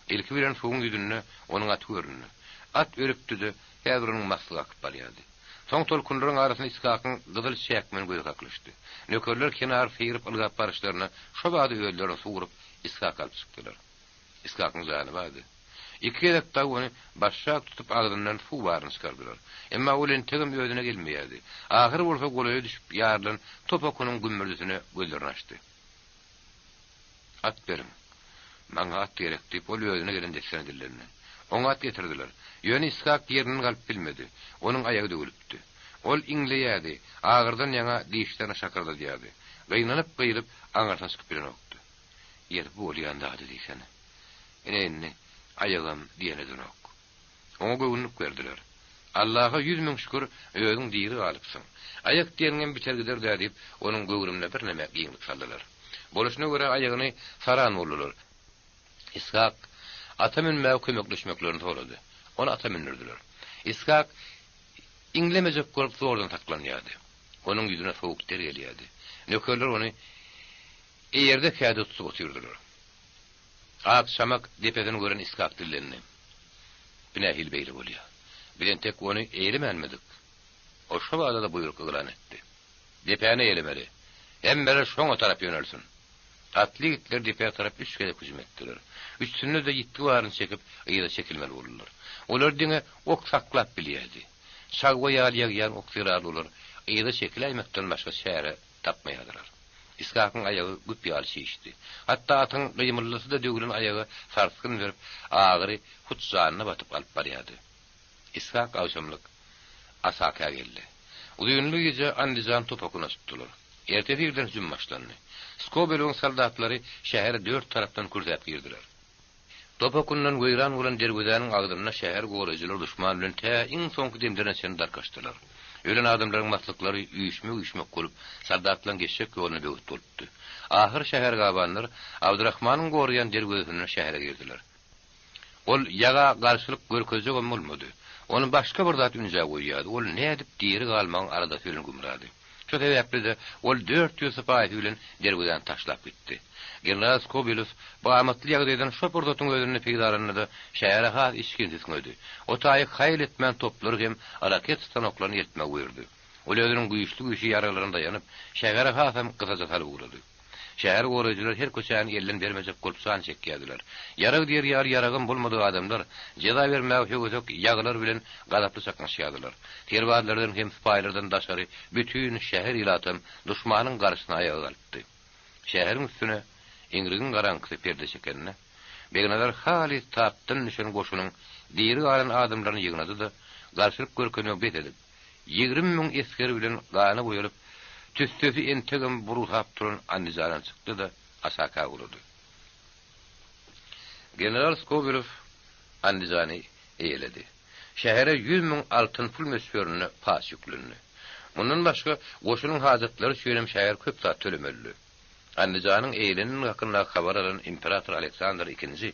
Ilki bilen suwuň ýüzünde onuň aty göründi. At ölüpdi-de, häzir onuň maslygy akyp barýardy. Soň tolkunlaryň arasynda Ishakyň gyzyl çäkmeni gözi kaklyşdy. Nökerler kenary syryp ylgap baryşlaryna şobada özlerini suw urup, Ishaky alyp çykdylar. Ishakyň jany bardy. Iki gezek dagy ony başşak tutup agzyndan suw baryny çykardylar. Emma ol entegem özüne gelmeýärdi. Ahyry bolsa golaýa düşüp ýarylan top okunyň gümmürdisine gözlerini açdy. At beriň. Maňa at gerek, diýip, ol özüne gelen dessine dillendi. Oňa at getirdiler. Ýöne Ishak ýerinden galyp bilmedi. Onuň aýagy döwülipdi. Ol iňleýärdi, agyrdan ýaňa dişlerini şakyrdadýardy. Gynanyp-gyýylyp, aňyrsyna çykyp bilenokdy. Ýeri, bu bolýan zady diýsene. Ine indi, aýagam diýen edenok. Oňa göwünlik berdiler. Allaha 100 000 şükür, özüň diri galypsyň. Aýak diýeniňem biter gider-dä diýip, onuň göwrümine birneme giňlik saldylar. Bolşuna görä aýagyny saran boldular. Ishak ata münmäge kömekleşmeklerini sorady. Ony ata mündürdiler. Ishak iňlemejek bolup zordan saklanýardy. Onuň ýüzüne sowuk der gelýärdi. Nökerler ony eýerde käde tutup otyrdylar. Ak çamak depesini gören Ishak dillendi. Bu nähili beýle bolýar? Biz entek ony eýlemänmidik? Ol şo bada-da buýruk yglan etdi. Depäni eýlemeli. Hemmeler şoňa tarap ýönelsin. Atly ýigitler depä tarap üç gezek hüjüm etdiler. Üçüsinde-de ýitgi baryny çekip, yza çekilmeli boldular. Olary diňe ok saklap bilýärdi. Çagba ýaly ýagýan ok zerarly olar yza çekiläýmekden başga çäre tapmaýardylar. Ishakyň aýagy güp ýaly çişdi. Hatda atyň gymyldysy-da döwlen aýaga sarsgyn berip, agyry hut janyna batyp alyp barýardy. Ishak agşamlyk Asakä geldi. Uzynly gije Andijan top okuna tutdular. Ertesi irden hüjüm başlandy. Skobelewiň soldatlary şähere dört tarapdan kürsäp girdiler. Top okundan weýran bolan derwezäniň agzynda şäher goraýjylar duşman bilen tä iň soňky demlerine çenli darkaşdylar. Ölen adamlaryň maslyklary üýşmek-üýşmek bolup, soldatlaryň geçjek ýoluna böwet bolupdy. Ahyr şäheri gabanlar Abdyrahmanyň goraýan derwezesinden şähere girdiler. Ol ýaga garşylyk görkezjegem bolmady. Ony başga bir zat ünjä goýýardy, ol nädip diri galmagyň aladasy bilen gümrady. Şo sebäpli-de, ol 400 sypaýysy bilen derwezäni taşlap gitdi. General Skobelew bu amatly ýagdaýdan şo pursatyň özünde peýdalandy-da, şähere has içgin süsňedi. O taýy haýal etmän toplary hem raket stanoklaryny eltmegi buýurdy. Ol özüniň güýçli-güýçli ýaraglaryna daýanyp, şähere hasam gysaja salyp ugrady. Şäher goraýjylar her köçäni elden bermejek bolup jan çekýärdiler. Ýarag diýer ýaly ýaragam bolmadyk adamlar jeza bermäge höwesek ýagylar bilen gazaply çaknyşýardylar. Serbazlardan hem sypaýylardan daşary bütin şäher ilatam duşmanyň garşysyna aýaga galypdy. Şäheriň üstüne iňrigiň garaňkysy perde çekende, Begnazar halys tapdan düşen goşunyň diri galan adamlaryny ýygnady-da, garşylyk görkezmegi bes edip, 20 müň esgeri bilen gana boýalyp, tüssesi entegem burugsap duran Andijandan çykdy-da, Asaka ugrady. General Skobelew Andijany eýeledi. Şähere 100 müň altyn pul möçberinde paç ýüklendi. Mundan başga, goşunyň hajatlary üçinem şäher köp zat tölemelidi. Andijanyň eýelenendigi hakyndaky habary alan imperator Aleksandr II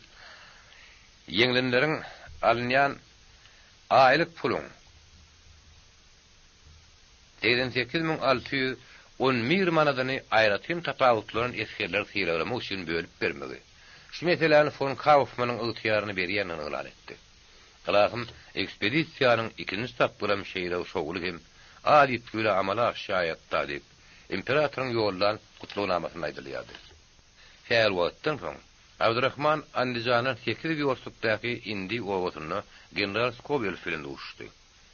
ýeňlenleriň alynýan aýlyk puluň 88611 manadyny aýratyn tapawutlanan esgerleri sylaglamak üçin bölüp bermegi, şu meseläni fon Kaufmanyň ygtyýaryna berýändigini yglan etdi. Ylahym, ekspedisiýanyň ikinji tapgyram şeýle şowly hem az ýitgili amala aşaýatda diýip, Imperatoryň ýollan gutlagnamasynda aýdylýardy. Sähel wagtdan soň, Abdyrahman Andijandan sekiz wýorstlukdaky Indi obasynda general Skobelew bilen duşuşdy.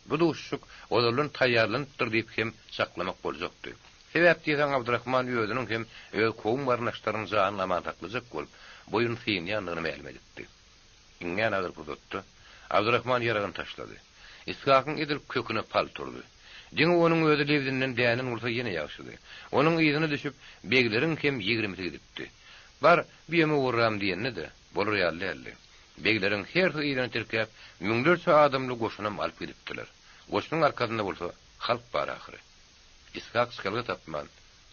Bu duşuşyk ozaldan taýýarlanypdyr diýip hem çaklamak boljakdy. Sebäp diýseň, Abdyrahman özüniň hem öz kowum-garyndaşlarynyň janyny aman saklajak bolup, boýun synýandygyny mälim edipdi. Iňňän agyr pursatda Abdyrahman ýaragyny taşlady. Ishakyň edil köküne pal turdy. Diňe onuň özi lebzinden dänen bolsa ýene ýagşydy. Onuň yzyna düşüp, begleriň hem ýigrimisi gidipdi. Bar, büýem ogurram diýende-de, bolar ýaly däldi. Begleriň hersi yzyna tirkäp, müňlerçe adamly goşunam alyp gidipdiler. Goşunyň arkasynda bolsa halk bar ahyry. Ishak çykalga tapman,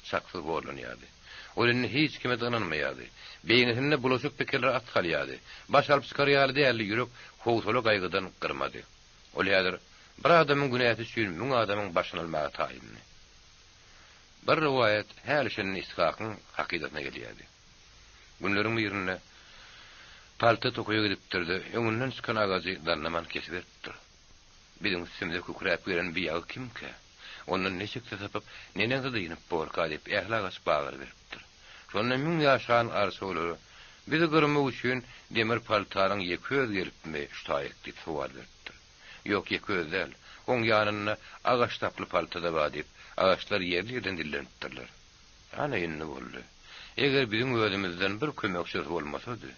çaksyz horlanýardy. Ol indi hiç kime-de ynanmaýardy. Beýnisinde bulaşyk pikirler at salýardy. Baş alyp çykar ýaly däldi, ýürek howsala-gaýgydan gyrmady. Ol häzir bir adamyň günäsi üçin müň adamyň başyny almaga taýyndy. Bir rowaýat häli-şindi Ishakyň hakydasyna gelýärdi. Günleriň birinde Palta tokaýa gidipdir-de, öňünden çykan agajy dannaman kesiberipdir. Biziň üstümize kükräp gelen bi ýagy kimkä? Ondan niçiksi sypyp, neneňsi dynyp borka diýip, ähli agaç bagyryberipdir. Şonda müň ýaşan arça olara, Bizi gyrmak üçin demir paltanyň ýeke özi gelipmi şu taýyk diýip sowal beripdir. Ýok, ýeke özi däl, oň ýanynda agaç saply palta-da bar diýip, agaçlar ýerli-ýerden dillenipdirler. Ana indi boldy. Eger biziň özümizden bir kömekçisi bolmasady,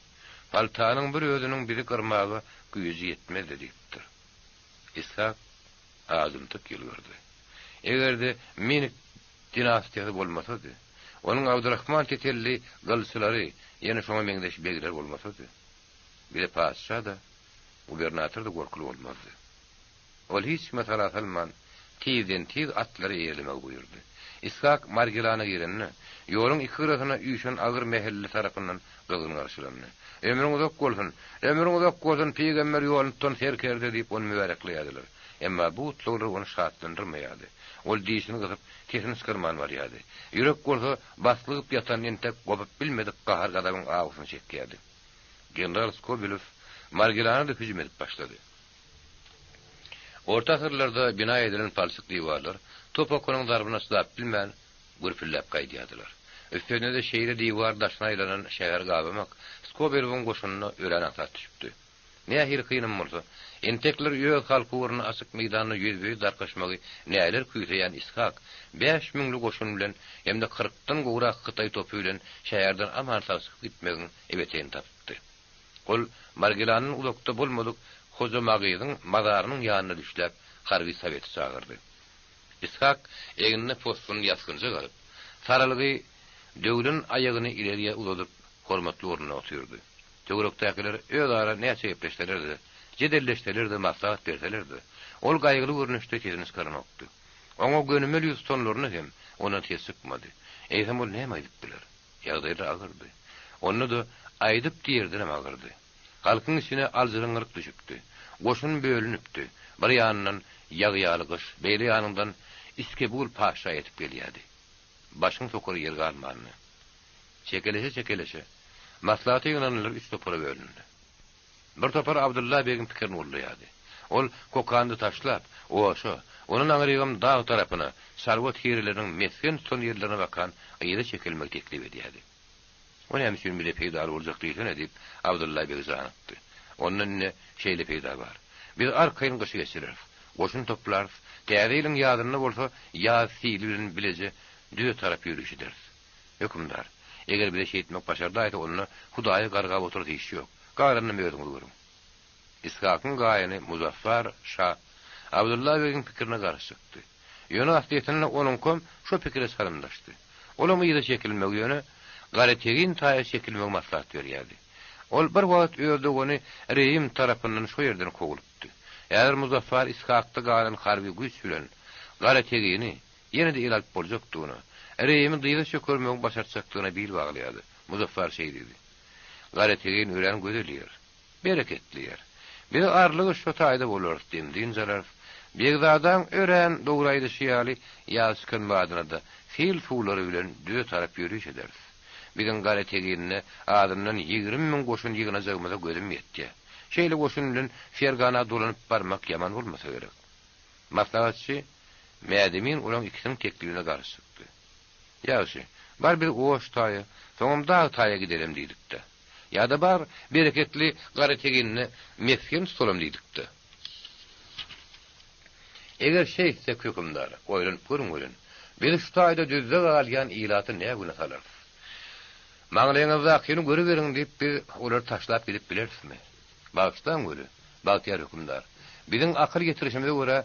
paltanyň bir özüniň bizi gyrmaga güýji ýetmezdi diýipdir. Ishak azymtyk ýylgyrdy. Eger-de Ming dinastiýasy bolmasady, onuň Abdurahman tetelli gylçylary, ýene şoňa meňzeş begler bolmasady, bize patyşa-da, gubernator-da gorkuly bolmazdy. Ol hiç kime sala salman, tizden-tiz atlary eýerlemegi buýurdy. Ishak Margilana girende, ýoluň iki gyrasyna üýşen agyr mähelle tarapyndan gyzgyn garşylandy. Ömrüň uzak bolsun! Ömrüň uzak bolsun, pygamber ýoluny tutan serkerde! diýip, ony mübärekleýärdiler. Emma bu gutlaglar ony şatlandyrmaýardy. Ol dişini gysyp, sesini çykarman barýardy. Ýürek bolsa, baslygyp ýatan, entek gopup bilmedik gahar-gazabyň awusyny çekýärdi. General Skobelew Margilana-da hüjüm edip başlady. Orta asyrlarda bina edilen palçyk diwarlar top okunyň zarbyna çydap bilmän, gürpüldäp gaýdýardylar. Üstesine-de şeýle diwar daşyna aýlanan şäheri gabamak Skobelewiň goşunyna örän aňsat düşüpdi. Nähili kynam bolsa, entekler öz halky ugrunda açyk meýdanda ýüzbe-ýüz darkaşmagy näler küýseýän Ishak bäş müňli goşun bilen hem-de kyrkdan gowrak hytaý topy bilen şäherden aman-sag çykyp gitmegiň ebeteýini tapypdy. Ol Margilandan uzakda bolmadyk Hoja Magyzyň mazarynyň ýanynda düşläp, harby soweti çagyrdy. Ishak egnine possunyny ýasgynjak alyp, saralgy döwlen aýagyny ileriýe uzadyp, hormatly ornunda otyrdy. Töwerekdäkiler özara näçe gepleşseler-de, jedelleşseler-de, maslahat berseler-de, ol gaýgyly görnüşde sesini çykaranokdy. Oňa gönümel ýüz tutanlarynda hem ondan ses çykmady. Eýsem ol näme aýdyp biler? Ýagdaýlar agyrdy. Onda-da aýdyp diýerdenem agyrdy. Halkyň içine aljyraňňylyk düşüpdi. Goşun bölünipdi. Bir ýanyndan ýagy ýaly gyş, beýle ýanyňdan Iskebul paşa ýetip gelýärdi. Başyň sokar ýer galmandy. Çekeleşe-çekeleşe, maslahata ýygnananlar üç topara bölündi. Bir topar Abdylla begiň pikirini goldaýardy. Ol Kokandy taşlap, Oşa, ondan aňrygam dag tarapyna, çarwa tireleriniň mesgen tutan ýerlerine bakan yza çekilmegi teklip edýärdi. O näme üçin bize peýdaly boljak diýsene diýip, Abdylla beg janykdy. Onda indi şeýle peýda bar. Biz arkaýyn gyşy geçireris. Goşun toplarys. Täze ýylyň ýazynda bolsa ýaz sili bilen bileje düze tarap ýöriş ederis. Hökümdar, eger bize şeýtmek başardaýsa, onda Hudaýy gargap oturasy iş ýok. Galanynam özüňiz görüň. Ishakyň gaýyny Muzaffar şa Abdylla begiň pikirine garşy çykdy. Ýöne aslyýetinde onuňkam şo pikire çalymdaşdy. Olam yza çekilmegi ýöne Garategin taýa çekilmegi maslahat berýärdi. Ol bir wagt öz dogany Reýim tarapyndan şo ýerden kowulypdy. Häzir Muzaffar Ishakda galan harby güýç bilen Garategini ýene-de ele alyp boljakdygyna, Reýimi dyza çökermegiň başartjakdygyna bil baglaýardy. Muzaffar şeý diýdi. Garategin örän gözel ýer. Bereketli ýer. Biz arlygy şo taýda bolarys, dem-dynç alarys. Begzadaň örän dogry aýdyşy ýaly, ýaz çykan badyna-da sil suwlary bilen düze tarap ýöriş ederis. Biziň Garateginde azyndan 20 müň goşun ýygnajagymyza gözüm ýetýär. Şeýle goşun bilen Fergana dolanyp barmak ýaman bolmasa gerek. Maslahatçy Mädemin olaň ikisiniň teklibine garşy çykdy. Ýagşy, bar biz Oş taýa, soňam dag taýa gidelem diýdik-dä. Ýa-da bar, bereketli Garateginde mesgen tutalam diýdik-dä. Eger şeýtsek, hökümdar, oýlanyp görüň welin, biz şu taýda düzde galýan ilaty nä güne salarys? Maňlaýyňyzdakyny görüberiň diýip, biz olary taşlap gidip bilerismi? Bagyşlaň weli, bagtyýar hökümdar, biziň akyl ýetirişimize görä,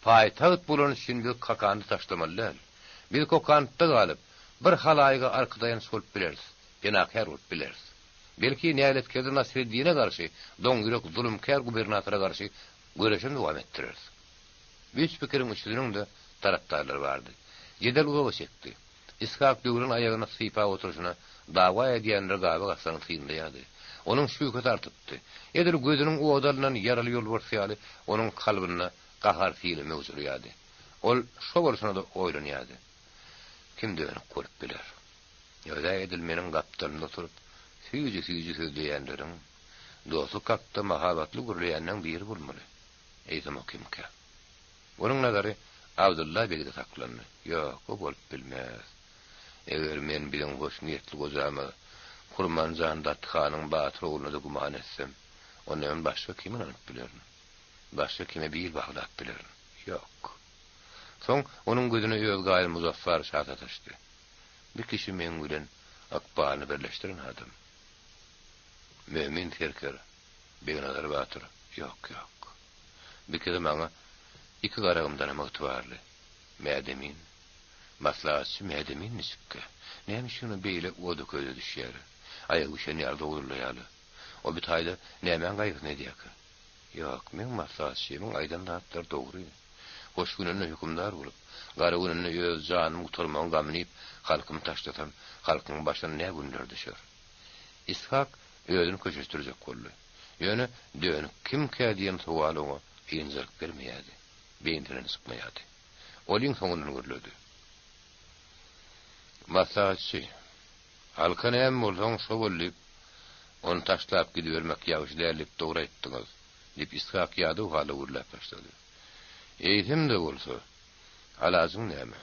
paýtagt bolany üçin biz Kakandy taşlamaly däl. Biz Kokantda galyp, bir halaýyga arka-daýanç bolup bileris, penakär bolup bileris. Belki, näletkerde Nasreddine garşy, doňýürek zulumkär gubernatora garşy göreşem dowam etdireris. Bu üç pikiriň üçüsiniň-de tarapdarlary bardy. Jedel uzaga çekdi. Ishak döwran aýagyny sypap oturyşyna dawa edýänleri gabak aslanyny synlaýardy. Onuň şübhesi artypdy. Edil gözüniň ody alnan ýaraly ýolbars ýaly onuň kalbynda gahar sili möwç urýardy. Ol şo bolşuna-da oýlanýardy. Kim dönük bolup biler? Öz-ä edil meniň gapdalymda oturyp, süýji-süýji sözleýänleriň, dostluk hakda mahabatly gürleýänleň biri bolmaly. Eýsem o kimkä? Onuň nazary Abdylla begde saklandy. Ýok, o bolup bilmez. Eger men biziň hoşniýetli gojamyz Kurmanjan Dathanyň batyr ogluna-da güman etsem, onda men başga kime ynanyp bilerin? Başga kime bil baglap bilerin? Ýok. Soň onuň gözüne öz gaýyny Muzaffar şa sataşdy. Bir kişi meň bilen ykbalyny birleşdiren adam. Mömin serker, Begnazar batyr, ýok, ýok. Bikisi maňa iki garagymdanam ygtybarly. Mädemin. Maslahatçy Mädemin niçikkä? Näme üçin o beýle oda-köze düşýär? Aýagy bişen ýaly zowzullaýar-la. O bir taýda nämäň gaýgysyny edýärkä? Ýok, meň maslahatçymyň aýdan zatlary dogry. Hoş gününde hökümdar bolup, gara gününde öz janymy gutarmagyň gamyny iýip, halkymy taşlasam, halkyň başyna nä günler düşer? Ishak özüni köşeşdirjek boldy. Ýöne dönük kimkä diýen sowal oňa ynjalyk bermeýärdi, beýnisinden çykmaýardy. Ol iň soňundan gürledi. Maslahatçy, halka näme bolsaň şo bol diýip, ony taşlap gidibermek ýagşy däl diýip dogry aýtdyňyz, diýip Ishak ýadaw halda gürläp başlady. Eýsem-de bolsa, alajyň näme?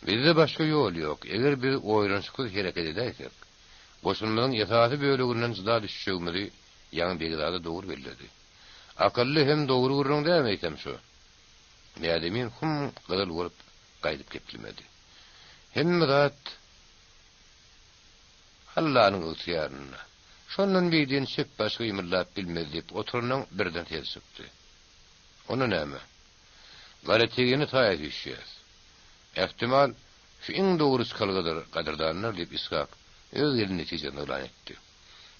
Bizde başga ýol ýok, eger biz oýlanyşyksyz hereket edäýsek, Goşunymyzyň esasy böleginden jyda düşjegimizi ýaňy begzada dogry belledi. Akylly hem dogry gürrüň dälmi eýsem şu? Mädemin hum gyzyl bolup gaýdyp geplemedi. Hemme zat Allanyň ygtyýarynda. Şondan beýdeni çep baş gymyldap bilmez diýip oturanyň birden sesi çykdy. Onda näme? Garategini saýa süýşýäs. Ähtimal, şu iň dogry çykalgadyr, gadyrdanlar, diýip, Ishak öz gelen netijesini yglan etdi.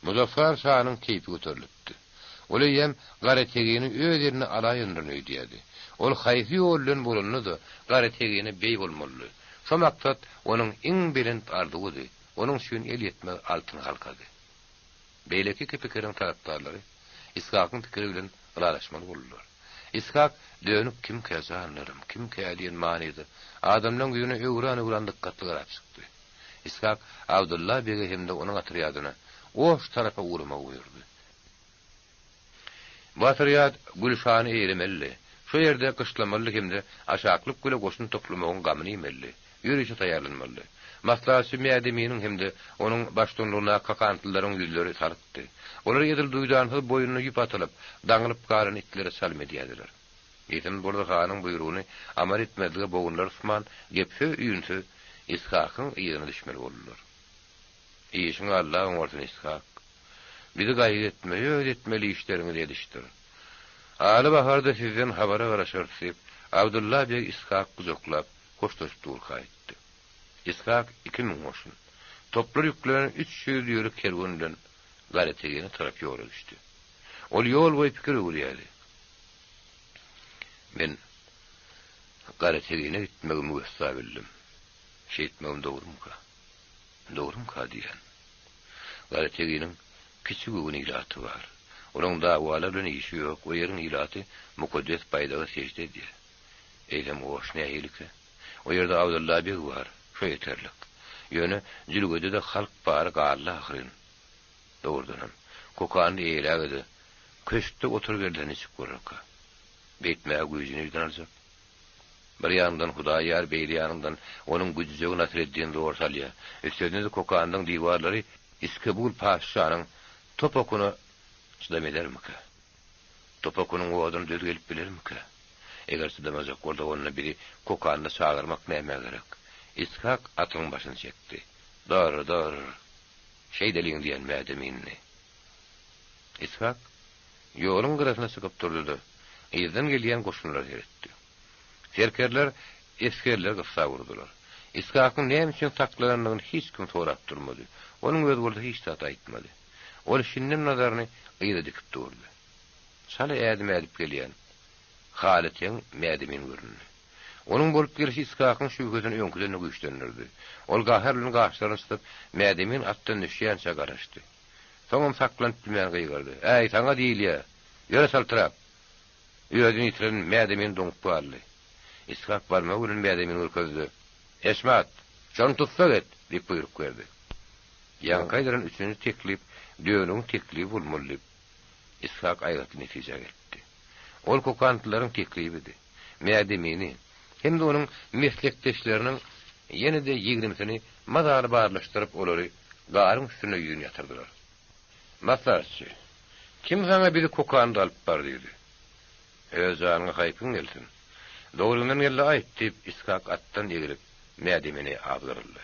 Muzaffar şanyň keýpi göterilipdi. Ol eýýäm Garategini öz eline alaýandyryn öýdýärdi. Ol haýsy ýol bilen bolanda-da, Garategine beý bolmalydy. Şo maksat onuň iň belent arzuwydy, onuň üçin elýetmez altyn halkady. Beýleki iki pikiriň tarapdarlary Ishakyň pikiri bilen ylalaşmaly boldular. Ishak dönük kimkä, janlarym, kimkä diýen manyda adamlaryň ýüzüne öwran-öwran dykgatly garap çykdy. Ishak Abdylla bege hem-de onuň otrýadyna Oş tarapa ugramagy buýurdy. Bu otrýad Gülşany eýelemelidi, şo ýerde gyşlamalydy hem-de aşaklyk güle goşun toplamagyň gamyny iýmelidi, ýörişe taýýarlanmalydy. Maslahatçy Mädeminiň hem-de onuň baştutanlygyndaky kakantlylaryň ýüzleri salykdy. Olar edil duýdansyz boýnuna ýüp atylyp, daňylyp galan itlere çalym edýärdiler. Eýsem Burdy hanyň buýrugyny amal etmezlige bogunlary ysman, gepsiz-üýnsüz Ishakyň yzyna düşmeli boldular. Işiňi Alla oňarsyn, Ishak. Bizi gaýgy etme, öz etmeli işleriňizi edişdir. Aly baharda sizden habara garaşarys diýip, Abdylla beg Ishak gujaklap, hoşlaşyp durka aýtdy. Ishak 2000 goşun, toplar ýüklenen 300 düýeli kerwen bilen Garategine tarap ýola düşdi. Ol ýol boýy pikir öwürýärdi. Men Garategine gitmegi müwessa bildim. Şeýtmegim dogrumyka? Dogrumyka diýýän. Garateginiň kiçi göwün ilaty bar. Olaň dawalar bilen işi ýok, o ýeriň ilaty mukaddes baýdaga sežde edýär. Eýsem Oş nähilikä? O ýerde Abdylla beg bar, şo ýeterlik. Ýöne jülgede-de halk bary galdy ahyryn. Dogrudanam, Kokany eýeläge-de, köşkde oturyberse niçik bolarka? Beýtmäge güýji nirden aljak? Bir ýanyňdan Hudaý ýar, beýle ýanyňdan onuň güjüjegi Nasreddin zor salýar. Üstesine-de Kokandyň diwarlary Iskebul patyşanyň top okuna çydam edermikä? Top okunyň oduna döz gelip bilermikä? Eger çydamajak bolsa, onda bizi Kokanda çagyrmak nämä gerek? Ishak atynyň başyny çekdi. Dur, dur! Şeýdeliň diýen Mädemindi. Ishak ýoluň gyrasyna çykyp durdy-da, yzdan gelýän goşunlara seretdi. Serkerler esgerleri gyssap urdular. Ishakyň näme üçin saklanandygyny hiç kim sorap durmady. Onuň özi bolsa hiç zat aýtmady. Ol şindem nazaryny yza dikip durdy. Çala ädim ädip gelýän Halyteň Mädemin göründi. Onuň bolup gelşi Ishakyň şübhesini öňküden-de güýçlendirdi. Ol gahar bilen gaşlaryny çytyp, Mädemin atdan düşýänçä garaşdy. Soňam saklanyp bilmän gygyrdy. Äý, saňa diýilýä! Ýöre çaltrak! Özüni ýitiren Mädemin doňup galdy. Ishak barmagy bilen Mädemini görkezdi. Eşmat, şony tussag et! diýip buýruk berdi. Ýaňky aýdylan üçünji teklip dönügiň teklibi bolmaly diýip, Ishak aýgytly netijä gelipdi. Ol kokantlylaryň teklibidi. Mädemini hem-de onuň meslekdeşleriniň ýene-de ýigrimisini mazaly barlaşdyryp, olary garyň üstünde ýüzin ýatyrdylar. Maslahatçy, kim saňa bizi Kokanda alyp bar diýdi? Öz janyňa haýpyň gelsin. Dogryňdan gelde aýt, diýip, Ishak atdan eglip, Mädemini abdyryldy.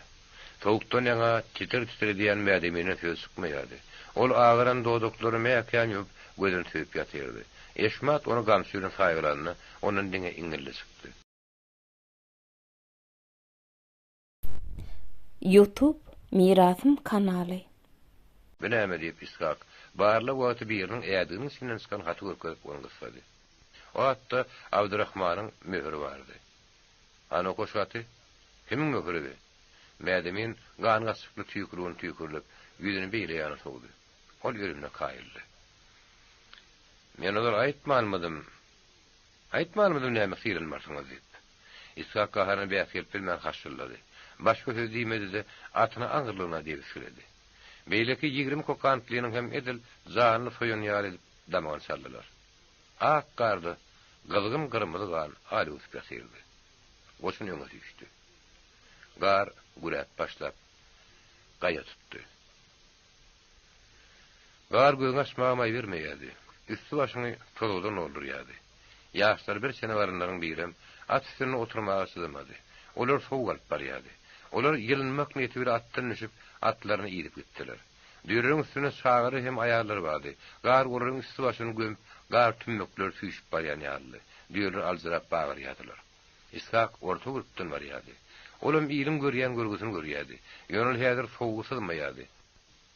Sowukdan ýaňa titir-titir edýän Mädemine söz çykmaýardy. Ol agaran dodaklaryny mäkäm ýumup, gözüni süzüp ýatyrdy. Eşmat ony gamçy bilen saýgylanda, ondan diňe iňňildi çykdy. Youtube Mirasym kanaly. Bu näme? diýip, Ishak barlag wagty biriniň ädiginiň içinden çykan haty görkezip, ony gyssady. O hatda Abdyrahmanyň möhüri bardy. Hany oka şu haty? Kimiň möhüri bi? Mädemin gan gaçykly tüýküligini tüýkürlip, ýüzüni beýle ýana sowdy. Ol ölümine kaýyldy. Men ozal aýtmanmydym, aýtmanmydym näme sylanmarsyňyz diýip. Ishak gaharyna bäs gelip bilmän haşşyldady. Başga söz diýmedi-de, atyny aňyrlygyna debisgiledi. Beýleki 20 kokantlynyň hem edil janyny soýan ýaly edip damagyny çaldylar. Ak garda gyzgyn gyrmyzy gan al öwsüp ýatyrdy. Goşun öňe süýşdi. Gar güräp başlap, gaýa tutdy. Gar gözüňi açmaga maý bermeýärdi. Üsti-başyňy tozgadan doldurýardy. Ýaşlary bir çene baranlaryň birem at üstünde oturmaga çydamady. Olar sowuk alyp barýardy. Olar ýylynmak niýeti bilen atdan düşüp, atlaryny idip gitdiler. Düýeleriň üstünde çagalary hem aýallary bardy. Gar olaryň üsti-başyny gömüp, gar tümmekleri süýşüp barýan ýalydy. Düýeler aljyrap bagyrýardylar. Ishak orta gürpden barýardy. Olam iliň görýän görgüsini görýärdi. Ýöne ol häzir sowugy syzmaýardy.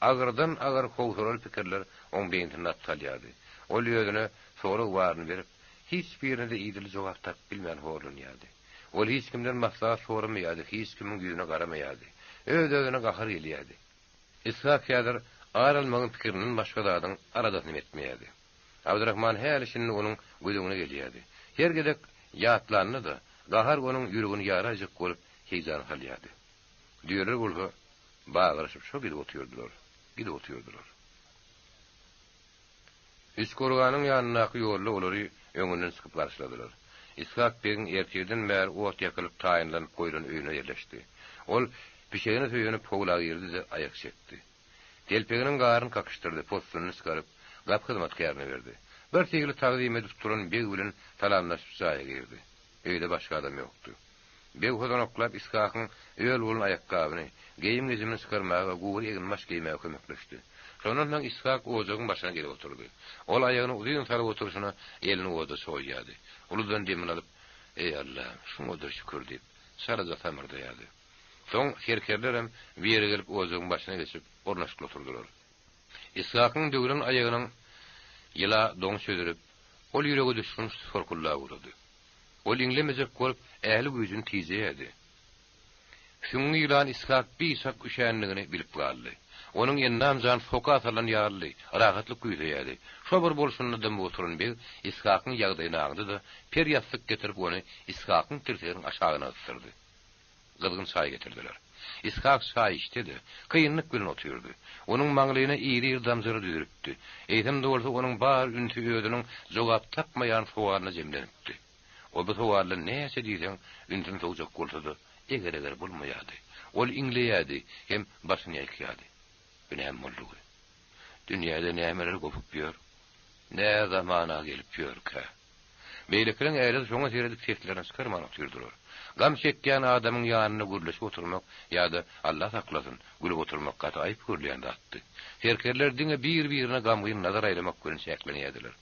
Agyrdan-agyr howsalaly pikirler oň beýnisinde at salýardy. Ol özüne sorag baryny berip, hiç birine-de idili jogap tapyp bilmän horlanýardy. Ol hiç kimden maslahat soramaýardy, hiç kimiň ýüzüne garamaýardy. Öz-özüne gahary gelýärdi. Ishak häzir ar almagyň pikirinden başga zadyň aladasyny etmeýärdi. Abdyrahman häli-şindi onuň göz öňüne gelýärdi. Her gezek ýatlanda-da, gahar onuň ýüregini ýaraýjak bolup heýjana salýardy. Düýeler bolsa bagyryşyp şo gidip otyrdylar, gidip otyrdylar. Üçkorganyň ýanyndaky ýolda olary öňünden çykyp garşyladylar. Ishak begiň ertirden bäri ot ýakylyp taýynlanyp goýlan öýüne ýerleşdi. Ol pişegine söýenip howla girdi-de aýak çekdi. Telpeginiň garyny kakyşdyrdy, possunyny çykaryp, gapy hyzmatkärine berdi. Bir tegli tagzym edip duran beg bilen salamlaşyp jaýa girdi. Öýde başga adam ýokdy. Beg hozanaklap Ishakyň öl bolan aýakgabyny, geýim-gejimini çykarmaga we gury eginbaş geýmäge kömekleşdi. Şondan soň Ishak ojagyň başyna gelip oturdy. Ol aýagyny uzyn salyp oturyşyna elini oda çoýýardy. Uludan demini alyp, Eý, Allam, şuňa-da şükür diýip, çalaja samyrdaýardy. Soň serkerdelerem bir ýere gelip ojagyň başyna geçip, ornaşykly oturdylar. Ishakyň döwlen aýagynyň ýyla doňy çözülip, ol ýürege düşgünç sorkuldap ugrady. Ol iňlemejek bolup, ähli güýjüni tijeýärdi. Süňňi ýylan Ishak biçak üşändigini bilip galdy. Onuň endam-jany soka salan ýalydy, rahatlyk küýseýärdi. Şo bir bolşunda dymyp oturan beg Ishakyň ýagdaýyny aňdy-da, per ýassyk getirip ony Ishakyň tirseginiň aşagyna gysdyrdy. Gyzgyn çaý getirdiler. Ishak çaý içdi-de, kynlyk bilen otyrdy. Onuň maňlaýyna iri-iri damjalar düzülipdi. Eýsem-de bolsa onuň bar ünsi özüniň jogap tapmaýan sowalyna jemlenipdi. Ol bu sowaldan näçe diýseň ünsüni sowjak bolsa-da, eger-eger bolmaýardy. Ol iňleýärdi hem başyny ýaýkaýardy. Bu näme boldugy? Dünýäde nämeler gopup ýör? Nä zamana gelip ýörkä? Beýlekileriň ärleri şoňa seredip seslerini çykarman otyrdylar. Gam çekýän adamyň ýanynda gürleşip oturmak ýa-da, Alla saklasyn, gülüp oturmak gaty aýyp görülýän zatdy. Serkerler diňe bir-birine gamgyn nazar aýlamak bilen çäklenýärdiler.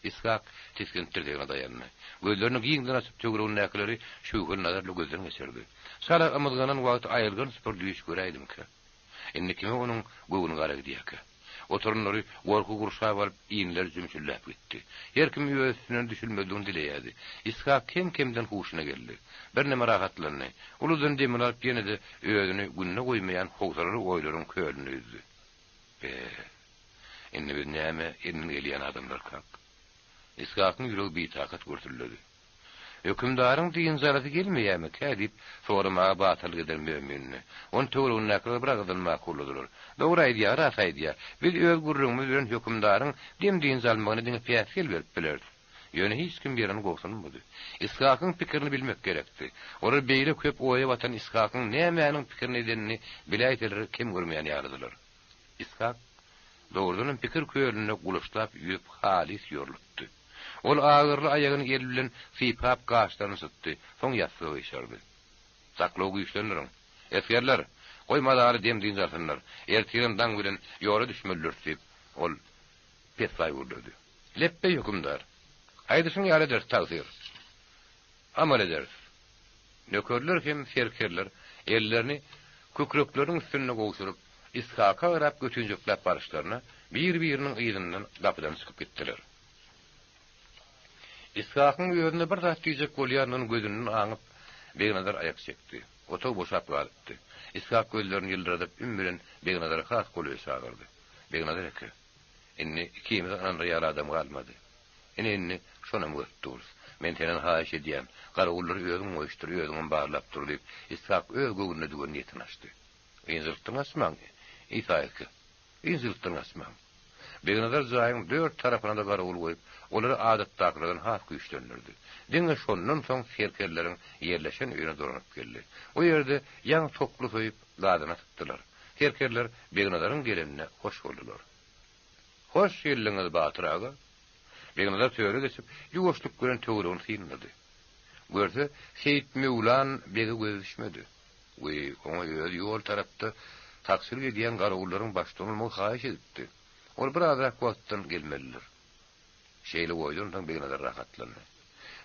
Ishak tisginip tirsegine daýandy. Gözlerini giňden açyp töweregindäkileri şübheli nazar bilen gözden geçirdi. Çala ymyzganan wagty aýylganç bir düýş göräýdimkä? Indi kime onuň göwni gara gidýärkä? Oturanlary gorky gurşap alyp, inleri jümşüldäp gitdi. Her kim öz üstünden düşülmezligini dileýärdi. Ishak kem-kemden huşuna geldi. Birneme rahatlandy. Uludan demini alyp ýene-de özüni günde goýmaýan howsalaly oýlaryň kölünde ýüzdi. Be, indi biz näme elinden gelýän adamlarkak? Ishakyň ýüregi bitakat gürsüldedi. Hökümdaryň dynjalasy gelmeýärmikä? diýip, soramaga batyrlyk eden Mömindi. Ony töweregindäkiler bir agyzdan makulladylar. Dogry aýdýar, ras aýdýar. Biz öz gürrüňimiz bilen hökümdaryň dem-dynç almagyna diňe päsgel berip bileris. Ýöne hiç kim ýerini gobsunmady. Ishakyň pikirini bilmek gerekdi. Olar beýle köp oýa batan Ishakyň nämäniň pikirini edenini biläýseler kem görmeýän ýalydylar. Ishak dogrudanam pikir kölünde gulaçlap ýüzüp halys ýorlupdy. Ol agyrly aýagyny eli bilen sypap gaşlaryny çytdy, soň ýassyga gyşardy. Saklawy güýçlendiriň. Esgerler, goý mazaly dem-dynç alsynlar. Ertirem daň bilen ýola düşmelidiris diýip, ol pessaý gürledi. Lepbeý, hökümdar. Aýdyşyň ýaly ederis, tagsyr. Amal ederis. Nökerler hem serkerler ellerini kükrekleriniň üstünde gowşuryp, Ishaka garap götünjekläp baryşlaryna bir-biriniň yzyndan gapydan çykyp gitdiler. Ishakyň özüne bir zat diýjek bolýanyny gözünden aňyp, Begnazar aýak çekdi. Otag boşap galypdy. Ishak gözlerini ýyldyradyp, üm bilen Begnazary has golaýa çagyrdy. Begnazar eke, indi ikimizi ynandyr ýaly adam galmady. Ine indi şonam görüp durus. Men senden haýyş edýän, garawullary özüň goýuşdyr, özüňem barlap dur diýip, Ishak öz göwnüne düwen niýetini açdy. Ynjylykdan gaçmaň, Isa eke. Ynjylykdan gaçmaň. Begnazar jaýyň dört tarapyna-da garawul goýup, olary adatdakylardan has güýçlendirdi. Diňe şondan soň serkerleriň ýerleşen öýüne dolanyp geldi. O ýerde ýaňy tokly soýup, gazana sypdylar. Serkerler Begnazaryň gelenine hoş boldular. Hoş geldiňiz, batyr aga! Begnazar töre geçip, ýuwaşlyk bilen töweregini synlady. Görse, Seýit Möwlan bege gözi düşmedi. We oňa özi ýol tarapda sakçylyk edýän garawullaryň baştugany bolmagy haýyş edipdi. Ol birazrak wagtdan gelmelidir. Şeýle oýdan soň Begnazar rahatlandy.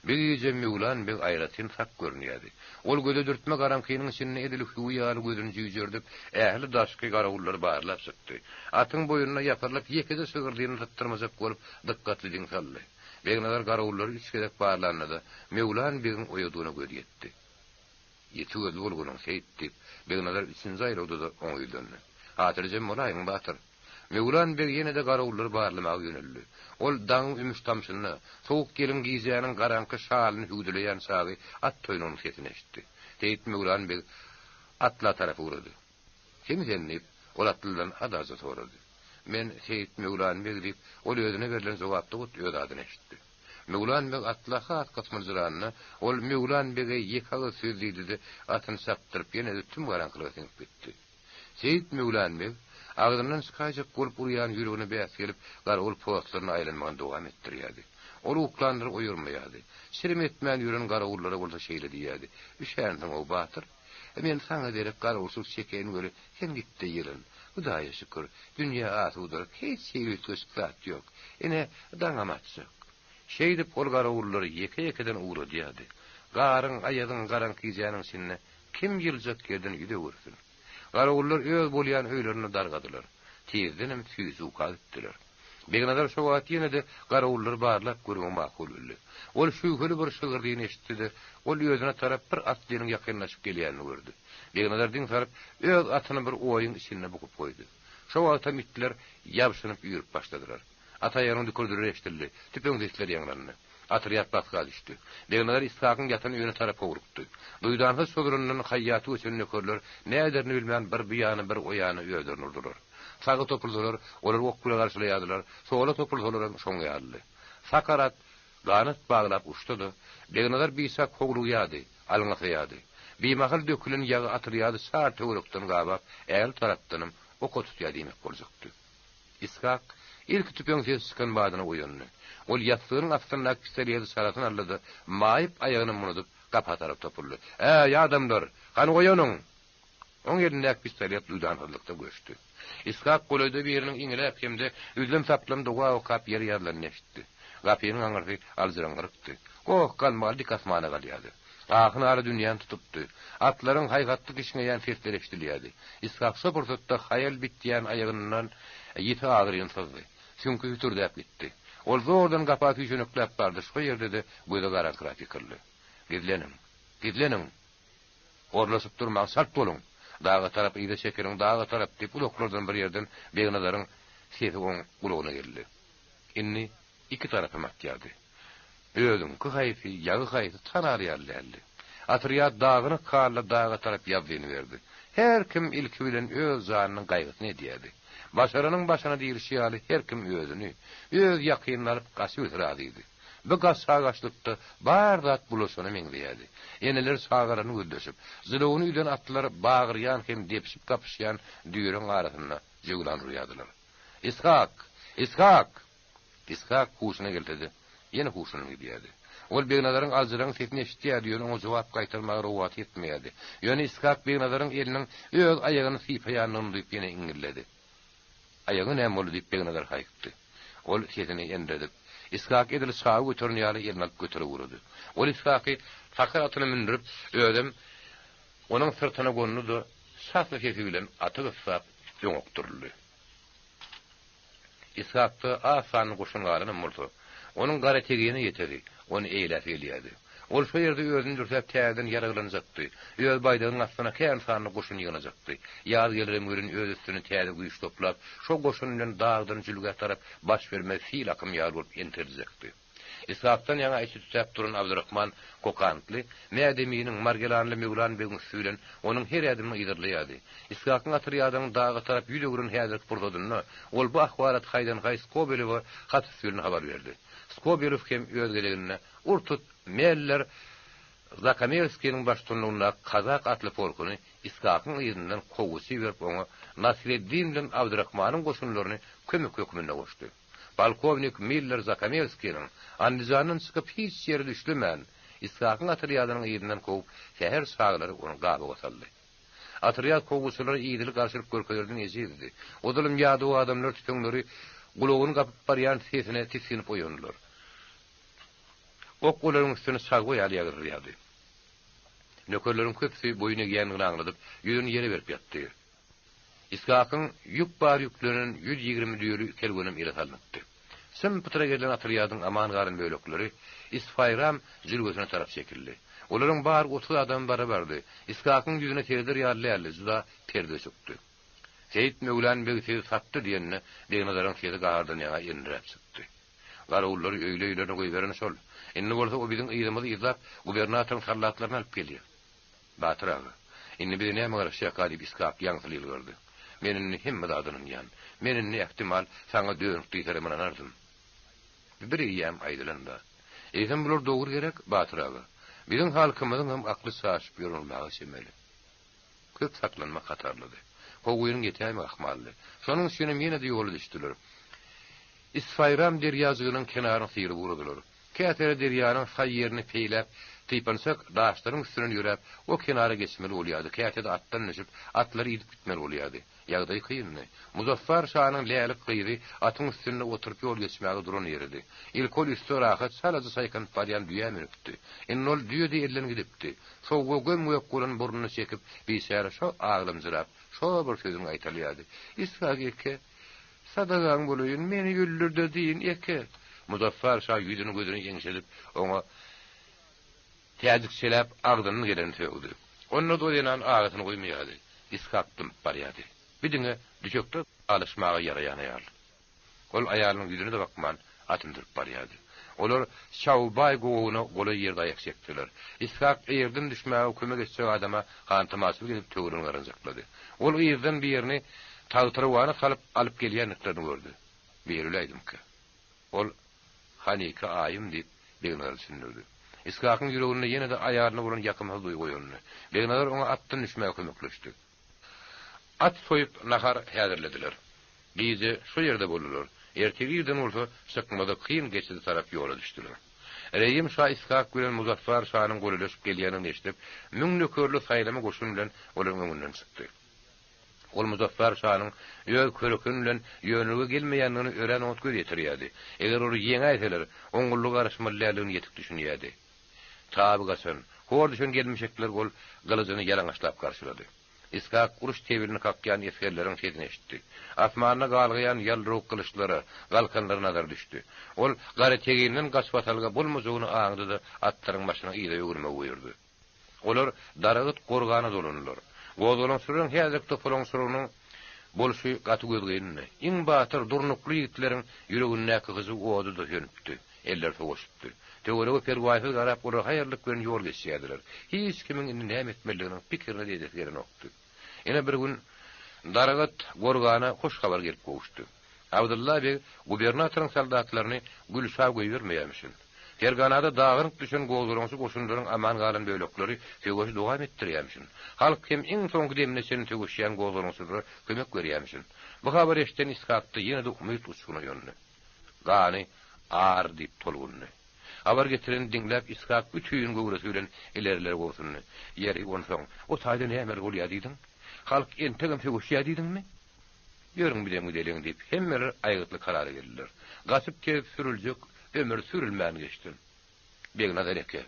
Bir gije Möwlan beg aýratyn sak görünýärdi. Ol göze dürtme garaňkynyň içinde edil hüwi ýaly gözüni jüýjerdip, ähli daşky garawullary barlap çykdy. Atyň boýnuna ýapyrylyp, ýekeje şygyrdyny sypdyrmajak bolup, dykgatly diň saldy. Begnazar garawullary üç gezek barlanda-da, Möwlan begiň oýadygyna gözi ýetdi. Ýiti gözli bolgunyň, Seýit, diýip, Begnazar üçünji aýlawda-da oňa ýüzlendi. Hatyrjem bolaýyň, batyr. Möwlan beg ýene-de garawullary barlamaga ýöneldi. Ol daňyň ümüş-tamşynda, sowuk ýeliň gijäniň garaňky şalyny hüwdüleýän çagy at toýnagynyň sesini eşitdi. Seýit Möwlan beg atla tarap ugrady. Kim sen? diýip, ol atlydan adaja sorady. Men Seýit Möwlan beg, diýip, ol özüne berlen jogapda hut öz adyny eşitdi. Möwlan beg atla has gysmyljyranda, ol Möwlan bege ýeke agyz söz diýdi-de, atyny çapdyryp, ýene-de tüm garaňkylyga siňip gitdi. Seýit Möwlan beg, agzyndan çykaýjak bolup urýan ýüregine bäs gelip, garawul postlaryna aýlanmagyny dowam etdirýärdi. Ol uklanlary oýarmaýardy. Çirim etmän ýören garawullara bolsa şeýle diýýärdi, Üşänsiň-ow, batyr. Men saňa derek garawulçylyk çekeýin weli, sen git-de ýylan. Hudaýa şükür, dünýe asudalyk, hiç hili üýtgeşik zat ýok. Ine, daňam atjak. Şeýdip, ol garawullary ýeke-ýekeden ugradýardy. Garyň, aýazyň, garaňky gijäniň içinde kim ýyljak ýerden ýüz öwürsin? Garawullar öz bolýan öýlerinde dargadylar. Tizdenem süýji uka gitdiler. Begnazar şo wagt ýene-de garawullary barlap görmegi makul bildi. Ol şübheli bir şygyrdyny eşitdi-de, ol özüne tarap bir atlynyň ýakynlaşyp gelýänini gördi. Begnazar diň salyp, öz atyny bir oýuň içinde bukup goýdy. Şo wagtam itler ýabşynyp üýrüp başladylar. At aýagynyň dükürdileri eşidildi, tüpeň sesleri ýaňlandy. Otrýad basga düşdi. Begnazar Ishakyň ýatan öýüne tarap howlukdy. Duýdansyz çozulandan haýýaty göçen nökerler näderini bilmän bir bu ýana, bir o ýana özlerini urdular. Saga topulsalar, olar ok bile garşylaýardylar, sola topulsalaram şoň ýalydy. Sakar at ganat baglap uçsa-da, Begnazar biçak howlugýardy, alňasaýardy. Bimahal dökülen ýagy otrýady çar töwerekden gabap, ähli tarapdanam oka tutýar diýmek boljakdy. Ishak ilki tüpeň sesi çykan badyna oýandy. Ol ýassygynyň astyndaky pistoleti çalasyn aldy-da, maýyp aýagyny munudyp, gapa tarap topuldy. Äý, adamlar! Hany oýanyň! Oň elindäki pistolet duýdansyzlykda göçdi. Ishak golaýda biriniň iňiläp hem-de üzlem-saplam doga okap ýer ýazlanyny eşitdi. Gapynyň aňyrsy aljyraňňyrykdy. Goh-galmagal dik asmana galýardy. Ahy-nala dünýäni tutupdy. Atlaryň haýhatly kişňeýän sesleri eşidilýärdi. Ishak şo pursatda haýal bitýän aýagyndan ýiti agyryny syzdy. Süňki hütürdäp gitdi. Ol zordan gapa süýşenekläp bardy, şo ýerde-de gözi garaňkyrap ýykyldy. Gizleniň! Gizleniň! Orlaşyp durmaň, çalt boluň! Daga tarap yza çekiliň, daga tarap! diýip, uzaklardan bir ýerden Begnazaryň sesi oň gulagyna geldi. Indi iki tarapam atýardy. Özüňki haýsy, ýagy haýsy tanar ýaly däldi. Otrýad dagynyk halda daga tarap ýazzyny berdi. Her kim ilki bilen öz janynyň gaýgysyny edýärdi. Başaranyň başyna diýlişi ýaly her kim özüni, öz ýakynyny alyp gaçybilse razydy. Bu gaçha-gaçlykda bar zat bulaşana meňzeýärdi. Eneler çagalaryny gözleşip, jylawyny üzen atlylar bagyrýan hem depişip-gapyşýan düýeleriň arasynda jöwlan urýardylar. Ishak! Ishak! Ishak huşuna gelse-de, ýene huşundan gidýärdi. Ol Begnazaryň aljyraňňy sesini eşidýärdi, ýöne oňa jogap gaýtarmaga rowaty ýetmeýärdi. Ýöne Ishak Begnazaryň eliniň öz aýagyny sypaýandygyny duýup ýene iňňilledi. Aýagyňa näme boldy? diýip, Begnazar haýykdy. Ol sesini endiredip, Ishak edil çaga göteren ýaly elini alyp göterip ugrady. Ol Ishaky sakar atyna mündürip, özem onuň syrtyna gondy-da, çasly sesi bilen aty gyssap, öňe okduryldy. Ishakda az sanly goşun galanam bolsa, onuň Garategine ýetesi, ony eýläsi gelýärdi. Ol şo ýerde özüni dürsäp täzeden ýaraglanjakdy, öz baýdagynyň astyna kän sanly goşun ýygnajakdy. Ýaz gelerem welin öz üstüne täze güýç toplap, şo goşun bilen dagdan jülgä tarap baş bermez sil akym ýaly bolup entirijekdi. Ishakdan ýaňa içi tütäp duran Abdyrahman kokantly, Mädeminiň, Margelanly Möwlan begiň üsti bilen onuň her ädimini yzarlaýardy. Ishakyň otrýadynyň daga tarap ýüz öwren häzirki pursadynda ol bu ahwalaty haýdan-haý Skobelewe hat üsti bilen habar berdi. Skobelew hem öz gezeginde ur-tut Meller Zakomerskiniň baştutanlygyndaky kazak atly polkuny Ishakyň yzyndan kowguçy iberip oňa Nasreddin bilen Abdyrahmanyň goşunlaryny kömek hökmünde goşdy. Polkownik Miller Zakomerskiniň Andijandan çykyp hiç ýere düşlemän, Ishakyň otrýadynyň yzyndan kowup säher çaglary ony gabawa saldy. Otrýad kowguçylara idili garşylyk görkezerden ejizdi. Ozalam ýadaw adamlar tüpeňleri gulagyny gapyp barýan sesine tisginip oýandylar. Ok olaryň üstüne çagba ýaly ýagdyrýardy. Nökerleriň köpüsi boýun egýändigini aňladyp, ýüzüni ýere berip ýatdy. Ishakyň ýük bar ýüklenen 120 düýeli kerwenem ele salnypdy. Çym-pytra edilen otrýadyň aman galan bölekleri Isfaýram jülgesine tarap çekildi. Olaryň bary 30 adama barabardy. Ishakyň ýüzüne sereder ýaly däldi, juda perde çökdi. Seýit Möwlan beg sizi satdy diýende, Begnazaryň sesi gahardan ýaňa endiräp çykdy. Garawullary öýli-öýlerine goýberen şol. Indi bolsa o biziň yzymyzy yzlap, gubernatoryň sallatlaryny alyp gelýär. Batyr aga, indi bize näme garaşýarka diýip Ishak ýaňsyly ýylgyrdy. Men indi hemme zada ynanýan. Men indi, ähtimal, saňa dönük diýselerem ynanardym. Bu bir eýýäm aýdylan zat. Eýsem bular dogry gerek, Batyr aga? Biziň halkymyzyň hem akly çaşyp ýör bolmaga çemeli. Köp saklanmak hatarlydy. Kowgynyň ýetäýmegi ahmaldy. Şonuň üçinem ýene-de ýola düşdüler. Isfaýram derýajygynyň kenaryny syryp ugradylar. Käteler derýanyň saý ýerini peýläp, typançak daşlaryň üstünden ýöräp, o kenara geçmeli bolýardy, käte-de atdan düşüp, atlary idip gitmeli bolýardy. Ýagdaý kyndy. Muzaffar şanyň lälik gyzy atyň üstünde oturyp ýol geçmäge duran ýeridi. Ilki ol üsti rahat, çalaja çaýkanyp barýan düýä münüpdi. Indi ol düýe-de elden gidipdi. Sowuga göm-gök bolan burnuny çekip, biçäre şo aglamjyrap, şo bir sözüni gaýtalaýardy, Ishak eke, sadagaň bolaýyn, meni öldür-de dyn, eke! Muzaffar şa ýüzüni-gözüni ýeňşedip, oňa Täjikçeläp agzyndan geleni sögdi. Onda-da o zenan agasyny goýmaýardy. Ishak dymyp barýardy. Bi diňe düşekde galyşmaga ýaraýan aýal. Ol aýalynyň ýüzüne-de bakman, atyny sürüp barýardy. Olar Çawbaý gowagyna golaý ýerde aýak çekdiler. Ishak eýerden düşmäge kömek etjek adama hantamaçylyk edip töweregini garanjaklady. Ol yzdan birini tagtyrowana salyp alyp gelýändiklerini gördi. Biri öläýdimkä? Ol, Hanika aýym diýip, Begnazara düşündirdi. Ishakyň ýüreginde ýene-de aýalyna bolan ýakymsyz duýgy oýandy. Begnazar oňa atdan düşmäge kömekleşdi. At soýup, nahar häzirlediler. Gije şo ýerde boldular. Ertir irden bolsa çykmazy kyn geçide tarap ýola düşdüler. Reýim şa Ishak bilen Muzaffar şanyň golaýlaşyp gelýändigini eşidip, müň nökerli saýlama goşun bilen olaryň öňünden çykdy. Ol Muzaffar şanyň öz körekeni bilen ýönelige gelmeýändigine örän oňat göz ýetirýärdi. Eger ony ýeňäýseler, oňňullyga garaşmaly däldigine ýetik düşünýärdi. Taby gaçan, hor düşen gelmişekleri ol gylyjyny ýalaňaçlap garşylady. Ishak uruş tebilini kakýan esgerleriň sesini eşitdi. Asmanda galgaýan ýaldyrawuk gylyçlara, galkanlara nazary düşdi. Ol Garateginden gaçybatalga bolmajagyny aňdy-da, atlaryň başyna yza öwürmegi buýurdy. Olar Daragyt gorgana dolandylar. Gozgalaňçylaryň häzirki topalaňçylygynyň bolşy gaty gözgynydy. Iň batyr, durnukly ýigitleriň ýüregindäki hyjuw ody-da sönüpdi, elleri sowaşypdy. Töwerege perwaýsyz garap, olar haýallyk bilen ýol geçýärdiler. Hiç kimiň indi näme etmelidiginiň pikirini-de edesi gelenokdy. Ine bir gün Daragyt gorgana hoş habar gelip gowuşdy. Abdylla beg gubernatoryň soldatlaryny Gülşa goýbermeýärmişin. Ferganada dagynyk düşen gozgalaňçy goşunlaryň aman galan bölekleri söweşi dowam etdirýärmişin. Halk hem iň soňky demine çenli söweşýän gozgalaňçylara kömek berýärmişin. Bu habary eşiden Ishakda ýene-de umyt uçguny oýandy. Gany ar diýip tolgundy. Habar getireni diňläp Ishak bütin göwresi bilen ileri-ileri gobsundy. Ýeri, onsoň, o taýda nämeler bolýar diýdiň? Halk entegem söweşýär diýdiňmi? Ýörüň bizem gideliň diýip, hemmeler aýgytly karara geldiler. Gaçyp gezip sürüljek ömür sürülmän geçsin. Begnazar eke,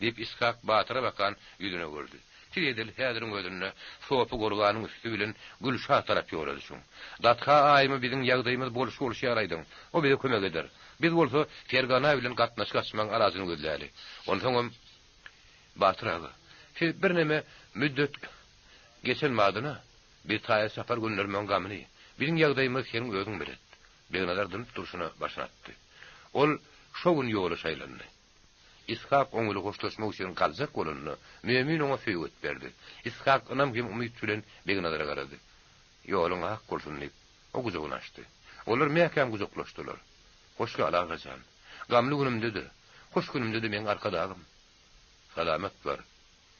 diýip, Ishak batyra bakan ýüzüne gördi. Siz edil häziriň özünde Sopy Gorganyň üsti bilen Gülşa tarap ýola düşüň. Datha aýyma biziň ýagdaýymyz bolşy-bolşy ýaly aýdyň. O bize kömek eder. Biz bolsa Fergana bilen gatnaşyk açmagyň alajyny gözläli. Onsoňam, Batyr aga, siz birneme müddet geçen badyna Biz taýa çapar göndermegiň gamyny, biziň ýagdaýymyzy seniň özüň belet. Begnazar dymyp durşuna başyny atdy. Ol şo gün ýola şaýlandy. Ishak oň bilen hoşlaşmak üçin galjak bolanda, Mömin oňa söýget berdi. Ishak ynam hem umyt bilen Begnazara garady. Ýoluň ak bolsun diýip, o gujagyny açdy. Olar mäkäm gujaklaşdylar. Hoş gal, aga jan. Gamly günümde-de, hoş günümde-de meň arkadagym. Salamat bar.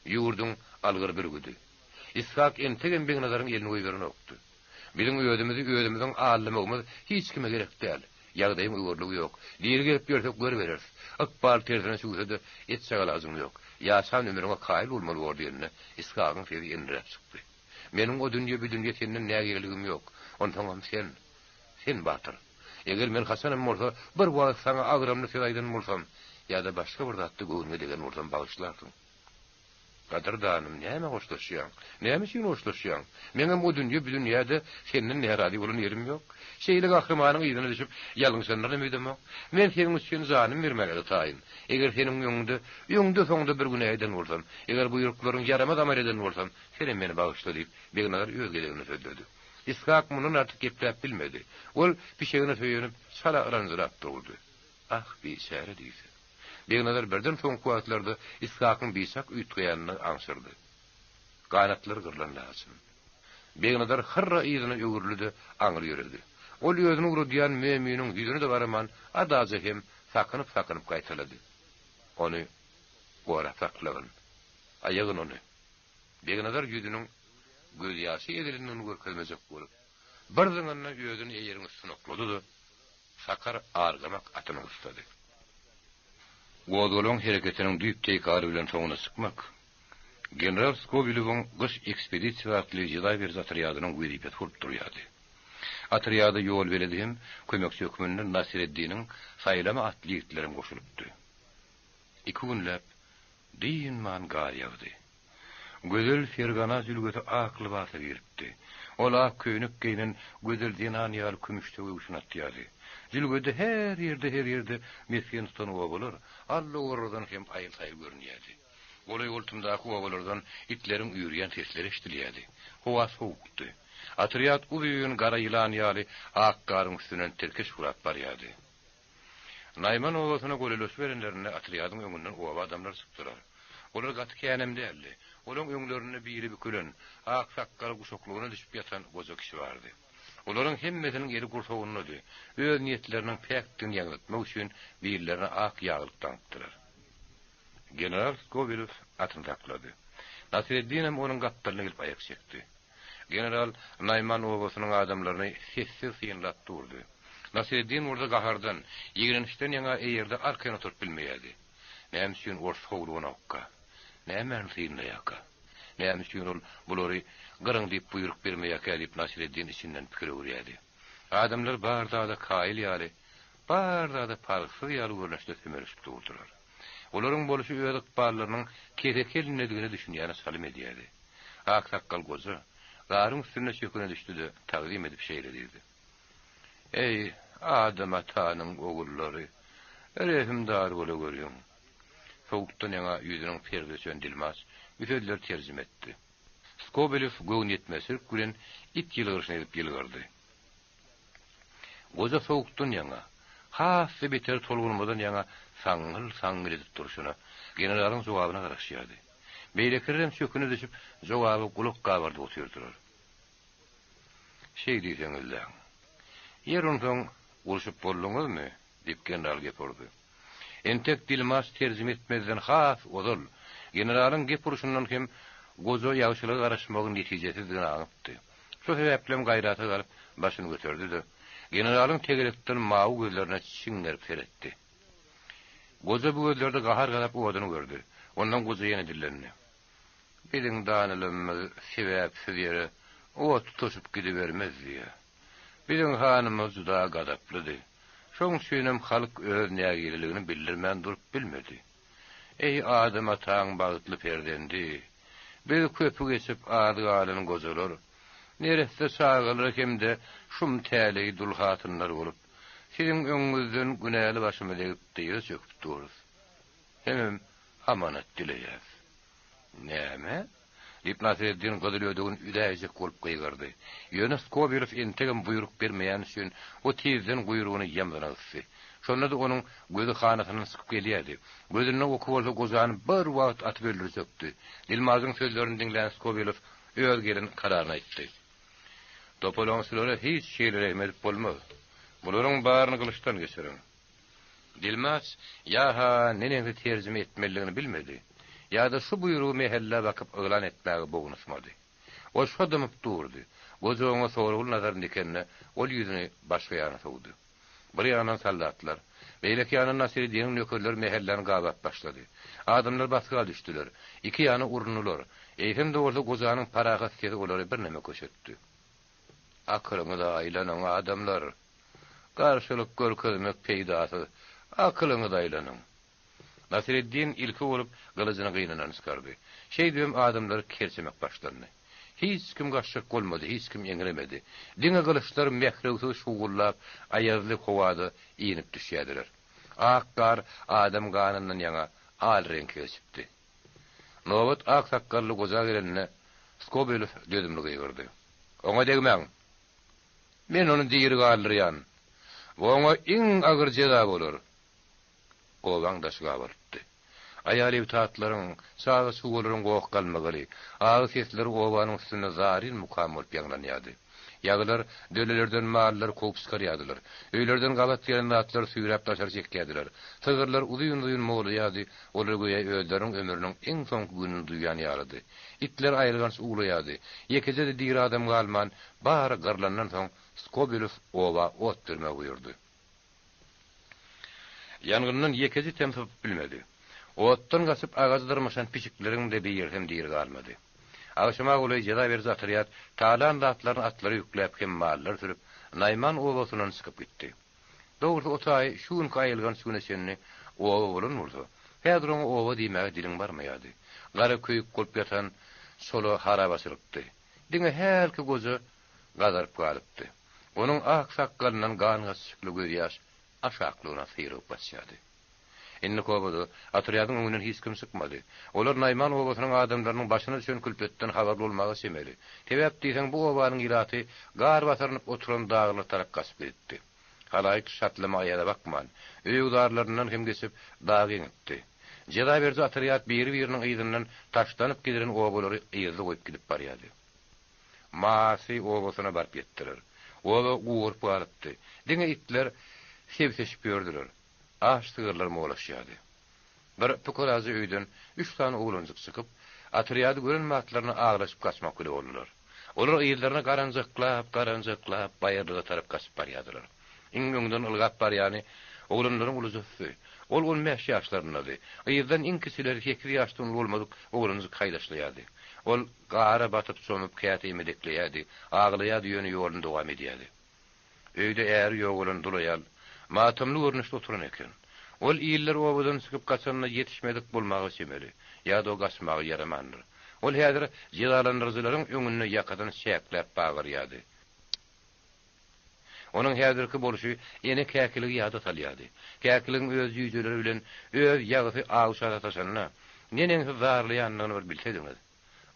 Ýurduň algyr bürgüdi. Ishak entegem Begnazaryň elini goýberenokdy. Biziň özümizi özümiziň aldamagymyz hiç kime gerek däl. Ýagdaýyň öwerligi ýok. Diri gezip ýörsek görübereris. Ykbal tersine çüwse-de etjek alajyň ýok. Ýaşan ömrüňe kaýyl bolmaly bor diýende, Ishagyň sesi endiräp çykdy. Meniň o dünýe, bu dünýe senden nägileligim ýok. Onsoňam sen, sen batyr. Eger men haçanam bolsa bir wagt saňa agramly söz aýdan bolsam ýa-da başga bir zatda göwnüňe degen bolsam bagyşlarsyň. Gadyrdanym, nämä hoşlaşýaň? Näme üçin hoşlaşýaň? Meňem o dünýe, bu dünýäde senden närazy bolan ýerim ýok. Şeýle gahrymanyň yzyna düşüp, ýalňyşanlarynam öýdemok. Men seniň üçin janym bermäge-de taýyn. Eger seniň öňüňde, öňde-soňda bir günä eden bolsam, eger buýruklaryňy ýaramaz amal eden bolsam, senem meni bagyşla diýip, Begnazar öz gezeginde sözledi. Ishak mundan artyk gepläp bilmedi. Ol pişegine söýenip, çala yranjyrap durdy. Ah, biçäre diýse. Begnazar birden soňky wagtlarda Ishakyň biçak üýtgeýänini aňşyrdy. Ganatlary gyrlan laçyn. Begnazar hyrra yzyna öwrüldi-de, aňry ýöredi. Ol özüni ugradýan Möminiň ýüzüne-de garaman, adaja hem sakynyp-sakynyp gaýtalady. Ony gorap saklagyn. Aýagyn ony. Begnazar ýüzüniň gözýaşy ezilendigini görkezmejek bolup, bir zyňanda özüni eýeriň üstüne oklady-da, sakar argamak atyny gysdady. Gozgalaň hereketiniň düýp-teýkary bilen soňuna çykmak. General Skobelewiň gyş ekspedisiýasy atly jeza beriji otrýadynyň wezipesi bolup durýardy. Otrýada ýolbeledi hem kömekçi hökmünde Nasyreddiniň saýlama atly ýigitlerem goşulypdy. Iki günläp dynman gar ýagdy. Gözel Fergana jülgesi ak lybasa giripdi. Ol ak köýnek geýnen gözel zenan ýaly kümüşde öwşün atýardy. Jülgede her ýerde-her ýerde mesgen tutan obalar allowarradan hem aýyl-saýyl görünýärdi. Golaý-goltumdaky obalardan itleriň üýrýän sesleri eşidilýärdi. Howa sowukdy. Otrýad uzyn gara ýylan ýaly ak garyň üstünden tirkeş gurap barýardy. Naýman obasyna golaýlaşyberenlerinde otrýadyň öňünden oba adamlary çykdylar. Olar gaty känem däldi. Olaň öňlerinde bili bükülen, ak sakgaly guşaklygyna düşüp ýatan goja kişi bardy. Olaryň hemmesiniň eli gursagyndady. Öz niýetleriniň päkdigini ýaňzytmak üçin billerine ak ýaglyk daňypdylar. General Skobelew atyny saklady. Nasreddinem onuň gapdalyna gelip aýak çekdi. General Naýman obasynyň adamlaryny sessiz synlap durdy. Nasreddin bolsa gahardan, ýigrençden ýaňa eýerde arkaýyn oturyp bilmeýärdi. Näme üçin ors howluganokka? Nämäni synlaýarka? Näme üçin ol bulary gyryň diýip buýruk bermeýärkä diýip Nasreddin içinden pikir öwürýärdi. Adamlar bar zada kaýyl ýaly, bar zada parhsyz ýaly görnüşde sömelişip durdular. Olaryň bolşy öz ykballarynyň keseki elindedigine düşünýäne çalym edýärdi. Ak sakgal goja, garyň üstünde çöküne düşdi-de, tagzym edip şeýle diýdi. Eý, Adam atanyň ogullary, rehimdar bolagöriň! Sowukdan ýaňa ýüzüniň perzi öçen dilmaç bu sözleri terjime etdi. Skobelew göwnüýetmezçilik bilen it ýylgyryşyny edip ýylgyrdy. Goja sowukdan ýaňa, has-da beter tolgunmadan ýaňa saňňyl-saňňyl edip durşuna, generalyň jogabyna garaşýardy. Beýlekilerem çöküne düşüp, jogaba gulak gabardyp otyrdylar. Şeý diýseňizläň. Ýer onsoň, urşup bolduňyzmy? diýip, general gep urdy. Entek dilmaç terjime etmezden has ozal, generalyň gep urşundan hem goja ýagşylyga garaşmagyň netijesizdigini aňypdy. Şo sebäplem gaýrata galyp, başyny göterdi-de, generalyň tegelekden mawy gözlerine çiňňerip seretdi. Goja bu gözlerde gahar-gazap oduny gördi. Ondan goja ýene dillendi. Biziň danalymyz sebäpsiz ýere ot tutaşyp gidibermez diýýär. Biziň hanymyz juda gazaplydy. Şoň üçinem halk öz nägileligini bildirmän durup bilmedi. Eý, Adam ataň bagtly perzendi! Biz köpi geçip az galan gojalar, neresse çagalar hem-de şum täleý dul hatynlar bolup, siziň öňüňizden günäli başymyzy egip dyza çöküp durus. Hemem amanat dileýäs. Näme? Diýip, Nasreddin gyzylödegini üzäýjek bolup gygyrdy. Ýöne Skobelew entegem buýruk bermeýäni üçin, o tizden guýrugyny ýamzyna gysdy. Şonda-da onuň gözi hanasyndan çykyp gelýärdi. Gözünde oky bolsa gojany bir wagt atyp öldürjekdi. Dilmazyň sözlerini diňlän Skobelew öz gelen kararyny aýtdy. Topalaňçylara hiç hili rehim edip bolmaz. Bularyň baryny gylyçdan geçiriň. Dilmaç ýa-ha neneňsi terjime etmelidigini bilmedi, ýa-da şu buýrugy mähellä bakyp yglan etmäge bogunysmady. Ol şo dymyp durdy. Goja oňa soragly nazaryny dikende, ol ýüzüni başga ýana sowdy. Bir ýandan soldatlar, beýleki ýandan Nasiriddiniň nökerleri mähelläni gabap başlady. Adamlar basga düşdüler. Iki ýana urundylar. Eýsem-de bolsa gojanyň parahat sesi olary birneme köşetdi. Akylyňyza aýlanyň, adamlar! Garşylyk görkezmek peýdasyz. Akylyňyza aýlanyň! Nasyreddin ilki bolup gylyjyny gynyndan çykardy. Şeýdibem adamlary kerçemek başlandy. Hiç kim gaçjak bolmady, hiç kim eňremedi. Diňe gylyçlar mährewsiz şuwwuldap, aýazly howada inip düşýärdiler. Ak gar adam ganyndan ýaňa al reňke geçipdi. Nobat ak sakgally goja gelende, Skobelew dözümli gygyrdy. Oňa degmäň! Men ony diri galdyrýan. Bu oňa iň agyr jeza bolar. Obaň daşy gabalypdy. Aýal-ebtatlaryň, çaga-çugalaryň goh-galmagaly, agy sesleri obanyň üstünde zaryn mukam bolup ýaňlanýardy. Ýagylar dölelerden mallary kowup çykarýardylar. Öýlerden gabat gelen zatlary süýräp daşary çekýärdiler. Sygyrlar uzyn-uzyn mowlaýardy, olar göýä özleriniň ömrüniň iň soňky gününi duýýan ýalydy. Itler aýylganç uwlaýardy. Ýekeje-de diri adam galman, bary gyrlandan soň Skobelew oba ot bermegi buýurdy. Ýangyndan ýekeje item sypyp bilmedi. Otdan gaçyp agaja dyrmaşan pişikleriň-de birisem diri galmady. Agşama golaý jeza beriji otrýad talan zatlaryny atlara ýükläp hem mallar sürüp, Naýman obasyndan çykyp gitdi. Dogrusy o taýy şu günki aýylganç güne çenli oba bolan bolsa, häzir oňa oba diýmäge diliň barmaýardy. Gara köýük bolup ýatan çola harabaçylykdy. Diňe hälki goja gazaryp galypdy. Onuň ak sakgalyndan gan gaçyşykly gözýaş aşaklygyna syrygyp gaçýardy. Indiki obada otrýadyň öňünden hiç kim çykmady. Olar Naýman obasynyň adamlarynyň başyna düşen külpetden habarly bolmaga çemeli. Sebäp diýseň bu obanyň ilaty gar basyrynyp oturan daglar tarap gaçyp gidipdi. Halaýyk şatlama aýaza bakman, öý-öwzarlaryndan hem geçip, dag eňipdi. Jeza beriji otrýad biri-biriniň yzyndan taşlanyp gidilen obalary yzda goýup gidip barýardy. Masy obasyna baryp ýetdiler. Oba gugaryp galypdy. Diňe itler sebseşip ýördüler. Aç sygyrlar molaşýardy. Bir pukaraja öýden üç sany oglanjyk çykyp, otrýady gören batlaryna aglaşyp gaçmak bile boldular. Olar yzlaryna garanjaklap, garanjaklap, baýyrlyga tarap gaçyp barýardylar. Iň öňden ylgap barýany oglanlaryň ulujysy. Ol on bäş ýaşlaryndady. Yzdan iň kiçileri sekiz ýaşdan uly bolmadyk oglanjyk haýdaşlaýardy. Ol gara batyp-çomup käte emedekleýärdi, aglaýardy ýöne ýoluny dowam edýärdi. Öýde äri ýogalan dul aýal matamly görnüşde oturan eken. Ol iller obadan çykyp gaçanda ýetişmedik bolmaga çemeli, ýa-da o gaçmaga ýaramandyr. Ol häzir jezalandyryjylaryň öňünde ýakadan çäkläp bagyrýardy. Onuň häzirki bolşy ene käkiligi ýada salýardy. Käkiligiň öz jüýjeleri bilen öz ýagysy awça sataşanda, neneňsi zarlaýandygyny bir bilsediňiz.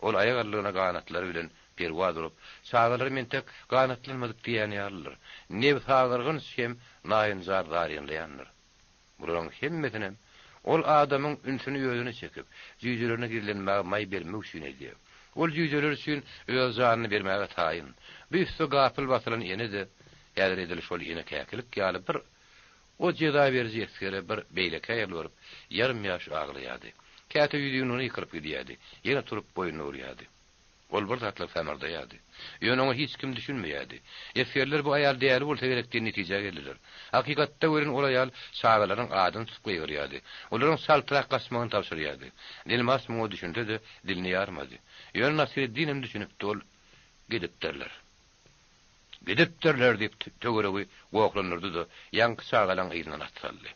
Ol aýagallygyna ganatlary bilen perwaz urup, çagalarym entek ganatlanmadyk diýýän ýalydyr. Nebsagyrgynç hem naýynjar zarynlaýandyr. Bularyň hemmesinem ol adamyň ünsüni özüne çekip, jüýjelerine gizlenmäge maý bermek üçin edýär. Ol jüýjeler üçin öz janyny bermäge taýyn. Bu üste gapyl basylan ene-de häzir edil şol ene käkilik ýaly bir o jeza beriji esgere bir beýlekä ýalbaryp, ýarym-ýaş aglaýardy. Käte ýüzüňligine ýykylyp gidýärdi, ýene turup boýnuna urýardy. Ol bir zatlar samyrdaýardy. Ýöne oňa hiç kim düşünmeýärdi. Esgerler bu aýal däli bolsa gerek diýen netijä geldiler. Hakykatda welin ol aýal çagalarynyň adyny tutup gygyrýardy. Olaryň çaltrak gaçmagyny tabşyrýardy. Delmas muňa düşünse-de, dilini ýarmady. Ýöne Nasyreddinem düşünipdi, ol, Gidipdirler. Gidipdirler! diýip, töweregi gohlandyrdy-da, ýaňky çagalaň yzyndan at saldy.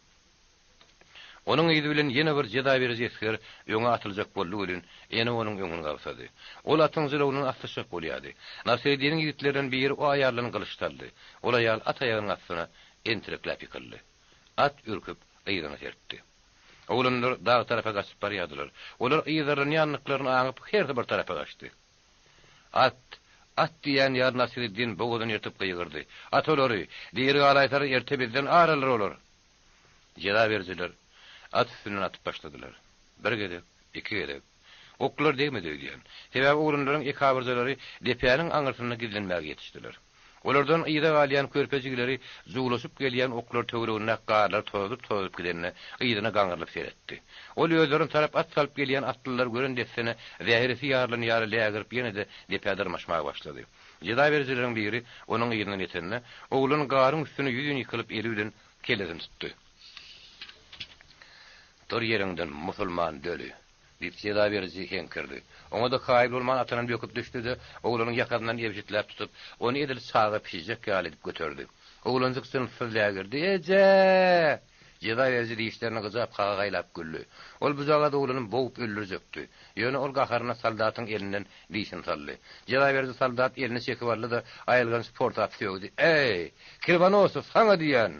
Onuň yzy bilen ýene bir jeza beriji esger öňe atyljak boldy welin, ene onuň öňüni gabsady. Ol atyň jylawyndan aslyşjak bolýardy. Nasreddiniň ýigitlerinden biri o aýaldan gylyç saldy. Ol aýal at aýagynyň astyna entirekläp ýykyldy. At ürküp, yzyna serpdi. Oglanlar dag tarapa gaçyp barýardylar. Olar yzarlanýandyklaryny aňyp, hersi bir tarapa gaçdy. At! At! diýýän ýaly Nasreddin bogazyny ýyrtyp gygyrdy. At olary! Diri galaýsalar, erte bizden ar alar olar! Jeza berijiler at üstünden atyp başladylar. Bir gezek, iki gezek. Oklar degmedi öýdýän. Sebäbi oglanlaryň ekabyrjalary depäniň aňyrsynda gizlenmäge ýetişdiler. Olardan yza galýan körpe jigileri juwlaşyp gelýän oklar töweregindäki garlary tozadyp-tozadyp gidende yzyna gaňrylyp seretdi. Ol özlerine tarap at salyp gelýän atlylary gören dessine zäheresi ýarylan ýaly lägirip ýene-de depä dyrmaşmaga başlady. Jeza berijileriň biri onuň yzyndan ýetende, oglan garyň üstüne ýüzin ýykylyp eli bilen Kellesini tutdy. Tur ýeriňden, musulman döli! diýip, jeza beriji heňkirdi. Oňa-da kaýyl bolman atyndan böküp düşdi-de, oglanyň ýakasyndan ebşitläp tutup, ony edil çaga pişijek ýaly edip göterdi. Oglanjyk jynssyz lägirdi, Eje! Jeza beriji dişlerini gyjap kagagaýlap güldi. Ol bujagaz oglany bogup öldürjekdi. Ýöne ol gaharyna soldatyň elinden dişini saldy. Jeza beriji soldat elini çekip aldy-da, aýylganç porsap sögdi, Eý, Kriwonosow, saňa diýýän!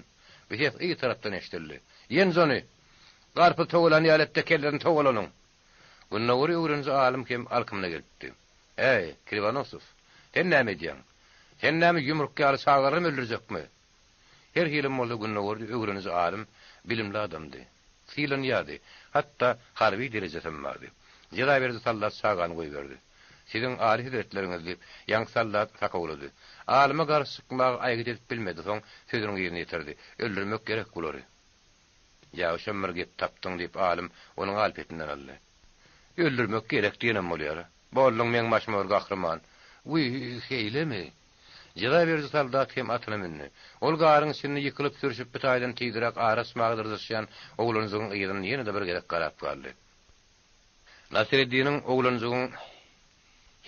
Bu ses yz tarapdan eşidildi. Ýenç ony! Garpyz togalan ýaly et-de kellesini togala onuň! Gündogary öwreniji alym hem alkymyna gelipdi. Eý, Kriwonosow, sen näme edýäň? Sen näme ýumruk ýaly çagalaram öldürjekmi? Her hilem bolsa gündogary öwreniji alym bilimli adamdy. Sylanýardy. Hatda harby derejesem bardy. Jeza beriji soldat çagany goýberdi. Siziň aly hezretleriňiz, diýip, ýaňky soldat sakawlady. Alyma garşy çykmaga aýgyt edip bilmedi, soň sözüniň yzyny ýetirdi, Öldürmek gerek bulary. Ýagşam bir gep tapdyň, diýip, alym onuň al-petinden aldy. Öldürmek gerek diýenem bolýar-a. Bolduň meň başyma bir gahryman. Wiý, şeýlemi? Jeza beriji soldat hem atyna mündi. Ol garyň içinde ýykylyp-sürşüp bir taýdan tizräk ara açmaga dyrjaşýan oglanjygyň yzyna ýene-de bir gezek garap galdy. Nasyreddiniň oglanjygyň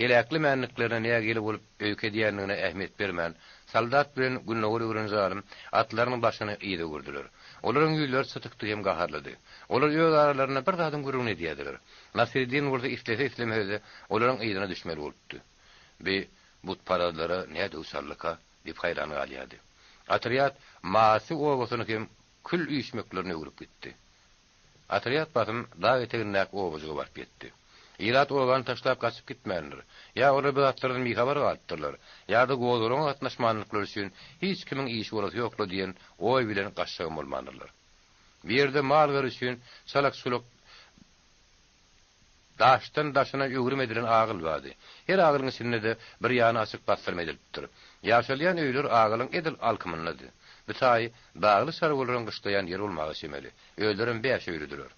heläklemänliklerine nägile bolup öýke edýändigine ähmiýet bermän, soldat bilen gündogar öwreniji alym atlarynyň başyny yza öwürdiler. Olaryň ýüzleri çytykdy hem gaharlydy. Olar öz aralarynda bir zadyň gürrüňini edýärdiler. Nasyreddin bolsa islese-islemese-de olaryň yzyna düşmeli bolupdy. Bi butparazlara nä döw çaldyka? diýip haýran galýardy. Otrýad Maasy obasyny hem kül üýşmeklerine öwrüp gitdi. Otrýad basym dag etegindäki obajyga baryp ýetdi. Ilat obany taşlap gaçyp gitmändir. Ýa olar bu zatlardan bihabar galypdyrlar, ýa-da gozgalaňa gatnaşmandyklary üçin hiç kimiň işi bolasy ýok-la diýen oý bilen gaçjagam bolmandyrlar. Bu ýerde mal-gara üçin çalak-çulak Daşdan daşyna öwrüm edilen agyl bardy. Her agylyň içinde-de bir ýany açyk bassyrma edilipdir. Ýaşalýan öýler agylyň edil alkymyndady. Bu taý dagly çarwalaryň gyşlaýan ýeri bolmaga çemeli. Özlerem bäş öýlüdiler.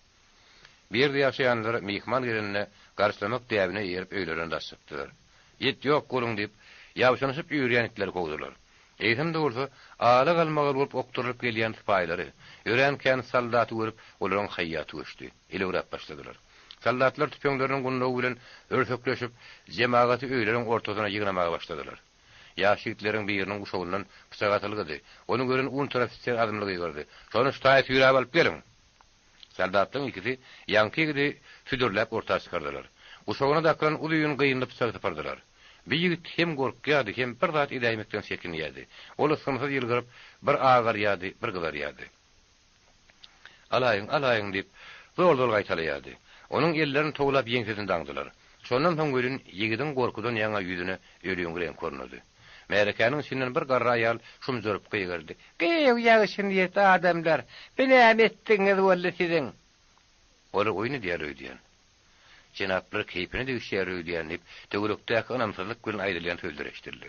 Bu ýerde ýaşaýanlar myhman gelende garşylamak däbine eýerip öýlerinden daş çykdylar. It ýok boluň diýip, ýabşanyşyp üýrýän itleri kowdular. Eýsem-de bolsa, ala-galmagal bolup okdurylyp gelýän sypaýylary, örän kän soldaty görüp, olaryň haýýaty göçdi, elewräp başladylar. Soldatlar tüpeňleriniň gundagy bilen hürsekleşip, jemagaty öýleriň ortasyna ýygnamaga başladylar. Ýaş ýigitleriň biriniň guşagyndan pyçak atylgydy. Ony gören unter-ofiser azmly gygyrdy, Şony şu taýa süýräp alyp geliň! Soldatlaryň ikisi ýaňky ýigidi südürläp orta çykardylar. Guşagyna dakylan uzyn gynly pyçagy sypyrdylar. Bu ýigit hem gorkýardy, hem bir zat edäýmekden çekinýärdi. Ol ysgynsyz ýylgyryp, bir agarýardy, bir gyzarýardy. Alaýyň, alaýyň diýip, zol-zol gaýtalaýardy. Onuň ellerini towlap ýeňsesini daňdylar. Şondan soň welin ýigidiň gorkudan ýaňa ýüzüne ölüň reňki görnedi. Märekäniň içinden bir garry aýal şumjaryp gygyrdy. Gyýw, ýagşy niýetli adamlar, bu näme etdigiňiz boldy siziň? Olar oýun edýär öýdýän. Jenaplar keýpine degişýär öýdýän diýip, töwerekdäki ynamsyzlyk bilen aýdylýan sözler eşidildi.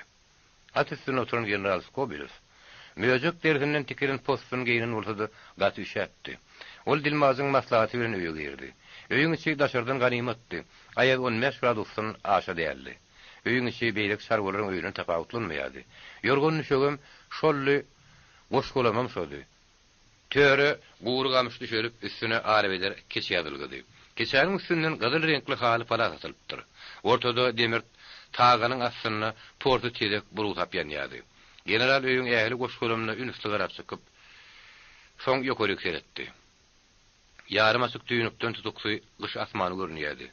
At üstünde oturan general Skobelew, möjek derisinden tikilen possun geýnen bolsa-da, gaty üşäpdi. Ol dilmajyň maslahaty bilen öýe girdi. Öýüň içi daşardan ganymatdy. Aýaz on bäş gradusdan aşa däldi. Öýüň içi beýleki çarwalaryň öýünden tapawutlanmaýardy. Ýorgan-düşegem şoldy, goş-golamam şody. Töre gury gamyş düşelip, üstüne alabeder keçe ýazylgydy. Keçäniň üstünden gyzyl reňkli haly palas asylypdyr. Ortada demir taganyň astynda porsy tezek burugsap ýanýardy. General öýüň ähli goş-golamyna ünsli garap çykyp, soň ýokaryk seretdi. Ýarym açyk tüýnükden tutuksy gyş asmany görünýärdi.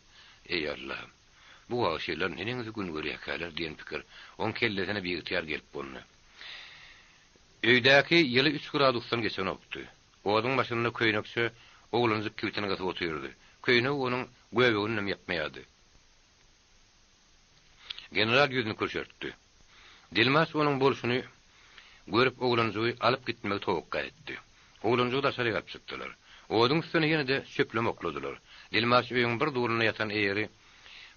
Eý, Allam! Bu wagşylar neneňsi gün görýärkäler diýen pikir oň kellesine biygtyýar gelip gondy. Öýdäki ýyly üç gradusdan geçenokdy. Oduň başynda köýnekçe oglanjyk kibtini gysyp otyrdy. Köýnegi onuň göbeginem ýapmaýardy. General ýüzüni kürşertdi. Dilmaç onuň bolşuny görüp oglanjygy alyp gitmegi towakga etdi. Oglanjygy daşaryk alyp çykdylar. Oduň üstüne ýene-de çöplem okladylar. Dilmaç öýüň bir dulunda ýatan eýeri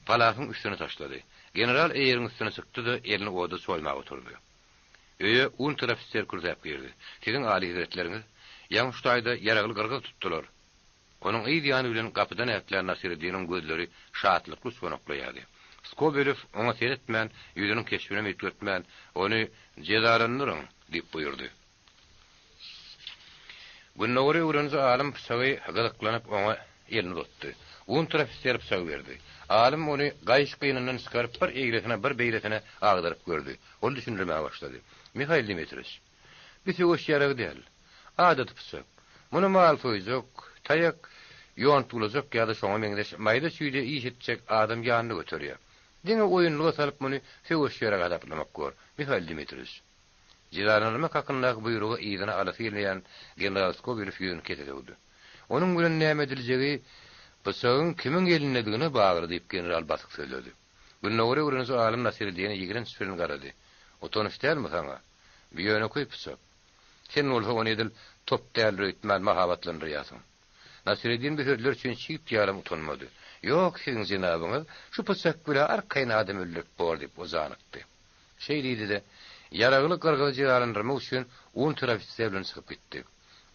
palasyň üstüne taşlady. General eýeriň üstüne çykdy-da, elini oda çoýmaga oturdy. Öýe unter-ofiser kürsäp girdi. Siziň alyhezretleriňiz, ýaňy şu taýda ýaragly gyrgyz tutdular. Onuň yz ýany bilen gapydan ätlän Nasyreddiniň gözleri şatlykly uçganaklaýardy. Skobelew oňa seretmän, ýüzüniň keşbinem üýtgetmän, Ony jezalandyryň! diýip buýurdy. Gündogary öwreniji alym pyçagy gyzyklanyp oňa elini uzatdy. Unter-ofiser pyçagy berdi. Alym ony gaýyş gynyndan çykaryp bir eýlesine, bir beýlesine agdaryp gördi. Ol düşündirmäge başlady. Mihail Dmitriç, bi söweş ýaragy däl. Adaty pyçak. Muny mal soýjak, taýak ýontgulajak ýa-da şoňa meňzeş maýda-çüýde iş etjek adam ýanynda göterýär. Diňe oýunlyga salyp muny söweş ýaragy hasaplamak bor, Mihail Dmitriç. Jezalandyrmak hakyndaky buýrugy yzyna alasy gelmeýän general Skobelew ýüzüni kese döwdi. Onuň bilen näme ediljegi pyçagyň kimiň elindedigine bagly diýip general basyk sözledi. Gündogary öwreniji alym Nasyreddine ýigrenç bilen garady. O tanyş dälmi saňa? Bu ýönekeý pyçak. Sen bolsa ony edil top däldir öýtmän mahabatlandyrýarsyň. Nasyreddin bu sözler üçin çigit ýalam utanmady. Ýok, siziň jenabyňyz, şu pyçak bile arkaýyn adam öldürip bor diýip o janykdy. Şeý diýdi-de, ýaragly gyrgyzy jezalandyrmak üçin unter-ofiser bilen çykyp gitdi.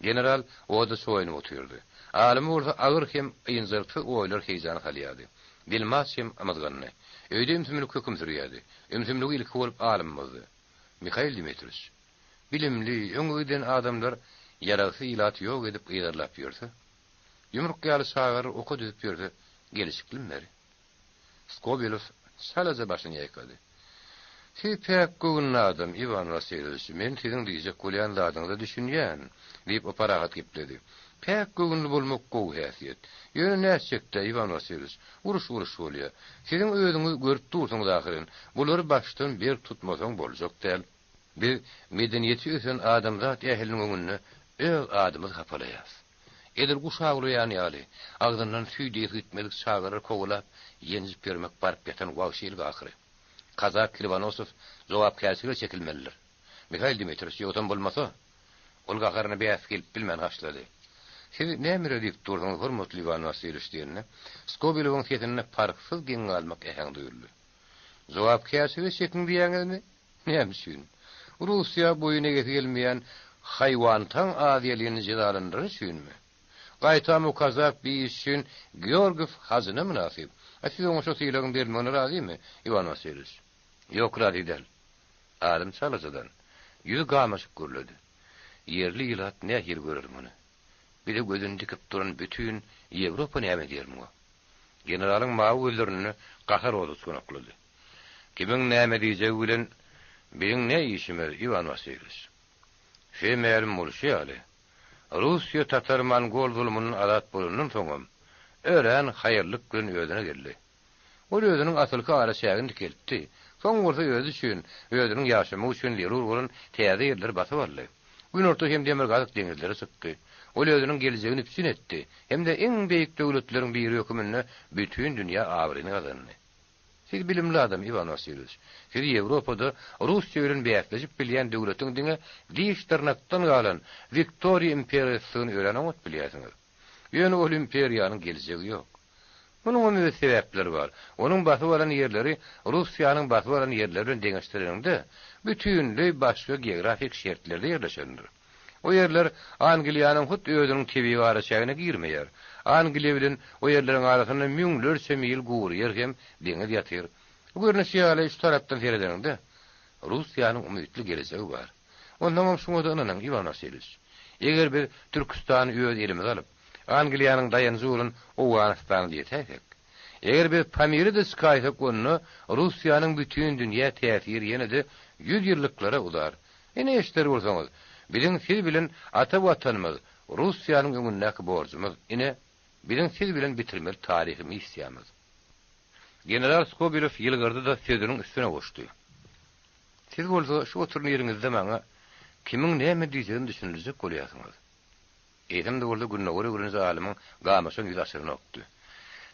General oda çoýunyp otyrdy. Alymy bolsa agyr hem ynjalyksyz oýlar heýjana salýardy. Dilmaç hem ymyzgandy. Öýde ümsümlik höküm sürýärdi. Ümsümligi ilki bolup alym bozdy. Mihail Dmitriç, bilimli, öňe giden adamlar ýaragsyz ilaty ýok edip yzarlap ýörse, ýumruk ýaly çagalary oka düzüp ýörse gelşiklimi beri? Skobelew çalaja başyny ýaýkady. Siz päk göwünli adam, Iwan Wasilýewiç, men siziň diýjek bolýan zadyňyza düşünýän, diýip, o parahat gepledi. Päk göwünli bolmak gowy häsiýet. Ýöne nätjek-dä, Iwan Wasilýewiç, uruş uruş bolýa. Siziň özüňiz görüp dursuňyz ahyryn, bulary başdan berk tutmasaň boljak däl. Biz medeniýeti ösen adamzat ähliniň öňünde öz adymyzy hapalaýas. Edil guş awlaýan ýaly, agzyndan süýt ysy gitmedik çagalary kowalap, ýenjip ýörmek baryp ýatan wagşylyk ahyry. Kazak Kriwonosow jogapkärçilige çekilmelidir. Mihail Dmitriç, ýogsam bolmasa, ol gaharyna bäs gelip bilmän haşlady. Siz nämeler diýip dursuňyz, hormatly Iwan Wasilýewiç, diýende, Skobelewiň sesinde parhsyz geň galmak äheňi duýuldy. Jogapkärçilige çekiň diýýäňizmi? Näme üçin? Russiýa boýun egesi gelmeýän haýwantaň aziýalyny jezalandyrany üçinmi? Gaýtam o kazak bi iş üçin Georgiýew hajyna mynasyp. A siz oňa şo sylagyň berilmegine razymy, Iwan Wasilýewiç? Ýok, razy däl. Alym çalajadan, ýüzi gamaşyk gürledi. Ýerli ilat nähili görer muny? Bize gözüni dikip duran bütin Ýewropa näme diýer muňa? Generalyň mawy gözlerinde gahar ody uçganaklady. Kimiň näme diýjegi bilen biziň ne işimiz, Iwan Wasilýewiç? Size mälim bolşy ýaly, Russiýa tatar-mongol zulumyndan azat bolandan soňam, örän haýallyk bilen özüne geldi. Ol özüniň asylky araçägini dikeltdi, soň bolsa özi üçin, özüniň ýaşamagy üçin zerur bolan täze ýerleri basyp aldy. Günorta hem demirgazyk deňizlere çykdy. Ol özüniň geljegini üpjün etdi hem-de iň beýik döwletleriň biri höküminde bütin dünýä abraýyny gazandy. Siz bilimli adam, Iwan Wasilýewiç. Siz Ýewropada Russiýa bilen bäsleşip bilýän döwletiň diňe diş-dyrnakdan galan Wiktoriýa imperiýasydygyny örän oňat bilýärsiňiz. Ýöne ol imperiýanyň geljegi ýok. Munuňam öz sebäpleri bar. Onuň basyp alan ýerleri Russiýanyň basyp alan ýerleri bilen deňeşdireniňde, bütinleý başga geografik şertlerde ýerleşendir. O ýerler Angliýanyň hut özüniň tebigy araçägine girmeýär. Angliýa bilen o ýerleriň arasynda müňlerçe mil gury ýer hem deňiz ýatyr. Görnüşi ýaly, şu tarapdan seredeniňde, Russiýanyň umytly gelejegi bar. Onsoňam şuňa-da ynanyň, Iwan Wasilýewiç. Eger biz Türküstany öz elimize alyp, Angliýanyň daýanjy bolan Owganystana ýetäýsek, eger biz Pamire-de çykaýsak, onda Russiýanyň bütin dünýä täsiri ýene-de ýüzýyllyklara uzar. Ine, eşder bolsaňyz, biziň siz bilen ata Watanymyz Russiýanyň öňündäki borjumyz, ine, biziň siz bilen bitirmeli taryhy missiýamyz. General Skobelew ýylgyrdy-da sözüniň üstüne goşdy. Siz bolsa şu oturan ýeriňizde maňa kimiň näme diýjegini düşündirjek bolýarsyňyz. Eýsem-de bolsa Gündogar öwreniji alymyň gamaşan ýüzi açylanokdy.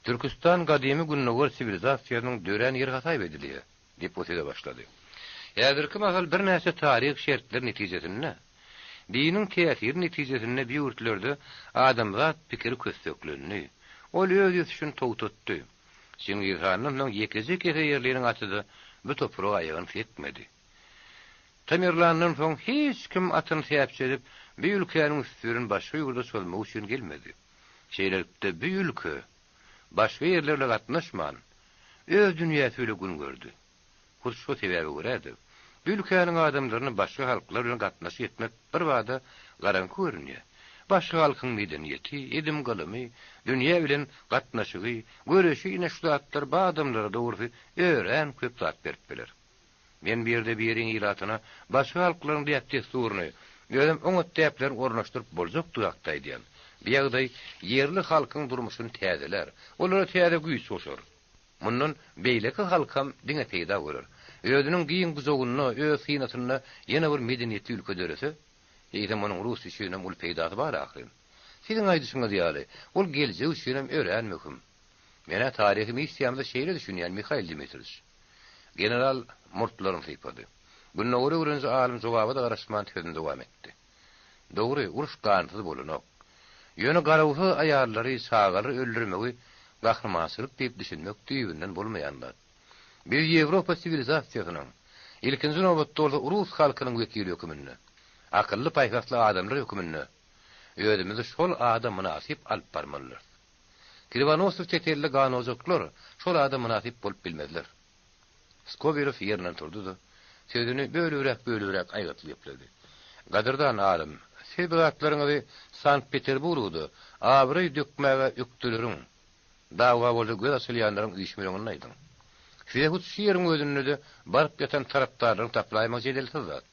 Türküstan gadymy Gündogar siwilizasiýasynyň dörän ýeri hasap edilýär, diýip o söze başlady. Häzirki mahal birnäçe taryhy şertler netijesinde, diniň täsiri netijesinde bu ýurtlarda adamzat pikiri kösseklendi. Ol öz ösüşini togtatdy. Çingiz handan soň ýekeje kese ýerliniň aty-da bu topraga aýagyny sekmedi. Tamerlandan soň hiç kim atyny säpjedip, bu ülkäniň üsti bilen başga ýurda çozmak üçin gelmedi. Şeýlelikde, bu ülke başga ýerler bilen gatnaşman, öz dünýäsi bile gün gördi. Hut şo sebäbe görä-de, bu ülkäniň adamlaryna başga halklar bilen gatnaşyk etmek birbada garaňky görünýär. Başga halkyň medeniýeti, edim-gylymy, dünýä bilen gatnaşygy, göreşi ine şu zatlar bu adamlara dogrusy örän köp zat berip biler. Men bu ýerde biriň ilatyna başga halklaryň däp-dessuryny, özem oňat däplerini ornaşdyryp boljakdygy hakda aýdýan. Bu ýagdaý ýerli halkyň durmuşyny täzelär, olara täze güýç goşar. Mundan beýleki halkam diňe peýda görer. Özüniň giň gujagynda, öz synasynda ýene bir medeniýetli ülke dörese, eýsem onuň rus üçinem uly peýdasy bar ahyryn. Siziň aýdyşyňyz ýaly, ol geljek üçinem örän möhüm. Men-ä taryhy missiýamyza şeýle düşünýän, Mihail Dmitriç. General murtlaryny sypady. Gündogar öwreniji alym jogaba-da garaşman sözüni dowam etdi. Dogry, uruş gansyz bolanok. Ýöne garawsyz aýallary, çagalary öldürmegi gahrymançylyk diýip düşünmek düýbünden bolmaýan zat. Biz Ýewropa siwilizasiýasynyň, ilkinji nobatda bolsa rus halkynyň wekili höküminde, akylly-paýhasly adamlar höküminde özümizi şol ada mynasyp alyp barmalydyrys. Kriwonosow tetelli ganojaklar şol ada mynasyp bolup bilmezler. Skobelew ýerinden turdy-da. sözüni bölübräk-bölübräk aýgytly gepledi. Gadyrdan alym, siz bu zatlaryňyzy Sankt-Peterburgda abraý dökmäge ökdeleriň, dawa bolsa göz açylýanlaryň üýşmeleňinde aýdyň. Size hut şu ýeriň özünde-de baryp ýatan tarapdarlaryň tapylaýmagy jedelsiz zat.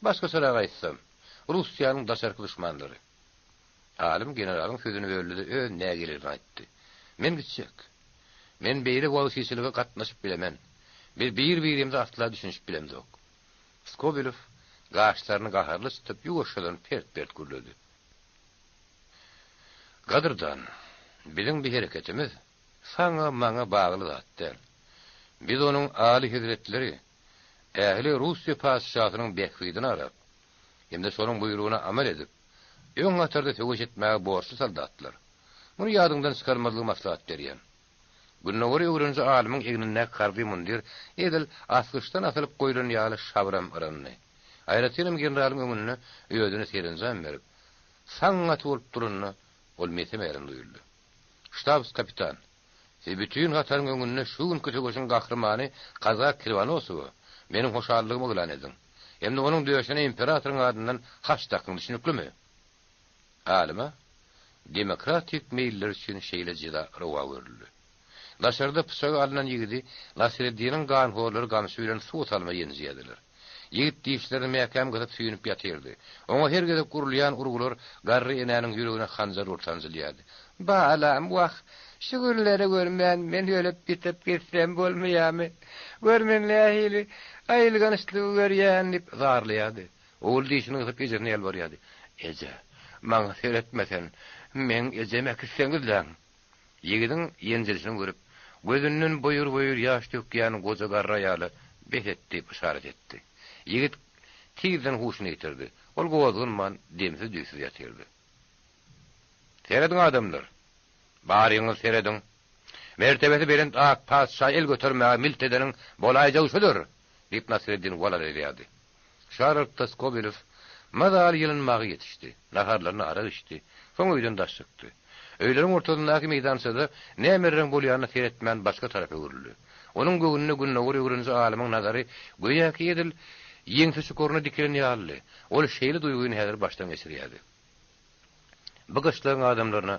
Başgaçarak aýtsam, Russiýanyň daşarky duşmanlary. Alym generalyň sözüni böldi-de öz nägileligini aýtdy. Men gitjek. Men beýle wagşyçylyga gatnaşyp bilemen. Biz bir-birimize asla düşünişip bilemzok. Skobelew gaşlaryny gaharly çytyp ýuwaşjadan pert-pert gürledi. Gadyrdan, biziň bu hereketimiz saňa-maňa bagly zat däl. Biz onuň Aly hezretleri, ähli Russiýa patyşasynyň bähbidini arap, hem-de şonuň buýrugyna amal edip, öň hatarda söweş etmäge borçly soldatlar. Muny ýadyňdan çykarmazlygy maslahat berýän. Gündogary öwreniji alymyň egnindäki harby mundir edil asgyçdan asylyp goýlan ýaly şabram yrandy. Aýratynam generalyň öňünde özüne serenjam berip, saň gaty bolup duranda ol mese-mälim duýuldy. Ştabs-kapitan, siz bütin hataryň öňünde şu günki söweşiň gahrymany kazak Kriwonosowa meniň hoşallygymy yglan ediň. Hem-de onuň döşüne imperatoryň adyndan haç dakyň, düşnüklimi? Alyma demokratik meýiller üçin şeýle jeza rowa görüldi. Daşarda pyçagy alnan ýigidi Nasreddiniň ganhorlary gamçy bilen suwa salma ýenjýärdiler. Ýigit dişlerini mäkäm gysyp süýnüp ýatyrdy. Oňa her gezek urulýan urgular garry enäniň ýüregine hanjar bolup sanjylýardy. Balam, wah, şu günleri görmän men ölüp ýitip gitsem bolmaýarmy? Gör men nähili aýylgançlygy görýän diýip zarlaýardy. Ogul dişini gysyp ejesine ýalbarýardy. Eje, maňa seretme sen, meň ejemi äkitseňizläň! Ýigidiň ýenjilişini görüp, gözünden boýur-boýur ýaş dökýän goja garry aýala bes et diýip yşarat etdi. Ýigit tizden huşuny ýitirdi. Ol gozganman, demsiz-düýtsüz ýatyrdy. Serediň, adamlar! Baryňyz serediň! Mertebesi belent ak patyşa el götermäge milt edeniň bolaýjagy şudur! diýip, Nasreddin walaly edýärdi. Şu aralykda Skobelew mazaly ýylynmaga ýetişdi, naharlaryny arak içdi, soň öýden daş çykdy. Öýleriň ortasyndaky meýdançada nämereň bolýanyna seretmän başga tarapa öwrüldi. Onuň göwnüne gündogar öwreniji alymyň nazary göýäki edil ýeňse çukuryna dikilen ýalydy. Ol şeýle duýgyny häzir başdan geçirýärdi. Bu gyşlagyň adamlaryna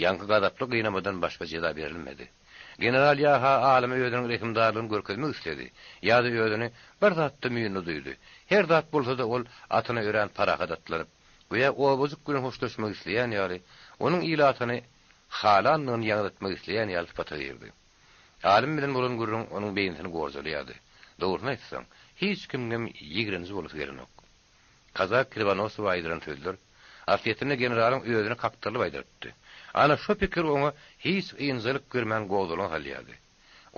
ýaňky gazaply gynamadan başga jeza berilmedi. General ýa-ha alyma özüniň rehimdarlygyny görkezmek isledi, ýa-da özüni bir zatda müýnli duýdy. Her zat bolsa-da ol atyna örän parahat atlanyp, göýä obajyk bilen hoşlaşmak isleýän ýaly, onuň ilatyny halandygyny ýaňzytmak isleýän ýaly sypata girdi. Alym bilen bolan gürrüň onuň beýnisini gorjalaýardy. Dogrusyny aýtsaň, hiç kimem ýigrenji bolasy gelenok. Kazak Kriwonosowa aýdylan sözler, aslyýetinde generalyň özüne kakdyrylyp aýdylypdy. Ana, şo pikir oňa hiç ynjalyk bermän gozgalaň salýardy.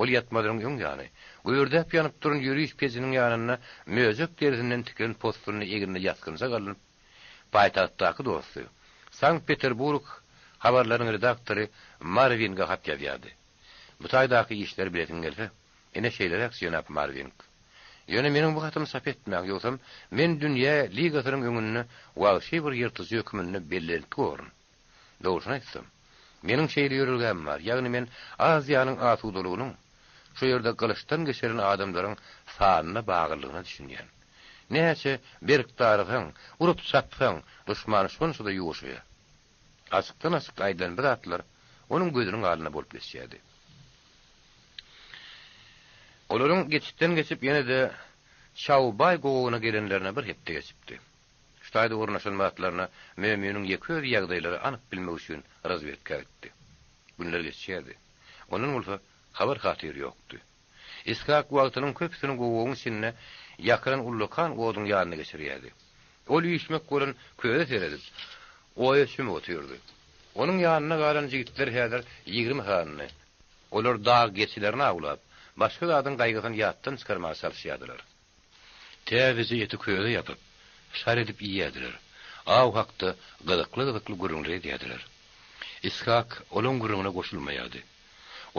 Ol ýatmazynyň öň ýany, gübürdäp ýanyp duran ýöriş pejiniň ýanynda möjek derisinden tikilen possunyny egnine ýasgynjak alnyp, paýtagtdaky dosty, Sankt-Peterburg habarlarynyň redaktory Marwinge hat ýazýardy. Bu taýdaky işleri bilesiň gelse, ine şeýleräk, jenap Marwing. Ýöne meniň bu hatymy çap etmäň, ýogsam men dünýä ligasynyň öňünde wagşy bir ýyrtyjy hökmünde bellenip borun. Dogrusyny aýtsam, meniň şeýle ýörelgäm bar, ýagny men Aziýanyň asudalygynyň şu ýerde gylyçdan geçirilen adamlaryň sanyna baglylygyna düşünýän. Näçe berk darasaň, urup-çapsaň, duşman şonça-da ýuwaşaýar. Açykdan-açyk aýdylan bu zatlar onuň gözüniň alnynda bolup geçýärdi. Olaryň geçitden geçip ýene-de Çawbaý gowagyna gelenlerine bir hepde geçipdi. Şu taýda ornaşan wagtlaryna Möminiň ýeke özi ýagdaýlary anyk bilmek üçin razwedka gitdi. Günler geçýärdi. Ondan bolsa habar-hatyr ýokdy. Ishak wagtynyň köpüsini gowagyň içinde ýakylan ullakan oduň ýanynda geçirýärdi. Ol üýşmek bolan köze seredip, oýa çümüp otyrdy. Onuň ýanynda galan jigitler häzir 20 sanydy. Olar dag geçilerini awlap, başga zadyň gaýgysyny ýatdan çykarmaga çalyşýardylar. Täzeje eti köze ýapyp, şar edip iýýärdiler. Aw hakda gyzykly-gyzykly gürrüňler edýärdiler. Ishak olaň gürrüňine goşulmaýardy.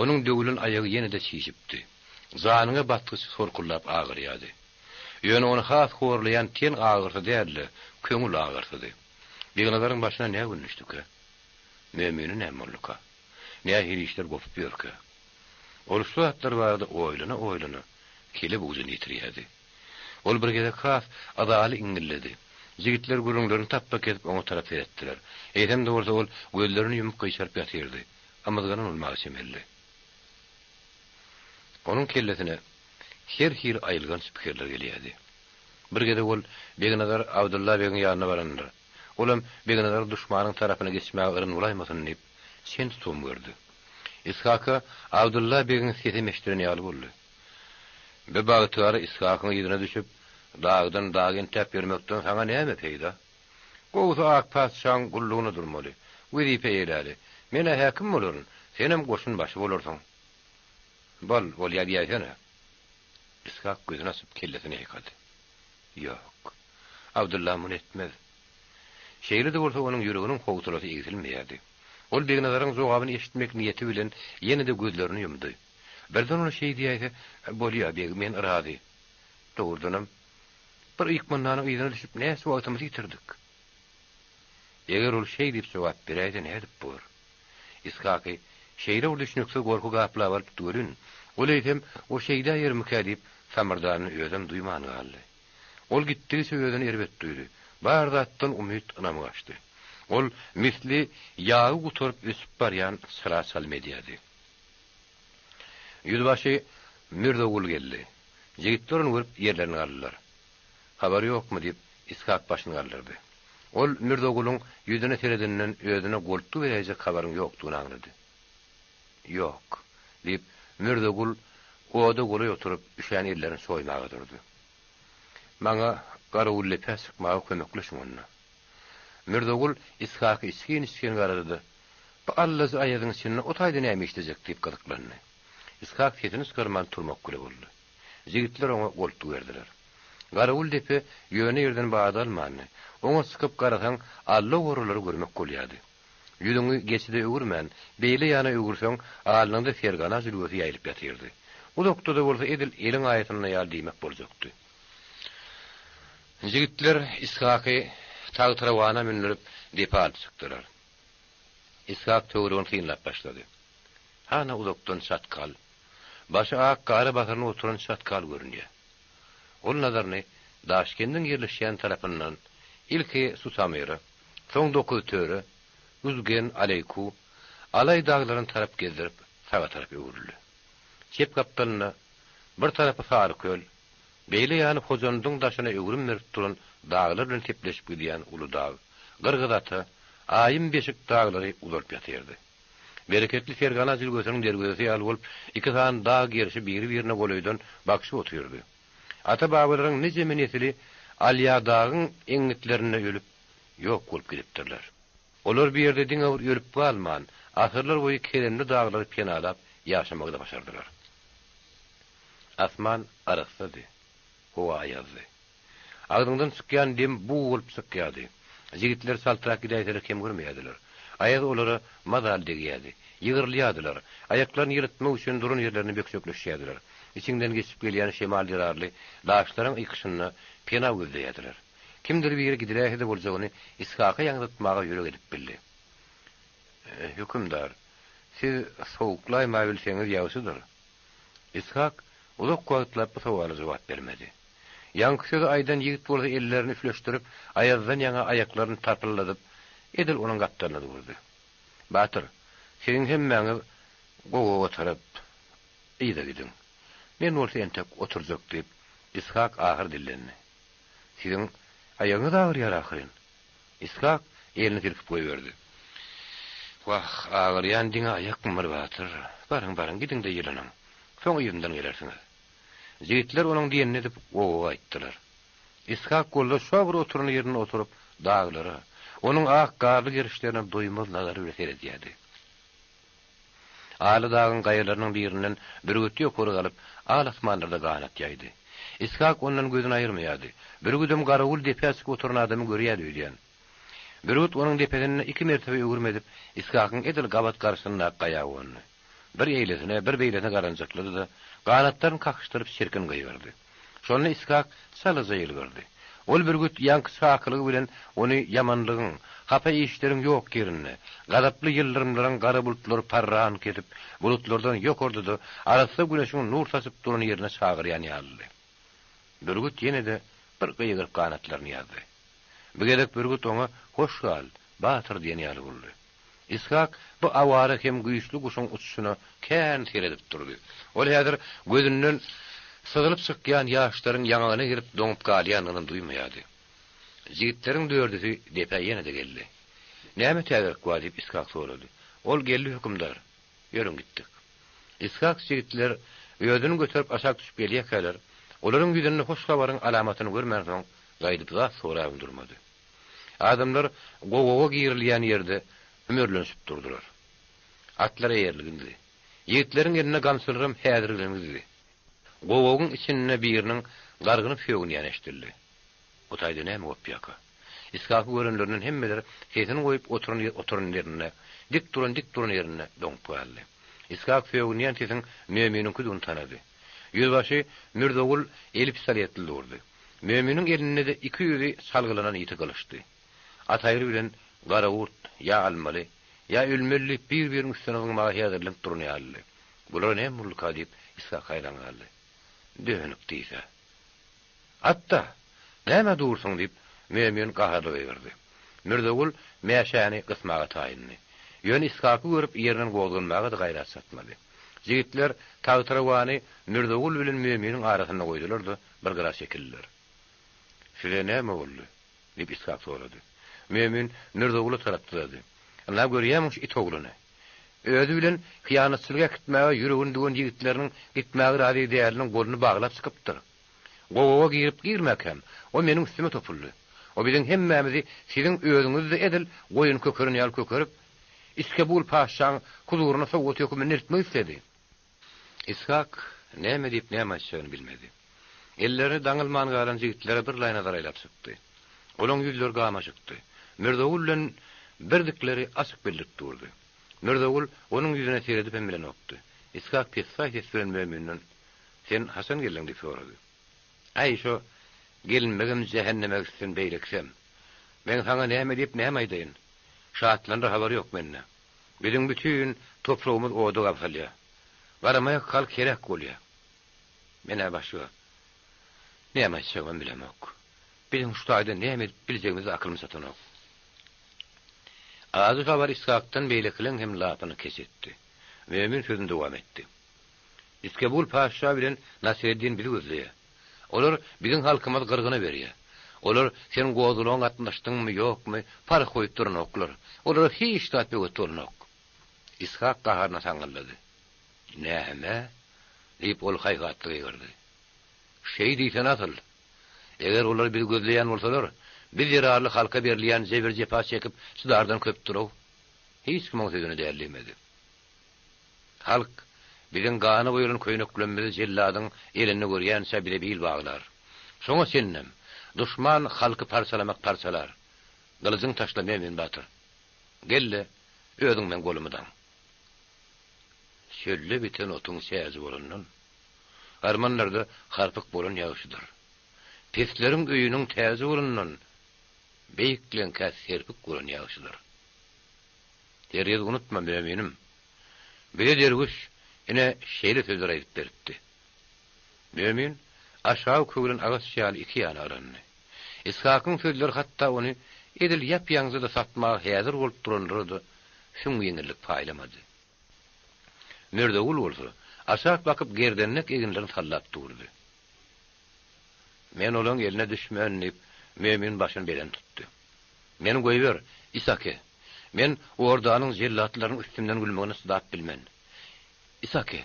Onuň döwlen aýagy ýene-de çişipdi. Janyňa batgyç sorkuldap agyrýardy. Ýöne ony has horlaýan ten agyrysy däl-de, köňül agyrsydy. Begnazaryň başyna nä gün düşdükä? Mömine näme bolduka? Nähili işler gopup ýörkä? Ol şu zatlar barada oýlana-oýlana, kele bujyny ýitirýärdi. Ol bir gezek has yzaly iňňilledi. Jigitler gürrüňlerini tapba kesip oňa tarap seretdiler. Eýsem-de bolsa ol gözlerini ýumup gyşaryp ýatyrdy. Ymyzganan bolmaga çemeli. Onuň kellesine her hili aýylganç pikirler gelýärdi. Bir gezek ol Begnazar Abdylla begiň ýanyna barandyr. Olam Begnazar duşmanyň tarapyna geçmäge yryn bolaýmasyn diýip, çen tutum gördi. Ishaka Abdylla begiň sesem eşdilen ýaly boldy. Bi bagtygara Ishakyň yzyna düşüp, dagdan daga entäp ýörmekden saňa näme peýda? Gowusy ak patyşaň gullugyna durmaly, wezipe eýläli. Men-ä häkim bolaryn, senem goşun başy bolarsyň. Bol, bolýa diýäýsene. Ishak gözüni açyp kellesini ýaýkady. Ýok. Abdylla muny etmez. Şeýle-de bolsa onuň ýüreginiň howsalasy egsilmeýärdi. Ol Begnazaryň jogabyny eşitmek niýeti bilen ýene-de gözlerini ýumdy. Birden ol şeý diýäýse, Bolýa, beg, men yrazy. Dogrudanam, bir ykmandanyň yzyna düşüp näçe wagtymyzy ýitirdik. Eger ol şeý diýip jogap beräýse nädip bor? Ishaky şeýle bir düşnüksiz gorky gaplap alypdy welin, ol eýsem o şeýdäýermikä diýip samyrdanyny özem duýman galdy. Ol gitdigiçe özüni erbet duýdy. Bar zatdan umyt, ynam gaçdy. Ol misli ýagy gutaryp öçüp barýan çyra çalym edýärdi. Ýüzbaşy Mürzegul geldi. Jigitler ony görüp ýerlerine galdylar. Habar ýokmy? diýip, Ishak başyny galdyrdy. Ol Mürzegulyň ýüzüne seredenden özüne goltgy beräýjek habaryň ýokdugyny aňlady. Ýok, diýip, Mürzegul oda golaý oturyp, üşän ellerini soýmaga durdy. Maňa Garawuldepä çykmaga kömekleşiň onda. Mürzegul Ishaky içgin-içgin garady-da, Bu allajy aýazyň içinde o taýda näme işlejek diýip gyzyklandy. Ishak sesini çykarman turmak bile boldy. Jigitler oňa goltgy berdiler. Garawul depe ýöne ýerden bat almandy. Oňa çykyp garasaň, alla-goralary görmek bolýardy. Ýüzüňi geçide öwürmän, beýle ýana öwürseň, alnyňda Fergana jülgesi ýaýylyp ýatyrdy. Uzakda-da bolsa edil eliň aýasynda ýaly diýmek boljakdy. Jigitler Ishaky tagtyrawana mündürip, depä alyp çykdylar. Ishak töweregini synlap başlady. Hana uzakdan çatkal, başy ak gara basyrynyp oturan çatkal görünýär. Ol nazaryny Daşkendiň ýerleşýän tarapyndan ilki Susamyra, soň Dokuztöre, Uzgen, Aleýku, Alaý daglaryna tarap gezdirip, saga tarap öwrüldi. Çep gapdalynda bir tarapy Saryköl, beýle ýany Hojandyň daşyna öwrüm berip duran daglar bilen sepleşip gidýän uly dag, Gyrgyzata, Aýym beşik daglary uzalyp ýatyrdy. Bereketli Fergana jülgesiniň derwezesi ýaly bolup, iki sany dag gerşi biri-birine golaýdan bakyşyp otyrdy. Ata-babalaryň nijeme nesili Alýadagyň eňňitlerinde ölüp, ýok bolup gidipdirler. Olar bu ýerde diňe bir ölüp galman, asyrlar boýy keremli daglary penalap ýaşamagy-da başardylar. Asman arassady, howa aýazdy. Agzyňdan çykýan dem bug bolup çykýardy. Jigitler çaltrak gidäýseler kem görmeýärdiler. Aýaz olara mazaly degýärdi. Ýygrylýardylar. Aýaklaryny ýylytmak üçin duran ýerlerinde bökjekleşýärdiler. Içiňden geçip gelýän şemal zerarly daşlaryň ykyşynda pena gözleýärdiler. Kimdir biri gidiläýse-de boljagyny Ishaka ýaňzytmaga ýürek edip bildi. Hökümdar, siz sowuklaýmabilseňiz ýagşydyr. Ishak uzak wagtlap bu sowala jogap bermedi. Ýaňky sözi aýdan ýigit bolsa ellerini üfleşdirip, aýazdan ýaňa aýaklaryny tarpyldadyp, edil onuň gapdalynda durdy. Batyr, siziň hemmäňiz gowaga tarap yza gidiň. Men bolsa entek oturjak, diýip, Ishak ahyr dillendi. Siziň aýagyňyz agyrýar ahyryn. Ishak elini silkip goýberdi. Wah, agyrýan diňe aýakmyr, batyr. Baryň, baryň, gidiň-de ýylanyň. Soň yzyndan gelersiňiz. Jigitler onuň diýenini edip, gowaga gaýtdylar. Ishak bolsa şo bir oturan ýerinde oturyp, daglara, onuň ak garly gerişlerine doýmaz nazary bilen seredýärdi. Aly dagyň gaýalarynyň birinden bürgüt ýokary galyp, al asmanlarda ganat ýaýdy. Ishak ondan gözüni aýyrmaýardy. Bürgüdem garawul depä çykyp oturan adamy görýärdi öýdýän. Bürgüt onuň depesinde iki mertebe öwrüm edip, Ishakyň edil gabat garşysyndaky gaýa gondy. Bir eýlesine, bir beýlesine garanjaklady-da, ganatlaryny kakyşdyryp çirkin gygyrdy. Şonda Ishak çalaja ýylgyrdy. Ol bürgüt ýaňky çakylygy bilen ony ýamanlygyň, hapa işleriň ýok ýerinde, gazaply ýyldyrymlaryň gara bulutlary parran kesip, bulutlardan ýokarda-da arassa güneşiň nur saçyp duran ýerine çagyrýan ýalydy. Bürgüt ýene-de bir gygyryp ganatlaryny ýazdy. Bu gezek bürgüt oňa Hoş gal, batyr diýen ýaly boldy. Ishak bu awara hem güýçli guşuň uçuşyna kän seredip durdy. Ol häzir gözünden syzylyp çykýan ýaşlaryň ýaňagyna gelip doňup galýandygyny duýmaýardy. Jigitleriň dördüsi depä ýene-de geldi. Näme täzelik bar diýip Ishak sorady. Ol geldi hökümdar. Ýörüň gitdik. Ishak jigitler özüni göterip aşak düşüp gelýärkäler, olaryň ýüzünde hoş habaryň alamatyny görmänsoň, gaýdyp zat sorabam durmady. Adamlar gowaga girilýän ýerde hümerlenişip durdular. Atlar eýerligindi. Ýigitleriň elinde gamçylaram häzirlenigidi. Gowagyň içinde biriniň gargynyp sögünýäni eşidildi. Bu taýda näme gopýaka? Ishaky görenlerinden hemmeler sesini goýup oturan oturan ýerinde, dik duran dik duran ýerinde doňup galdy. Ishak sögünýän sesiň Möminiňkidigini tanady. Ýüzbaşy Mürzegul eli pistoletli durdy. Möminiň elinde-de 200-i çalgylanan ýiti gylyçdy. Ataýry bilen Garagurt ýa almaly, ýa ölmeli diýip bir-biriniň üstüne zyňmaga häzirlenip duran ýalydy. Bulara näme bolduka diýip Ishak haýran galdy. Dönük diýse. Atda! Nämä dursuň? diýip, Mömin gaharly gygyrdy. Mürzegul mäşäni gysmaga taýyndy. Ýöne Ishaky görüp ýerinden gozganmaga-da gaýrat çatmady. Jigitler tagtyrawany Mürzegul bilen Möminiň arasynda goýdular-da, bir gyra çekildiler. Size näme boldy? diýip, Ishak sorady. Mömin Mürzegula tarap dyzady. Ynha, görýämiň şu it ogluny? Özi bilen hyýanatçylyga äkitmäge ýüregini düwen ýigitleriniň gitmäge razy däliniň goluny baglap çykypdyr. Gowaga girip-girmäkäm, o meniň üstüme topuldy. O biziň hemmämizi siziň özüňizi-de edil goýun kökeren ýaly kökerip, Iskebul patyşaň huzuryna sowgat höküminde eltmek isledi. Ishak näme diýip, näme aýtjagyny bilmedi. Elleri daňylman galan jigitlere birlaý nazar aýlap çykdy. Olaň ýüzleri gamaşykdy. Mürzegul bilen birdikleri açyk bildirip durdy. Mürzegul onuň ýüzüne seredip hem bilenokdy. Ishak pessaý ses bilen Möminden, Sen haçan geldiň? diýip sorady. Äý, şo gelinmegem jähenneme gitsin, beýlekisem. Men saňa näme diýip, näme aýdaýyn? Şatlanara habar ýok mende. Biziň bütin topragymyz oda gabsalýar. Garamaýak halk heläk bolýar. Men-ä başga näme aýtjagymam bilemok. Biziň şu taýda näme edip biljegimize akylym çatanok. Ajy habar Ishakdan beýlekileň hem lapyny keç etdi. Mömin sözüni dowam etdi. Iskebul patyşa bilen Nasyreddin bizi gözleýär. Olar biziň halkymyzy gyrgyna berýär. Olar sen gozgalaňa gatnaşdyňmy, ýokmy, parh goýup duranoklar. Olara hiç zat böwet bolanok. Ishak gaharyna saňňyldady. Näme? diýip, ol haýhatly gygyrdy. Şeý diýsene asyl. Eger olar bizi gözleýän bolsalar, biz zerarly halka berilýän jebir-jepa çekip çydardan köpdür-ow. Hiç kim oň sözüni däl diýmedi. Halk, biziň gana boýalan köýneklemmizi jelladyň elinde görýänçä bize bil baglar. Şoňa çenlem, duşman halky parçalamak parçalar. Gylyjyňy taşla, Mömin batyr. Gel-de, özüň meň golumy daň. Çölde biten otuň çäji bolandan, harmanlarda harpyk bolan ýagşydyr. Pesleriň öýüniň täji bolandan, beýikleňkä serpik bolan ýagşydyr. Hergiz unutma, möminim! Bize derwüş, ine, şeýle sözler aýdyp beripdi. Mömin aşagy köwlen agaç ýaly iki ýana yrandy. Ishakyň sözleri hatda ony edil ýap-ýaňja-da satmaga häzir bolup duranlara-da süňňi ýeňillik paýlamady. Mürzegul bolsa, aşak bakyp gerdenlek eginlerini sallap durdy. Men olaň eline düşmen, diýip, Mömin başyny belent tutdy. Meni goýber, Isake! Men Ordanyň jellatlarynyň üstümden gülmegine çydap bilmen. Isake!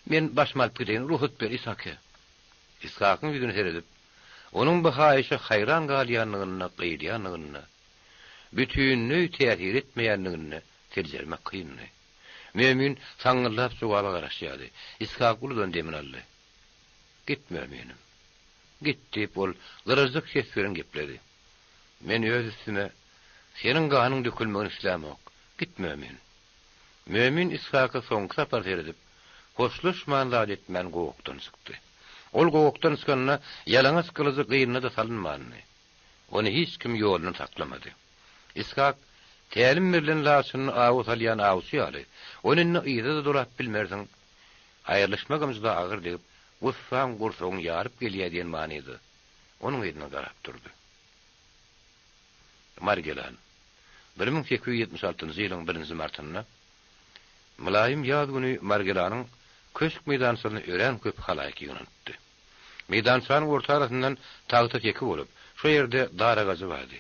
Men başymy alyp gideýin, rugsat ber, Isake! Ishakyň ýüzüne seredip, onuň bu haýyşa haýran galýandygyna, gyýylýandygyna, bütinleý täsir etmeýändigini seljermek kyndy. Mömin saňňyldap jogaba garaşýardy. Ishak uludan demini aldy. Git, Möminim. Git, diýip, ol gyrajyk ses bilen gepledi. Men öz üstüme seniň ganyň dökülmegini islämok. Git, Mömin. Mömin Ishaka soňky sapar seredip, hoşlaşman zat etmän gowakdan çykdy. Ol gowakdan çykanda ýalaňaç gylyjy gynyna-da salynmandy. Ony hiç kim ýolundan saklamady. Ishak tälim berlen laçynyny awa salýan awçy ýaly, ony indi yza-da dolap bilmersiň. Aýrylyşmagam juda agyr degip, Gussaň gursagyňy ýaryp gelýär diýen manyda onuň yzyna garap durdy. Margilan. 1876-njy ýylyň birinji martynda mylaýym ýaz güni Margilanyň köşk meýdançasyna örän köp halaýyk ýygnanypdy. Meýdançanyň orta arasyndan tagta seki bolup, şo ýerde dar agajy bardy.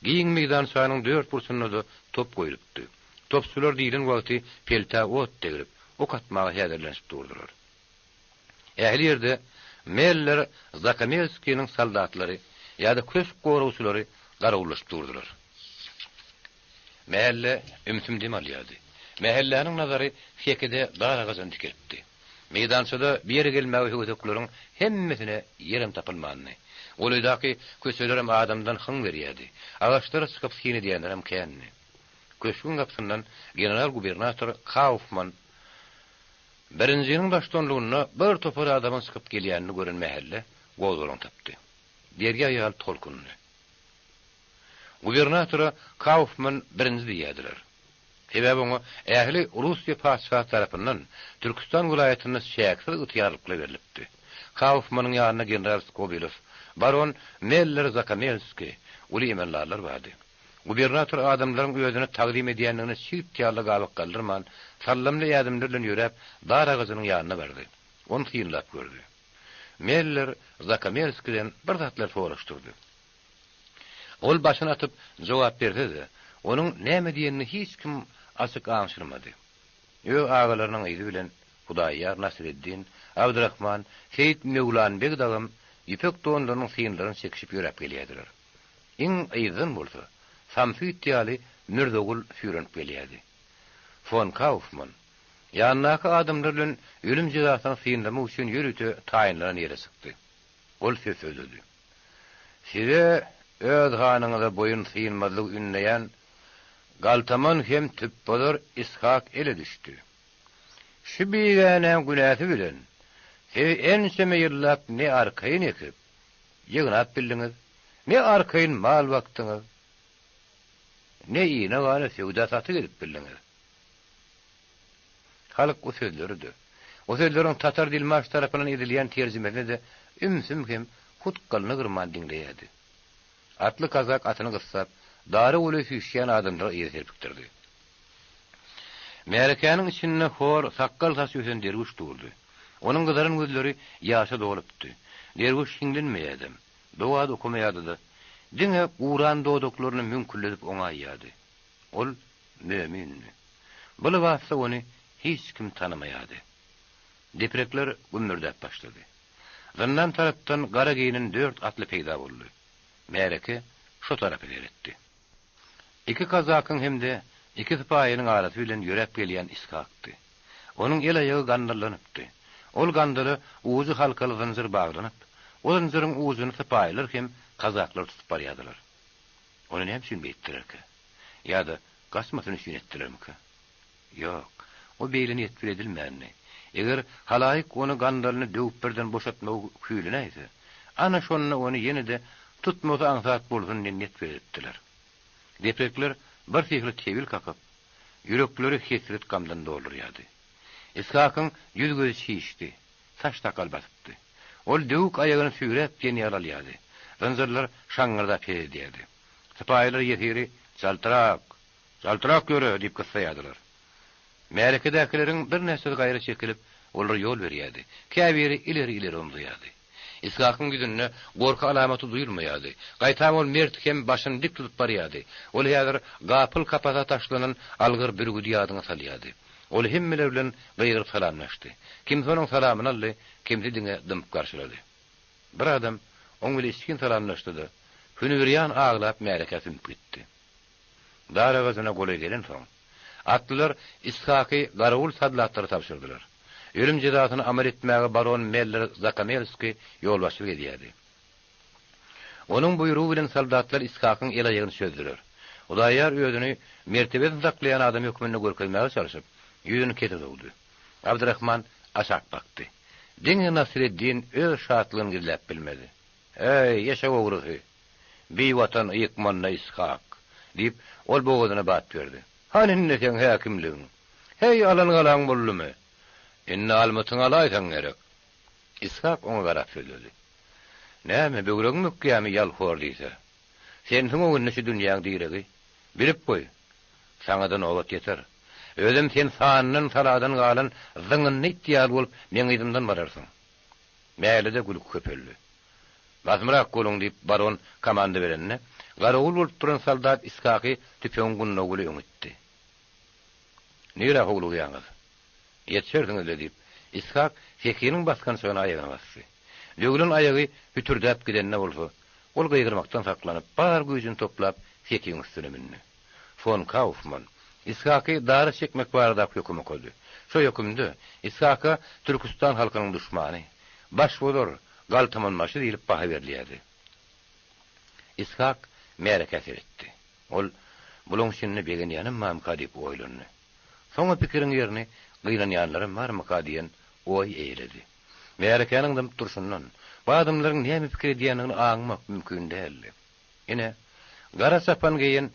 Giň meýdançanyň dört burçunda-da top goýlupdy. Topçular diýlen wagty peltä ot degrip, ok atmaga häzirlenişip durdular. Ähli ýerde Meller Zakomelskiniň soldatlary ýa-da köşk goragçylary garawullaşyp durdular. Mähelle ümsüm dem alýardy. Mähelläniň nazary sekide dar agajyna dikilipdi. Meýdançada bir ýere gelmäge höwesekleriň hemmesine ýerem tapylmandy. Golaýdaky köçelerem adamdan hyň berýärdi. Agaçlara çykyp syn edýänlerem kändi. Köşgüň gapysyndan general-gubernator Kaufman Birinjiniň baştutanlygynda bir topar adamyň çykyp gelýänini gören mähelle gozgalaň tapdy. Derýa ýaly tolkundy. Gubernatora Kaufman birinji diýýärdiler. Sebäbi oňa ähli Russiýa patyşasy tarapyndan Türküstan welaýatynda çäksiz ygtyýarlyklar berlipdi. Kaufmanyň ýanynda general Skobilow, baron Meller-Zakomelskiý, uly emeldarlar bardy. Gubernator adamlaryň özüne tagzym edýändigine çigit ýaly gabak galdyrman, sallamly ädimler bilen ýöräp, dar agajynyň ýanyna bardy. Ony synlap gördi. Meller Zakomelskiden bir zatlar soraşdyrdy. Ol başyny atyp jogap berse-de, onuň näme diýenini hiç kim açyk aňşyrmady. Öz agalarynyň yzy bilen Hudaýýar, Nasreddin, Abdyrahman, Seýit Möwlanbeg dagam ýüpek donlarynyň synlaryny çekişip ýöräp gelýärdiler. Iň yzdan bolsa, samsyt ýaly Mürzegul süýrenip gelýärdi. Fon Kaufman, ýanyndaky adamlar bilen ölüm jezasyny synlamak üçin ýörite taýynlanan ýere çykdy. Ol söz sözledi. Size öz hanyňyza boýun synmazlygy ündeýän galtaman hem tüpbozar Ishak ele düşdi. Şu bigänäň günäsi bilen siz ençeme ýyllap ne arkaýyn ekip, ýygnap bildiňiz, ne arkaýyn mal bakdyňyz, ne ine-gana söwda-satyk edip bildiňiz. Halk bu sözleri-de, o sözleriň tatar dilmaç tarapyndan edilýän terjimesini-de ümsüm hem hut gylyny gyrman diňleýärdi. Atly kazak atyny gyssap, dara golaý süýşýän adamlary yza serpikdirdi. Märekäniň içinde hor sakgal-saç ösen derwüş durdy. Onuň gyzaran gözleri ýaşa dolupdy. Derwüş hiňlenmeýärdem, doga-da okamaýardy-da, diňe guran dodaklaryny müňkülledip oňaýýardy. Ol mömindi. Bu lybasda ony hiç kim tanamaýardy. Deprekler gümmürdäp başlady. Zyndan tarapdan gara geýnen dört atly peýda boldy. Märeke şo tarapa seretdi. Iki kazakyň hem-de iki sypaýynyň arasy bilen ýöräp gelýän Ishakdy. Onuň el-aýagy gandallanypdy. Ol gandala ujy halkaly zynjyr baglanyp, o zynjyryň ujuny sypaýylar hem kazaklar tutup barýardylar. Ony näme üçin beýtdilerkä? Ýa-da gaçmasyn üçin etdilermikä? Ýok, o beýle niýet bilen edilmändi. Eger halaýyk ony gandalyny döwüp birden boşatmagy küýlenäýse, ana şonda ony ýene-de tutmasy aňsat bolsun diýen niýet bilen edipdiler. Deprekler birsyhly tebil kakyp, ýürekleri hesret-gamdan doldurýardy. Ishakyň ýüz-gözi çişdi, saç-sakgal basypdy. Ol döwük aýagyny süýräp diýen ýaly alýardy. Zynjyrlar şaňňyrdap ses edýärdi. Sypaýylar ýesiri Çaltrak! Çaltrak ýöre! diýip gyssaýardylar. Märekedäkileriň birnäçesi gaýra çekilip, olara ýol berýärdi. Käbiri ileri-ileri omzaýardy. Ishakyň ýüzünde gorky alamaty duýulmaýardy. Gaýtam ol mert hem başyny dik tutup barýardy. Ol häzir gapyl kapasa taşlanan algyr bürgüdi ýadyňa salýardy. Ol hemmeler bilen gygyryp salamlaşdy. Kimsi onuň salamyny aldy, kimsi diňe dymyp garşylady. Bir adam oň bile içgin salamlaşdy-da, hünübirýan aglap märekä sümüp gitdi. Dar agajyna golaý gelensoň, atlylar Ishaky garawul soldatlara tabşyrdylar. Ölüm jezasyny amal etmäge baron Meller Zakomelskiý ýolbaşçylyk edýärdi. Onuň buýrugy bilen soldatlar Ishakyň el-aýagyny çözdüler. Hudaýýar özüni mertebesini saklaýan adam hökmünde görkezmäge çalşyp, ýüzüni kese sowdy. Abdyrahman aşak bakdy. Diňe Nasreddin öz şatlygyny gizläp bilmedi. Äý, eşek ogrusy! Biwatan ýykmanda Ishak! diýip, ol bogazyna bat berdi. Hany indi seň häkimligiň? Heý, alan galaň boldumy? Indi almytyňy alaýsaň gerek. Ishak oňa garap sözledi. Näme, böwregiň bükýämi, ýalhor diýse. Sensiň öňünde şu dünýäň diregi. Bilip goý, saňa-da nobat ýeter. Özem sen sandan-saladan galan zyňyndy it ýaly bolup meň yzymdan bararsyň. Mälede gülki köpeldi. Basymrak boluň, diýip, baron komanda berende, garawul bolup duran soldat Ishaky tüpeňiň gundagy bilen öňe itdi. Nirä howlugýaňyz? Ýetişersiňiz-le, diýip, Ishak sekiniň basgançagyna aýagyny basdy. Döwlen aýagy hütürdäp gidende bolsa, ol gygyrmakdan saklanyp, bar güýjüni toplap, sekiň üstüne mündi. Fon Kaufman Ishaky dara çekmek baradaky höküm okady. Şo hökümde Ishaka Türküstan halkynyň duşmany, başbozar, galtamanbaşy diýlip baha berilýärdi. Ishak märekä seretdi. Ol, Bulaň içinde begenýänem barmyka diýip oýlandy. Soň o pikiriň ýerini gynanýanlaram barmyka diýen oý eýeledi. Märekäniň dymyp durşundan, bu adamlaryň näme pikir edýändigini aňmak mümkin däldi. Ine, gara çapan geýen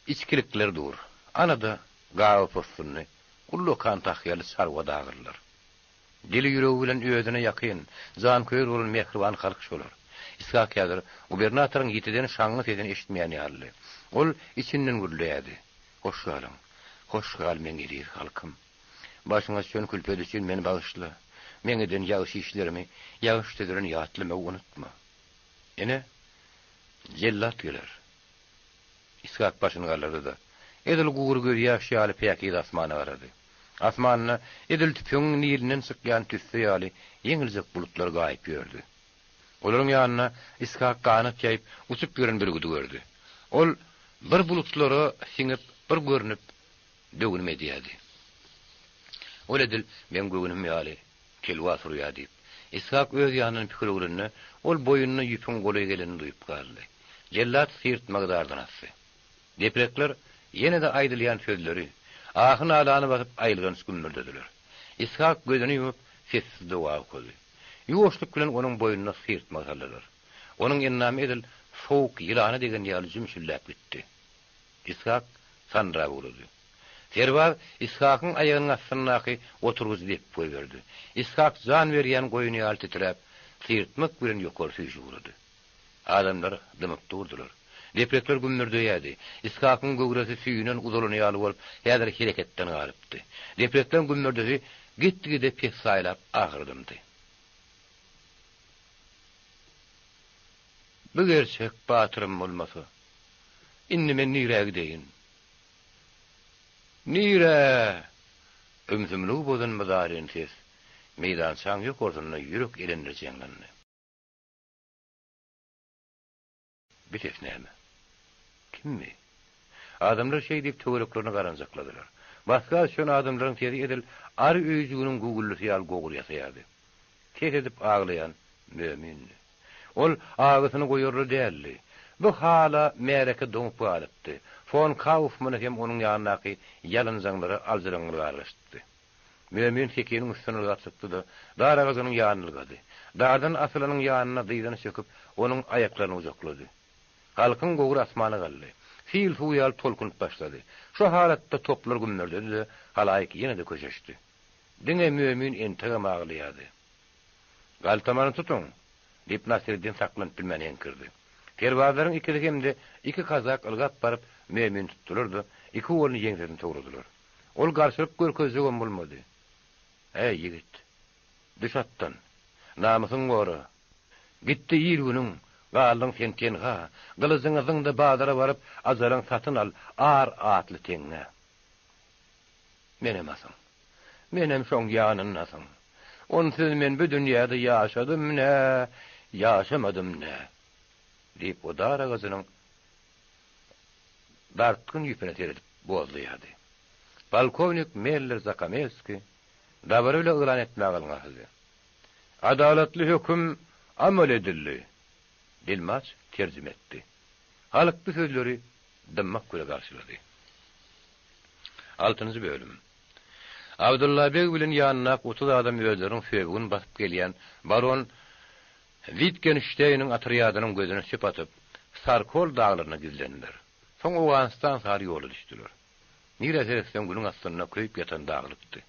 içkilikler dur. Ana-da, gaba possunly, ullakan tahýaly çarwa dagyrlar. Dili-ýüregi bilen özüne ýakyn, janköýer bolan mähriban halk şolar. Ishak häzir gubernatoryň ýitiden şaňňy sesini eşitmeýän ýalydy. Ol içinden gürleýärdi. Hoş galyň. Hoş gal, meň eziz halkym. Başyňa düşen külpet üçin meni bagyşla. Meň eden ýagşy işlerimi ýagyş süzülen ýatlamagy unutma. Ine, jellat geler. Ishak başyny galdyrdy-da, edil gury gözýaş ýaly päkiz asmana garady. Asmanda edil tüpeňiň nilinden çykýan tüsse ýaly ýeňiljek bulutlar gaýyp ýördi. Olaryň ýanynda Ishak ganat ýaýyp, uçup ýören bürgüdi gördi. Ol bir bulutlara siňip, bir görnüp, döwünüm edýärdi. Ol edil meň göwnüm ýaly telwas urýar diýip, Ishak öz ýanyndan pikir öwrende, ol boýnuna ýüpüň golaý gelenini duýup galdy. Jellat syrtmagy dardan asdy. Deprekler ýene-de aýdylýan sözleri, ahy-nalany basyp aýylganç gümmürdediler. Ishak gözüni ýumup, sessiz doga okady. Ýuwaşlyk bilen onuň boýnuna syrtma saldylar. Onuň endamy edil sowuk ýylana degen ýaly jümşüldäp gitdi. Ishak sandyrap ugrady. Serbaz Ishakyň aýagynyň astyndaky oturgyjy depip goýberdi. Ishak jan berýän goýun ýaly titräp, syrtmak bilen ýokary süýşüp ugrady. Adamlar dymyp durdular. Deprekler gümmürdeýärdi. Ishakyň göwresi süýnen uzalan ýaly bolup, häzir hereketden galypdy. Deprekleriň gümmürdisi gitgide pessaýlap ahyry dymdy. Bu gerçek batyrym bolmasa, indi men nirä gideýin? Nirä? Ümsümligi bozan myzaryn ses meýdançaň ýokarsynda ýürek elendiriji ýaňlandy. Bi ses näme? Kimmi? Adamlar şeý diýip töwereklerine garanjakladylar. Basga düşen adamlaryň sesi edil ary öýjüginiň güwwüldisi ýaly gogur ýasaýardy. Ses edip aglaýan Mömindi. Ol agysyny goýarly däldi. Bu hala märeke doňup galypdy. Fon Kaufmana hem onuň ýanyndaky ýalynjaňlara aljyraňňylyk aralaşypdy. Mömin sekiniň üstüne ylgap çykdy-da, dar agajynyň ýanyna ylgady. Dardan asylanyň ýanyna dyzyny çöküp, onuň aýaklaryny gujaklady. Halkyň gowry asmana galdy. Sil suw ýaly tolkunyp başlady. Şo halatda toplar gümmürdedi-de, halaýyk ýene-de köşeşdi. Diňe Mömin entegem aglaýardy. Galtamany tutuň! diýip, Nasreddin saklanyp bilmän heňkirdi. Serbazlaryň ikisi hem-de iki kazak ylgap baryp, Mömini tutdular-da, iki goluny ýeňsesine towladylar. Ol garşylyk görkezjegem bolmady. Äý, ýigit! Düş atdan! Namysyňy gora! Gitdi il-günüň, galdyň sen tenha. Gylyjyňy zyň-da bazara baryp, ajalyň satyn al, ar atly teňňä. Menem asyň. Menem şoň ýanyndasyň. Onsuz men bu dünýäde ýaşadym nä, ýaşamadym nä? Diýip, o dar agajynyň dartgyn ýüpüne seredip bozlaýardy. Polkownik Meller Zakomelskiý dabara bilen yglan etmäge alňasady. Adalatly höküm amal edildi! Dilmaç terjime etdi. Halk bu sözleri dymmak bile garşylady. Altynjy bölüm. Abdylla beg bilen ýanyndaky 30 adam özleriniň söbügini basyp gelýän baron Witgenşteýniň otrýadynyň gözüne çöp atyp, Sarkol daglaryna gizlendiler. Soň Owganystan sary ýola düşdüler. Nirä seretseň günüň astynda köýüp ýatan daglykdy.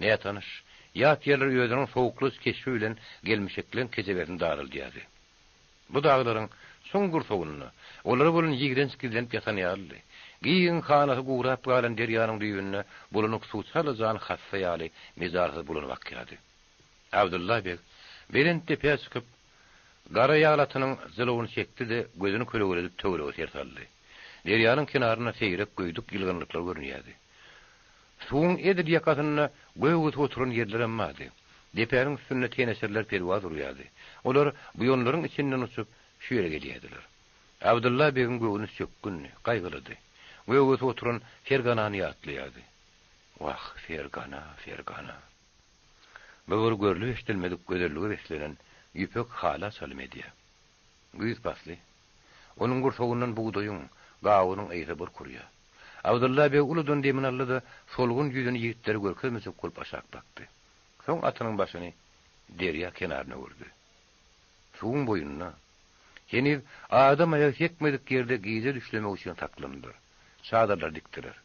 Nätanyş. Ýat ýerler özüniň sowuklaç keşbi bilen gelmişekleň kejebesini daraldýardy. Bu daglaryň çuň gursagynda olara bolan ýigrenç gizlenip ýatan ýalydy. Giň hanasy gurap galan derýanyň düýbünde bulanyk suw çalajan hassa ýaly mejalsyz bulanyp akýardy. Abdylla beg belent depä çykyp, gara ýagly atynyň jylawyny çekdi-de, gözüni kölegeledip töwerege ser saldy. Derýanyň kenarynda seýrek göýdük ýylgynlyklar görünýärdi. Suwuň edil ýakasynda gök ösüp oturan ýerlerem bardy. Depäniň üstünde teneçirler perwaz urýardy. Olar buýanlaryň içinden uçup, şu ýere gelýärdiler. Abdylla begiň göwni çökgündi, gaýgylydy. Gök ösüp oturan Ferganany ýatlaýardy. Wah, Fergana, Fergana! Bu bir görlüp-eşidilmedik gözellige beslenen ýüpek hala çalym edýär. Güýz pasly. Onuň gursagyndan bugdaýyň, gawunyň ysy burk urýar. Abdylla beg uludan demini aldy-da, solgun ýüzüni ýigitlere görkezmejek bolup aşak bakdy. Soň atynyň başyny derýa kenaryna öwürdi. Suwuň boýunda, heniz adam aýagy sekmedik ýerde gije düşlemek üçin saklandylar. Çadyrlar dikdiler.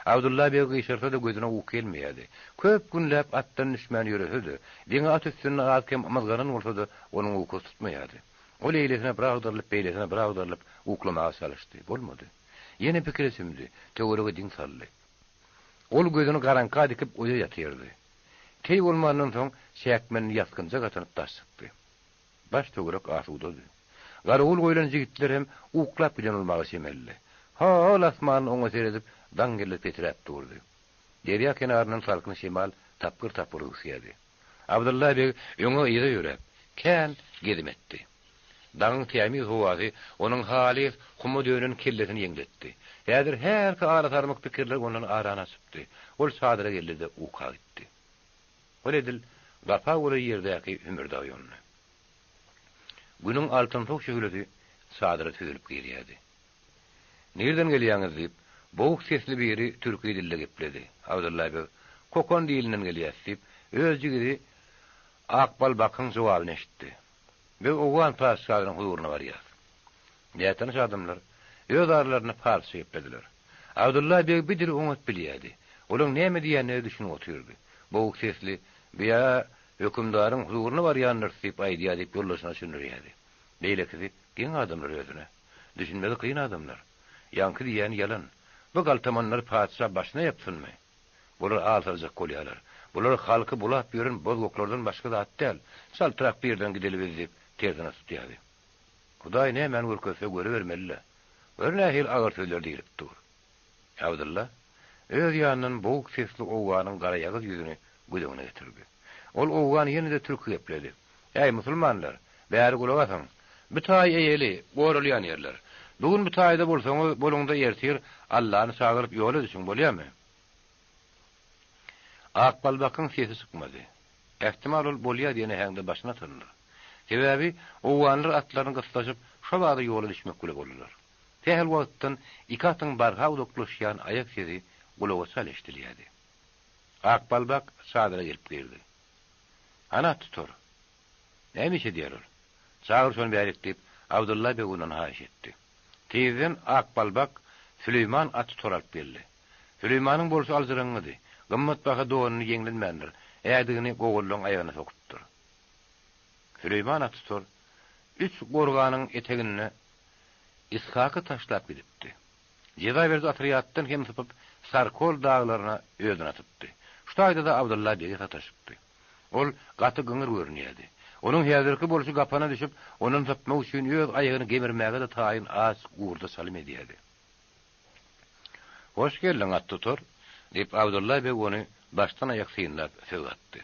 Abdylla beg gyşarsa-da gözüne uky gelmeýärdi. Köp günläp atdan düşmän ýörese-de, diňe at üstünde az-kem ymyzganan bolsa-da, onuň ukusy tutmaýardy. Ol eýlesine bir agdarylyp, beýlesine bir agdarylyp, uklamaga çalyşdy. Bolmady. Ýene pikire çümdi, töwerege diň saldy. Ol gözüni garaňka dikip oýa ýatyrdy. Teý bolmandan soň çäkmenini ýasgynjak atynyp daş çykdy. Daş-töwerek asudady. Garawul goýlan jigitler hem uklap giden bolmaga çemelidi. Ho-ol asmanda oňa seredip, daň geldi petiräp durdy. Derýa kenaryndan salkyn şemal tapgyr-tapgyr öwüsýärdi. Abdylla beg öňe-yza ýöräp, kän gezim etdi. Dagyň tämiz howasy onuň halys huma dönen kellesini ýeňletdi. Häzir hälki alasarmyk pikirler ondan arany açypdy. Ol çadyra geldi-de uka gitdi. Ol edil gapa golaý ýerdäki hümürdä oýandy. Günüň altynsow şöhlesi çadyra süzülip girýärdi. Nirden gelýäňiz? diýip, boguk sesli biri türki dilde gepledi. Abdylla beg, Kokon dilinden gelýäs diýip, öz jigidi Akbalbakyň jogabyny eşitdi. Biz owgan patyşasynyň huzuryna barýas. Nätanyş adamlar öz aralarynda parsça geplediler. Abdylla beg bir dili oňat bilýärdi. Olaň näme diýýänine düşünip otyrdy. Boguk sesli, Biýa hökümdaryň huzuryna barýandyrys diýip aýdýar diýip ýoldaşyna düşündirýärdi. Beýlekisi, Geň adamlar özüne. Düşünmegi kyn adamlar. Ýaňky diýýäni ýalan. Bu galtamanlary patyşa başyna ýapsynmy? Bular al saljak bolýarlar. Bular halky bulap ýören bozgaklardan başga zat däl. Çaltrak bir ýerden gideli biz diýip, tersine tutýardy. Hudaý nämäni görkezse görübermeli-le. Gör nähili agyr sözler diýlip dur. Abdylla öz ýanyndan boguk sesli owganyň garaýagyz ýüzüni göz öňüne getirdi. Ol owgan ýene-de türki gepledi. Äý, musulmanlar, bäri gulak asyň. Bu taý eýeli, goralýan ýerler. Bu gün bu taýda bolsaňyz, boluň-da ertir Allany çagyryp ýola düşüň, bolýamy? Akbalbakyň sesi çykmady. Ähtimal ol bolýa diýen äheňde başyny atyrlar. Sebäbi owganlar atlaryny gyssaşyp, şo bada ýola düşmek bile boldular. Sähel wagtdan iki atyň barha uzaklaşýan aýak sesi gulaga çal eşidilýärdi. Akbalbak çadyra gelip girdi. Hany at tutar? Näme iş edýär ol? Çagyr şony bärik diýip, Abdylla beg ondan haýyş etdi. Tizden Akbalbak Süleýman at tutar alyp geldi. Süleýmanyň bolşy aljyraňňydy. Gymmatbaha donuny ýeňlenmändir, ädigini gowallaň aýagyna sokupdyr. Süleýman at tutar üç gorganyň eteginde Ishaky taşlap gidipdi. Jeza beriji otrýaddan hem sypyp, Sarkol daglaryna özüni atypdy. Şu taýda-da Abdylla bege sataşypdy. Ol gaty gyňyr görünýärdi. Onuň häzirki bolşy gapana düşüp, ondan sypmak üçin öz aýagyny gemirmäge-de taýyn aç gurda çalym edýärdi. Hoş geldiň, attutar! diýip, Abdylla beg ony başdan-aýak synlap söz gatdy.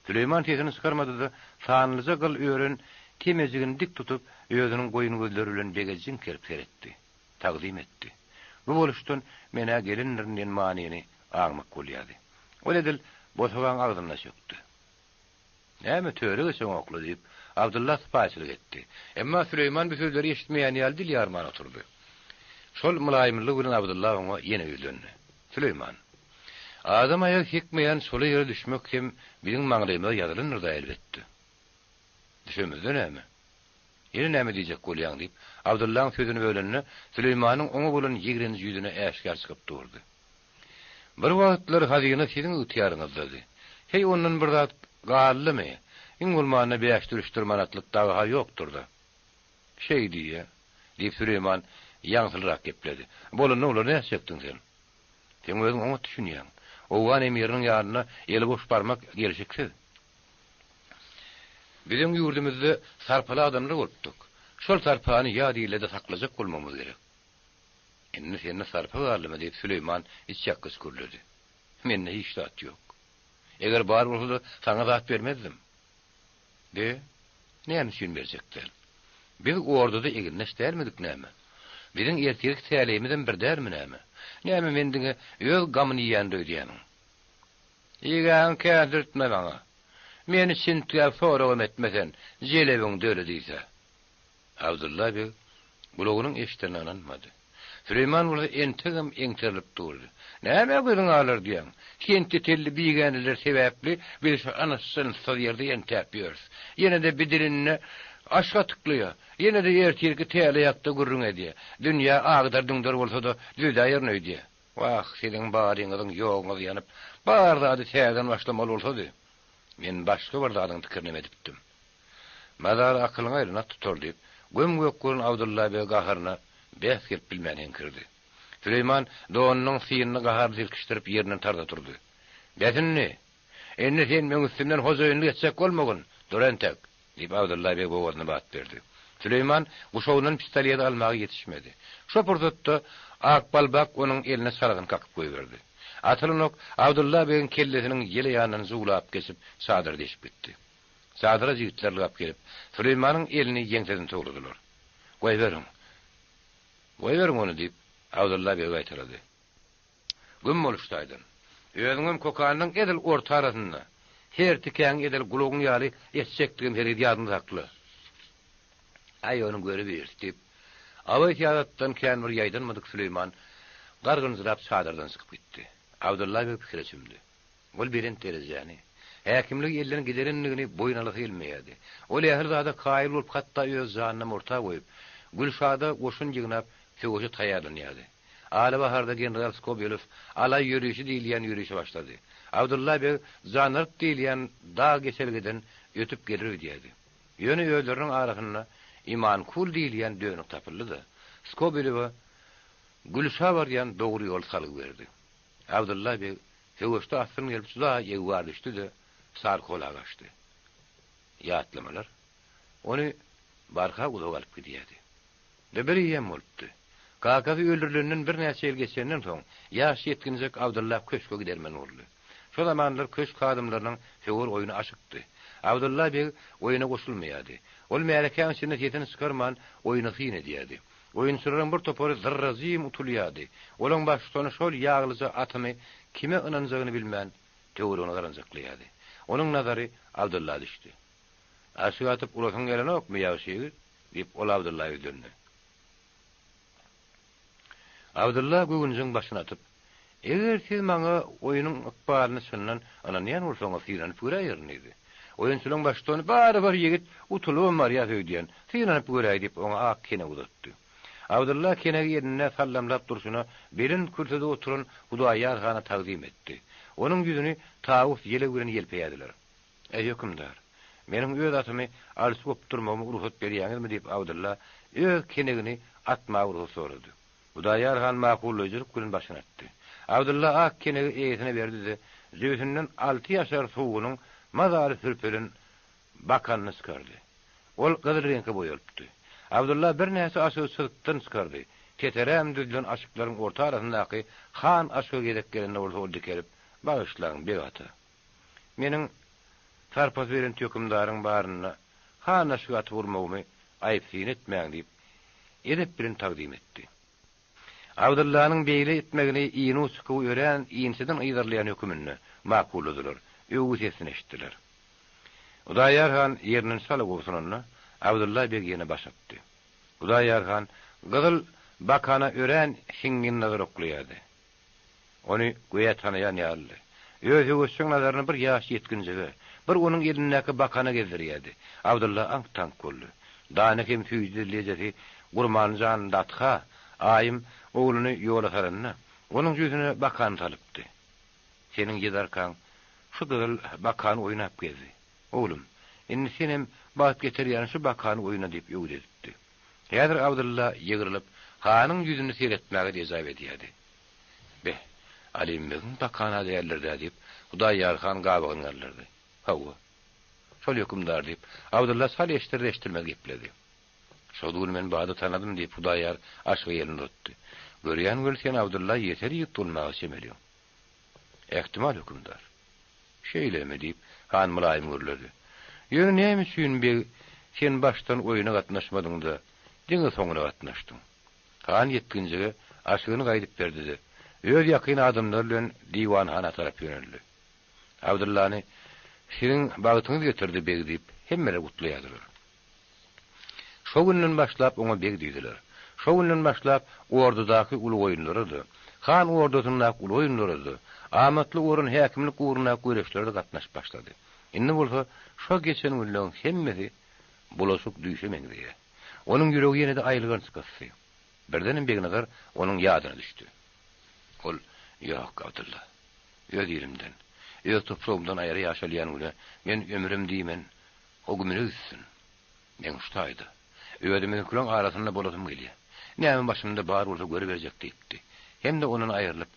Süleýman sesini çykarmady-da, sanlyja gyl ören temejigini dik tutup, özüniň goýun gözleri bilen bege jiňkerip seretdi. Tagzym etdi. Bu boluşdan men-ä gelindirin diýen manyny aňmak bolýardy. Ol edil bosagaň agzynda çökdi. Näme, töre geçeňok-la, diýip, Abdylla sypaýyçylyk etdi. Emma Süleýman bu sözleri eşitmeýän ýaly dil ýarman oturdy. Şol mylaýymlylyk bilen Abdylla oňa ýene ýüzlendi. Süleýman, adam aýagy sekmeýän çola ýere düşmek hem biziň maňlaýymyza ýazylandyr-da, elbetde. Düşemizde näme? Ýene näme diýjek bolýaň? diýip, Abdyllaň sözüni bölende, Süleýmanyň oňa bolan ýigrenji ýüzüne äşgär çykyp durdy. Bir wagtlar hazyna siziň ygtyýaryňyzdady. Heý, ondan bir zat galdymy? Iň bolmanda bäşdir-üçdür manatlyk dagy-ha ýokdur-da. Şeý diý-ä, diýip, Süleýman ýaňsylyrak gepledi. Bolanda olary nätjekdiň sen? Seň özüň oňat düşünýäň. Owgan emiriniň ýanyna eli boş barmak gelşiksiz. Biziň ýurdumyzda sarpaly adamlar bolupdyk. Şol sarpany ýat ilde-de saklajak bolmagymyz gerek. Indi sende sarpa galdymy? diýip, Süleýman içýakgyç gürledi. Mende hiç zat ýok. Eger bar bolsa-da, saňa zat bermezdim. Be, näme üçin berjek däl? Biz ordada egindeş dälmidik näme? Biziň ertirki täleýimizem bir dälmi näme? Näme men diňe öz gamyny iýýändir öýdýämiň? Igäňi käsdirtme maňa. Meni çintgäp soragam etme sen, jelebiň döli diýse. Abdylla beg gulagynyň eşidenine ynanmady. Süleýman bolsa entegem eňterilip durdy. Nämä gözüňi alardýaň? Kentli-telli bigäneler sebäpli biz şu anyssynsyz ýerde entäp ýörüs. Ýene-de bir dilinde aş gatyklaýar. Ýene-de ertirki täleý hakda gürrüň edýär. Dünýä agdar-düňder bolsa-da düzedäýerin öýdýär. Wah, siziň baryňyzyň ýoguňyz ýanyp, bar zady täzeden başlamaly bolsady. Men başga bir zadyň pikirinem edipdim. Mazaly akylyňa aýlan at tutar diýip, göm-gök gören Abdylla beg gaharyna bäs gelip bilmän heňkirdi. Süleýman donunyň synyny gaharly silkişdirip ýerinden tarsa turdy. Bes indi! Indi sen meň üstümden hojaýynlyk etjek bolmagyn, dur entek! Diýip, Abdylla beg bogazyna bat berdi. Süleýman guşagyndan pistoleti almaga ýetişmedi. Şo pursatda Akbalbak onuň eline çalasyny kakyp goýberdi. Atylan ok Abdylla begiň kellesiniň ýele ýanyndan zuwlap geçip, çadyry deşip gitdi. Çadyra jigitler ylgap gelip, Süleýmanyň elini ýeňsesine towladylar. Goýberiň! Goýberiň ony! diýip, Abdylla beg gaýtalady. Güm bol şu taýdan. Özüňem Kokanyň edil orta arasynda, her tikäňi edil gulagyň ýaly etjekdigimi hergiz ýadyňda sakla. Aý, ony görübiris, diýip, awy-syýasatdan kän bir ýaýdanmadyk Süleýman gargynjyrap çadyrdan çykyp gitdi. Abdylla beg pikire çümdi. Ol belent derejäni, häkimligi elden giderendigini boýun alasy gelmeýärdi. Ol ähli zada kaýyl bolup, hatda öz janynam orta goýup, Gülşada goşun ýygnap, söweşe taýýarlanýardy. Alabaharda general Skobelew Alaý ýörişi diýilýän ýörişe başlady. Abdylla beg Janaryk diýilýän dag geçelgeden ötüp geler öýdýärdi. Ýöne özleriniň arasynda Imankul diýilýän dönük tapyldy-da, Skobelewe Gülşa barýan dogry ýoly salgy berdi. Abdylla beg söweşde asgyn gelip juda ýegwar düşdi-de, Sarkola gaçdy. Ýatlamalar ony barha uzaga alyp gidýärdi. De bir eýýäm bolupdy. Kakasy öldürilenden birnäçe ýyl geçenden soň, ýaş ýetginjek Abdylla köşge gidermen boldy. Şo zamanlar köşk hadymlarynyň söwer oýny aşykdy. Abdylla beg oýna goşulmaýardy. Ol märekäň içinde sesini çykarman, oýna syn edýärdi. Oýunçylaryň bir topary zyrrajym utulýardy. Olaň baştutany şol ýaglyja atyny kime ynanjagyny bilmän, töweregine garanjaklaýardy. Onuň nazary Abdylla düşdi. Aşyk atyp urasyň gelenokmy, ýagşy ýigit? Diýip, ol Abdylla ýüzlendi. Abdylla göwünjeň başyny atyp, Eger siz maňa oýnuň ykbalyny çyndan ynanýan bolsaňyz, synanyp göräýerin diýdi. Oýunçylaryň baştutany, Barybir ýigit utulybam barýas öýdýän, synanyp göräý diýip, oňa ak kenek uzatdy. Abdylla kenegi elinde sallamlap durşuna belent kürsüde oturan Hudaýýar hana tagzym etdi. Onuň ýüzüni tawus ýelegi bilen ýelpeýärdiler. Eý, hökümdar! Meniň öz atymy alçy gopdurmagyma rugsat berýäňizmi? diýip, Abdylla öz kenegini atmaga rugsat sorady. Hudaýar han makullaýjylyk bilen başyny atdy. Abdylla ak kenegi eýesine berdi-de, jübüsinden alty ýaşar suwunyň mazaly sürpelen bakanyny çykardy. Ol gyzyl reňke boýalypdy. Abdylla birnäçe aşygy çyzykdan çykardy. Keseräm düzülen aşyklaryň orta arasyndaky han aşyga gezek gelende bolsa ol dikelip, Bagyşlaň, beg ata! Meniň sarpasy belent hökümdaryň barynda han aşyk atyp urmagymy aýyp-syn etmäň diýip, edep bilen tagzym etdi. Abdyllanyň beýle etmegini inu-çykuwy örän inçeden yzarlaýan höküminde makulladylar, öwgi sesini eşitdiler. Hudaýar han ýerinden çala gobsunanda, Abdylla beg ýene baş atdy. Hudaýar han gyzyl bakana örän siňňin nazar oklaýardy. Ony göýä tanaýan ýalydy. Öz höwesjeň nazaryny bir ýaş ýetginjege, bir onuň elindäki bakana gezdirýärdi. Abdylla aňk-taňk boldy. Dana hem süýji dilli ejesi Gurmanjan datha, aýym, ogluny ýola salanda, onuň jüýsüne bakany salypdy. Seniň ýydarkaň. Şu gyzyl bakany oýnap gezdi. Oglum, indi senem bagt getirýän şu bakany oýna diýip öwüt edipdi. Häzir Abdylla ýygrylyp, hanyň ýüzüni seretmäge dejap edýärdi. Beh, Alymbegiň bakany-a däldir-dä diýip, Hudaýýar han gabagyny galdyrdy. Hawa. Şol hökümdar diýip, Abdylla çal eşdirer-eşdirmez gepledi. Şol gün men bady tanadym diýip, Hudaýýar aşyga elini uzatdy. Görýän weli sen Abdylla ýeser ýigit bolmaga çemeliň. Ähtimal hökümdar. Şeýlemi? diýip, han mylaýym gürledi. Ýöne näme üçin, beg, sen başdan oýuna gatnaşmadyň-da, diňe soňuna gatnaşdyň? Han ýetginjege aşygyny gaýdyp berdi-de, öz ýakyn adamlary bilen diwanhana tarap ýöneldi. Abdyllany Siziň bagtyňyz getirdi, beg diýip, hemmeler gutlaýardylar. Şo günden başlap oňa beg diýdiler. Şo günden başlap ordudaky uly oýunlara-da, han ordasyndaky uly oýunlara-da, amatly orun häkimlik ugrundaky göreşlere-de gatnaşyp başlady. Indi bolsa şo geçen günleň hemmesi bulaşyk düýşe meňzeýär. Onuň ýüregi ýene-de aýylganç gysdy. Birdenem Begnazar onuň ýadyna düşdi. Ol, Ýok, Abdylla. Öz ilimden, öz topragymdan aýry ýaşalýan güne men ömrüm diýmen, O gümüne gitsin. Meň şu taýda, özümiziňkileriň arasynda bolasym gelýär. Näme başymda bar bolsa görüberjek diýipdi. Hem-de ondan aýrylyp,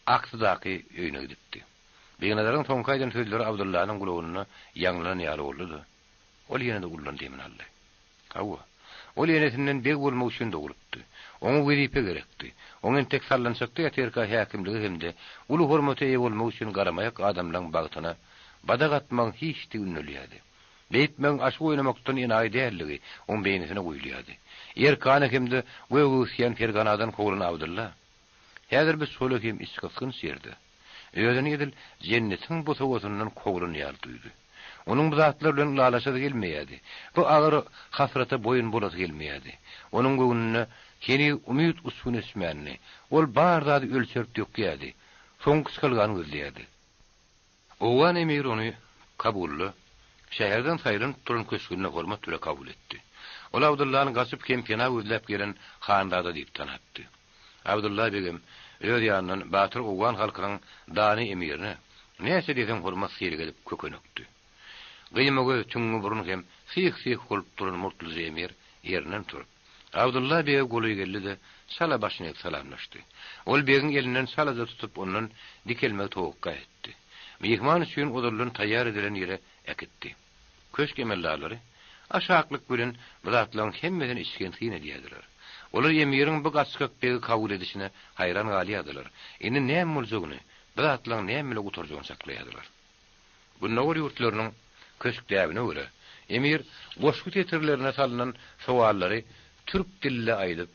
Aksydaky öýüne gidipdi. Begnazaryň soňky aýdan sözleri Abdyllanyň gulagynda ýaňlanan ýaly boldy-da, ol ýene-de ullan demini aldy. Hawa, ol enesinden beg bolmak üçin dogulypdy. Oňa wezipe gerekdi. Oň entek sallançakda ýatyrka häkimlige hem-de uly hormata eýe bolmak üçin garamaýak adamlaň bagtyna badak atmagyň hiçdigi ündelýärdi. Beýtmegiň aşyk oýnamakdan enaýy däldigi oň beýnisine guýulýardy. Erkana hem-de gök öwüsýän Ferganadan kowlan Abdylla häzir bu çola hem içgysgynç ýerde özüni edil jennetiň bosagasyndan kowlan ýaly duýdy. Onuň bu zatlar bilen ylalaşasy gelmeýärdi. Bu agyr hasrata boýun bolasy gelmeýärdi. Onuň göwnünde heniz umyt uçguny öçmändi. Ol bar zady ölçerip dökýärdi. Soňky çykalgany gözleýärdi. Owgan emiri ony Kabulda, şäherden saýlanyp duran köşgünde hormat bile kabul etdi. Ol Abdyllany gaçyp hem pena gözläp gelen hanzada diýip tanapdy. Abdylla begem öz ýanyndan batyr owgan halkynyň dana emirine näçe diýseň hormat-sylag edip kökenekdi. Gyýma göz, tüňňi burun hem syh-syh bolup duran murtluja emir ýerinden turup, Abdylla bege golaý geldi-de, çala başyny egip salamlaşdy. Ol begiň elinden çalaja tutup, ondan dikelmegi towakga etdi. Myhman üçin ozaldan taýýar edilen ýere äkitdi. Köşk emeldarlary aşaklyk bilen bu zatlaryň hemmesine içgin syn edýärdiler. Olar emiriň bu gaçgak begi kabul edişine haýran galýardylar, indi näme boljagyny, bu zatlaryň näme bile gutarjagyny çaklaýardylar. Gündogar ýurtlarynyň köşk däbine görä, emir goşgy setirlerine salnan sowallary türk dilinde aýdyp,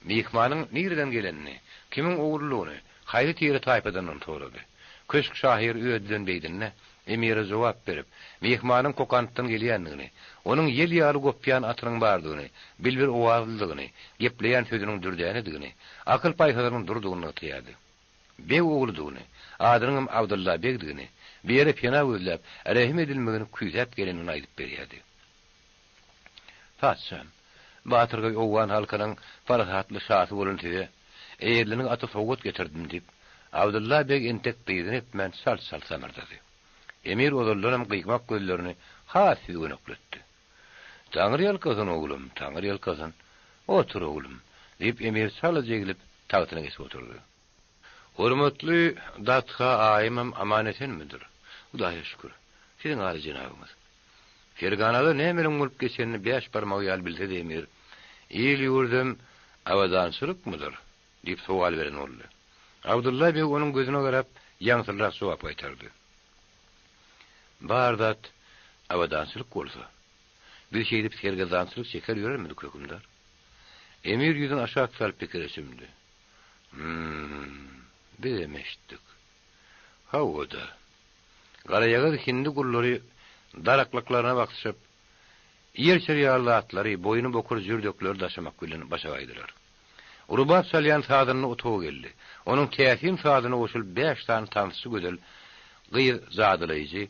Myhmanyň nireden gelenini, kimiň ogludygyny, haýsy tire-taýpadandygyny sorady. Köşk şahyry öz düzen beýdinde emire jogap berip, myhmanyň Kokantdan gelýändigini, onuň ýel ýaly gopýan atynyň bardygyny, bilbil owazlydygyny, gepleýän sözüniň dürdänedigini, akyl-paýhasynyň durdugyny nygtaýardy. Beg ogludygyny, adynyňam Abdylla begdigini, bu ýere pena gözläp, rehim edilmegini küýsäp gelendigini aýdyp berýärdi. Patyşam, batyrgaý owgan halkynyň parasatly şasy bolan size eýerliniň aty sowgat getirdim, diýip, Abdylla beg entek dyzyny epmän çalt-çalt samyrdady. Emir ozaldanam gyýmak gözlerini has süzgenekletdi. Taňry ýalkasyn, oglum, Taňry ýalkasyn. Otur, oglum, diýip, emir çalaja eglip, tagtyna geçip oturdy. Hormatly datga aýymam aman-esenmidir? Hudaýa şükür. Siziň alyjenabyňyz. Ferganada nämeleriň bolup geçenini bäş barmagy ýaly bilse-de emir, Il-ýurdam abadançylykmydyr? diýip sowal beren boldy. Abdylla beg onuň gözüne garap, ýaňsylyrak jogap gaýtardy. Bar zat abadançylyk bolsa, biz şeýdip sergezdançylyk çeker ýörermidik, hökümdar? Emir ýüzüni aşak salyp pikire çümdi. Hüm, bizem eşitdik. Hawa-da. Garaýagyz hindi gullary daraklyklaryna bakyşyp, ýer-şer ýaly zatlary, boýny bokur jürdekleri daşamak bilen başagaýdylar. Rubap çalýan sazanda otaga geldi. Onuň täsin sazyna goşulyp bäş sany tansçy gözel gyz jadylaýjy,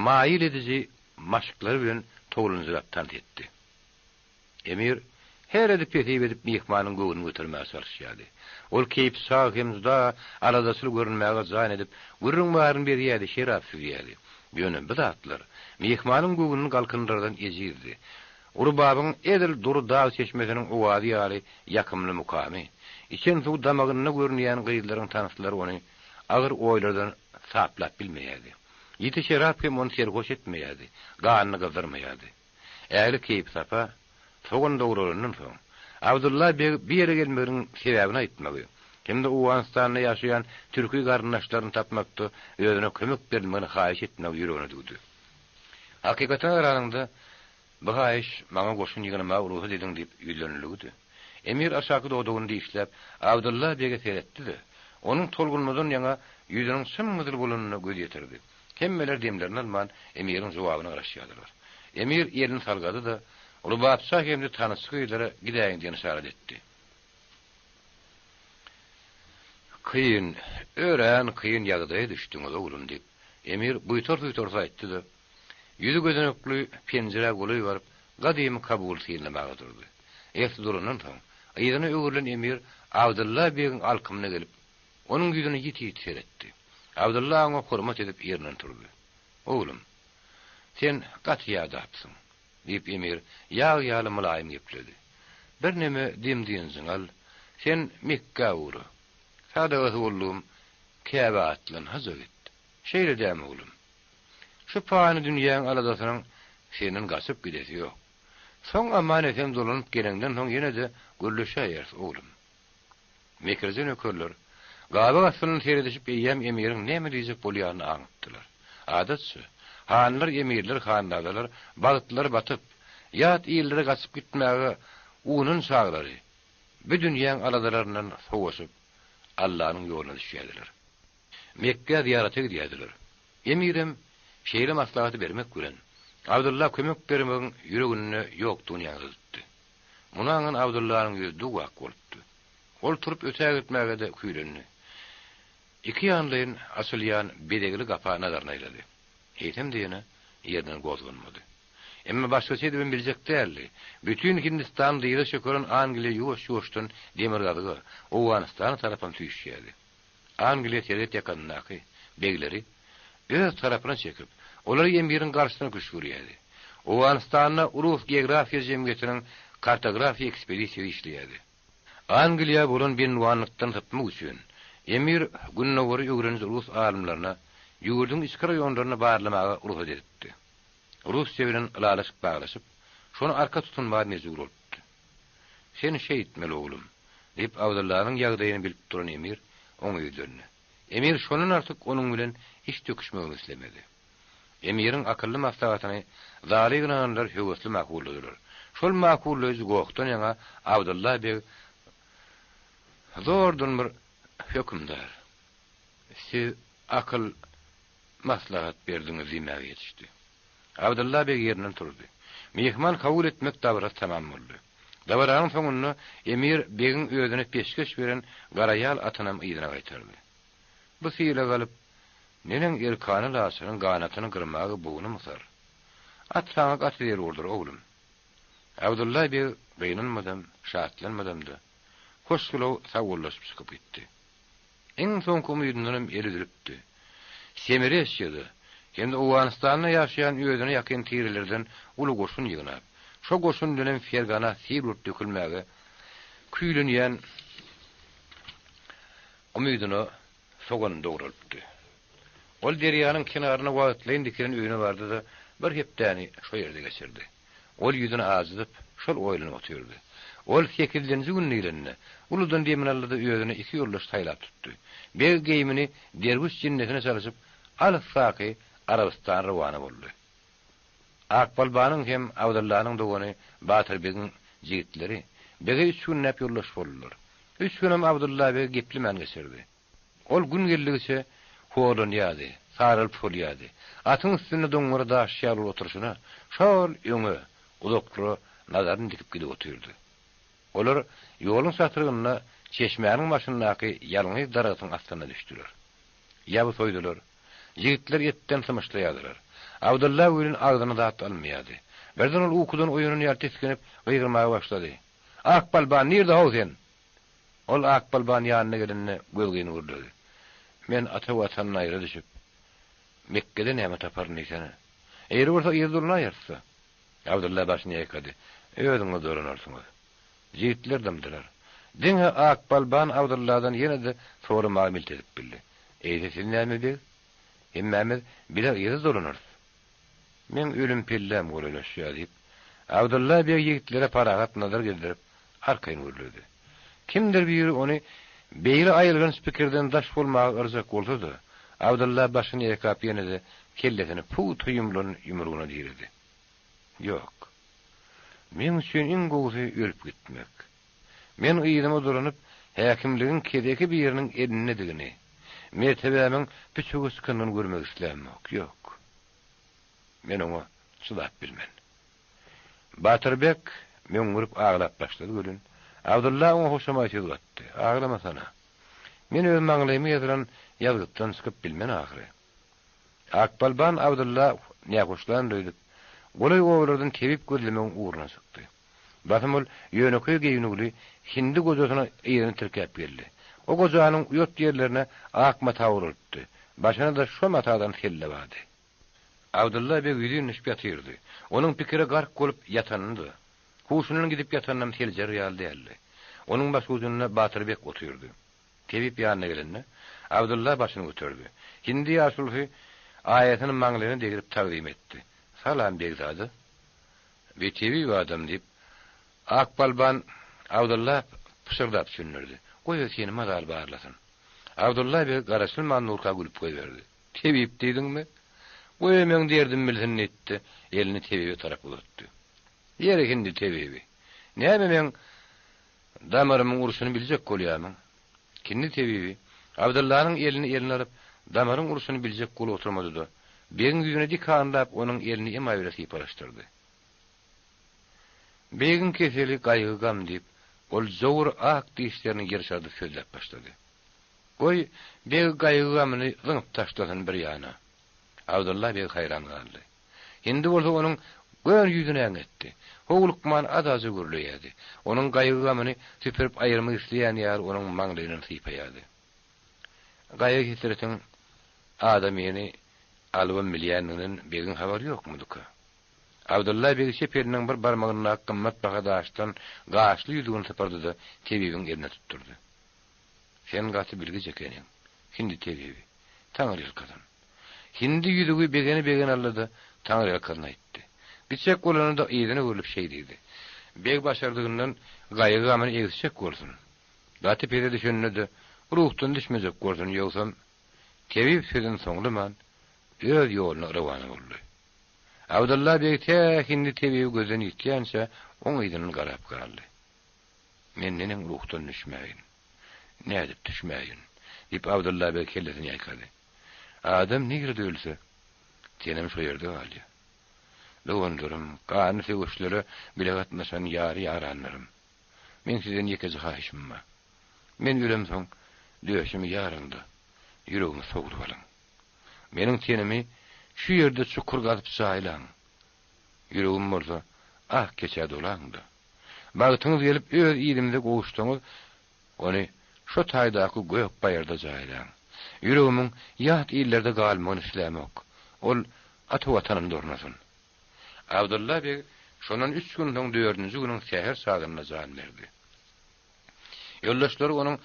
maýyl ediji maşklary bilen towlanjyrap tans etdi. Emir. Her edip-hesip edip myhmanyň göwnüni götermäge çalyşýardy. Ol keýpi çag hem juda aladaçyl görünmäge jan edip, gürrüň baryny berýärdi, şerap süzýärdi. Ýöne bu zatlar myhmanyň göwnüni galkyndyrardan ejizdi. Rubabyň edil dury dag çeşmesiniň owazy ýaly ýakymly mukamy, içen suw damagynda görünýän gyzlaryň tanslary ony agyr oýlardan saplap bilmeýärdi. Ýiti şerap hem ony serhoş etmeýärdi, ganyny gyzdyrmaýardy. Ähli keýpi-sapa sogan dogralandan soň, Abdylla beg bu ýere gelmeginiň sebäbini aýtmagy hem-de Owganystanda ýaşaýan türki garyndaşlaryny tapmakda özüne kömek berilmegini haýyş etmegi ýüregine düwdi. Hakykatyna garanyňda, bu haýyş maňa goşun ýygnamaga rugsat ediň diýip ýüzlenildigidi. Emir aşaky dodagyny dişläp, Abdylla bege seretdi-de, onuň tolgunmadan ýaňa ýüzüniň çym-gyzyl bolanyna göz ýetirdi. Hemmeler demlerini alman, emiriň jogabyna garaşýardylar. Emir elini salgady-da, Rubapça hem-de tanyşçy gyzlara gidäýiň diýen yşarat etdi. Kyn, örän kyn ýagdaýa düşdüňiz, oglum, diýip, emir buýtar-suýtarsyz aýtdy-da, ýüzi gözenekli penjirä golaý baryp, gadymy Kabuly synlamaga durdy. Esli durandan soň, yzyna öwrülen emir Abdylla begiň alkymyna gelip, Onuň ýüzüne ýiti-ýiti seretdi. Abdylla oňa hormat edip ýerinden turdy. Oglum, sen gaty ýadapsyň, diýip, emir ýag ýaly mylaýym gepledi. Birneme dem-dynjyňy al. Sen Mekgä ugra. Sadagasy boldugym, Käbä atlan, haja git. Şeýle dämi, oglum? Şu pany dünýäň aladasynyň senden gaçyp gidesi ýok. Soň aman-esen dolanyp geleňden soň ýene-de gürleşäýeris, oglum. Mekirje nökerler, gabak astyndan seredişip eýýäm emiriň näme diýjek bolýanyny aňypdylar. Adatça, hanlar, emirler, hanzadalar bagtlary batyp, ýat illere gaçyp gitmäge unan çaglary bu dünýäň aladalaryndan sowaşyp, Allanyň ýoluna düşýärdiler. Mekgä zyýarata gidýärdiler. Emirem şeýle maslahaty bermek bilen, Abdylla kömek bermegiň ýüreginde ýokdugyny ýaňzydypdy. Muny aňan Abdyllanyň ýüzi duw-ak bolupdy. Ol turup ötägitmäge-de küýlendi. Iki ýanlaýyn açylýan bezegli gapa nazaryny aýlady. Eýsem-de ýene ýerinden gozganmady. Emma başgaça edibem biljek däldi. Bütin Hindistany dyza çökeren Angliýa ýuwaş-ýuwaşdan demirgazyga, Owganystana tarapam süýşýärdi. Angliýa serhet ýakasyndaky begleri öz tarapyna çekip, olary emiriň garşysyna küşgürýärdi. Owganystanda Rus geografiýa jemgyýetiniň kartografiýa ekspedisiýasy işleýärdi. Angliýa bolan bendiwanlykdan sypmak üçin, emir Gündogary öwreniji rus alymlaryna ýurduň içki raýonlaryny barlamaga rugsat edipdi. Russiýa bilen ylalaşyk baglaşyp, şony arka tutunmaga mejbur bolupdy. Sen şeýtmeli, oglum, diýip, Abdyllanyň ýagdaýyny bilip duran emir oňa ýüzlendi. Emir şondan artyk onuň bilen iş döküşmegini islemedi. Emiriň akylly maslahatyny zala ýygnananlar höwesli makulladylar. Şol makullaýjy gohdan ýaňa Abdylla beg zordan bir Hökümdar, siz akyl maslahat berdiňiz diýmäge ýetişdi. Abdylla beg ýerinden turdy. Myhman kabul etmek dabarasy tamam boldy. Dabaranyň soňunda emir begiň özüne peşgeş beren garaýal atynam yzyna gaýtardy. Bu sylagy alyp, neneň erkana laçynyň ganatyny gyrmaga bognum gysar. At saňa gaty zerurdyr, oglum. Abdylla beg gynanmadam, şatlanmadam-da, hoşgylaw sagbollaşyp çykyp gitdi. Iň soňky umydyndanam el üzülipdi. Semiresiýada hem-de Owganystanda ýaşaýan özüne ýakyn tirelerden uly goşun ýygnap, şo goşun bilenem Fergana sil bolup dökülmäge küýlenýän umydyna sogan dogralypdy. Ol derýanyň kenaryna wagtlaýyn dikilen öýüne bardy-da, bir hepdäni şo ýerde geçirdi. Ol ýüzüni ajydyp, şol oýlanyp otyrdy. Ol sekizlenji gün diýlende, uludan demini aldy-da özüne iki ýoldaş saýlap tutdy. Beg geýimini derwüş jinnesine çalyşyp, alysdaky Arabystana rowana boldy. Akbalbanyň hem Abdyllanyň dogany Batyr begiň jigitleri bege üç günläp ýoldaş boldular. Üç günem Abdylla beg geplemän geçirdi. Ol gün geldigiçe horlanýardy, saralyp solýardy. Atyň üstünde doňňara daş ýaly bolup oturyşyna, şol öňe, uzaklara nazaryny dikip gidip otyrdy. Olar ýoluň çatrygynda çeşmäniň başyndaky ýalňyz daragtyň astyna düşdüler. Ýaby soýdular. Jigitler etden symyşlaýardylar. Abdylla welin agzyna zat almaýardy. Birden ol ukudan oýanan ýaly tisginip, gygyrmaga başlady. Akbalban, nirde-how sen? Ol Akbalban ýanyna gelende gözgyny gürledi. Men ata Watandan aýra düşüp, Mekgede näme taparyn diýsene. Eýri bolsa yzy durnaýarys-da. Abdylla başyny ýaýkady. Özüňiz dolanarsyňyz. Jigitler dymdylar. Diňe Akbalban Abdylladan ýene-de soramaga milt edip bildi. Eýse siz näme beg? Hemmämiz bile yza dolanarys. Meň ölüm pelläm golaýlaşýar, diýip, Abdylla beg ýigitlere parahat nazar gezdirip, arkaýyn gürledi. Kimdir biri ony beýle aýylganç pikirden daş bolmaga yrjak bolsa-da, Abdylla başyny ýaýkap ýene-de kellesini pugta ýumlan ýumrugyna diredi. Ýok. Meň üçin iň gowusy ölüp gitmek. Men yzyma dolanyp, häkimligiň keseki biriniň elindedigini, mertebämiň püçege çykanyny görmek islämok. Ýok. Men oňa çydap bilmen. Batyrbek möňňürip aglap başlady welin, Abdylla oňa hoşamaý söz gatdy, Aglamasana. Men öz maňlaýyma ýazylan ýazgytdan çykyp bilmen ahyry. Akbalban Abdylla nähoşlandyr öýdüp, golaý obalardan tebip gözlemegiň ugruna çykdy. Basym ol ýönekeý geýnüwli hindi gojasyny yzyna tirkäp geldi. O gojanyň uýat ýerlerine ak mata oralypdy. Başyna-da şo matadan selle bardy. Abdylla beg ýüzin düşüp ýatyrdy. Onuň pikire gark bolup ýatanyny-da, huşundan gidip ýatanynam seljerer ýaly däldi. Onuň başujunda Batyr beg otyrdy. Tebip ýanyna gelende, Abdylla başyny göterdi. Hindi ýaşulusy aýasyny maňlaýyna degrip tagzym etdi. Salam, begzada! Bi tebip adam, diýip, Akbalban Abdylla pyşyrdap düşündirdi. Goý, o seni mazaly barlasyn. Abdylla beg garaşylman durka gülüp goýberdi. Tebip diýdiňmi? Goý, meň derdimi bilsin, diýdi-de, elini tebibe tarap uzatdy. Ýeri, hindi tebibi, näme meň damarymyň urşuny biljek bolýarmyň? Hindi tebibi Abdyllanyň elini eline alyp, damaryň urşuny biljek bolup oturmady-da, begiň ýüzüne dikanlap, onuň elini emaý bilen sypalaşdyrdy. Begiň keseli gaýgy-gam, diýip, ol jowur ak dişlerini ýyrşardyp sözläp başlady. Goý, beg gaýgy-gamyny zyňyp taşlasyn bir ýana. Abdylla beg haýran galdy. Indi bolsa onuň göni ýüzüne äňetdi. Howlukman adaja gürleýärdi. Onuň gaýgy-gamyny süpürip aýyrmak isleýän ýaly onuň maňlaýyndan sypaýardy. Gaýgy-hesretiň adamyny alybam bilýändiginden begiň habary ýokmudyka? Abdylla beg çep eliniň bir barmagyndaky gymmatbaha daşdan gaşly ýüzügini sypyrdy-da, tebibiň eline tutdurdy. Sen gaty bilgiç ekeniň, hindi tebibi. Taňryýalkasyn. Hindi ýüzügi begene-begene aldy-da, taňryýalkasyn aýtdy. Gitjek bolanda-da yzyna öwrülip şeý diýdi, Beg başardygyndan gaýgy-gamyny egsjek bolsun. Gaty pese düşende-de, ruhdan düşmejek bolsun, ýogsam, tebip sözüni soňlaman, öz ýoluna rowana boldy. Abdylla beg tä hindi tebibi gözden ýitýänçä oň yzyndan garap galdy. Men neneň ruhdan düşmäýin? Nädip düşmäýin? diýip, Abdylla beg kellesini ýaýkady. Adam nirede ölse, tenem şo ýerde galýar. Doganlarym, ganly söweşlere bile gatnaşan ýary-ýaranlarym, meň sizden ýekeje haýyşym bar. Men ölemsoň, döşümi ýaryň-da, ýüregimi sogrup alyň. Meniň tenimi şu ýerde çukur gazyp jaýlaň. Ýüregim bolsa ak keçä dolaň-da. Bagtyňyz gelip öz ilimize gowuşsaňyz, ony şo taýdaky gök baýyrda jaýlaň. Ýüregimiň ýat illerde galmagyny islämok. Ol ata Watanymda ornasyn. Abdylla beg şondan üç gün soň dördünji günüň säher çagynda jan berdi. Ýoldaşlary onuň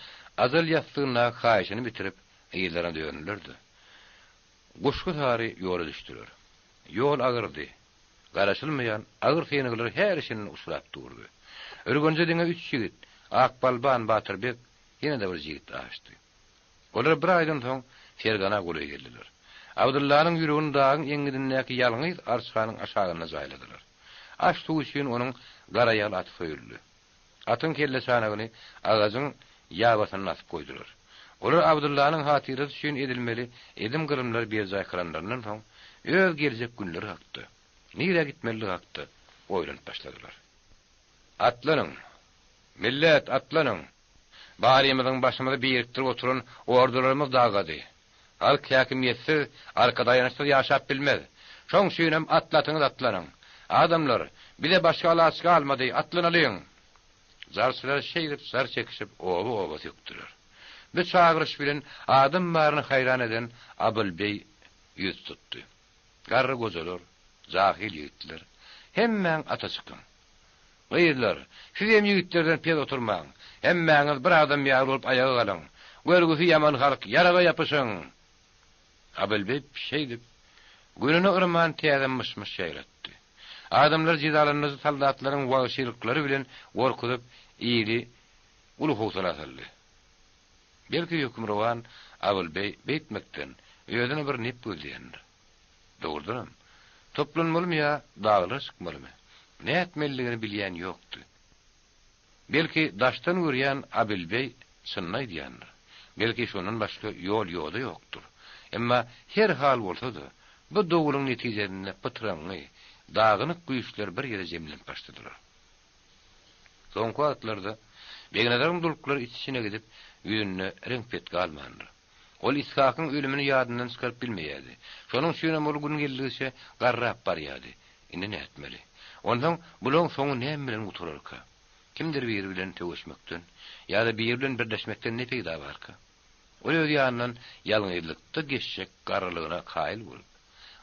ajal ýassygyndaky haýyşyny bitirip, yzlaryna döndüler-de, Guşgy sary ýola düşdüler. Ýol agyrdy. Garaşylmaýan agyr synaglar her-şindi uçrap durdy. Ürgenje diňe üç ýigit, Akbalban, Batyrbek, ýene-de bir jigit aşdy. Olar bir aýdan soň Fergana golaý geldiler. Abdyllanyň ýüregini dagyň eňňidindäki ýalňyz arçanyň aşagynda jaýladylar. Aş-suw üçin onuň garaýagyl aty soýuldy. Atyň kelleçanagyny agajyň ýabasynda asyp goýdular. Olar Abdyllanyň hatyrasy üçin edilmeli edim-gylymlary berjaý kylanlaryndan soň, öz geljek günleri hakda, nirä gitmelidigi hakda oýlanyp başladylar. Atlanyň! Millet, atlanyň! Barymyzyň başymyzy birikdirip oturan ordalarymyz dargady. Halk häkimiýetsiz, arkadaýançsyz ýaşap bilmez. Şoň üçinem atly atyňyz atlanyň. Adamlar, bize başga alaç galmady, atlanalyň! Jarçylar şeýdip jar çekişip oba-oba sökdüler. Bu çagyryş bilen adam baryny haýran eden Abylbeý ýüz tutdy. Garry gojalar, jahyl ýigitler, hemmäň ata çykyň. Gyzlar, siz hem ýigitlerden pes oturmaň. Hemmäňiz bir adam ýaly bolup aýaga galyň. Görgüsi ýaman halk, ýaraga ýapyşyň! Abylbeý şeýdip, gününi yrman täze myş-myş ýaýratdy. Adamlary jezalandyryjy soldatlaryň wagşylyklary bilen gorkuzyp, ili uly howsala saldy. Belki hökmürowan Abylbeý beýtmekden özüne bir nep gözleýändir. Dogrudanam, toplanmalymy ýa daglara çykmalymy, nätmelidigini bilýän ýokdy. Belki daşdan görýän Abylbeý çynyny aýdýandyr. Belki şondan başga ýol-ýoda ýokdur. Emma her hal bolsa-da, bu dowulyň netijesinde pytraňňy, dagynyk güýçler bir ýere jemlenip başladylar. Soňky wagtlarda Begnazaryň dulklary iç-içine gidip, ýüzünde reňk-pet galmandyr. Ol Ishakyň ölümini ýadyndan çykaryp bilmeýärdi. Şonuň üçinem ol gün geldigiçe garrap barýardy. Indi nätmeli? Onsoň bulaň soňy näme bilen gutararka? Kimdir biri bilen söweşmekden ýa-da biri bilen birleşmekden ne peýda barka? Ol öz ýanyndan ýalňyzlykda geçjek garrylygyna kaýyl bolup,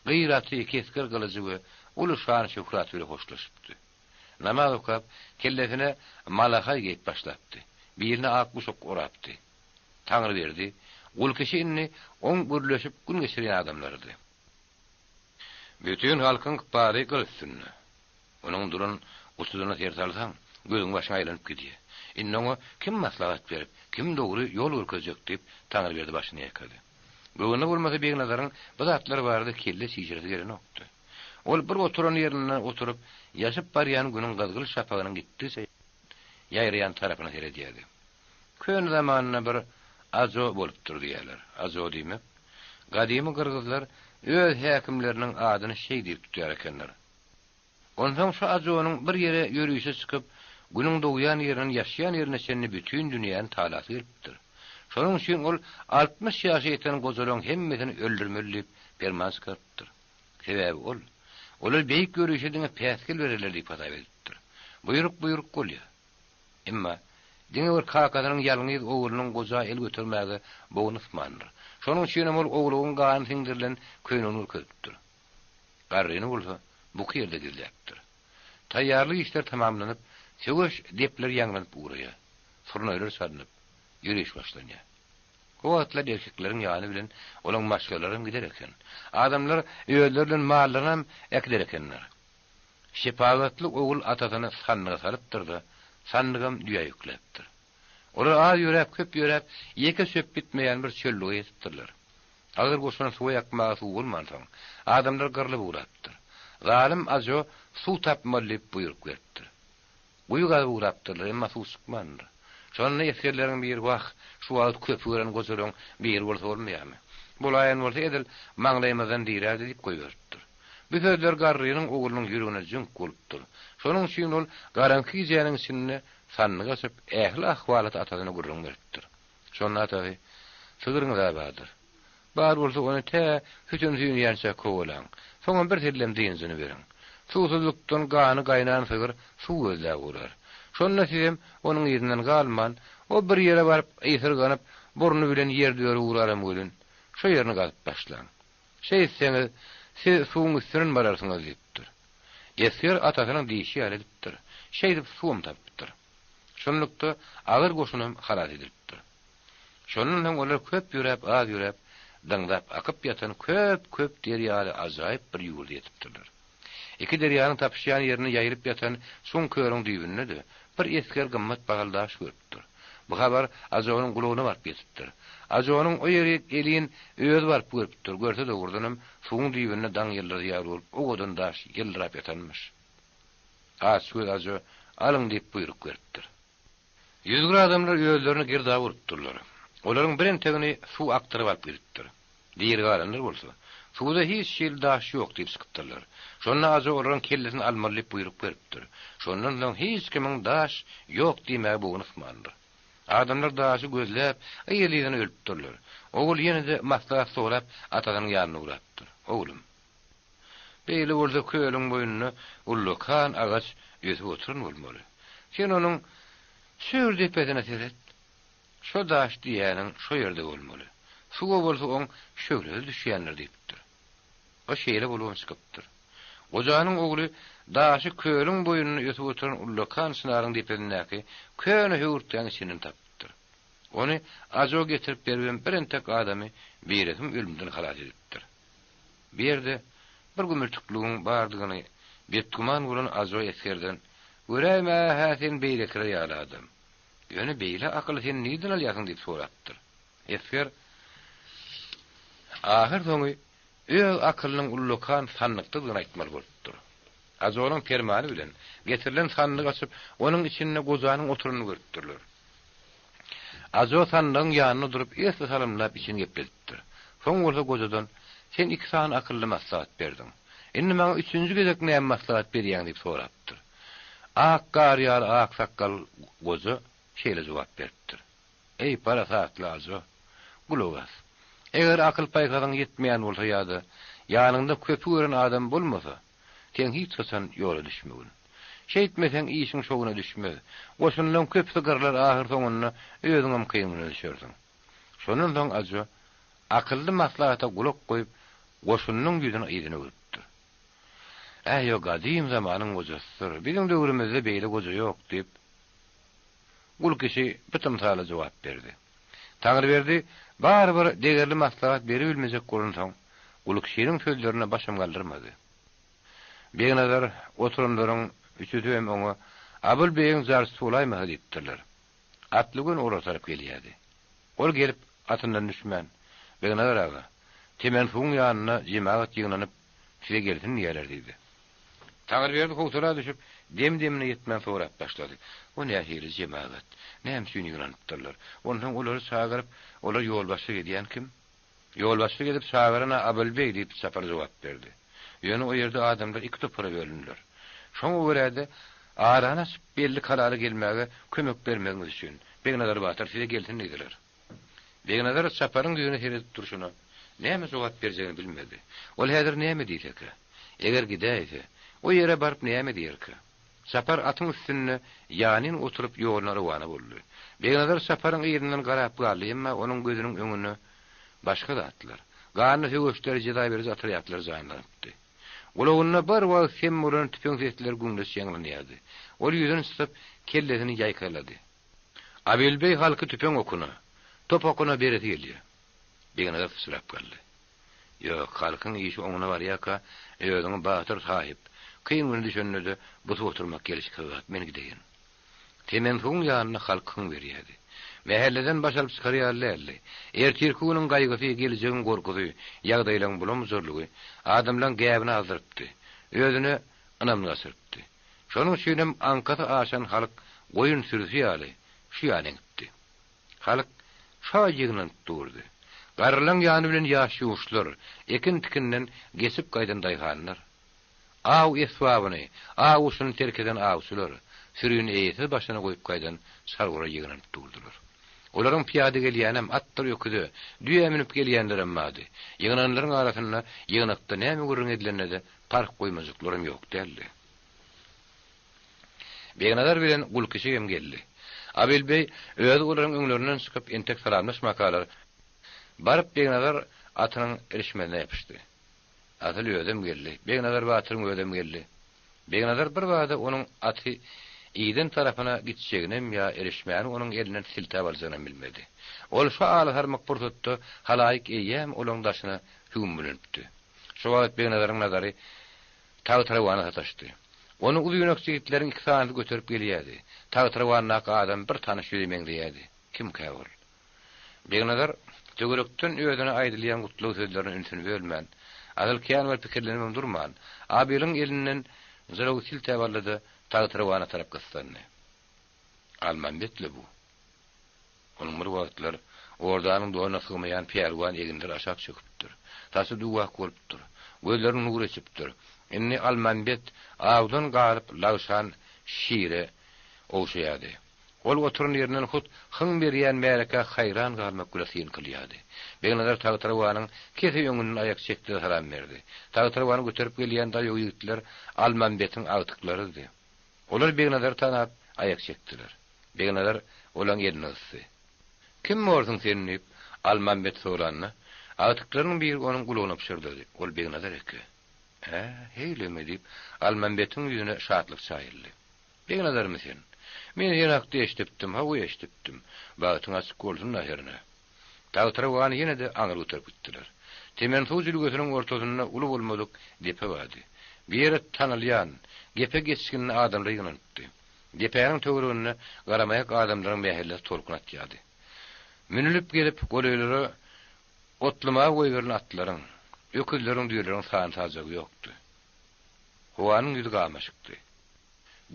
gyraty, kesgir gylyjy we uly şan-şöhraty bile hoşlaşypdy. Namaz okap, kellesine malahaý geýip başlapdy. Biline ak guşak orapdy. Taňryberdi, Gulkişi indi oň gürleşip gün geçirýän adamlarydy. Bütin halkyň ykbaly gyl üstünde. Onuň duran utudyna ser salsaň, gözüň-başyň aýlanyp gidýär. Indi oňa kim maslahat berip, kim dogry ýol görkezjek diýip, Taňryberdi başyny ýaýkady. Göwnüne bolmasa Begnazaryň bu zatlar barada kelle çişiresi gelenokdy. Ol bir oturan ýerinde oturyp, ýaşyp barýan günüň gyzgyl şapagynyň gitdigiçe ýaýraýan tarapyna seredýärdi. Köne zamanda bir Ajo bolupdyr diýýärler. Ajo diýmek, gadymy gyrgyzlar öz häkimleriniň adyny şeý diýip tutýar ekenler. Onsoň şu Ajonyň bir ýere ýörişe çykyp, Günüň dogýan ýerinden ýaşýan ýerine çenli bütin dünýäni talasy gelipdir. Şonuň üçin ol 60 ýaşa ýeten gojalaryň hemmesini öldürmeli diýip perman çykarypdyr. Sebäbi ol, Olar beýik ýörişe diňe päsgel bererler diýip hasap edipdir. Buýruk buýruk bolýar. Emma, diňe bir kakasynyň ýalňyz oglunyň goja el götermäge bogny ysmandyr. Şonuň üçinem ol oglugyň gany siňdirilen köýnegini görkezipdir. Garryny bolsa buky ýerde gizläpdir. Taýýarlyk işleri tamamlanyp, söweş depleri ýaňlanyp ugraýar. Surnaýlar çalnyp, ýöriş başlanýar. O wagtlar erkekleriň ýany bilen olaň maşgalalaram gider eken. Adamlar özleri bilen mallarynam äkider ekenler. Şepagatly ogul atasyny sandyga salypdyr-da, sandygam düýä ýükläpdir. Olar az ýöräp, köp ýöräp, ýeke çöp bitmeýän bir çöllüge ýetipdirler. Agyr goşuna suwa ýakmaga suw bolmansoň, adamlar gyrlyp ugrapdyr. Zalym Ajo suw tapmaly diýip buýruk beripdir. Guýy gazyp ugrapdyrlar, emma suw çykmandyr. Şonda esgerleriň biri, Wah, şu wagt köpi gören gojalaryň biri bolsa bolmaýarmy? Bolaýan bolsa edil maňlaýymyzdan dirärdi diýip goýberipdir. Bu sözler garrynyň oglunyň ýüregine jüňk bolupdyr. Şonuň üçin ol garaňky gijäniň içinde sandyk açyp, ähli ahwalaty atasyna gürrüň beripdir. Şonda atasy, Sygryňyz-a bardyr. Bar bolsa ony tä sütün süýnýänçä kowalaň. Soňam bir sellem dynjyny beriň. Suwsuzlykdan gany gaýnan sygyr suw gözläp ugrar. Şonda sizem onuň yzyndan galman, o bir ýere baryp ysyrganyp, burny bilen ýer dörüp ugraram welin, şo ýerini gazyp başlaň. Şeýtseňiz, siz suwuň üstünden bararsyňyz diýipdir. Esger atasynyň diýşi ýaly edipdir. Şeýdip suwam tapypdyr. Şunlukda agyr goşunam halas edilipdir. Şondan soň olar köp ýöräp, az ýöräp, dyňzap akyp ýatan köp-köp derýaly ajaýyp bir ýurda ýetipdirler. Iki derýanyň tapyşýan ýerinde ýaýylyp ýatan çuň kölüň düýbünde-de bir esger gymmat bahaly daş görüpdir. Bu habar Ajonyň gulagyna baryp ýetipdir. Ajonyň o ýerik elin özi baryp görüpdir, görse dogrudanam suwuň düýbünde daň ýyldyzy ýaly bolup owadan daş ýyldyrap ýatanmyş. Açgöz Ajo alyň diýip buýruk beripdir. Ýüzgür adamlar özlerini girdaba urupdyrlar. Olaryň birentegini suw akdyryp alyp gidipdir. Diri galanlar bolsa, Suwda hiç hili daş ýok diýip çykypdyrlar. Şonda Ajo olaryň kellesini almaly diýip buýruk beripdir. Şondan soň hiç kimiň daş ýok diýmäge bogny ysmandyr. Adamlar daşy gözläp, yzly-yzyna ölüpdirler. Ogul ýene-de maslahat sorap atasynyň ýanyna ugrapdyr. Oglum. Beýle bolsa kölüň boýunda ullakan agaç ösüp oturan bolmaly. Sen onuň. Şur depesine seret. Şo daş diýýäniň şo ýerde bolmaly. Suwa bolsa oň şöhlesi düşýändir diýipdir. O şeýle bolubam çykypdyr. Gojanyň ogly daşy kölüň boýunda ösüp oturan ullakan çynaryň depesindäki köne höwürtgäň içinden tapypdyr. Ony Ajo getirip beribem birentek adamy biresim ölümden halas edipdir. Bu ýerde bir gümürtikligiň bardygyny betgüman bolan Ajo esgerden, Göräýmäge-hä sen beýlekiler ýaly adam. Ýöne beýle akyly sen nirden alýarsyň diýip sorapdyr. Esger ahyrsoňy öz akylynyň ullakan sandykdadygyny aýtmaly bolupdyr. Ajonyň permany bilen getirilen sandygy açyp, onuň içinde gojanyň oturanyny görüpdirler. Ajo sandygyň ýanynda durup esli salymlap içini gepledipdir. Soň bolsa gojadan, Sen iki sany akylly maslahat berdiň. Indi maňa üçünji gezek näme maslahat berýäň diýip sorapdyr. Ak gar ýaly ak sakgal goja şeýle jogap beripdir. Eý, parasatly Ajo, gulak as. Eger akyl-paýhasyň ýetmeýän bolsa ýa-da ýanyňda köpi gören adam bolmasa, sen hiç haçan ýola düşmegin. Şeýtmeseň, işiň şowuna düşmez. Goşunlaň köpüsi gyrlar, ahyrsoňunda özüňem kyn güne düşersiň. Şondan soň Ajo akylly maslahata gulak goýup, goşunynyň ýüzüni yzyna öwrüpdir. Äý, o gadym zamanyň gojasydyr. Biziň döwrümizde beýle goja ýok, diýip, Gul kişi bu tymsala jogap berdi. Taňryberdi barybir degerli maslahat beribilmejek bolansoň, Gul kişiniň sözlerine başam galdyrmady. Begnazar oturanlaryň üçüsi hem oňa Abyl begiň jarçysy bolaýmasa diýipdirler. Atly göni olara tarap gelýärdi. Ol gelip, atyndan düşmän, Begnazar aga, Temensuwyň ýanynda jemagat ýygnanyp, size gelsin diýýärler diýdi. Taňryberdi howsala düşüp, dem-demine ýetmän sorap başlady, O nähili jemagat? Näme üçin ýygnanypdyrlar? Onsoň olary çagyryp, olara ýolbaşçylyk edýän kim? Ýolbaşçylyk edip çagyran-a Abyl beg, diýip, çapar jogap berdi. Ýöne o ýerde adamlar iki topara bölündiler. Şoňa görä-de, arany açyp, belli karara gelmäge kömek bermegiňiz üçin, Begnazar batyr size gelsin diýdiler. Begnazar çaparyň ýüzüne seredip durşuna, näme jogap berjegini bilmedi. Ol häzir näme diýsekä? Eger gidäýse, o ýere baryp näme diýerkä? Çapar atyň üstünde ýanyn oturyp ýoluna rowana boldy. Begnazar çaparyň yzyndan garap galdy, emma onuň gözüniň öňünde başga zatlar, ganly söweşler, jeza beriji otrýadlar janlanypdy. Gulagynda bir wagt sem bolan tüpeň sesleri güňleç ýaňlanýardy. Ol ýüzüni çytyp, kellesini ýaýkalady. Abilbeý halky tüpeň okuna, top okuna beresi gelýär. Begnazar syçrap galdy. Ýok, halkyň işi oňuna barýarka, özüňi batyr saýyp, kyn güne düşende-de busup oturmak gelşiksiz zat, men gideýin. Temensuwyň ýanynda halk hyň berýärdi. Mähelleden baş alyp çykar ýaly däldi. Ertirki günüň gaýgysy, gelejegiň gorkusy, ýagdaýlaryň bulam-bujarlygy adamlaryň gäbini azdyrypdy. Özüne ynamyny gaçyrypdy. Şonuň üçinem aňkasy aşan halk goýun sürüsi ýaly şu ýana eňipdi. Halk şa ýygnanyp durdy. Garrylaň ýany bilen ýaş-ýuşlar, ekin-tikinden geçip gaýdan daýhanlar. Aw esbabyny, aw guşuny terk eden awçylar, sürini eýesiz başyna goýup gaýdan çarwalar ýygnanyp durdular. Olaryň pyýada gelýänem, atdyr öküze, düýä münüp gelýänlerem bardy. Ýygnananlaryň arasynda ýygnakda näme gürrüň edilenine-de parh goýmajyklaram ýok däldi. Begnazar bilen Gulkişi hem geldi. Abilbeý özi olaryň öňlerinden çykyp, entek salamlaşmakalar, baryp Begnazar atynyň irişmezine ýapyşdy. Asyl özem geldi. Begnazar batyryň özem geldi. Begnazar birbada onuň aty iden tarapyna gitjeginem ýa irişmäni onuň elinden siltäp aljagynam bilmedi. Ol şu alasarmyk pursatda halaýyk eýýäm olaň daşyna hüwmülenipdi. Şo wagt Begnazaryň nazary tagtyrawana sataşdy. Ony uzynak jigitleriň iki sanysy göterip gelýärdi. Tagtyrawandaky adam bir tanyş ýüze meňzeýärdi. Kimkä ol? Begnazar töwerekden özüne aýdylýan gutlag sözlerine ünsüni bölmän, asyl kän bir pikirlenibem durman, Abylyň elinden jylawy siltäp aldy-da, tagtyrawana tarap gyssandy. Almambet-le bu. Onuň bir wagtlar ordanyň donuna sygmaýan pälwan eginleri aşak çöküpdir. Saçy duw-ak bolupdyr. Gözlerine nur eçipdir. Indi Almambet awdan galyp lagşan şire ogşaýardy. Ol oturan ýerinden hut hyň berýän märekä haýran galmak bilen syn kylýardy. Begnazar tagtyrowanyň kese öňünden aýak çekdi-de salam berdi. Tagtyrowany göterip gelýän daýaw ýigitler Almambetiň agtyklarydy. Olar Begnazary tanap, aýak çekdiler. Begnazar olaň elini gysdy. Kim borsuň sen diýip, Almambet soranda, agtyklarynyň biri onuň gulagyna pyşyrdady, Ol Begnazar eke. Ä, heýlemi? diýip, Almambetiň ýüzüne şatlyk çaýyldy. Begnazarmy sen? Men sen hakda eşidipdim, hawa eşidipdim. Bagtyň açyk bolsun-da hernä. Tagtyrowany ýene-de aňry göterip gitdiler. Temensuw jülgesiniň ortasynda uly bolmadyk depe bardy. Bu ýere tanalýan, gepe geçginli adamlar ýygnanypdy. Depäniň töwereginde garamaýak adamlaryň mähellesi tolkun atýardy. Münülip gelip, golaýlara otlamaga goýberilen atlaryň, öküzleriň, düýeleriň sany-sajagy ýokdy. Howanyň ýüzi gamaşykdy.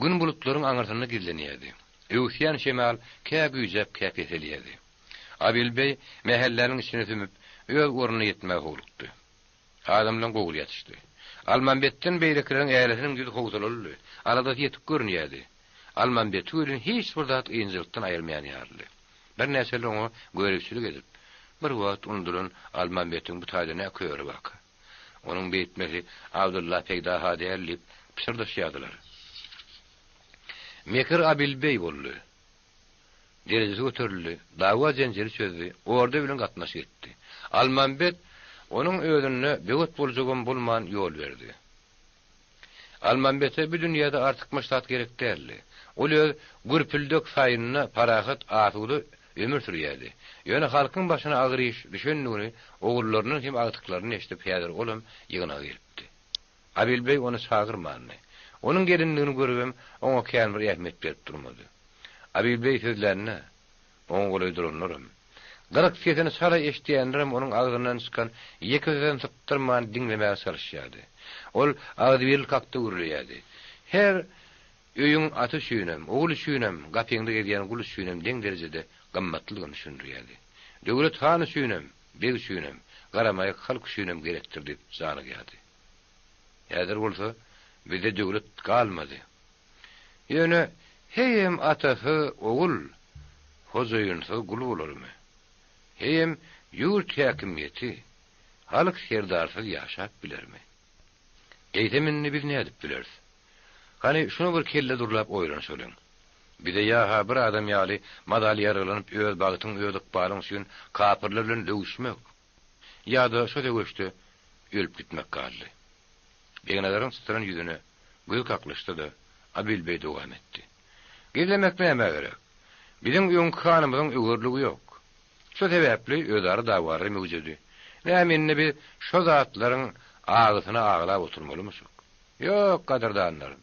Gün bulutlaryň aňyrsynda gizlenýärdi. Öwüsýän şemal kä güýjäp, kä peselýärdi. Abilbeý mähelläniň içine sümüp, öz ornuna ýetmäge howlukdy. Adamlaryň gowuly ýatyşdy. Almambetden beýlekileriň ählesiniň ýüzi howsalalydy, aladasy ýetik görünýärdi. Almambeti welin hiç bir zat ynjalykdan aýyrmaýan ýalydy. Birnäçeler oňa göripçilik edip, Bir wagt unudylan Almambetiň bu taýda nä köri barka? Onuň beýtmesi Abdylla peýda-ha däl diýip, pyşyrdaşýardylar. Mekir Abilbeý boldy. Derejesi göterildi, dawa-jenjeli çözdi, orda bilen gatnaşyk etdi. Almambet onuň özünde böwet boljagam bolman ýol berdi. Almambete bu dünýäde artykmaç zat gerek däldi. Ol öz gürpüldek saýynda parahat, asuda ömür sürýärdi. Ýöne halkyň başyna agyr iş düşendigini ogullaryndan hem agtyklaryndan eşidip häzir olam ýygnaga gelipdi. Abilbeý ony çagyrmandy. Onuň gelindigini görübem oňa kän bir ähmiýet berip durmady. Abilbeý sözlände, oňa golaý duranlaram, gyryk sesini çala eşidýänlerem onuň agzyndan çykan ýeke sözem sypdyrman diňlemäge çalyşýardy. Ol agzybirlik hakda gürleýärdi. Her öýüň aty üçinem, ogul üçinem, gapyňda gezýän gul üçinem deň derejede gymmatlydygyny düşündirýärdi. Döwlet han üçinem, beg üçinem, garamaýak halk üçinem gerekdir diýip janygýardy. Häzir bolsa bizde döwlet galmady. Ýöne heýem atasyz ogul, hojaýynsyz gul bolarmy? Heýem ýurt häkimiýeti, halk serdarsyz ýaşap bilermi? Eýsem indi biz nädip bileris? Hany şuny bir kelle durlap oýlanyşalyň. Bize ýa-ha bir adam ýaly mazaly ýaralanyp öz bagtyň, öz ykbalyň üçin kapyrlar bilen döwüşmek, ýa-da şo söweşde ölüp gitmek galdy. Begnazaryň çytyran ýüzüne göz kaklyşdy-da, Abilbeý dowam etdi. Gizlemek nämä gerek? Biziň öňki hanymyzyň öwerligi ýok. Şo sebäpli özara dawalar möwjedi. Näme indi biz şo zatlaryň agysyna aglap oturmalymyşyk? Ýok, gadyrdanlarym.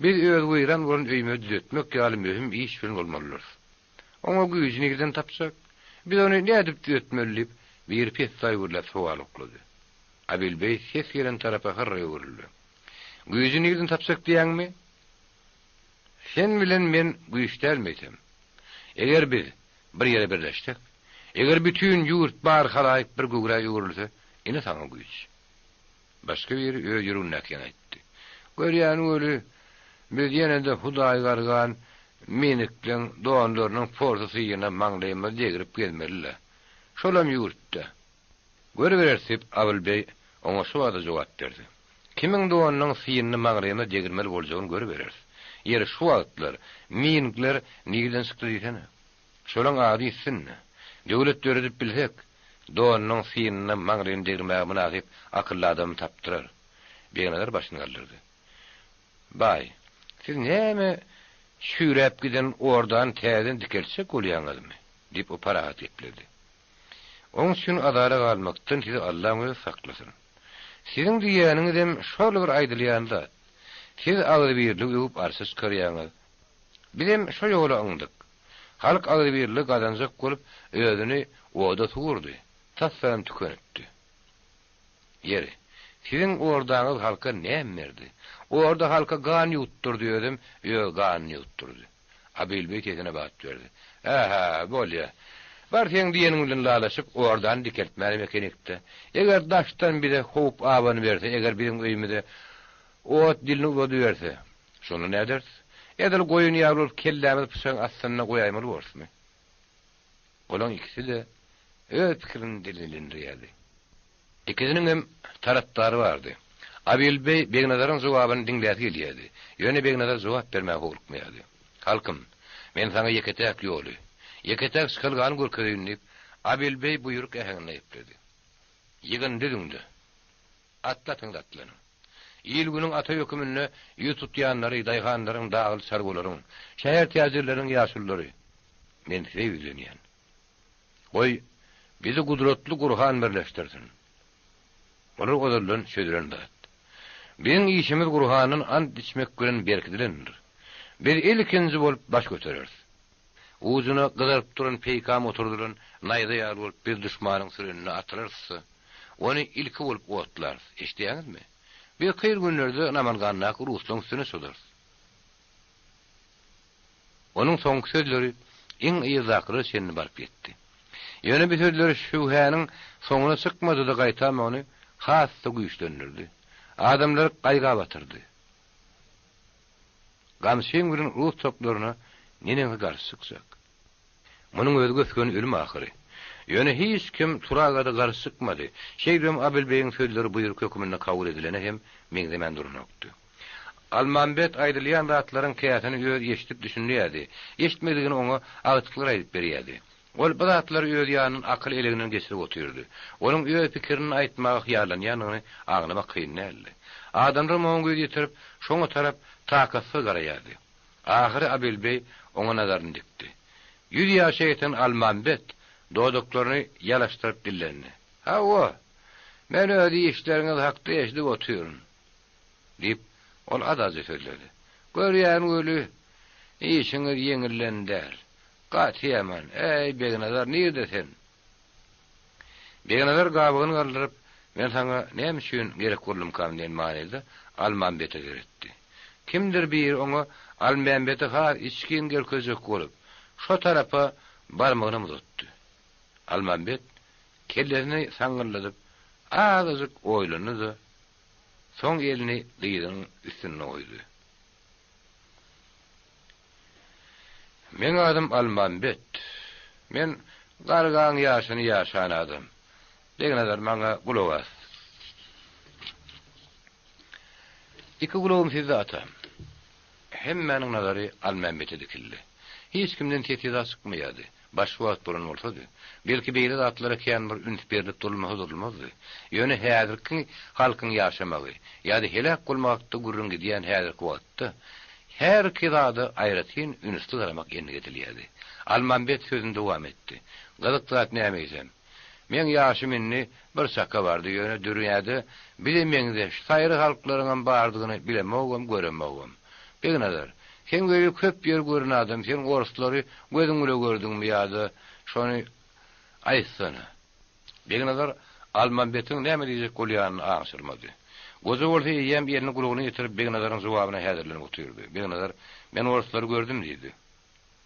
Biz öz weýran bolan öýümizi düzetmek ýaly möhüm iş bilen bolmalydyrys. Oňa güýji nirden tapjak? Biz ony nädip düzetmeli? diýip, biri pessaý gürläp sowal oklady. Abilbeý ses gelen tarapa hyrra öwrüldi. Güýji nirden tapjak diýýäňmi? Sen bilen men güýç dälmi eýsem? Eger biz bir ýere birleşsek, eger bütin ýurt bar halaýyk bir göwrä öwrülse, ine saňa güýç. Başga biri öz ýüregindäkini aýtdy. Görýän weli, biz ýene-de Hudaý gargan menikleň donlarynyň porsy syýyna maňlaýymyzy degrip gezmeli-le. Şolam ýurt-da. Görübereris diýip, Abylbeý oňa şu bada jogap berdi. Kimiň donunyň syýyny maňlaýymyza degirmeli boljagyny görübereris. Ýeri, şu wagtlar minkler nirden çykdy diýsene. Şolaň ady ýitsin-de. Döwlet döredip bilsek, donunyň syýynyna maňlaýyny degirmäge mynasyp akylly adamy tapdyrar. Begnazar başyny galdyrdy. Baý, siz näme çüýräp giden ordany täzeden dikeltjek bolýaňyzmy? diýip, o parahat gepledi. Oň üçin azara galmakdan sizi Allaň özi saklasyn. Siziň diýýäniňizem şol bir aýdylýan zat. Siz agzybirligi öwüp arşa çykarýaňyz. Bizem şo ýola yňdyk. Halk agzybirligi gazanjak bolup özüni oda suwurdy, tasdanam tükenipdi. Ýeri, siziň ordaňyz halka näme berdi? Orda halka gan ýuwutdyrdy özem öz ganyny ýuwutdyrdy. Abilbeý sesine bat berdi. Ä-hä, bolýa. Bar seň diýeniň bilen ylalaşyp, ordany dikeltmänem ekenik-dä. Eger daşdan bize howp abanyberse, eger biziň öýümize ot dilini uzadyberse, şonda näderis? Edil goýun ýaly bolup kellämizi pyçagyň astynda goýaýmaly borusmy? Olaň ikisi-de öz pikirini delillendirýärdi. Ikisiniňem tarapdary bardy. Abilbeý Begnazaryň jogabyny diňläsi gelýärdi. Ýöne Begnazar jogap bermäge howlukmaýardy. Halkym! Men saňa ýeke-täk ýoly, ýeke-täk çykalgany görkezeýin, diýip, Abilbeý buýruk äheňinde gepledi. Ýygyn düzüň-de, atly atyňyzy atlanyň. Il-günüň ata höküminde ýüz tutýanlary, daýhanlaryň, dagly çarwalaryň, şäher täjirleriniň ýaşululary, men size ýüzlenýän. Goý, bizi gudratly Gurhan birleşdirsin. Bular ozaldan çözülen zat. Biziň işimiz Gurhandan ant içmek bilen berkidilendir. Biz ilkinji bolup baş götereris. Ujuna gyzaryp duran peýkam oturdylan naýza ýaly bolup biz duşmanyň sürenine atylarys-da, ony ilki bolup otlarys. Eşidýäňizmi? Biz kyn günlerde Namangandaky ruslaryň üstüne çozarys. Onuň soňky sözleri iň yzdakylara çenli baryp ýetdi. Ýöne bu sözleri şübhäniň soňuna çykmady-da gaýtam ony has-da güýçlendirdi. Adamlary gaýga batyrdy. Gamçyň bilen rus toplaryna neneňsi garşy çykjak? Munuň özi gös-göni ölüm ahyry. Ýöne hiç kim Turaga-da garşy çykmady. Şeýdibem Abilbegiň sözleri buýruk höküminde kabul edilene hem meňzemän duranokdy. Almambet aýdylýan zatlaryň käsini özi eşidip düşünýärdi. Eşitmedigini oňa agtyklar aýdyp berýärdi. Ol bu zatlary öz ýanyndan akyl eleginden geçirip otyrdy. Onuň öz pikirini aýtmaga hyýallanýandygyny aňlamak kyn däldi. Adamlar muňa göz ýetirip, şoňa tarap takatsyz garaýardy. Ahyry Abilbeý oňa nazaryny dikdi. Ýüz ýaşa ýeten Almambet dodaklaryny ýalaşdyryp dillendi. Hawa, men öz işleriňiz hakda eşidip otyryn. Diýip, ol adaja sözledi. Görýän weli, işiňiz ýeňilden däl. Gaty ýaman. Äý, Begnazar, nirde sen? Begnazar gabygyny galdyryp, Men saňa näme üçin gerek boldumkam diýen manyda Almambete seretdi. Kimdir biri oňa Almämbeti has içgin görkezjek bolup, şo tarapa barmagynam uzatdy. Almambet kellesini saňňyldadyp, azajyk oýlandy-da, soň elini dyzynyň üstünde goýdy. Meň adym Almambet. Men gargaň ýaşyny ýaşan adam. Begnazar, maňa gulak as. Iki gulagym sizde, atam. Hemmäniň nazary Almämbete dikildi. Hiç kimden ses-seda çykmaýardy. Başga wagt bolan bolsady, belki beýle zatlara kän bir üns berlip durulmasa durulmazdy. Ýöne häzirki halkyň ýaşamagy ýa-da heläk bolmagy hakda gürrüň gidýän häzirki wagtda herki zada aýratyn ünsli garamak endik edilýärdi. Almambet sözüni dowam etdi. Gyzyk zat näme eýsem? Meň ýaşym indi bir çaka bardy, ýöne dürýäde bize meňzeş saýry halklaryňam bardygyny bilemogam, göremogam. Begnazar, sen weli köp ýer gören adam, sen orslary gözüň bile gördüňmi ýa-da şony aýtsana. Begnazar Almambetiň näme diýjek bolýanyny aňşyrmady. Goja bolsa eýýäm elini gulagyna ýetirip Begnazaryň jogabyna häzirlenip otyrdy. Begnazar, Men orslary gördüm diýdi.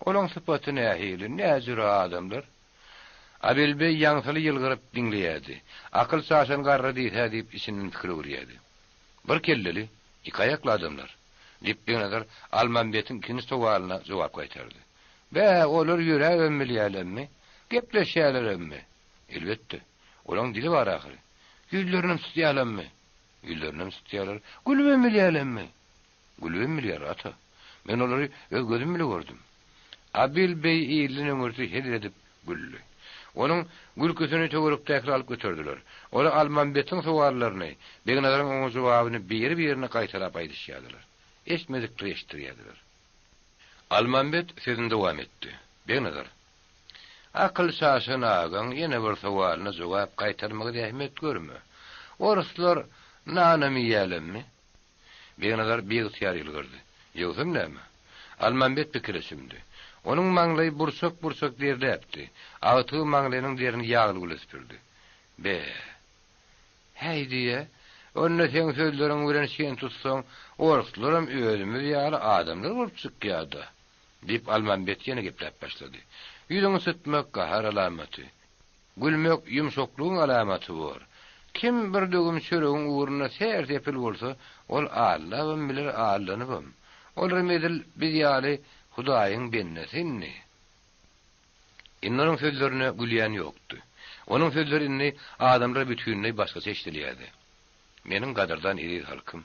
Olaň sypaty nähili, näjüre adamlar? Abelbeý ýaňsyly ýylgyryp diňleýärdi. Akyl çaşan garry diýsä diýip içinden pikir öwürýärdi. Bir kelleli, iki aýakly adamlar, diýip Begnazar Almambetiň ikinji sowalyna jogap gaýtardy. Bä, olar ýöräbem bilýärlermi? Gepleşýärleremmi? Elbetde. Olaň dili bar ahyry. Ýüzlerinem tutýarlarmy? Ýüzlerinem tutýarlar. Gülübem bilýärlermi? Gülübem bilýär, ata. Men olary öz gözüm bile gördüm. Abil beý ilden öňürti hezil edip güldi. Onuň gülküsini töwerekdäkiler alyp göterdiler. Olar Almambetiň sowallaryny, Begnazaryň oňa jogabyny biri-birine gaýtalap aýdyşýardylar. Eşitmedikleri eşitdirýärdiler. Almambet sözüni dowam etdi. Begnazar, akyl çaşan agaň ýene bir sowalyna jogap gaýtarmagy zähmet görme. Oruslar nanam iýýälemmi? Begnazar biygtyýar ýylgyrdy. Ýogsam näme? Almambet pikire çümdi. Onuň maňlaýy burçak-burçak derläpdi. Agtygy maňlaýynyň derini ýagly güle süpürdi. Be! Häý diýýä, onda seň sözleriň bilen çen tutsaň, orslaram özümiz ýaly adamlar bolup çykýa-da! diýip, Almambet ýene gepläp başlady. Ýüzüňi sytmak gahar alamaty. Gülmek ýumşaklygyň alamaty bor. Kim bir döwüm çöregiň ugrunda ser-sepil bolsa, ol allabam biler, aldanybam. Olaram edil biz ýaly Hudaýyň bendesi indi. Indi onuň sözlerine gülýän ýokdy. Onuň sözleri indi adamlara bütinleý başgaça eşidilýärdi. Meniň gadyrdan eziz halkym!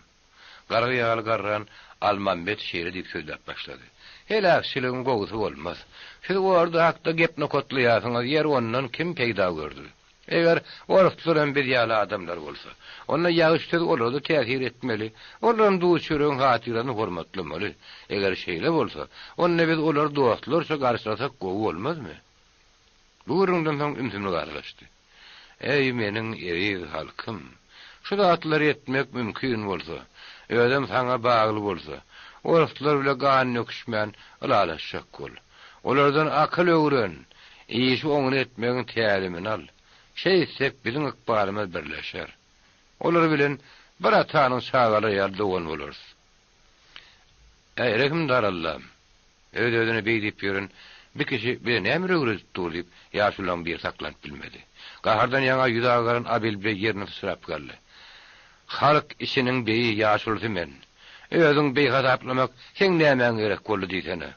Gargy ýaly garran Almambet şeýle diýip sözläp başlady, Heläkçiligiň gowusy bolmaz. Siz orda hakda gep nokatlaýarsyňyz, ýeri ondan kim peýda gördi? Eger orslar hem biz ýaly adamlar bolsa, onda ýagyş söz olara-da täsir etmeli, olaram duz-çöregiň hatyrasyny hormatlamaly. Eger şeýle bolsa, onda biz olary dostlarça garşylasak gowy bolmazmy? Bu gürrüňden soň ümsümlik aralaşdy. Eý, meniň eziz halkym! Şu zatlary etmek mümkin bolsa, özem saňa bagly bolsa, orslar bile gan döküşmän ylalaşjak bol. Olardan akyl öwren, işi oňyn etmegiň tälimini al. Şeýtsek, biziň ykbalymyz birleşer. Olar bilen bir atanyň çagalary ýaly dogan bolarys. Eý, rehimdar Allam! Öz-özüne beý diýip ýören bi kişi bize nämeler öwredip dur diýip, ýaşulularyň biri saklanyp bilmedi. Gahardan ýaňa ýüzi agaran Abil beý ýerinden syçrap galdy. Halk içiniň beýi, ýaşulusy men. Özüň beý hasaplamak seň nämäňe gerek boldy diýsene.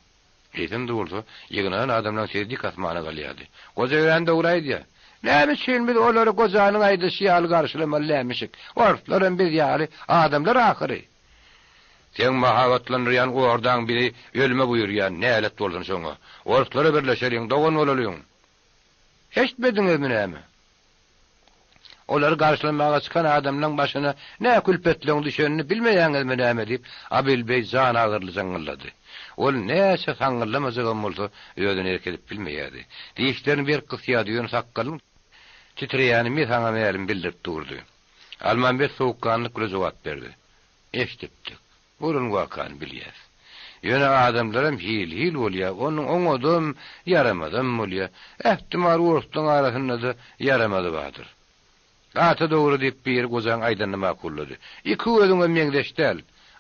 Eýsem-de bolsa, ýygnanan adamlaryň sesi dik asmana galýardy. Goja örän dogry aýdýar. Näme üçin biz olary gojanyň aýdyşy ýaly garşylamaly dälmişik? Orslaram biz ýaly adamlar ahyry. Seň mahabatlandyrýan ordaň bizi ölüme buýurýar, nälet bolsun şoňa. Orslara birleşeliň, dogan bolalyň. Eşitmediňizmi näme? Olary garşylamaga çykan adamlaň başyna nä külpetleň düşenini bilmeýäňizmi näme diýip, Abilbeý janagyryly jyňňyldady. Ol näçe saňňyllamajagam bolsa, özüne erk edip bilmeýärdi. Dişlerini berk gysýardy, ýöne sakgalynyň titreýäni mesaňa-mälim bildirip durdy. Almambet sowukganlyk bile jogap berdi. Eşidipdik. Bolan wakany bilýäs. Ýöne adamlaram hil-hil bolýar, onuň oňadam, ýaramazam bolýar. Ähtimal orslaň arasynda-da ýaramazy bardyr. Gaty dogry diýip biri gojaň aýdanyny makullady. Iki gözüňem meňzeş däl.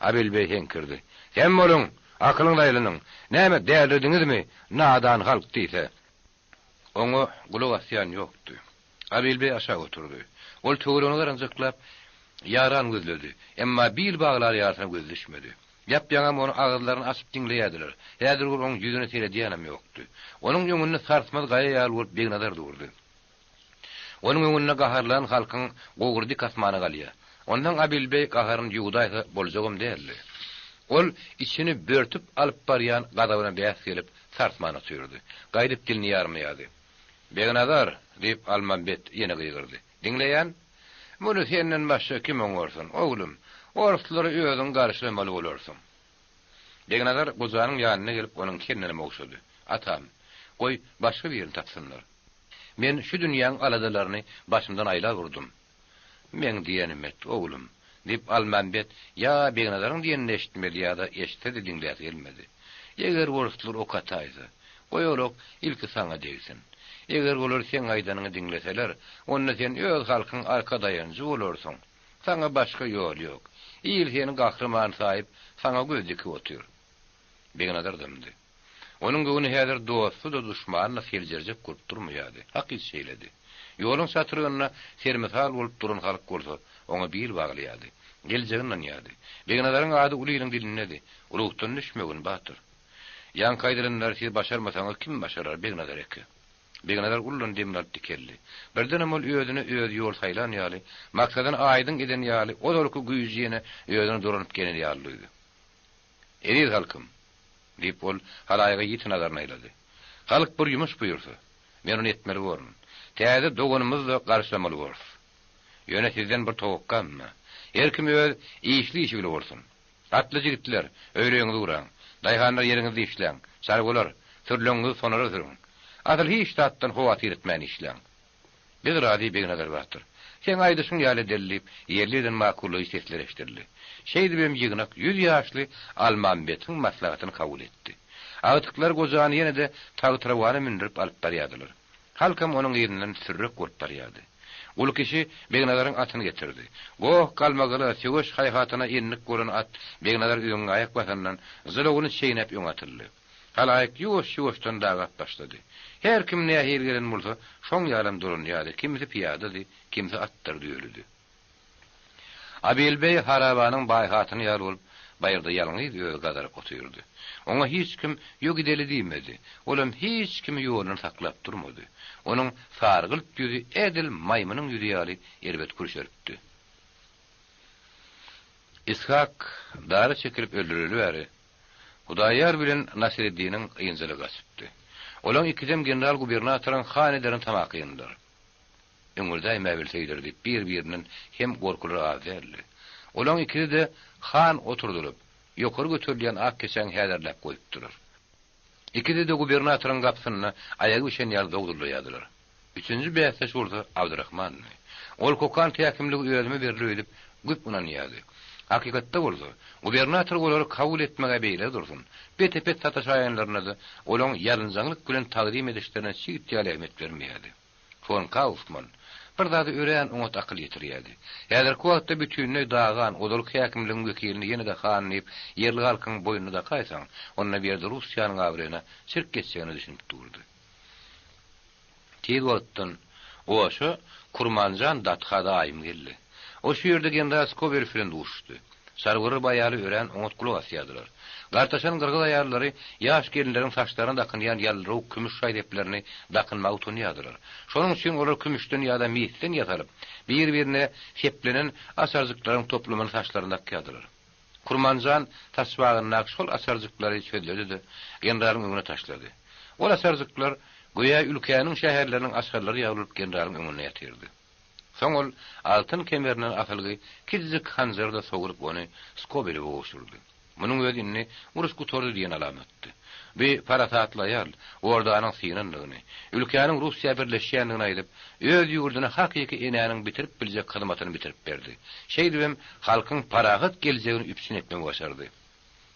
Abilbeý heňkirdi. Sem boluň! Akylyňyza aýlanyň! Näme, dälirediňizmi, nadan halk diýse. Oňa gulak asýan ýokdy. Abilbeý aşak oturdy. Ol töweregine garanjaklap, ýaran gözledi. Emma bil baglar ýarysyna gözi düşmedi. Ýap-ýaňam ony agyzlaryny açyp diňleýärdiler. Häzir gör oň ýüzüne seredýänem ýokdy. Onuň öňünde sarsmaz gaýa ýaly bolup Begnazar durdy. Onuň öňünde gaharlanan halkyň gowry dik asmana galýar. Onsoň Abilbeý gaharyny ýuwdaýsa boljagam däldi. Ol içini börtüp alyp barýan gazabyna bäs gelip, sarsman otyrdy. Gaýdyp dilini ýarmaýardy. Begnazar! diýip, Almambet ýene gygyrdy. Diňleýän? Muny senden başga kim oňarsyn, oglum? Orslary özüň garşylamaly bolarsyň. Begnazar gojanyň ýanyna gelip, onuň kellesini ogşady. Atam, goý, başga birini tapsynlar. Men şu dünýäň aladalaryny başymdan aýlap urdum. Meň diýenim et, oglum, diýip, Almambet ýa Begnazaryň diýenini eşitmedi ýa-da eşitse-de diňläsi gelmedi. Eger orslar ok ataýsa, goý ol ok ilki saňa degsin. Eger olar seň aýdanyňy diňleseler, onda sen öz halkyň arka daýanjy bolarsyň. Saňa başga ýol ýok. Il seni gahryman saýyp, saňa göz dikip otyr. Begnazar dymdy. Onuň göwni häzir dosty-da, duşmany-da seljerjek bolup durmaýardy. Hakyt şeýledi. Ýoluň çatrygynda sermisal bolup duran halk bolsa, oňa bil baglaýardy. Geljegine ynanýardy. Begnazaryň ady uly iliň dilindedi. Ruhdan düşmegin, batyr. Ýaňky aýdylanlary siz başarmasaňyz, kim başarar, Begnazar eke? Begnazar uludan demini alyp dikeldi. Birdenem ol özüne özi ýol saýlan ýaly, maksadyny aýdyň eden ýaly, ozalky güýji ýene özüne dolanyp gelen ýaly duýdy. Eziz halkym! Diýip, ol halaýyga ýiti nazaryny aýlady. Halk bir ýumuş buýursa, men ony etmeli borun. Täze doganymyzy-da garşylamaly borus. Ýöne sizden bir towakgam bar. Her kim öz işli işi bile bolsun. Atly jigitler, öýleňizi guraň. Daýhanlar ýeriňizde işläň. Çarwalar, sürüleňizi sonara sürüň. Asyl hiç zatdan howatyr etmän işläň. Biz razy, Begnazar batyr. Seň aýdyşyň ýaly edeli diýip, ýerli-ýerden makullaýjy sesler eşidildi. Şeýdibem ýygnak ýüz ýaşly Almambetiň maslahatyny kabul etdi. Agtyklar gojany ýene-de tagtyrawana mündürip alyp barýardylar. Halkam onuň yzyndan sürrek bolup barýardy. Gul kişi Begnazaryň atyny getirdi. Goh-galmagala, söweş haýhatyna endik bolan at Begnazar öňňe aýak basandan jylawyny çeýnäp öňe atyldy. Halaýyk ýuwaş-ýuwaşdan dagap başlady. Her kim nähili gelen bolsa, şoň ýalam dolanýardy, kimsi pyýadady, kimsi atdyr düýelidi. Abilbeý harabanyň baý hatyny ýaly bolup, baýyrda ýalňyz özi gazaryp otyrdy. Oňa hiç kim Ýo gideli diýmedi. Olam hiç kimi ýolundan saklap durmady. Onuň sargylt ýüzi edil maýmynyň ýüzi ýaly erbet kürşeripdi. Ishak dara çekilip öldürileli bäri, Hudaýýar bilen Nasyreddiniň ynjalygy gaçypdy. Olaň ikisem general-gubernatoryň han ederini tamakindiler. Öňürdäýmäbilseýdir diýip bir-birinden hem gorkulary az däldi. Olaň ikisi-de han oturdylyp, ýokary göterilýän ak keçäň häzirläp goýupdylar. Ikisi-de gubernatoryň gapysynda aýagy bişen ýaly zowzullaýardylar. Üçünji bäsdeş bolsa Abdyrahmandy. Ol Kokant häkimligi özüme berler öýdüp, güp ynanýardy. Hakykatda bolsa, gubernator olary kabul etmeg-ä beýle dursun, pete-pet sataşaýanlarynda-da olaň ýalynjaňlyk bilen tagzym edişlerine çigit ýaly ähmiýet bermeýärdi. Fon Kaufman bir zada örän oňat akyl ýetirýärdi. Häzirki wagtda bütinleý dagan, ozalky häkimligiň wekilini ýene-de han diýip, ýerli halkyň boýnuna dakaýsaň, onda bu ýerde Russiýanyň abraýyna çirk geçjegine düşünip durdy. Tiz wagtdan Oşa Kurmanjan Datha daýym geldi. O şu ýerde general Skobelew bilen duşuşdy. Şargörüp aýaly örän oňat gulak asýardylar. Gartaşan gyrgyz aýallary ýaş gelinleriň saçlaryna dakynýan ýaldyrawuk kümüş şaý-seplerini dakynmaga utanýardylar. Şonuň üçin olar kümüşden ýa-da misden ýasalyp, bir-birine seplenen açarjyklaryň toplumyny saçlaryna dakýardylar. Kurmanjan saçbagyndaky şol açarjyklary çözledi-de, generalyň öňüne taşlady. Ol açarjyklar, göýä ülkäniň şäherleriniň açarlary ýaly bolup generalyň öňünde ýatyrdy. Soň ol altyn kemerinden asylgy kiçijik hanjary-da sogrup ony Skobelewe gowşurdy. Munuň özi indi uruş gutardy diýen alamatdy. Bu parasatly aýal Ordanyň synandygyny, ülkäniň Russiýa birleşýändigini aýdyp, öz ýurduna hakyky enäniň bitirip biljek hyzmatyny bitirip berdi. Şeýdibem halkyň parahat geljegini üpjün etmegi başardy.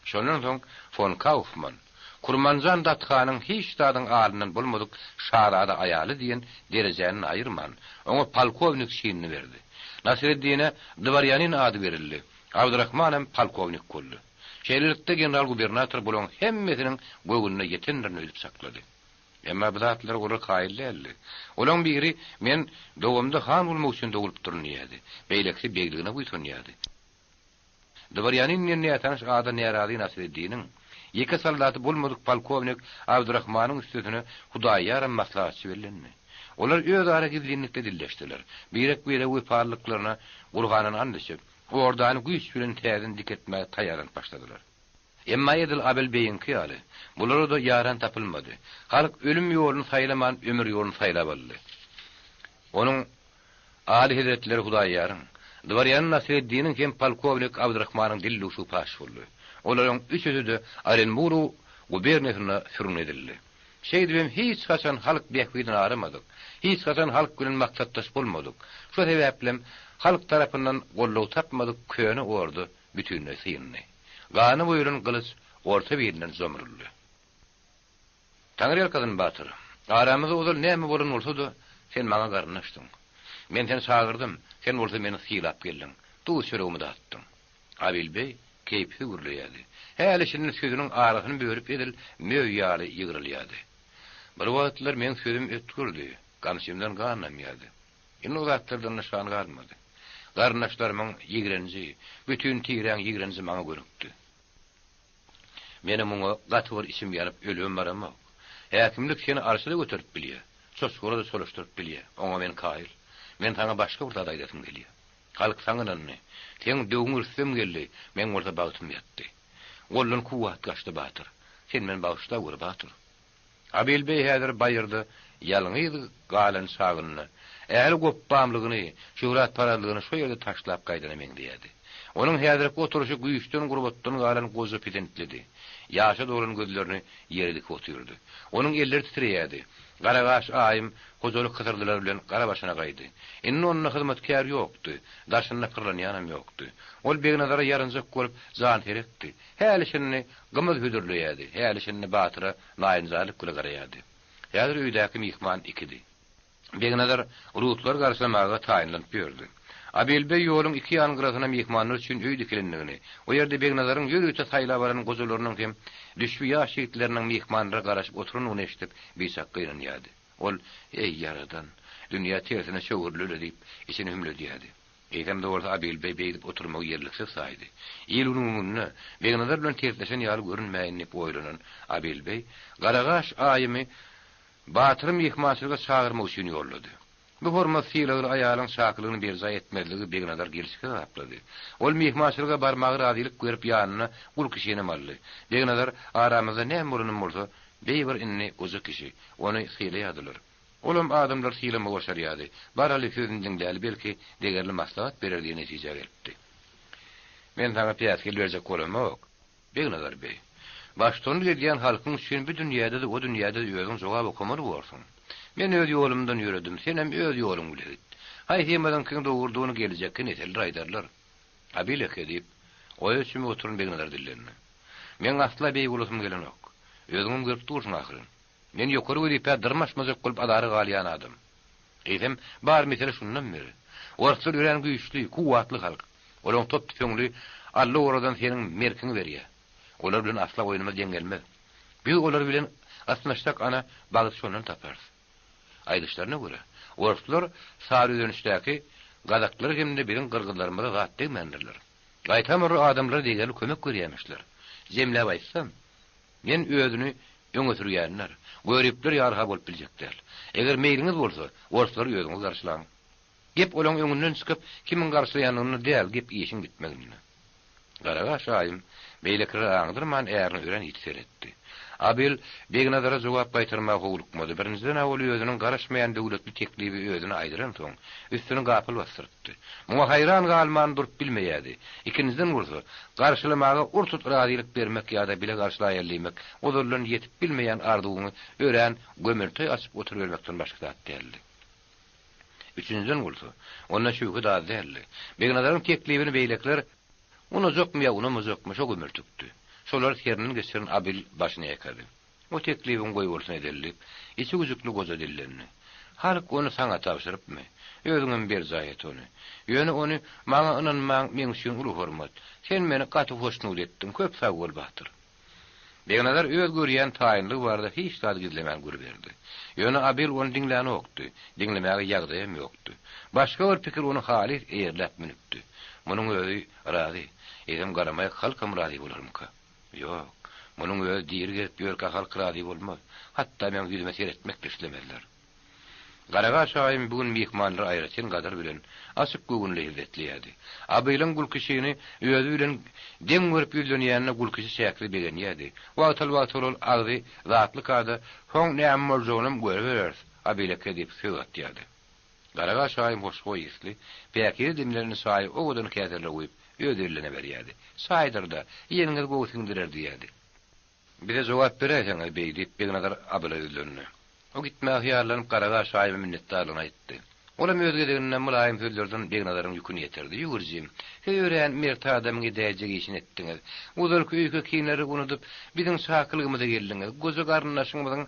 Şondan soň fon Kaufman, Kurmanjan Datkanyň hiç zadyň alyndan bolmadyk şazada aýaly diýen derejäni aýyrman, oňa polkownik çinini berdi. Nasreddine dworýanin ady berildi, Abdyrahmanam polkownik boldy. Şeýlelikde general-gubernator bularyň hemmesiniň göwnüne ýetendirin öýdüp çaklady. Emma bu zatlara olar kaýyl däldi. Olaň biri men dogamda han bolmak üçin dogulypdyryn diýýärdi, beýlekisi begligine buýsanýardy. Dworýanin diýen nätanyş ada närazy Nasreddiniň, ýeke soldaty bolmadyk polkownik Abdyrahmanyň üstesine Hudaýýaram maslahatçy bellendi. Olar özara gizlinlikde dilleşdiler. Birek-birege wepalylyklaryna Gurhandan ant içip, ordany güýç bilen täzeden dikeltmäge taýýarlanyp başladylar. Emma edil Abel beýiňki ýaly, bulara-da ýaran tapylmady. Halk ölüm ýoluny saýlaman ömür ýoluny saýlap aldy. Onuň Aly hezretleri Hudaýýaryň, dworýan Nasreddiniň hem polkownik Abdyrahmanyň dildüwşügi paş boldy. Olaryň üçüsi-de Orenburg guberniýasynda sürgün edildi. Şeýdibem hiç haçan halk bähbidini aramadyk, hiç haçan halk bilen maksatdaş bolmadyk, şo sebäplem halk tarapyndan goldaw tapmadyk köne orda bütinleý syndy. Gana boýalan gylyç orta bilinden jomruldy. Taňryýalkasyn, batyr. Aramyzda ozal näme bolan bolsa-da, sen maňa garyndaşdyň. Men seni çagyrdym, sen bolsa meni sylap geldiň, duz-çöregimi datdyň. Abil beý keýpsiz gürleýärdi. Häli-şindi sözüniň arasyny bölüp edil möý ýaly ýygrylýardy. Bir wagtlar meň sözüm ötgürdi, gamçymdan gan damýardy. Indi o zatlardan nyşan galmady. Garyndaşlarymyň ýigrenji, bütin tiräň ýigrenji maňa gönükdi. Menem muňa gaty bir içim ýanyp ölübem baramok. Häkimlik seni arşa-da göterip bilýär, çoçgara-da çolaşdyryp bilýär, oňa men kaýyl. Men saňa başga bir zat aýdasym gelýär. Halk saňa ynandy. Seň döwüň rüstem geldi, meň bolsa bagtym ýatdy. Goldan kuwwat gaçdy, batyr. Sen meni bagyşlaweri, batyr. Abil beý häzir baýyrda ýalňyz galan çagynda, ähli gopbamlygyny, şöhratparazlygyny şo ýerde taşlap gaýdana meňzeýärdi. Onuň häzirki oturyşy güýçden-gurbatdan galan goja pesentlidi. Ýaşa dolan gözlerini ýere dikip otyrdy. Onuň elleri titreýärdi. Gara gaş aýym hojalyk hysyrdylary bilen gara başyna gaýdy. Indi onda hyzmatkär ýokdy, daşynda pyrlanýanam ýokdy. Ol Begnazara ýarynjak bolup janserekdi. Häli-şindi gymyz hödürleýärdi, häli-şindi Batyra naýynjarlyk bile garaýardy. Häzir öýdäki myhman ikidi. Begnazar ruslary garşylamaga taýynlanyp ýördi. Abilbeý ýoluň iki ýan gyrasyna myhmanlar üçin öý dikilendigini, o ýerde Begnazaryň ýörite saýlap alan gojalarynyň hem düşbi ýaş ýigitleriniň myhmanlara garaşyp oturandygyny eşidip, biçak gynanýardy. Ol, Eý, Ýaradan, dünýä tersine çöwrüldi-le diýip, içini hümledýärdi. Eýsem-de bolsa Abilbeý beýdip oturmagy ýerliksiz saýdy. Il-günüň öňünde Begnazar bilen tersleşen ýaly görünmäýin diýip oýlanan Abilbeý, Garagaş aýymy Batyry myhmançylyga çagyrmak üçin ýollady. Bu hormat-sylagly aýalyň çakylygyny berjaý etmezligi Begnazar gelşiksiz hasaplady. Ol myhmançylyga barmaga razylyk berip ýanyna gul kişinem aldy. Begnazar aramyzda näme bolanam bolsa, beý bir indi goja kişi, ony sylaýardylar. Olam adamlary sylamagy başarýardy. Baraly sözüni diňläli belki degerli maslahat berer diýen netijä gelipdi. Men saňa päsgel berjek bolamok. Begnazar beý. Baştutanlyk edýän halkyň üçin bu dünýäde-de, o dünýäde-de özüň jogap okamaly borsuň. Men öz ýolumdan ýöredim, senem öz ýoluň bile git. Haýsymyzyňkyň dogrudygyny gelejekki nesiller aýdarlar. Abil eke, diýip, oýa çümüp oturan Begnazar dillendi. Meň asla beý bolasym gelenok. Özüňem görüp dursuň ahyryn. Men ýokary wezipä dyrmaşmajak bolup azara galýan adam. Eýsem, bar mesele şundan beri. Orslar örän güýçli, kuwwatly halk. Olaň top-tüpeňli Alla oradan seniň merkiňi berýär. Olar bilen asla oýnumyz deň gelmez. Biz olar bilen ysnyşsak ana, bagt şondan taparys. Aýdyşlaryna görä, orslar Saryözençdäki gazaklara hem-de biziň gyrgyzlarymyza zat degmändirler. Gaýtam olar adamlara degerli kömek berýärmişler. Jemläp aýtsam, Men özüni öňe sürýänler, göripler ýaly-ha bolup biljek däl. Eger meýliňiz bolsa, orslary özüňiz garşylaň. Gep olaň öňünden çykyp, kimiň garşylaýanlygynda däl, gep işiň bitmeginde. Garagaş aýym beýlekileri aňdyrman ärine örän ýiti seretdi. Abyl Begnazara jogap gaýtarmaga howlukmady. Birinjiden-ä ol özüniň garaşmaýan döwletli teklibi özüne aýdyransoň, üstüni gapyl basdyrypdy. Muňa haýran galman durup bilmeýärdi. Ikinjiden bolsa, garşylamaga ur-tut razylyk bermek ýa-da bile garşylaýaly diýmek, ozaldan ýetip bilmeýän arzuwyňy örän gömelteý açyp oturybermekden başga zat däldi. Üçünjiden bolsa, onda şübhe-de az däldi. Begnazaryň teklibini beýlekiler unajakmy ýa unamajakmy, şo gömeltekdi. Şolary serinden geçiren Abyl başyny ýaýkady. O teklibiň goýbolsun edeli diýip, içi güjükli goja dillendi. Halk ony saňa tabşyrypmy? Özüňem berjaý et ony. Ýöne ony maňa ynanmaň meň üçin uly hormat. Sen meni gaty hoşnut etdiň, köp sag bol, batyr. Begnazar öz görýän taýynlygy barada hiç zady gizlemän gür berdi. Ýöne Abyl ony diňlänokdy, diňlemäge ýagdaýam ýokdy. Başga bir pikir ony halys eýerläp münüpdi. Munuň özi razy. Eýsem garamaýak halkam razy bolarmyka? Ýok, munuň özi diri gezip ýörkä halk razy bolmaz. Hatda meň ýüzüme seretmek-de islemezler. Garagaş aýym bu gün myhmanlary aýratyn gadyr bilen, açyk göwünli hezzetleýärdi. Abylyň Gulkişini özi bilen deň görüp ýüzlenýänine Gulkişi çäksiz begenýärdi. Wagtal-wagtal ol agzy zatly-kada, Soň näme boljagynyam görübereris, Abyl eke diýip söz gatýardy. Garagaş aýym hoşboý ysly, päkize demlenen çaýy owadan käselere guýup, öz eline berýärdi. Çaýdyr-da, iýeniňiz gowy siňdirer diýýärdi. Bize jogap beräýseňiz, beý, diýip, Begnazar Abyla ýüzlendi. O gitmäge hyýallanyp, Garagaş aýyma minnetdarlygyny aýtdy. Olam öz gezeginde mylaýym sözlerden Begnazaryň ýüküni ýetirdi. Ýüwürjim, siz örän mert adamyň edäýjek işini etdiňiz. Ozalky öýke-kineleri unudyp, biziň çakylygymyza geldiňiz. Goja garyndaşyňyzyň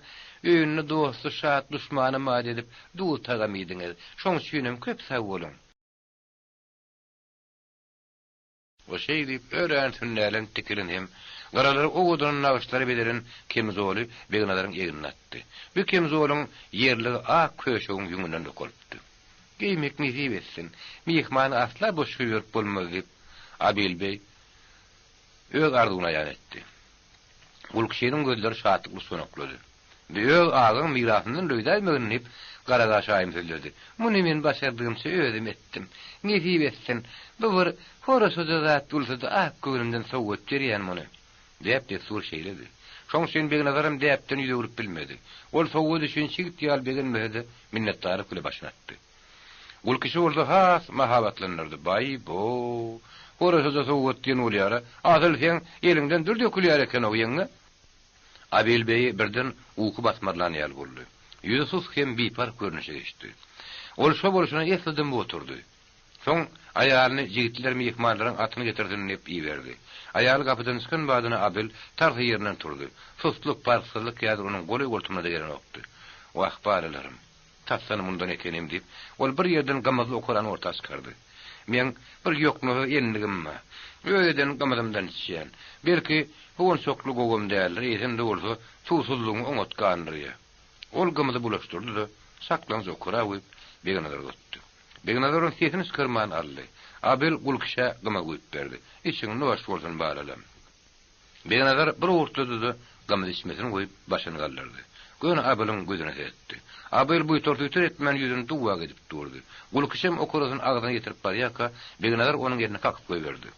öýünde dosty şat, duşmany mat edip, Duz-tagam iýdiňiz. Şoň üçinem köp sag boluň. O şeý diýip, örän sünnälenip tikilen hem gyralary owadan nagyşlara bezelen kemzoly Begnazaryň egnine atdy. Bu kemzolyň ýerligi ak köşegiň ýüňünden dokalypdy. Geýmek nesip etsin. Myhmany asla boş goýberip bolmaz diýip, Abil beý öz arzuwyny aýan etdi. Gulkişiniň gözleri şatlykly sonaklady. Bi öz agaň mirasyndan löýdäýmegin diýip, Garagaş aýym sözledi. Muny men başardygymça özüm etdim. Nesip etsin, bu bir horaşaja zat bolsa-da ak göwnümden sowgat berýän muny. Däp-dessur şeýledi. Şoň üçin Begnazaram däpden ýüz öwrüp bilmedi. Ol sowgat üçin çigit ýaly begenmese-de, minnetdarlyk bile başyny atdy. Gulkişi bolsa has mahabatlandyrdy. Baý-bo! Horaşaja sowgat diýen bolýar-a. Asyl seň eliňden dür dökülýär eken-ow, ýeňňe. Abil beýi birden uky basmarlan ýaly boldy. Ýüzi sus hem biparh görnüşe geçdi. Ol şo bolşuna esli dymyp oturdy. Soň aýalyny jigitler myhmanlaryň atyny getirsin diýip iberdi. Aýaly gapydan çykan badyna Abil tarsa ýerinden turdy. Susluk, parhsyzlyk häzir onuň goly-goltumyna-da gelenokdy. Wah, balalarym! Tasdan mundan ekenim, diýip, ol bir ýerden gymyzly okarany orta çykardy. Meň bir ýoknasyz endigim bar. Öz eden gymyzymdan içýän. Belki, bu onçakly gowam däldir, eýsem-de bolsa, suwsuzlygyňy oňat gandyrýar. Ol gymyzy bulaşdyrdy-da, saklaňja okara guýup, Begnazara uzatdy. Begnazar ony sesini çykarman aldy. Abyl gulkişä gymyz guýup berdi. Içiň noş bolsun, balalam. Begnazar bir owurtlady-da, gymyz içmesini goýup, başyny galdyrdy. Göni Abylyň gözüne seretdi. Abyl buýtar-suýtar etmän ýüzüni duwwag edip durdy. Gulkişem okarasyny agzyna ýetirip barýarka, Begnazar onuň elini kakyp goýberdi.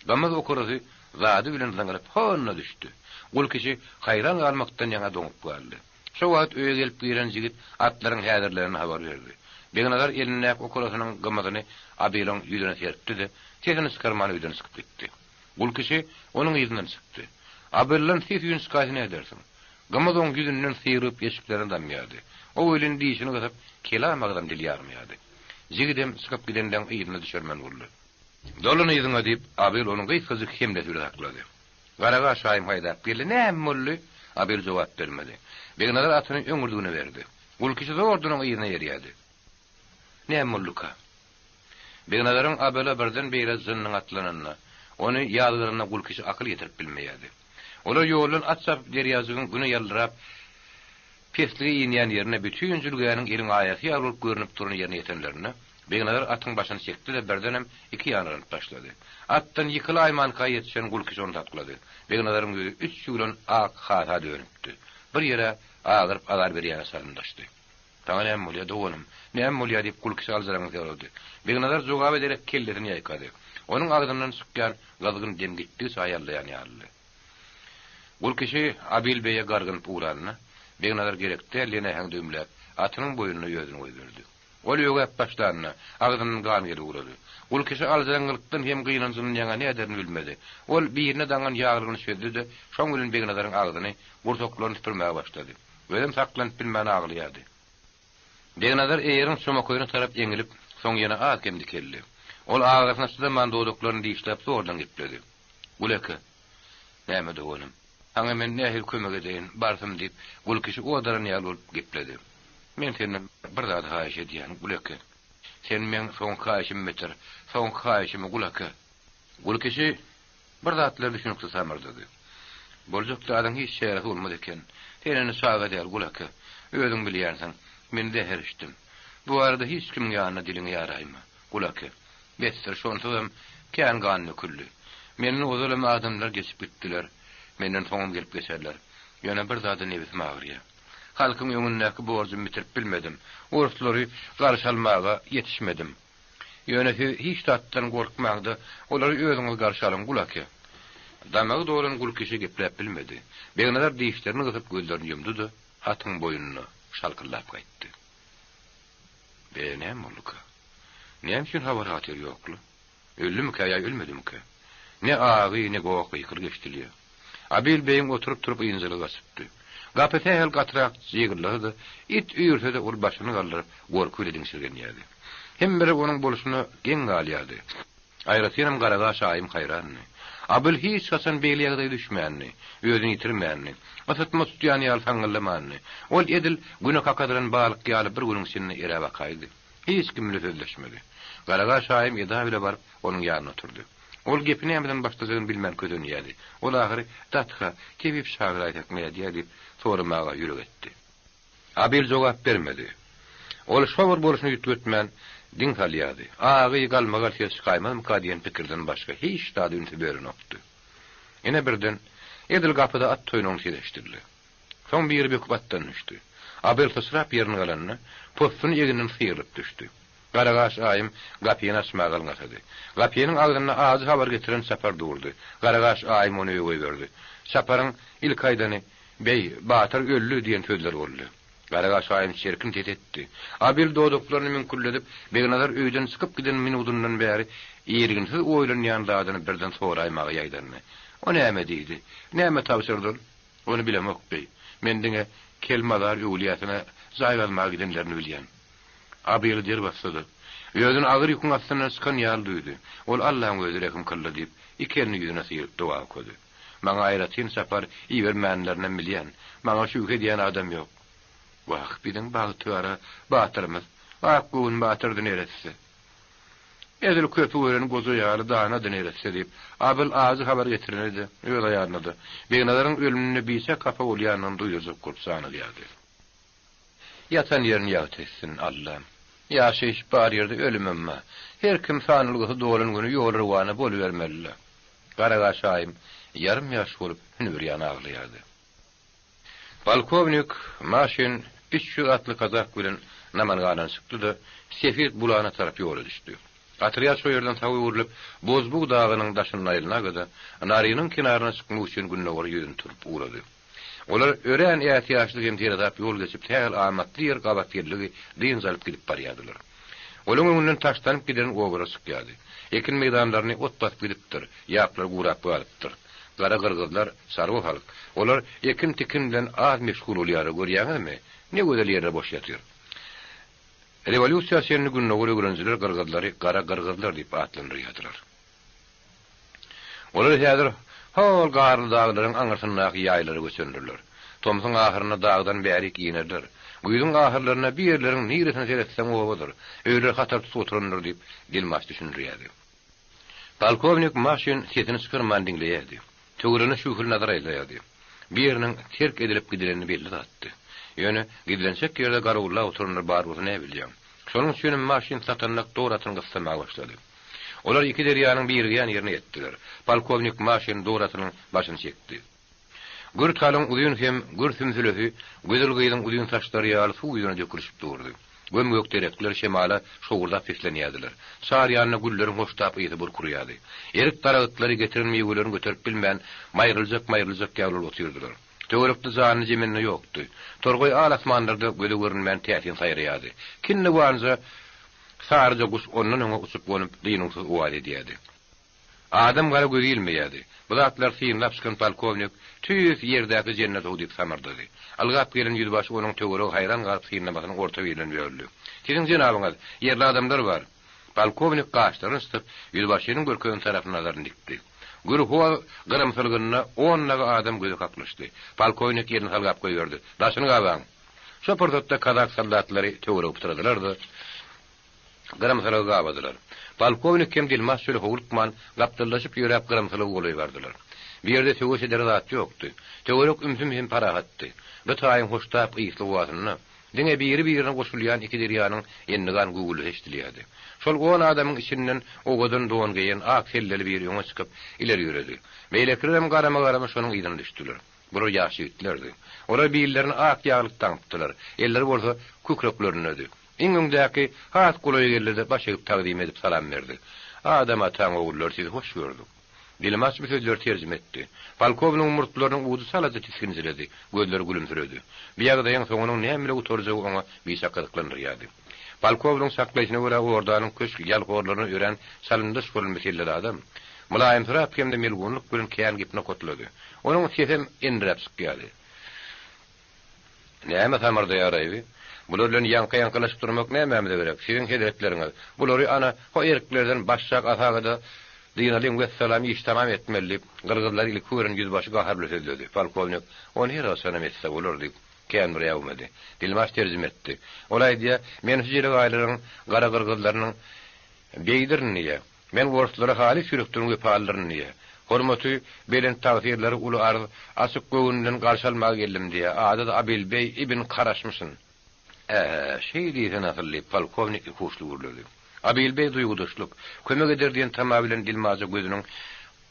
Gymyz okarasy zady bilen zyňylyp honyna düşdi. Gulkişi haýran galmakdan ýaňa doňup galdy. Şo wagt öýe gelip giren jigit atlaryň häzirlenenini habar berdi. Begnazar elindäki okarasynyň gymyzyny Abylyň ýüzüne serpdi-de, sesini çykarman öýden çykyp gitdi. Gulkişi onuň yzyndan çykdy. Abyldan ses-üýn çykaýsa nädersiň? Gymyz oň ýüzünden syryp eşiklerine damýardy. O welin dişini gysyp, kelam agzam dil ýarmaýardy. Jigidem çykyp gidenleň yzyna düşermen boldy. Dolan yzyňa diýip, Abyl ony gysgajyk hemlesi bile saklady. Garagaş aýym haýdap geldi. Näme boldy? Abyl jogap bermedi. Begnazar atyny öňürdigine berdi. Gulkişi zordan oň yzyna erýärdi. Näme bolduka? Begnazaryň Abyla birden beýle jynynyň atlananyna, ony ýazgyranyna Gulkişi akyl ýetirip bilmeýärdi. Olar ýoldan at çapyp derýajygyň güne ýaldyrap peslige inýän ýerine, bütin jülgäniň eliň aýasy ýaly bolup görnüp duran ýerine ýetenlerinde, Begnazar atyň başyny çekdi-de, birdenem iki ýana yranyp başlady. Atdan ýykylaýmanka ýetişen Gulkişi ony saklady. Begnazaryň ýüzi üç ýuwlan ak hasa dönüpdi. Bir ýere agyryp azar berýäne çalymdaşdy. Saňa näme bolýar, doganym? Näme bolýar? diýip, Gulkişi aljyraňňy sorady. Begnazar jogaba derek kellesini ýaýkady. Onuň agzyndan çykýan gyzgyn dem gitdigiçe aýallaýan ýalydy. Gulkişi Abil beýe gargynyp ugranda, Begnazar gerek däl diýen äheňde ümläp, atynyň boýnuna özüni goýberdi. Ol ögäp başlanda, agzyndan gan gelip ugrady. Gulkişi aljyraňňylykdan hem gynanjyndan ýaňa näderini bilmedi. Ol birine daňan ýaglygyny çözdü-de, şoň bilen Begnazaryň agzyny, gursaklaryny süpürmäge başlady. Özem saklanyp bilmän aglaýardy. Begnazar eýeriň çomakoýuna tarap eňilip, soň ýene az-kem dikeldi. Ol agyrysyna çydaman dodaklaryny dişläp zordan gepledi. Guleke. Näme doganym? Saňa men nähili kömek edeýin, barsym, diýip, Gulkişi odaran ýaly bolup gepledi. Men senden bir zady haýyş edýän, Guleke. Sen meň soňky haýyşymy bitir. Soňky haýyşymy, Guleke. Gulkişi bir zatlar düşüniksiz samyrdady. Boljak zadyň hiç çäresi bolmaz eken. Sen indi çaga däl, Gulake. Özüň bilýänsiň, men zäher içdim. Bu barada hiç kimiň ýanynda diliňi ýaraýma, Gulake. Besdir, şonsuzam kän gan döküldi. Menden ozalam adamlar geçip gitdiler. Menden soňam gelip geçerler. Ýöne bir zada nebisim agyrýar. Halkyň öňündäki borjumy bitirip bilmedim. Orslary garşy almaga ýetişmedim. Ýöne siz hiç zatdan gorkmaň-da, olary özüňiz garşy alyň, gul ake. Damagy dolan Gulkişi gepläp bilmedi. Begnazar dişlerini gysyp gözlerini ýumdy-da, atyň boýnuna şalkyldap gaýtdy. Be, näme bolduka? Näme üçin habar-hatyr ýok-la? Öldümikä ýa ölmedimikä? Ne agy, ne goh gykylyk eşidilýär. Abil beýiň oturyp-turup ynjalygy gaçypdy. Gapy sähel gatyrak jygyrdasa-da, it üýrse-de ol başyny galdyryp, gorky bile diňşirgenýärdi. Hemmeler onuň bolşuna geň galýardy. Aýratynam Garagaş aýym haýrandy. Abyl hiç haçan beýle ýagdaýa düşmändi, özüni ýitirmändi. Ysytma tutýan ýaly saňňyldamandy. Ol edil güne kakadylan balyk ýaly bir günüň içinde eräp akaýdy. Hiç kim bile sözleşmedi. Garagaş aýym eda bile baryp, onuň ýanynda oturdy. Ol gepi nämeden başlajagyny bilmän kösenýärdi. Ol ahyry, Datga, tebip çagyraýsak nädýär diýip, soramaga ýürek etdi. Abil jogap bermedi. Ol şo bir bolşuny üýtgetmän, diň salýardy. Agy, galmagal ses çykaýmazmyka diýen pikirden başga hiç zada ünsi bölenokdy. Ine birden, edil gapyda at toýnagyny ses eşidildi. Soň biri böküp atdan düşdi. Abel syçrap ýerine galanda, possuny egninden syrylyp düşdi. Garagaş aýym gapyny açmaga ylňasady. Gapynyň agzynda ajy habar getiren Çapar durdy. Garagaş aýym ony öýe goýberdi. Çaparyň ilki aýdany, Beý, batyr öldi diýen sözler boldy. Garagaş aýym çirkin ses etdi. Abel dodaklaryny müňkülledip, Begnazar öýden çykyp giden minudyndan bäri irginsiz oýlanýan zadyny birden soraýmaga ýaýdandy. O näme diýdi? Näme tabşyrdy ol? Ony bilemok, beý. Men diňe Kel mazar öwlüýäsine jaý gazmaga gidenlerini bilýän. Abyly der bassa-da, özüni agyr ýüküň astyndan çykan ýaly duýdy. Ol Allaň özi rehim kyldy diýip, iki elini ýüzüne syryp doga okady. Maňa aýratyn çapar ibermänlerinem bilýän. Maňa şübhe edýän adam ýok. Wah, biziň bagtygara batyrymyz, ak göwün batyrdy neresse. Edil köpi gören goja ýaly danady neresse diýip, Abyl ajy habar getirene-de, öz aýalyna-da, Begnazaryň ölümine biçak hapa bolýanyny duýdurjak bolup janygýardy. Ýatan ýerini ýagty etsin, Allam. Ýaşaýyş bar ýerde ölümem bar. Her kim sanalgysy dolan güni ýola rowana bolubermeli-le. Garagaş aýym ýarym-ýaş bolup hünübirýan aglaýardy. Polkownik Maşin 300 atly kazak bilen Namangandan çykdy-da, Sefit Bulana tarap ýola düşdi. Otrýad şo ýerden sag öwrülip, Bozbug dagynyň daşynda aýlanaga-da, Narynyň kenaryna çykmak üçin gündogara ýüzüni tutup ugrady. Olar örän ätiýaçly hem seresap ýol geçip, sähel amatly ýer gabat geldigi dynç alyp gidip barýardylar. Olaň öňünden taşlanyp giden obalar çykýardy. Ekin meýdanlaryny ot basyp gidipdir, ýaplar gurap galypdyr. Gara gyrgyzlar çarwa halk. Olar ekin-tikin bilen az meşgul bolýarlar, görýäňizmi, ne gözel ýerler boş ýatyr. Rewolýusiýa çenli gündogar öwrenijiler gyrgyzlary gara gyrgyzlar diýip atlandyrýardylar. Olar häzir hol garly daglaryň aňyrsyndaky ýaýlara göçendirler. Tomsuň ahyrynda dagdan bärik inerler. Güýzüň ahyrlarynda bir ýerleriň niresine seretseň obadyr, öýler hatar tutup oturandyr diýip, dilmaç düşündirýärdi. Polkownik Maşin sesini çykarman diňleýärdi. Töweregine şübheli nazar aýlaýardy. Bir ýeriniň terk edilip gidileni belli zatdy. Ýöne gizlençek ýerde garawullap oturanlar bar bolsa näbilýäň. Şonuň üçinem Maşin satanlak dor atyny gyssamaga başlady. Olar iki derýanyň birigýän ýerine ýetdiler. Polkownik Maşin dor atynyň başyny çekdi. Gür talyň uzyn hem gür sümsülesi gözel gyzyň uzyn saçlary ýaly suw ýüzüne dökülişip durdy. Göm-gök derekler şemala şowurdap seslenýärdiler. Çar ýanyna gülleriň hoştap ysy burk urýardy. Erik daragytlary getiren miwelerini göterip bilmän, maýryljak-maýryljak ýaly bolup otyrdylar. Töwerekde janly-jemende ýokdy. Torgaý al asmanlarda göze görünmän täsin saýraýardy. Kinniwanja saryja guş ondan öňe uçup-gonup, dynuwsyz owaz edýärdi. Adam gara gözi ilmeýärdi. Bu zatlary synlap çykan polkownik, Tüýs ýerdäki jennet-ow diýip samyrdady. Ylgap gelen ýüzbaşy onuň töweregi haýran galyp synlamasyny orta birden böldi. Siziň jenabyňyz, ýerli adamlar bar. Polkownik gaşlaryny çytyp, ýüzbaşynyň görkezen tarapyna nazaryny dikdi. Gür hoz gyrymsylygynda on dagy adam göze kaklyşdy. Polkownik elini salgap goýberdi. Daşyny gabaň! Şo pursatda kazak soldatlary töweregi pytradylar-da, Gyrymsylygy gabadylar. Polkownik hem Dilmas çöle howlukman, gapdallaşyp ýöräp gyrymsylyga golaý bardylar. Bu ýerde söweş edere zat ýokdy. Töwerek ümsüm hem parahatdy. Bu taýyň hoştap ysly howasynda, diňe biri-birine goşulýan iki derýanyň endigan güwwüldisi eşidilýärdi. Şol on adamyň içinden owadan don geýen, ak selleli biri öňe çykyp, ileri ýöredi. Beýlekilerem garama-garama şonuň yzyna düşdüler. Bular ýaş ýigitlerdi. Olar billerine ak ýaglyk daňypdylar, elleri bolsa kükreklerindedi. Iň öňdäki has golaýa geldi-de, baş egip tagzym edip salam berdi. Adam ataň ogullary sizi hoş gördük. Dilmaç bu sözleri terjime etdi. Polkownigiň murtlarynyň ujy çalaja tisginjiredi, gözleri gülümsiredi. Bu ýagdaýyň soňunyň näme bile gutarjagy oňa biçak gyzyklandyrýardy. Polkownigiň çaklaýşyna görä ordanyň köşk ýalhorlaryna örän çalymdaş bolan bu selleli adam, mylaýymsyrap hem-de melgunlyk bilen kän gep nokatlady. Onuň sesem endiräp çykýardy. Näme samyrdaýar-aý bi? Bular bilen ýaňka-ýaňkalaşyp durmak nämämize gerek, siziň hezretleriňiz? Bulary ana, ho erklerden başşak asaga-da dynalyň, wessalam, iş tamam etmeli, diýip, gyrgyzlary ilki gören ýüzbaşy gahar bilen sözledi. Polkownik, Ony her haçanam etse bolar, diýip, kän bir äwmedi. Dilmaç terjime etdi. Ol aýdýar, Men şu jelegaýlaryň gara gyrgyzlarynyň begidirin diýýär. Men orslara halys ýürekden wepalydyryn diýýär. Hormaty belent tagsyrlary uly arz, açyk göwün bilen garşy almaga geldim diýýär. Ady-da Abilbeý ibn Karaşmyşyn. Ä-hä, şeý diýsene asyl, diýip, polkownik ikuçly gürledi. Abilbeý duýgudaşlyk, kömek eder diýen tama bilen dilmaja gözüniň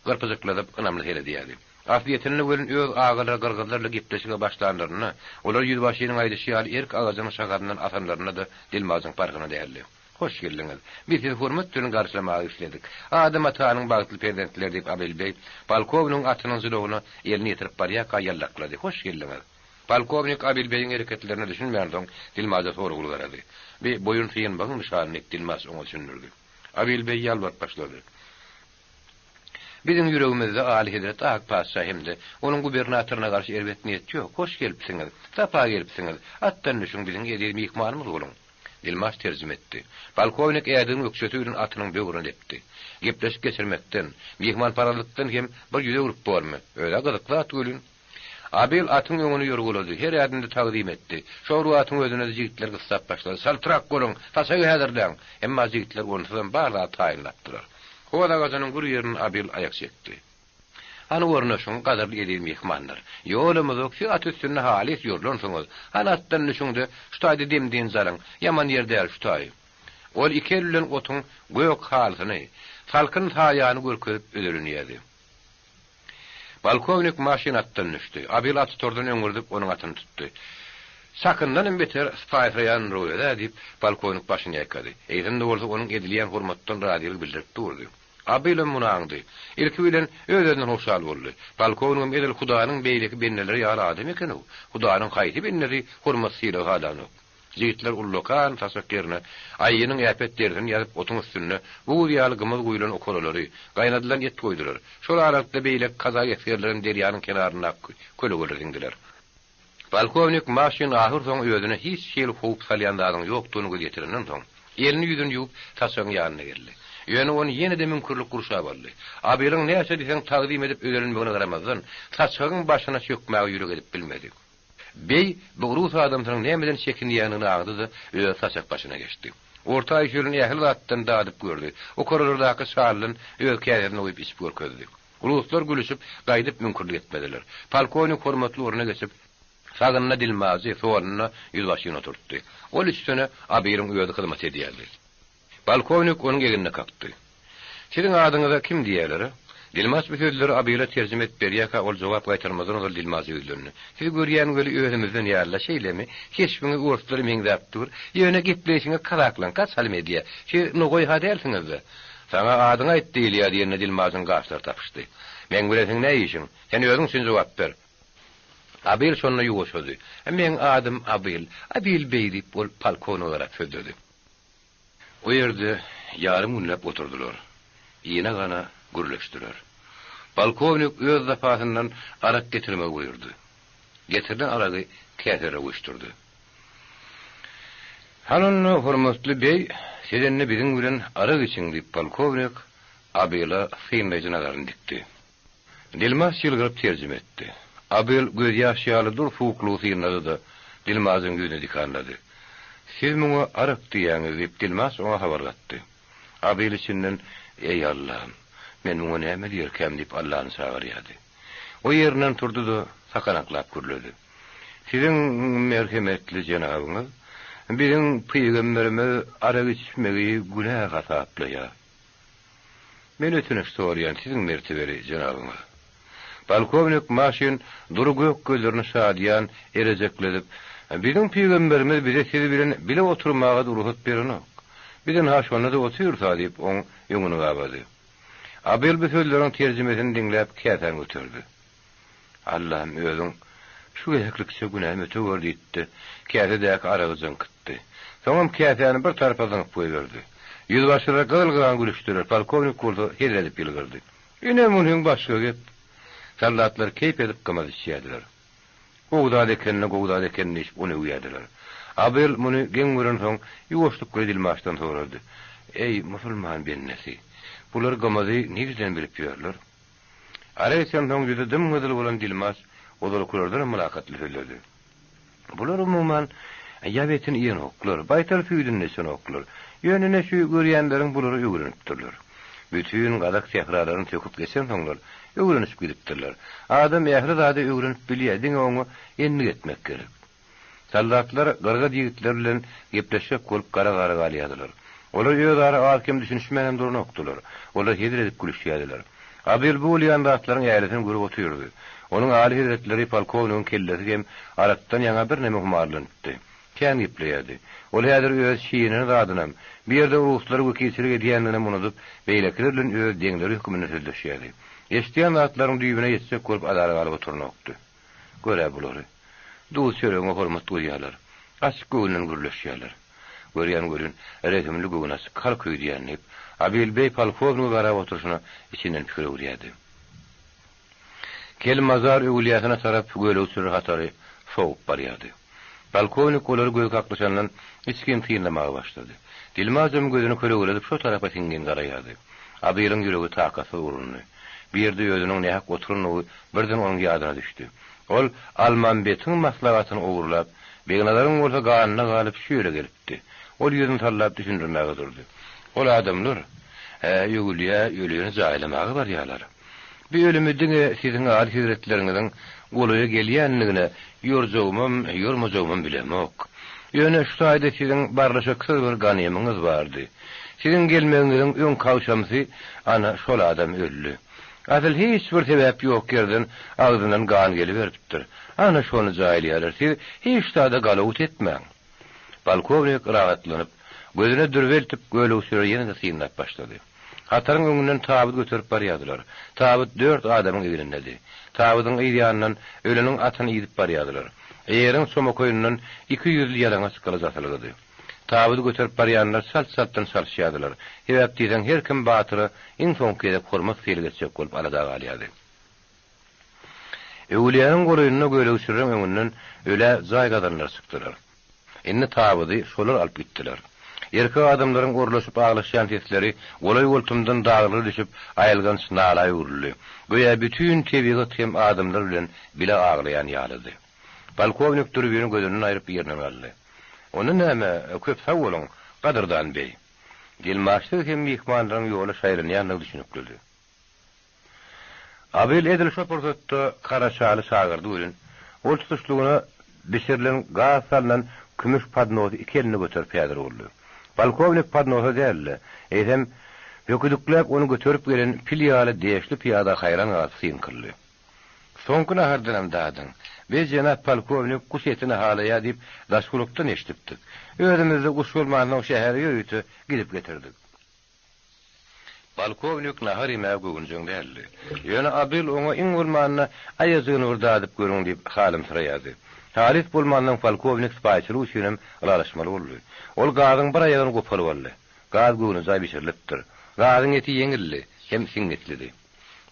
gyrpyjykladyp ynamly seredýärdi. Aslyýetinde welin öz agalary gyrgyzlar bilen gepleşige başlanlarynda, olar ýüzbaşynyň aýdyşy ýaly erk agajynyň şahasyndan asanlarynda-da dilmajyň parhyna däldi. Hoş geldiňiz. Biz sizi hormat bilen garşylamaga isledik. Adam atanyň bagtly perzentleri, diýip, Abelbeý polkownigiň atynyň jylawyna elini ýetirip barýarka ýallaklady. Hoş geldiňiz. Polkownik Abelbeýiň hereketlerine düşünmänsoň, dilmaja soragly garady. Bi boýun synmagyň nyşany, diýip, dilmaç oňa düşündirdi. Abelbeý ýalbaryp başlady. Biziň ýüregimizde Aly hezret Ak patyşa hem-de onuň gubernatoryna garşy erbet niýet ýok. Hoş gelipsiňiz. Sapa gelipsiňiz. Atdan düşüň, biziň eziz myhmanymyz boluň. Dilmaç terjime etdi. Polkownik ädigiň ökjesi bilen atynyň böwrüne depdi. Gepleşik geçirmekden, myhmanparazlykdan hem bir ýüz öwrüp bormy? Öz-ä gyzykly at welin. Abil atyň öňüne ýorgulady, her ädimde tagzym etdi. Şo bir wagtyň özünde-de jigitler gyssap başlady, Çaltrak boluň, saçagy häzirläň! Emma jigitler onsuzam bar zady taýynlapdylar. Hoz agajynyň gür ýerinde Abil aýak çekdi. Hany ornaşyň, gadyrly eziz myhmanlar. Ýolam uzak, siz at üstünde halys ýorlansyňyz. Hany atdan düşüň-de, şu taýda dem-dynç alyň. Ýaman ýer däl şu taý. Ol iki eli bilen otuň gök halysyny, salkyn saýany görkezip özelenýärdi. Polkownik Maşin atdan düşdi. Abil attutardan öňürdip, onuň atyny tutdy. Çakyndanam beter sypaýysyraýandyr öz-ä, diýip, polkownik başyny ýaýkady. Eýsem-de bolsa, onuň edilýän hormatdan razylyk bildirip durdy. Abilem muny aňdy. Ilki bilen, öz-özünden hoşal boldy. Polkownigem edil Hudanyň beýleki bendeleri ýaly adam eken-ow. Hudanyň haýsy bendesi hormat-sylag halanok? Jigitler ullakan saçak ýerine aýynyň äpet derisini ýazyp, otuň üstünde buz ýaly gymyz guýlan okaralary, gaýnadylan et goýdular. Şol aralykda beýleki kazak esgerlerem derýanyň kenaryndaky kölegelere siňdiler. Polkownik Maşin ahyrsoňy özüne hiç hili howp salýan zadyň ýokdugyna göz ýetirenden soň, elini-ýüzüni ýuwup, saçagyň ýanyna geldi. Ýöne ony ýene-de müňkürlik gurşap aldy. Abylyň näçe diýseň tagzym edip özelenmegine garamazdan, saçagyň başyna çökmäge ýürek edip bilmedi. Beý, bu rus adamsynyň nämeden çekinýändigini aňdy-da, özi saçak başyna geçdi. Orta aýşölüni ähli zatdan dadyp gördi. Okaralardaky şaldan öz käsesine guýup içip görkezdi. Ruslar gülüşip, gaýdyp müňkürlik etmediler. Polkownik hormatly orna geçip, sagynda dilmajy, solunda ýüzbaşyny oturtdy. Ol üçüsine Abyryň özi hyzmat edýärdi. Polkownik onuň egnine kakdy. Siziň adyňyza kim diýýärler-a? Dilmaç bu sözleri Abyra terjime edip berýärkä, ol jogap gaýtarmazdan ozal dilmaja ýüzlendi. Sizi görýän weli özümizden ýaly-la, şeýlemi? Keşbiňiz orslara meňzäp dur. Ýöne gepleýşiňiz kazaklaňka çalym edýär. Siz nogaý-ha dälsiňiz-dä? Saňa adyňy aýt diýilýär diýende dilmajyň gaşlary tapyşdy. Meň bilen seň nä işiň? Sen özüň üçin jogap ber. Abyl şonda ýuwaşady. Meň adym Abyl. Abyl beý diýip, ol polkownige garap sözledi. O ýerde ýarym günläp oturdylar. Ine-gana gürleşdiler. Polkownik öz zapasyndan arak getirmegi buýurdy. Getirilen aragy käselere guýuşdyrdy. Hany onda, hormatly beý, siz indi biziň bilen arak içiň, diýip, polkownik Abyla synlaýjy nazaryny dikdi. Dilmaç ýylgyryp terjime etdi. Abyl gözýaş ýaly dur suwuklygy synlady-da, dilmajyň ýüzüne dikanlady. Siz muňa arak diýýäňiz, diýip, dilmaç oňa habar gatdy. Abyl içinden, Eý, Allam, men muňa näme diýerkäm diýip Allany çagyrýardy. O ýerinden turdy-da, sakanaklap gürledi. Siziň merhemetli jenabyňyz, biziň pygamberimiz arak içmegi günä hasaplaýar. Men ötünç soraýan siziň mertebeli jenabyňyz. Polkownik Maşin dury gök gözlerini şadyýan elejekledip, Biziň pygamberimiz bize siz bilen bile oturmaga-da rugsat berenok. Biz ynha şonda-da otyrys-a diýip, oň öňüni gabady. Abel bu sözleriň terjimesini diňläp käsäni göterdi. Allahym özüň şu gezeklikçe günämi ötewer diýdi-de, käsedäki aragy jyňkytdy. Soňam käsäni bir tarapa zyňyp goýberdi. Ýüzbaşylar gyzyl-gyran gülüşdiler, polkownik bolsa hezil edip ýylgyrdy. Ine, munyň başga gep! Soldatlar keýp edip gymyz içýärdiler. Gowy zat ekeni, gowy zat ekeni diýşip, ony öwýärdiler. Abel muny geň görensoň, ýuwaşlyk bilen dilmaçdan sorady, Eý, musulman bendesi, bular gymyzy nireden bilip ýörler? Arak içensoň ýüzi dym-gyzyl bolan dilmaç ozalkylardanam mylakatly sözledi. Bular umuman, ýap etini iýenoklar, baýtal süýdüni-de içenoklar. Ýöne ine şu görýänleriň bulary öwrenipdirler. Bütin gazak sähralaryny söküp geçensoňlar, öwrenişip gidipdirler. Adam ähli zady öwrenip bilýär, diňe oňa endik etmek gerek. Soldatlar gyrgyz ýigitleri bilen gepleşjek bolup gara-gara galýardylar. Olar özara az-kem düşünişmänem duranokdylar. Olar hezil edip gülüşýärdiler. Abyl bu bolýan zatlaryň älisini görüp otyrdy. Onuň aly hezretleri polkownigiň kellesi hem arakdan ýaňa birneme humarlanypdy. Kän gepleýärdi. Ol häzir öz çeýnän zadynam, bu ýerde ruslara wekilçilik edýändiginem unudyp, beýlekiler bilen öz deňleri hökmünde sözleşýärdi. Eşidýän zatlaryň düýbüne ýetjek bolup azara galyp oturanokdy. Gör-ä bulary. Duz-çöregiňe hormat goýýarlar. Açyk göwünden gürleşýärler. Görýän welin, rehimli göwnaçyk halk öýdýän, diýip, Abil beý polkownige garap oturyşyna içinden pikir öwürýärdi. Kel mazar öwülýäsine tarap gölegçiler hatary sogup barýardy. Polkownik olary gözi kaklyşandan içgin synlamaga başlady. Dilmajam gözüni kölegeledip şo tarapa siňňin garaýardy. Abylyň ýüregi takatsyz urundy. Bu ýerde özüniň nähak oturandygy birden onuň ýadyna düşdi. Ol Almambetiň maslahatyny ogurlap, Begnazaryň bolsa ganyna galyp şu ýere gelipdi. Ol ýüzüni sallap düşündirmäge durdy. Ol adamlar, hä, öwülýä ölüni jaýlamaga barýarlar. Bu ölümi diňe siziň aly hezretleriňiziň golaýa gelýändigine ýorjagymam, ýormajagymam bilemok. Ýöne şu taýda siziň barlyşyksyz bir ganymyňyz bardy. Siziň gelmegiňiziň öňki agşamsy ana şol adam öldi. Asyl hiç bir sebäp ýok ýerden agzyndan gan geliberipdir. Ana şony jaýlaýarlar. Siz hiç zada galawut etmäň. Polkownik rahatlanyp, gözüne dürbi eltip, gölegçileri ýene-de synlap başlady. Hataryň öňünden tabyt göterip barýardylar. Tabyt dört adamyň egnindedi. Tabydyň yz ýanyndan öleniň atyny idip barýardylar. Eýeriň çomakoýundan 200 ýalaňaç gylyç asylgydy. Tabydy göterip barýanlar çalt-çaltdan çalyşýardylar. Sebäp diýseň, her kim batyra iň soňky gezek hormat-sylag etjek bolup alada galýardy. Öwülýäniň golaýynda gölegçileriň öňünden ölä jaý gazanlar çykdylar. Indi tabydy şolar alyp gitdiler. Erkek adamlaryň orlaşyp aglaşýan sesleri golaý-goltumdan daglara düşüp, aýylganç nala öwrüldi. Göýä bütin tebigat hem adamlar bilen bile aglaýan ýalydy. Polkownik dürbini gözünden aýryp ýerinden galdy. Onda näme, köp sag boluň, gadyrdan beý. Dilmaçsyz hem myhmanlaryň ýola şaýlanýandygy düşüniklidi. Abyl edil şo pursatda Karaşaly çagyrdy welin, ol tutuşlygyna bişirilen gaz salnan kümüş podnosy iki elinde göterip häzir boldy. Polkownik podnosa däl-de, eýsem, höküdikläp ony göterip gelen pil ýaly deşli pyýada haýran galyp syn kyldy. Soňky nahardanam dadyň. Biz jenap polkownik guş etini halaýar diýip daşgulakdan eşidipdik. Özümizde guş bolmansoň şähere ýörite gidip getirdik. Polkownik nahar iýmäge göwünjeň däldi. Ýöne Abyl oňa iň bolmanda aýajygyny bir dadyp görüň diýip halymsyraýardy. Halys bolmansoň polkownik sypaýyçylyk üçinem ylalaşmaly boldy. Ol gazyň bir aýagyny goparyp aldy. Gaz göwnejaý bişirilipdir. Gazyň eti ýeňildi hem siňňitlidi.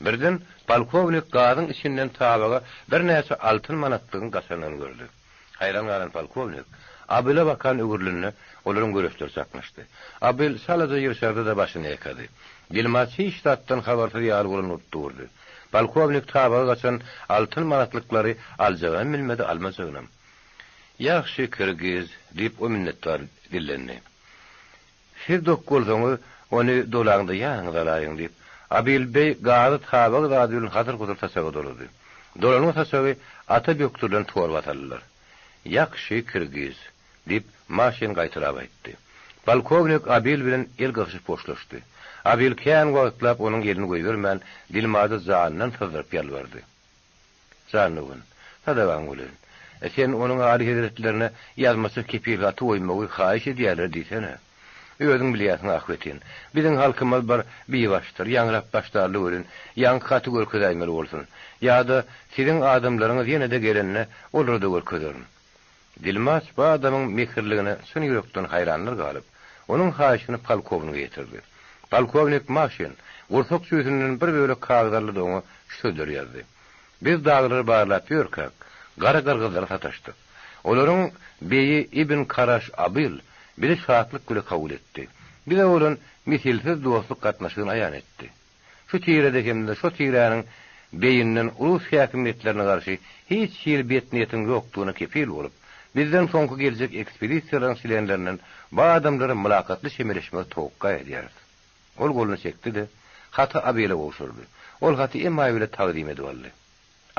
Birden polkownik gazyň içinden tabaga birnäçe altyn manatlygyň gaçandygyny gördi. Haýran galan polkownik Abyla bakan öwrülende, olaryň göreçleri çaknyşdy. Abyl çalaja ýyrşardy-da başyny ýaýkady. Dilmaç hiç zatdan habarsyz ýaly bolan bolup durdy. Polkownik tabaga gaçan altyn manatlyklary aljagynam bilmedi, almajagynam. Ýagşy, kirgiz, diýip, o minnetdar dillendi. Siz dok bolsaňyz, ony dolaňda ýanyňyza alaýyň, diýip, Abyl beý gazy tabagy zady bilen hasyr-husur saçaga dolady. Dolanan saçagy ata bökdürilen torba saldylar. Ýakşy, kirgiz, diýip, Maşin gaýtalap aýtdy. Polkownik Abyl bilen el gysyşyp hoşlaşdy. Abyl kän wagtlap onuň elini goýbermän, dilmaja janyndan syzdyryp ýalbardy. Jan dogan, sadagaň boleýin. Sen onuň aly hezretlerine ýazmaça kepil haty goýmagy haýyş edýärler diýsene. Özüň bilýärsiň ahbetin. Biziň halkymyz bir bibaşdyr, ýaňrap başlarly welin, ýaňky haty görkezäýmeli bolsun. Ýa-da siziň adamlaryňyz ýene-de gelende olara-da görkezerin. Dilmaç bu adamyň mekirligine çyn ýürekden haýranlar galyp, onuň haýyşyny polkownige ýetirdi. Polkownik Maşin gursak jübüsinden bir bölek kagyz aldy-da oňa şu sözleri ýazdy, Biz daglary barlap ýörkäk, gara gyrgyzlara sataşdyk. Olaryň beýi Ibn Karaş Abyl bizi şatlyk bile kabul etdi. Bize bolan misilsiz dostluk gatnaşygyny aýan etdi. Şu tirede hem-de şo tiräniň beýinden rus häkimiýetlerine garşy hiç hili bet niýetiň ýokdugyna kepil bolup, bizden soňky geljek ekspedisiýalaryň çlenlerinden bu adamlara mylakatly çemeleşmegi towakga edýäris. Ol goluny çekdi-de, haty Abele gowşurdy. Ol haty emaý bile tagzym edip aldy.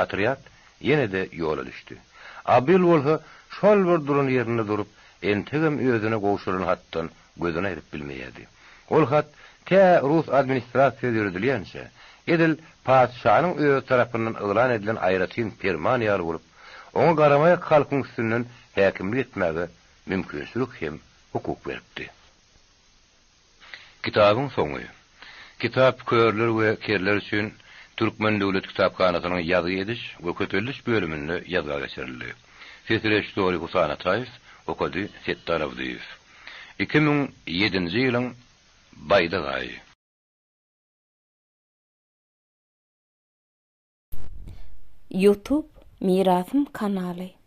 Otrýad ýene-de ýola düşdi. Abyl bolsa şol bir duran ýerinde durup, entegem özüne gowşurylan hatdan gözüni aýryp bilmeýärdi. Ol hat tä rus administrasiýa döredilýänçä, edil patyşanyň özi tarapyndan yglan edilen aýratyn perman ýaly bolup, oňa garamaýak halkyň üstünden häkimlik etmäge mümkinçilik hem hukuk beripdi. Kitabyň soňy. Kitap körler we kerler üçin Türkmen döwlet kitaphanasynyň ýazgy ediş we köpeldiş bölüminde ýazga geçirildi. Ses režissýory Husan Ataýew, okady Setdar Abdyýew. 2007-nji ýylyň Baýdak aýy. Youtube Mirasym kanaly.